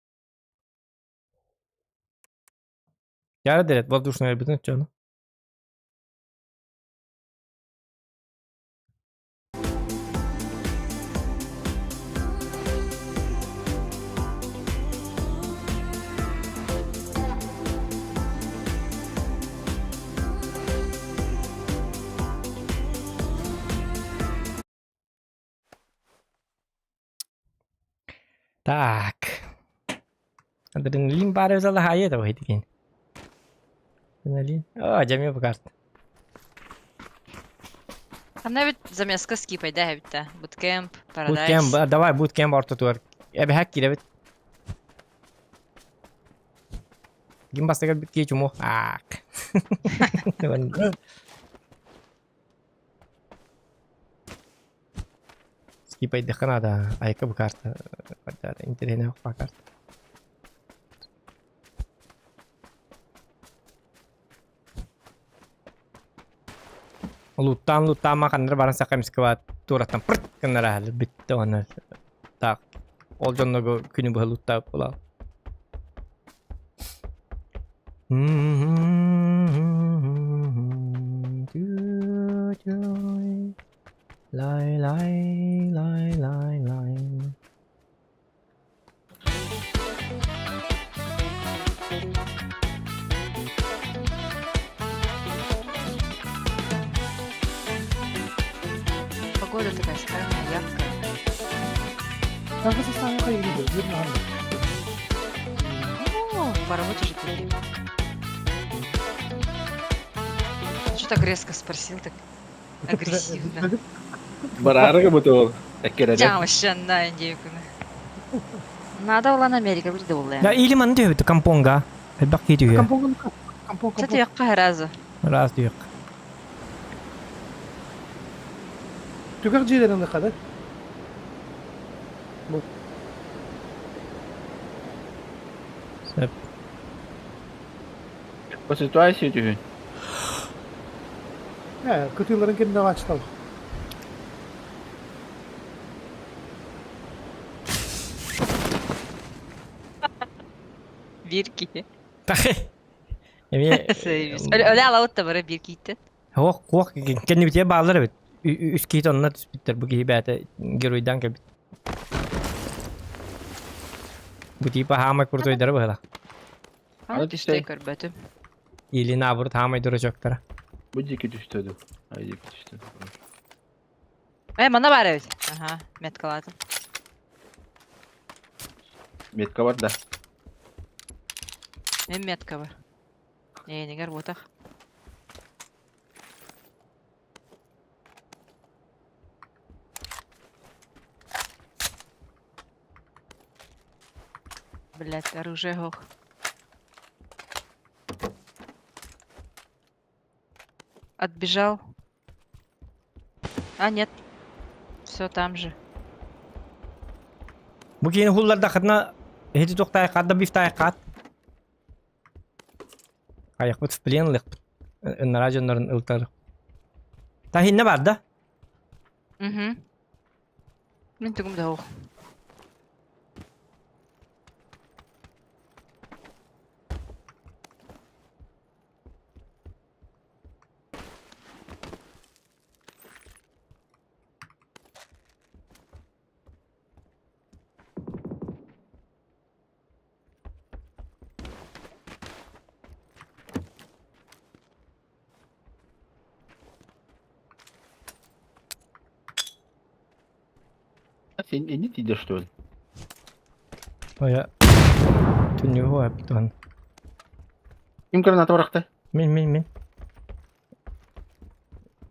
Яра дерет, воздушная бүтүн чону. Так. Адреналин баар эбит алаһаайа да баһыйтыкин. Адреналин. О, дьэ эмиэ бу карта. Ханна эбит замеска скипайда эбит да. Буткемп, Парадайс. Буткемп, давай буткемп ортотугар. Эбэһэк киирэбит. Ким бастыгар бит киһи чуму. Аак. Скипайдыхха наада. Айка бу карта. Интэриэһинэй карта. Луттаан луттаан ханнары баран саха эмискэ туораттан пырт гыннара бүттэ уонна так ол дьоннорго күнү быһа луттаабыт буолаа. Лай лай лай лай лай. Погода такая странная, яркая. Kanka sen kayı gidiyor. Yürü lan. О, по работе же такие. Что так резко спросил, так агрессивно. Бараары бу Эккерede. Чао, индейканы. Надо улан Америка билде ол Да или маны төбүтү кампонга. Элбэх киһи Кампон кампон Кстати, кампон. якка разу. Раз дүйек. Түгэх дьиэлэрин kadar. Сөп. По ситуация түһүн. He, кытыыларын кэннэ ачтал. Бирки. Тахы. Эми Өлө алабыт да бары биркийтен. Хоох куох кэннибитиэ баалар эбит. Үс киһи онно түспүттэр бу киһи бэйэтэ геройдан кэлбит. Бу типа хаамай куртуйдара быһыла. Аны Түстей түстей. көрбөтүм. Или наоборот хаамай дурачоктара. Бу дики түстөдү. Ай дики түстөдү. Э, мана бар эбит. Ага, меткалатым. Метка бар да. Мен метка бар. Негер ботах. Блять, оружие гох. Отбежал. А, нет. Все там же. Бу киһини хуллардахытына эһити туохтаайхаат да бифтаайхаат. Айахпыт в плен ылыахпыт. Ыннара дьоннорун ылтар. Таһинна бар да? Угу. Мен тугум да ох. Сен не тиде что ли? Оя. Түннүгү эптон. Ким граната баракта? Мин мин мин.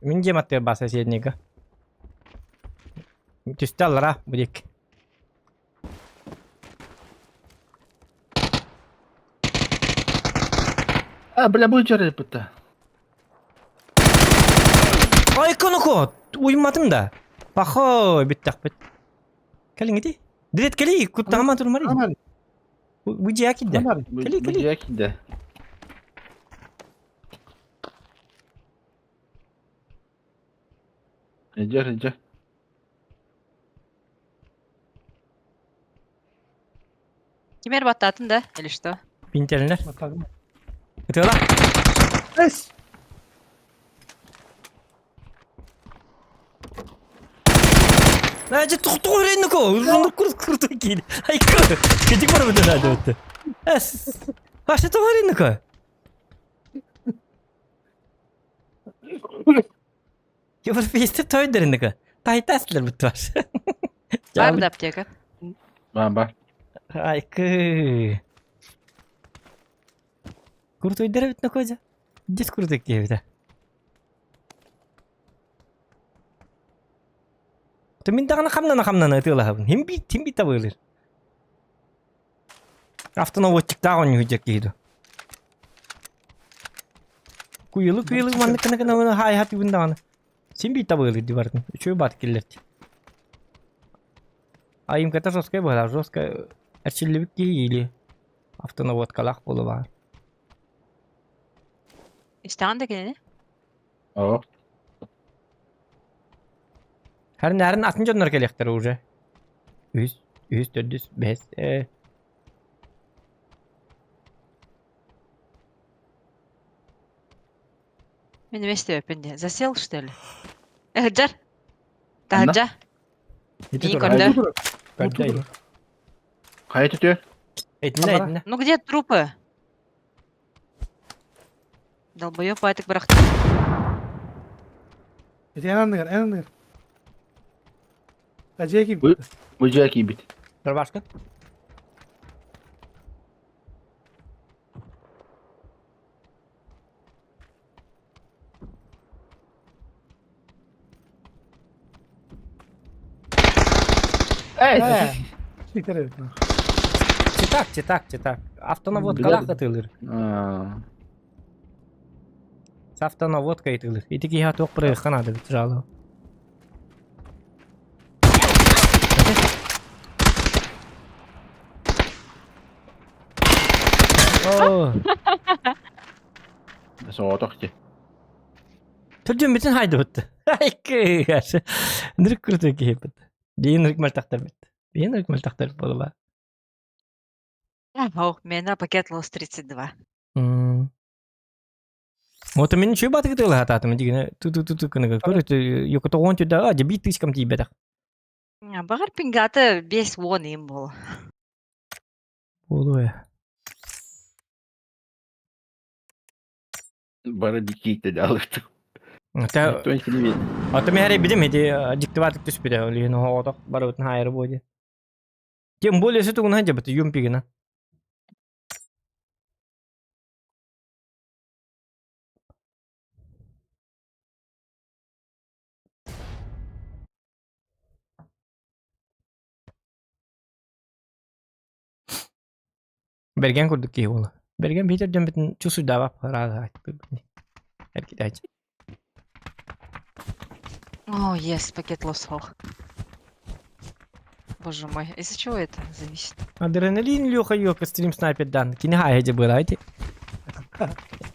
Мин дьиэм аттыгар баар соседнига. Түстэ аллара бу диэки. А, бля, бу жарыппыта. Ой, коноко! Уйматым да. Пахой, бүттэхпит. Кэлиҥ ити. Дирет кэли, куттаама турмари. Амари. Бу дьиэ киирдэ. Амари. Кэли, Бу кэли. дьиэ киирдэ. Иджер, иджер. Кимер баттатын да? Или что? Пинтелинер. Батагым. Ытыала. Эс. Дьэ тохтоо эрэннико. Узуннук курт курту киир. Ай кыр. Кэтик бар бутун аады Эс. Вообще тоҕо эрэннико. Европейстер тойдериннико. Тайтаслар бут бар. Бар да аптека. Бар, бар. Ай кы. Куртуйдара бит накозя. Дис куртуй киэбитэ. Мин даҕаны хамнана-хамнана ытыалаһабын. Хим би хим би табыылыр. Автонаводчиктаах оонньуу киһи дуо. Куйылы куйылы маннык гына гына хаайха түгүн даҕаны. Син би табыылыр дии бардым. Үчүгэй баат киллэрди. Айымката жесткая быһалаах, жесткая эрчиллибит киһи или автонаводкалаах буолуо баҕар. Истэҕин да кинини? Оо. Харнарын атын дьоннор кэлиэхтэрэ уже. Үһүс, үһүс, төрдүс, бэһис. Э. Мин вместе өпүн Засел, что ли? Ыһыдьар. Таһырдьа. Ити Мии турар. көрдө. Көрдө. Хайа түтүө? Этинэ, этинэ. Ну где трупы? Долбоёб баатык бырахты. Ити эн анныгар, эн анныгар. Ажия ким? Бу дьиэ киирбит. Рубашка. Эй! Ситер эбит. Читак, читак, читак. Автонаводкалаах ытыылыр. Автонаводка ытыылыр. Ити киһи туох бырыахха наада бит жалоба. Оо. Соҕотох дии. Түрдүн бүтүн хайдыбыт. Айкы. Нырык кырты киһиппит. Биин ырык мөлтөхтөрбүт. Биин ырык мөлтөхтөр буолла. О, меня пакет лос 32. Вот мин чүй батык тылы хатаатым дигине ту ту ту ту кыныгы көрөт йокотоҕон түдэ а дебит тыскам тиийбэтэх. Баҕар пингата 5-10 им бол. Буолуо. Бары диккийтэ дьаалыктык. Ата Ата мин билим ити дьиктибатык түспүтэ олиһин оҕотох барыбытын хаайары буо диэн. Тем более се тугун ханжа быты юмпигина. Бэргэн курдук киһи буола. Бэргэн биитэр дьоммутун чусуйдаабап Эркитээччи. О, yes, пакет лосох. Боже мой, из-за чего это зависит? Адреналин Леха Йока стрим снайпер дан. Кини хайа было эти.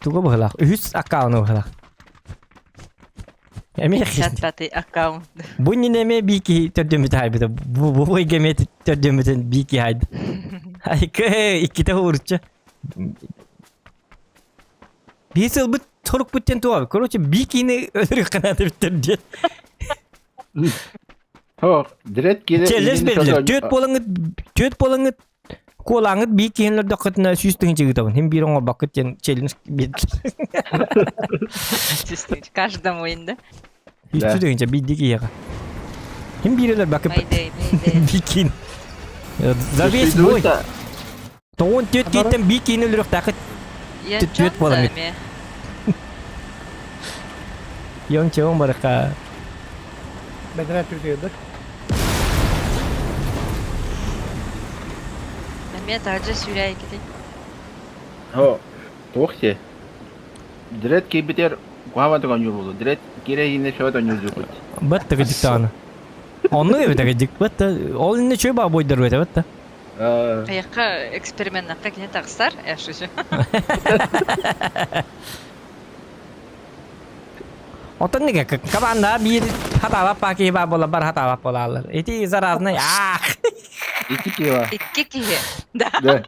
Туга быһылах. Үһүс аккаунт быһылах. Эми 55-й аккаунт. Бу нинеме бики төрдөмүт хайбыта. Бу бу геме төрдөмүтүн бики хайды. Айкы икките хуурча. Биир сылбыт сорукпут диэн туга. Короче, бикини өлөрүк канаты биттер диэн. Хо, директ кире. Челлендж берилер. Төрт болыңыт, төрт болыңыт куолааҥыт биир киһини өлөрдөххүтүнэ сүүс тыһыынча ыытабын. Хим биир оҥорбоккут диэн челлендж биэрдилэр. Каждому инде. Сүүс тыһыынча биирдии киһиэхэ. Хим биир өлөрбөккүт. Mayday, mayday. Бикин. За весь бой. Тоҕун түөрт киһиттэн биир киһини өлөрүөхтээххит. Түөрт буолан Йон чеон барыка. Бэдэрэ түрдүгэр. Эмиэ таһырдьа сүүрээйикитий. Хо, туох сиэ? Директ киирбитигэр куһаҕан оонньуур буолуо. Директ киирэ иһинэ сөбөт оонньуур Бат тыгыдьыктаҕына. Оннук эбит агадьык. Бат ол инне чөй баа бойдар бэт бат. Айахха эксперименнахха кини тахсар, я шучу. Оттон неге команда биир хатаабап баа киһи баар буола бар хатаабап буолааллар. Ити заразный аах. Икки киһи баар. Икки киһи. Да. Да.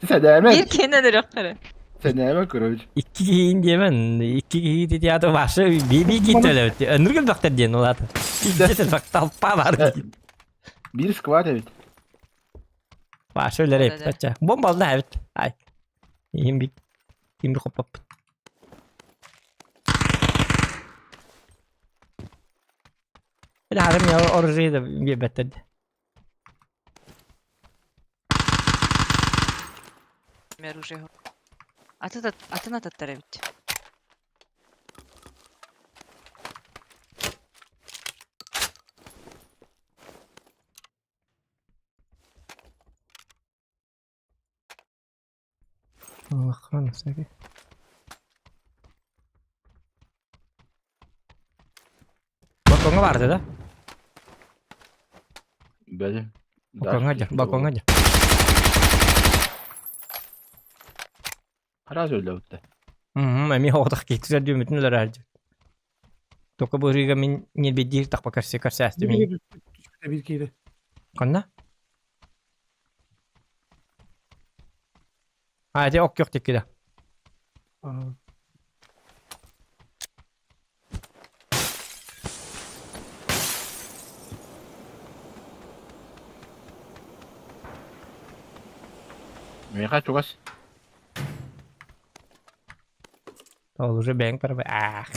Сэнээмэ. Биир киһини өлөрүөхтэрэ. Сэнээмэ короче. Икки киһиин диэмэн, икки киһи титиата башы би би киһи төлөбүт. Өнүр кэлбэхтэр диэн улаата. Икки толпа бар. Биир сквад эбит. Башы өлөр эбит. Ача. Бомбалда эбит. Ай. Иһин би ким би хоппоппут. Харым я оружие да биэрбэттэр. Оружие. Атын атын ататтар эбит. Улахан всякий. Балкоҥҥа баарда да? Бэдэ. Балкоҥҥа дьэ, балкоҥҥа дьэ. Араас өллөбүттэ. Мм, эмиэ оҕотох киһи түһэр дүөмүтүн өлөрөр. Только быһыыга мин ньирбидиир тахпа көрсө көрсөөстүм. Биир киирэ. Ханна? А, ити ок күөх тиккиде. Миэхэ чугас. Ол уже бэйэҥ барабай. Аах.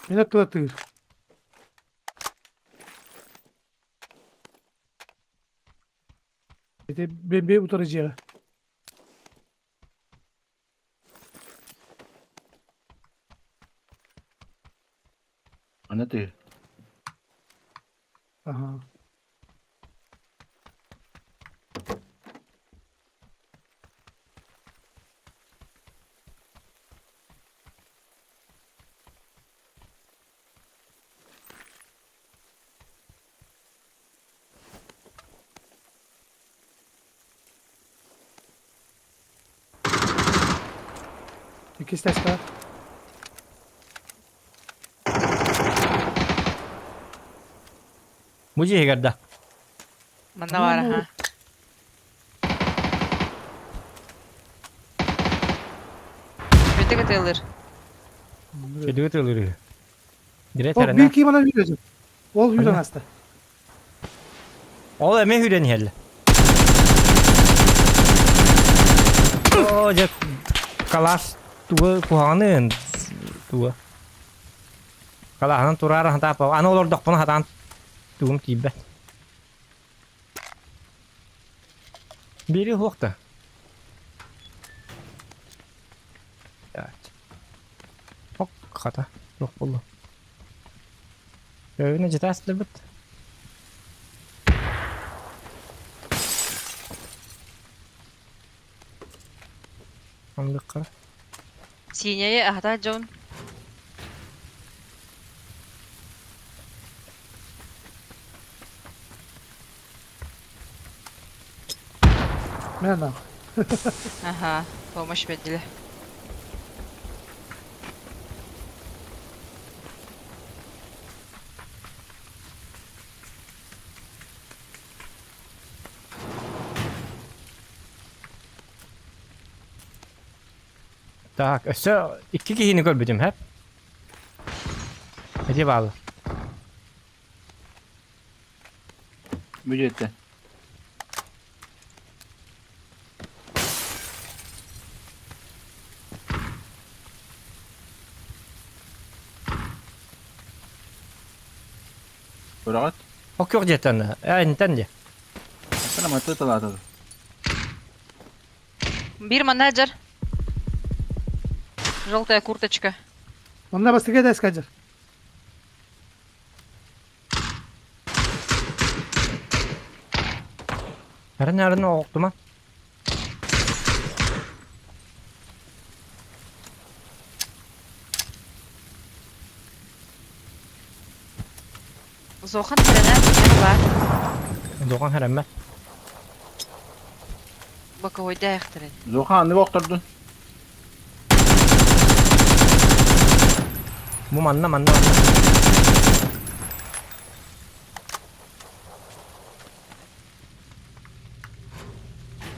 Мин аттылатыыр. Ити бэмбэ утары дьиэҕэ. Аны тыы. Аха. Иккис тэстэ. Бу дьиэһигэр да. Манна баар аха. Бүтэк ытыалыр. Чөдүгү тылыр үһү. Дирет Ол эрэнэ. биир киим анан үүрөсүн. Ол үүрэн аста. Ол эмиэ үүрэн иһэллэ. Оо, дьэ, калаш туга куһаҕаныын туга. Калаһынан тураара хатаапа. Аны олордохпуна хатаан тугум тиийбэт. Бири хуохта. Ок, хата, туох буолла? Өйүнэ дьэтэ сылдьыбыт. Оннукка. Сиинэйи аһата дьон. Мен Ага, помощь бердилер. Так, өссө икки киһини көрбүтүм, хэп. Эти баалы. Бүдүөттэ. Көрөҕүт? Оккуох диэтэн, э, интэн диэ. Аттана маты талаатыл. Бир менеджер. Желтая курточка. Онно бастыга да скажер. Арын арын оҕуктума. Зохан хэрэнэ бар. Зохан хэрэммэт. Боковойда айахтарын. Зохан анныга охтордун. Бу манна манна манна.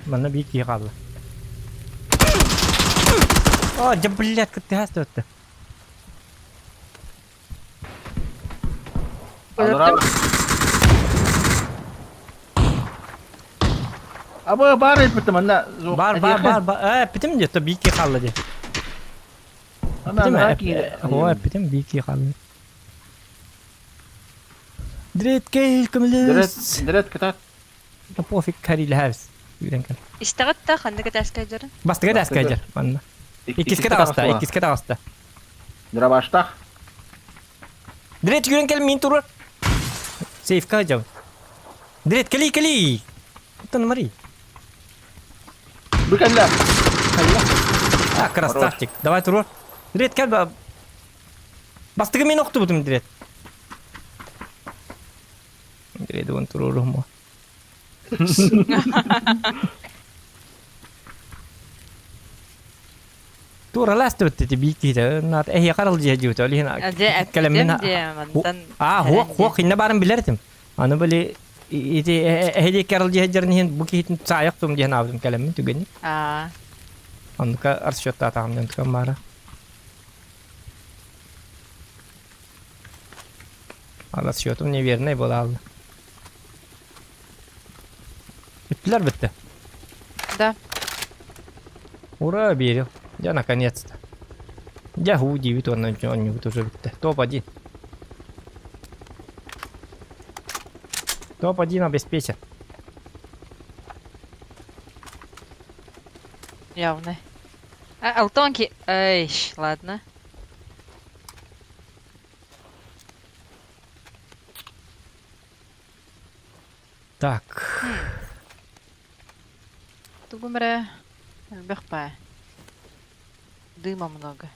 Манна биир киһи хаалла. О, дьэ, блядь, кыттыһаас да Алра. Аба бар эппитим анна. Бар бар бар бар. Э, эппитим дии, то биир киһи хаалла дии. Эппитим, о, эппитим биир киһи хаалла. Дрет кэл көмөлөс. Дрет, дрет кытат. Пофиг карилэһэбис. Үүрэн кэл. Истэҕит да ханнык этээскэ дьарын? Бастыга этээскэ дьар манна. Иккискэ таҕыста, иккискэ таҕыста. Дробаштах. Дрет үүрэн кэл мин турар. Сейфка дьон. Дрет кэли кэли. Оттон Мари. Бу кэллэ. А, красавчик. Давай туруор. Дрет кэл Бастыгы мин охтубутум Дрет. Дрет уон туруорум. Тууралаас түбүттэ биир киһитэ наат эһиэхэ аралдьыйа дьиэбит ол иһин Дьэ, кэлэммин эппитим дии, мантан аа сэрэн хуох дии. хуох иннэ баарын билэр этим. Аны били ити эһи диэки аралдьыйа дьарын иһин бу киһитин саайах тум диэн аабытым кэлэммин түгэни. Аа. Оннука расчеттаатаҕым диэн тукам баара. Расчетум неверный буолаалла. Бүттүлэр бүттэ. Да. Ура, верил. Я наконец-то. Я ху диибит уонна онньубут уже бүттэ. Топ-1. Топ-1 обеспечен. Явно. А, Алтонки... Эй, ладно. Так. Тугум эрэ элбэх баа. Дыма много.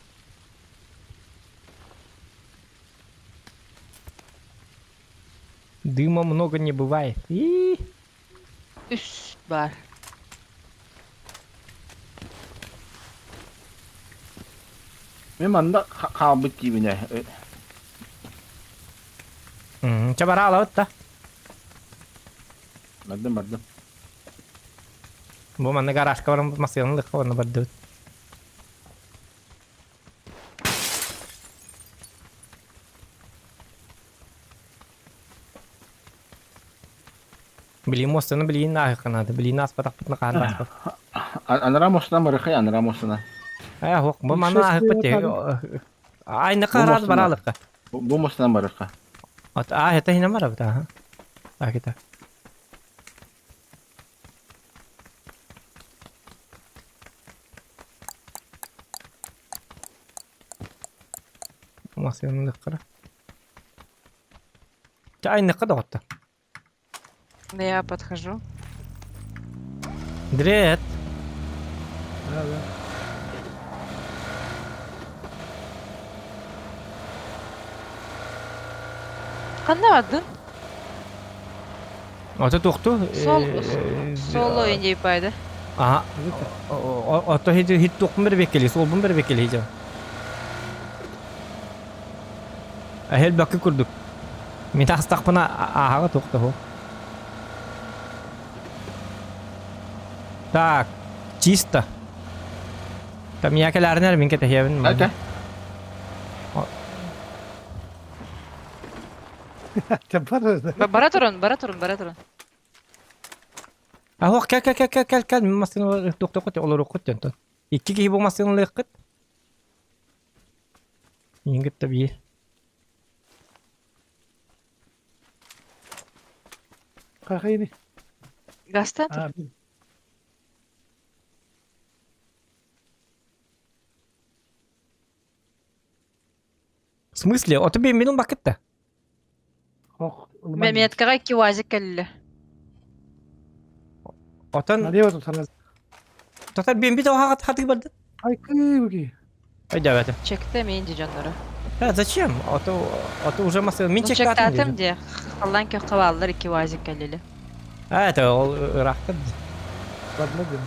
Дыма много не бывает. И Үс баар. Мин манна хаалбыт диибинэ. Чэ бара алабыт да. Бардым бардым. Бу манна гаражка баран массыынаны лыкка уонна бардыбыт. Билии муостаны билиин ааһыахха наада. Билиини ааспатахпытына хаһан да ааспат. Анараа муостана барыхай, анараа муостана. Ээ, суох, бу манна ааһыахпыт Айнака араас бараалыкка. Бу муостанан барыахха. От аа, это хинен барабыт, аха. Так это. Масыйанылык Чэ, айныкка доҕотто. Да я подхожу. Дред. Да, да. Ханна бардын? Ото туохту? Сол соло индейпайды. Аха. Ото хит хит туохпун бэрбеккели, суолбун бэрбеккели дьэ. Эһэл бакы курдук. Мин тахстахпына ааһаҕа туох да Так, чисто. Там я кэлээринэр мин кэтэһиэбин. Ата. Бара турун, бара турун, бара турун. Ахох кэл кэл кэл кэл кэл кэл мин массыына туохтуоххут олоруоххут дьонтон. Икки киһи бу массыыналыаххыт. Миин кытта биир. Хахайны. Гастан тур. В смысле? Ото би минун бакытта. Ох, Меткаҕа икки уазик кэллэ. Отон Налево тут сразу. Тотар биэн бит оһаҕат хатыы барды. Ай кыы Өйдөөбөтүм. Чекте мин ди дьоннору. Э, зачем? Ото ото уже масына мин Ну, чектаатым чектаатым дии. Халлаан көххө бааллар икки уазик кэллилэ. А, это ол ыраахтар. Ладно, диэн.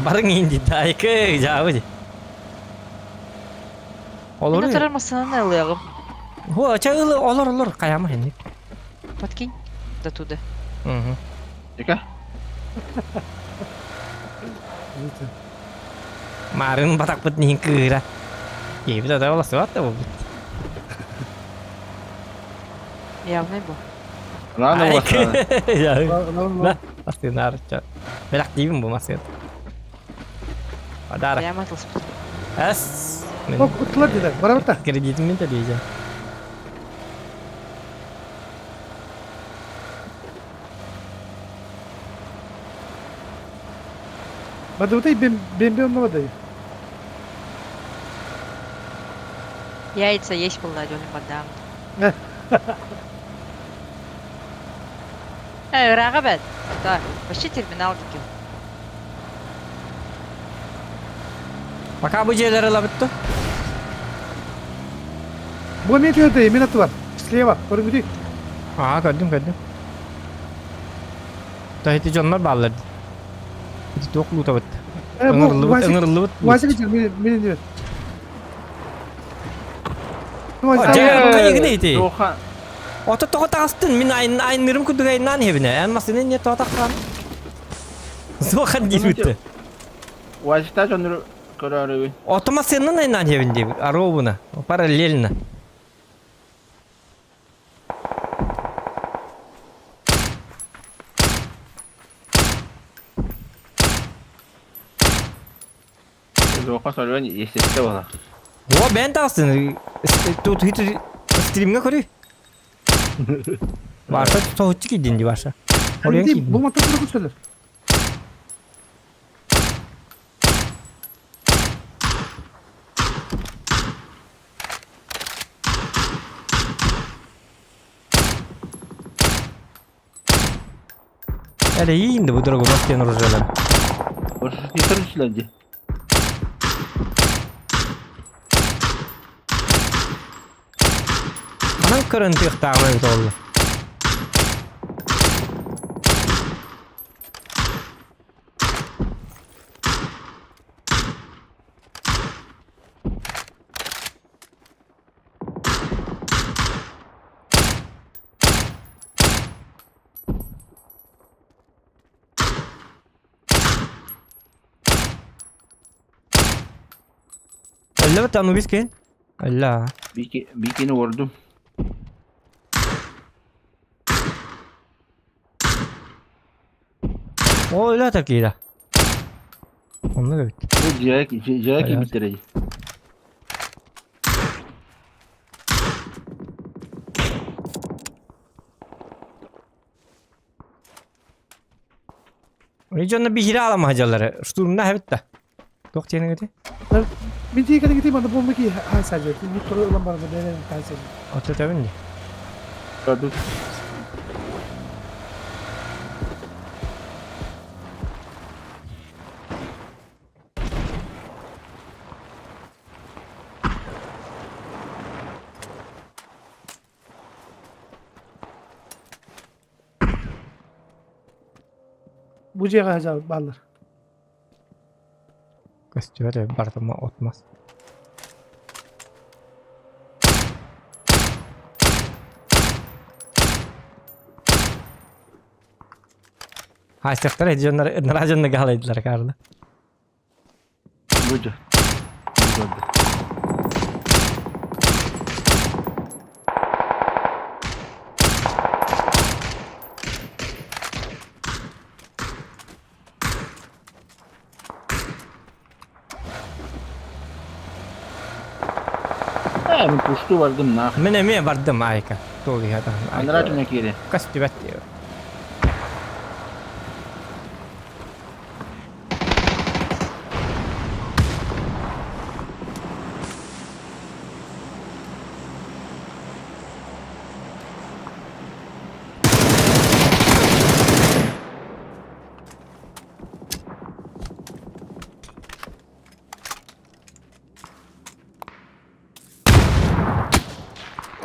Барыҥ инди дайкы дьаабы ди. Олору. Мин отырар массыынаны ылыаҕым. Хо, ча ылы олор олор хайама хинник. Подкинь до туда. Угу. Эка. Марын батакпыт нин кыыра. Киһибит ата олосубат да буолбут. Явный бу. Рано Да, астынарыча. Бэлэхтиибин бу массыын. Подарок. Прямо атылыспыт. Эс. Уттулар деді, барабыта. Кредитин мен төлейдім. Бадыбытай бембе онно бадай. Яйца есть был Надюля мадам. Э, ыраҕа бэт. Да, вообще терминал диким. Пока бу дьиэлэр ылабыт Бу мен түһэрдэ, мен аты бар. Слева, көрүҥүтүй. Аа, көрдүм, көрдүм. Та ити дьоннор бааллар. Ити туох луутабыт. Ыҥырыллыбыт, ыҥырыллыбыт. Васик мин диэт. Дьэ, ити. Ото тоҕо таҕыстын, мин айнырым курдук айнаан иһэбинэ. Эн массыына не тоҕо таххан. Суохан диэбитте. Васикта дьоннору көрөөрүбүн. Ото массыынан айнаан иһэбин диэбит. Аробуна. Параллельно. Лоха сорон есетте буола. О, бэйэн таҕыстын. Тут стримҥа көрүй. Ваша соһуччу киирдин дии Ваша. Оройон киирдин. Бу мантан тура көрсөлөр. Эрэйиин да бу дорогобас диэн оружиелар. Ошо дии. Ханан көрөн тыахтааҕым эбит олла. Өллөбүт Анубис киһин. Өллө. Бикини уордум. О, өлө такида. Оннук эбит. Бу дьиэ киирбиттэрэ. Дьонно биһири аламаһа дьаллары. Штурмна эбит да. Туох диэн эти? Мин тиийкэни кити манна буолма ки хайсажы. Мин туру ылан баран бэйэ хайсажы. Отто тэбин ди. Көрдүк. Бу дьиэҕэ сылдьар бааллар. Көстүбэт эбит барытыма от-мас. Хаастыахтара дьоннор ынараа дьонно гаалайдылар Карла. Бу дьэ. Ээ, мин пусту бардым нах. Мин эмиэ бардым Айка. Туол иһэ Анараа түнэ киири. Көстүбэт диye.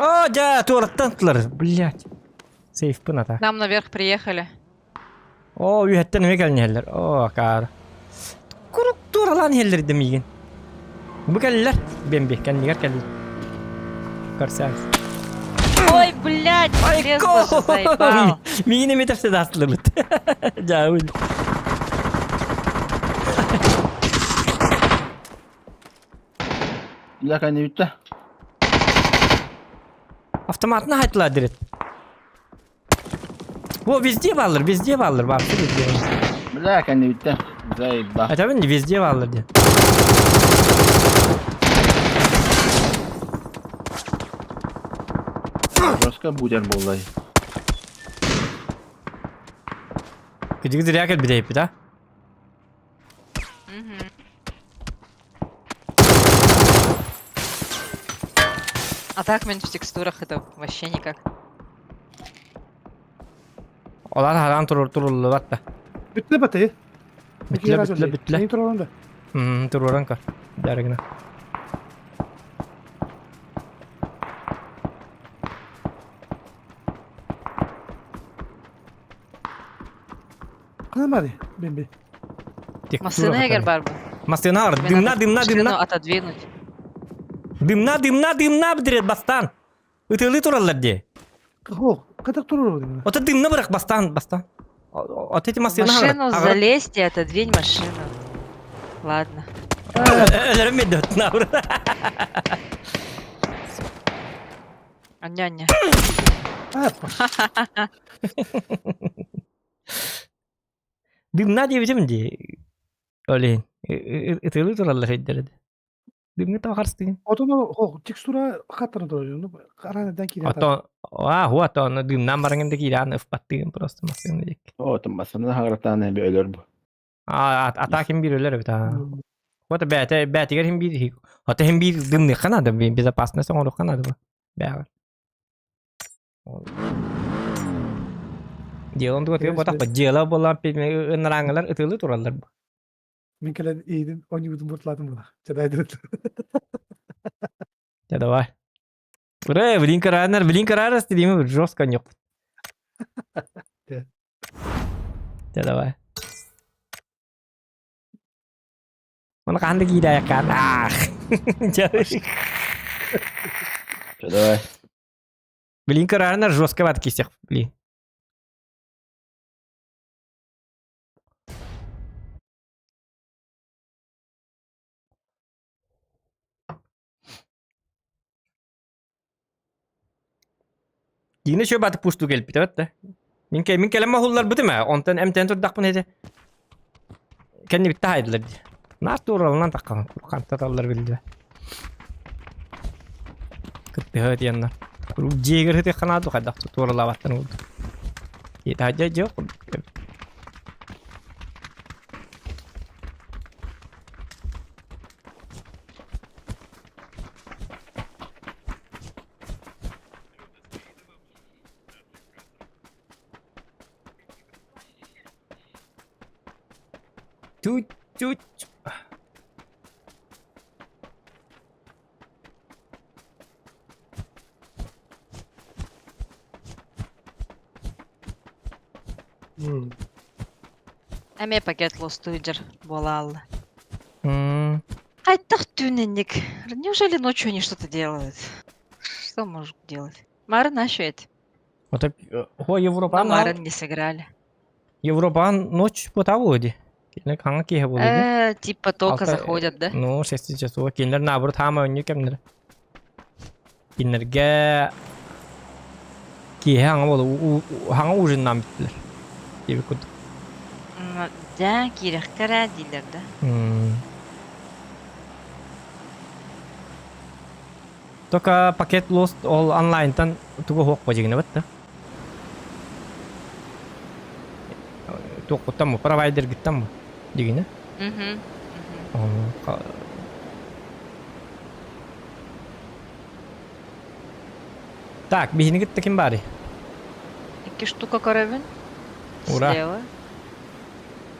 О, дьэ, туораттан тылар, блядь. Сейфпын ата. Нам наверх приехали. О, үһэттэн эмиэ кэлэн иһэллэр. О, акаары. Курук туоралаан иһэллэр да миигин. Бу кэллилэр. Бэмби, кэннигэр кэллилэр. Көрсөөс. Ой, блядь, полезла же, заебал. Миигин эмиэ тэпсэ даастылыбыт. Дьаабыл. Бля, кэнни бүттэ. Автоматына хайтылар дирет. Во, везде бааллар, везде бааллар, вообще везде бааллар. Бля, кэнни бүттэ. Заебал. Этэбин везде бааллар диэн. Жестко будет буоллай. Кыдьыгы зря кэлбит а? Мгм. А так, мен в текстурах это вообще никак. Олар харан турur туруллубат да. Бүттэ баты. Бүтлэ бүтлэ бүтлэ. Мен туралам да. Туруран көр. Дәрігіне. Ханан бары? Бэмби. Массыына эгер бар бу. Массыына бар. Дымна, дымна, дымна. Отодвинуть. Дымна, дымна, дымна бдирет бастан. Ытылы тураллар ди. О, катак турur. Ото дымна бырак бастан, бастан. От эти массыына Машину залезьте, отодвинь машину. Ладно. Өлөрүм меддет набыр. Аня-аня. Дымна диэбитим дии. Ол иһин ытыалыы тураллар өйдөрө да. Дымҥа тоҕо харыстыгын? Отон ол текстура хаттана турар ну аранадан киирэн Отон аа хуа отон дымнан бараҥын да киирэн ыфпаттыгын просто массыына диэки. Отон массыына хаҥыратаан эби өлөр бу. Аа атаа ким биир өлөр эбит аа. Вот бээтэ бээтигэр хим биир ото хим биир дымныахха наада безопасность оҥоруохха наада бу бэҕэр. Дьыала онтуга ботах дьыала буолан ынарааҥылар ытыылыы тураллар бу. Мин кэлэн иидин оонньуубутун буртулаатым була. Чадай Да давай. Ура, блин, каранар, блин, каранар, стримы жестко нёк. Да давай. Оны хаһан да киирээйэххэ Ах. Давай. Блин, каранар жестко бат кисех, блин. Дина еще баты пусту келбит да. Мин кэ мин кэлэн моһулларбытым ээ, онтон эмтэн турдахпын этэ. Кэнни битте хайдылар дии. Наар тууралынан таххан хантаталлар биллэ. Кыттыһа диэннэр. Куруук дьиэгэр ытыахха наада хайдах тууралаабаттан уурду. Дьэ дьэ курдук. Тут-тут. Эмиэ пакет лостуйдер буолаалла. Хайдах түүнэнник? Неужели ночью они что-то делают? Что может делать? Марын ащует. Вот хо Европа Марын не сыграли. Европа ночь потабы ди. Кинилэр хаҥа киэһэ буолуо дии. Э, типа только заходят, да? Ну, 6 часов. Кинилэр наоборот хаама өнньү кэмнэр. Кинилэргэ киэһэ хаҥа буолу хаҥа ужиннаан бүттүлэр. Диэбит курдук. Да, киирэхтэрэ дииллэр да. Только пакет лост ол онлайнтан тугу хуох бадьыгына да? Туоххуттан бу провайдергыттан бу дигинэ. Так, биһини кытта ким баарый? Икки штука көрөбүн. Ура. Слева.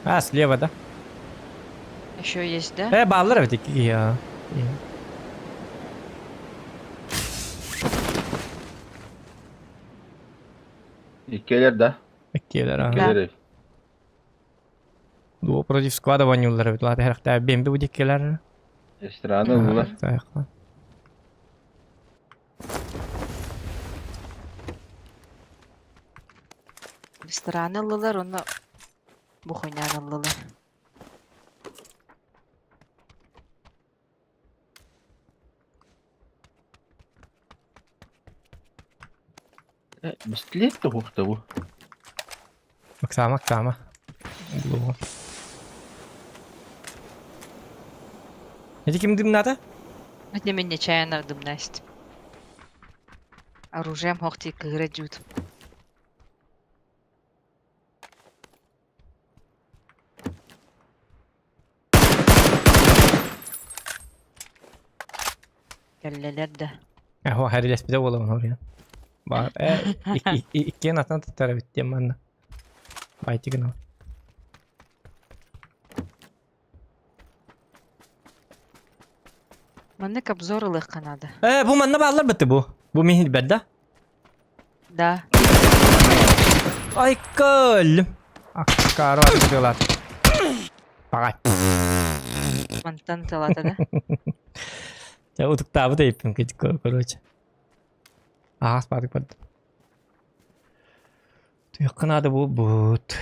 А, слева, да? Еще есть, да? Э, бааллар эбит икки киһи. Иккилэр да? Иккилэр, ага. Иккилэр. Дуо против склада вонюллар эбит. Лата хэрхтää бемби бу диккилэр. Рестораны ыллылар. Рестораны ыллылар, онно бу хуйняны ыллылар. Бистилет да хуохта бу. Ыксаама, ыксаама. Булуо. Эти ким дымната? Это мен нечаянно дымнасть. Оружием хохти кыгыра дьют. Кэллэлэр да. Эһо хэрилэспитэ буолабын хоруйан. Баар э иккиэн атын туттар эбит диэн манна. Байтигин гынабын. Маннык обзор ылыахха надо. Э, бу манна бааллар бытты бу. Бу мин билбэт да? Да. Ай көл. Аккаро атыылаат. Паҕай. Мантан тылата да? Дьэ утуктаабыт эбиппин короче. Аас баадык бардым. Туйахха наада буолбут.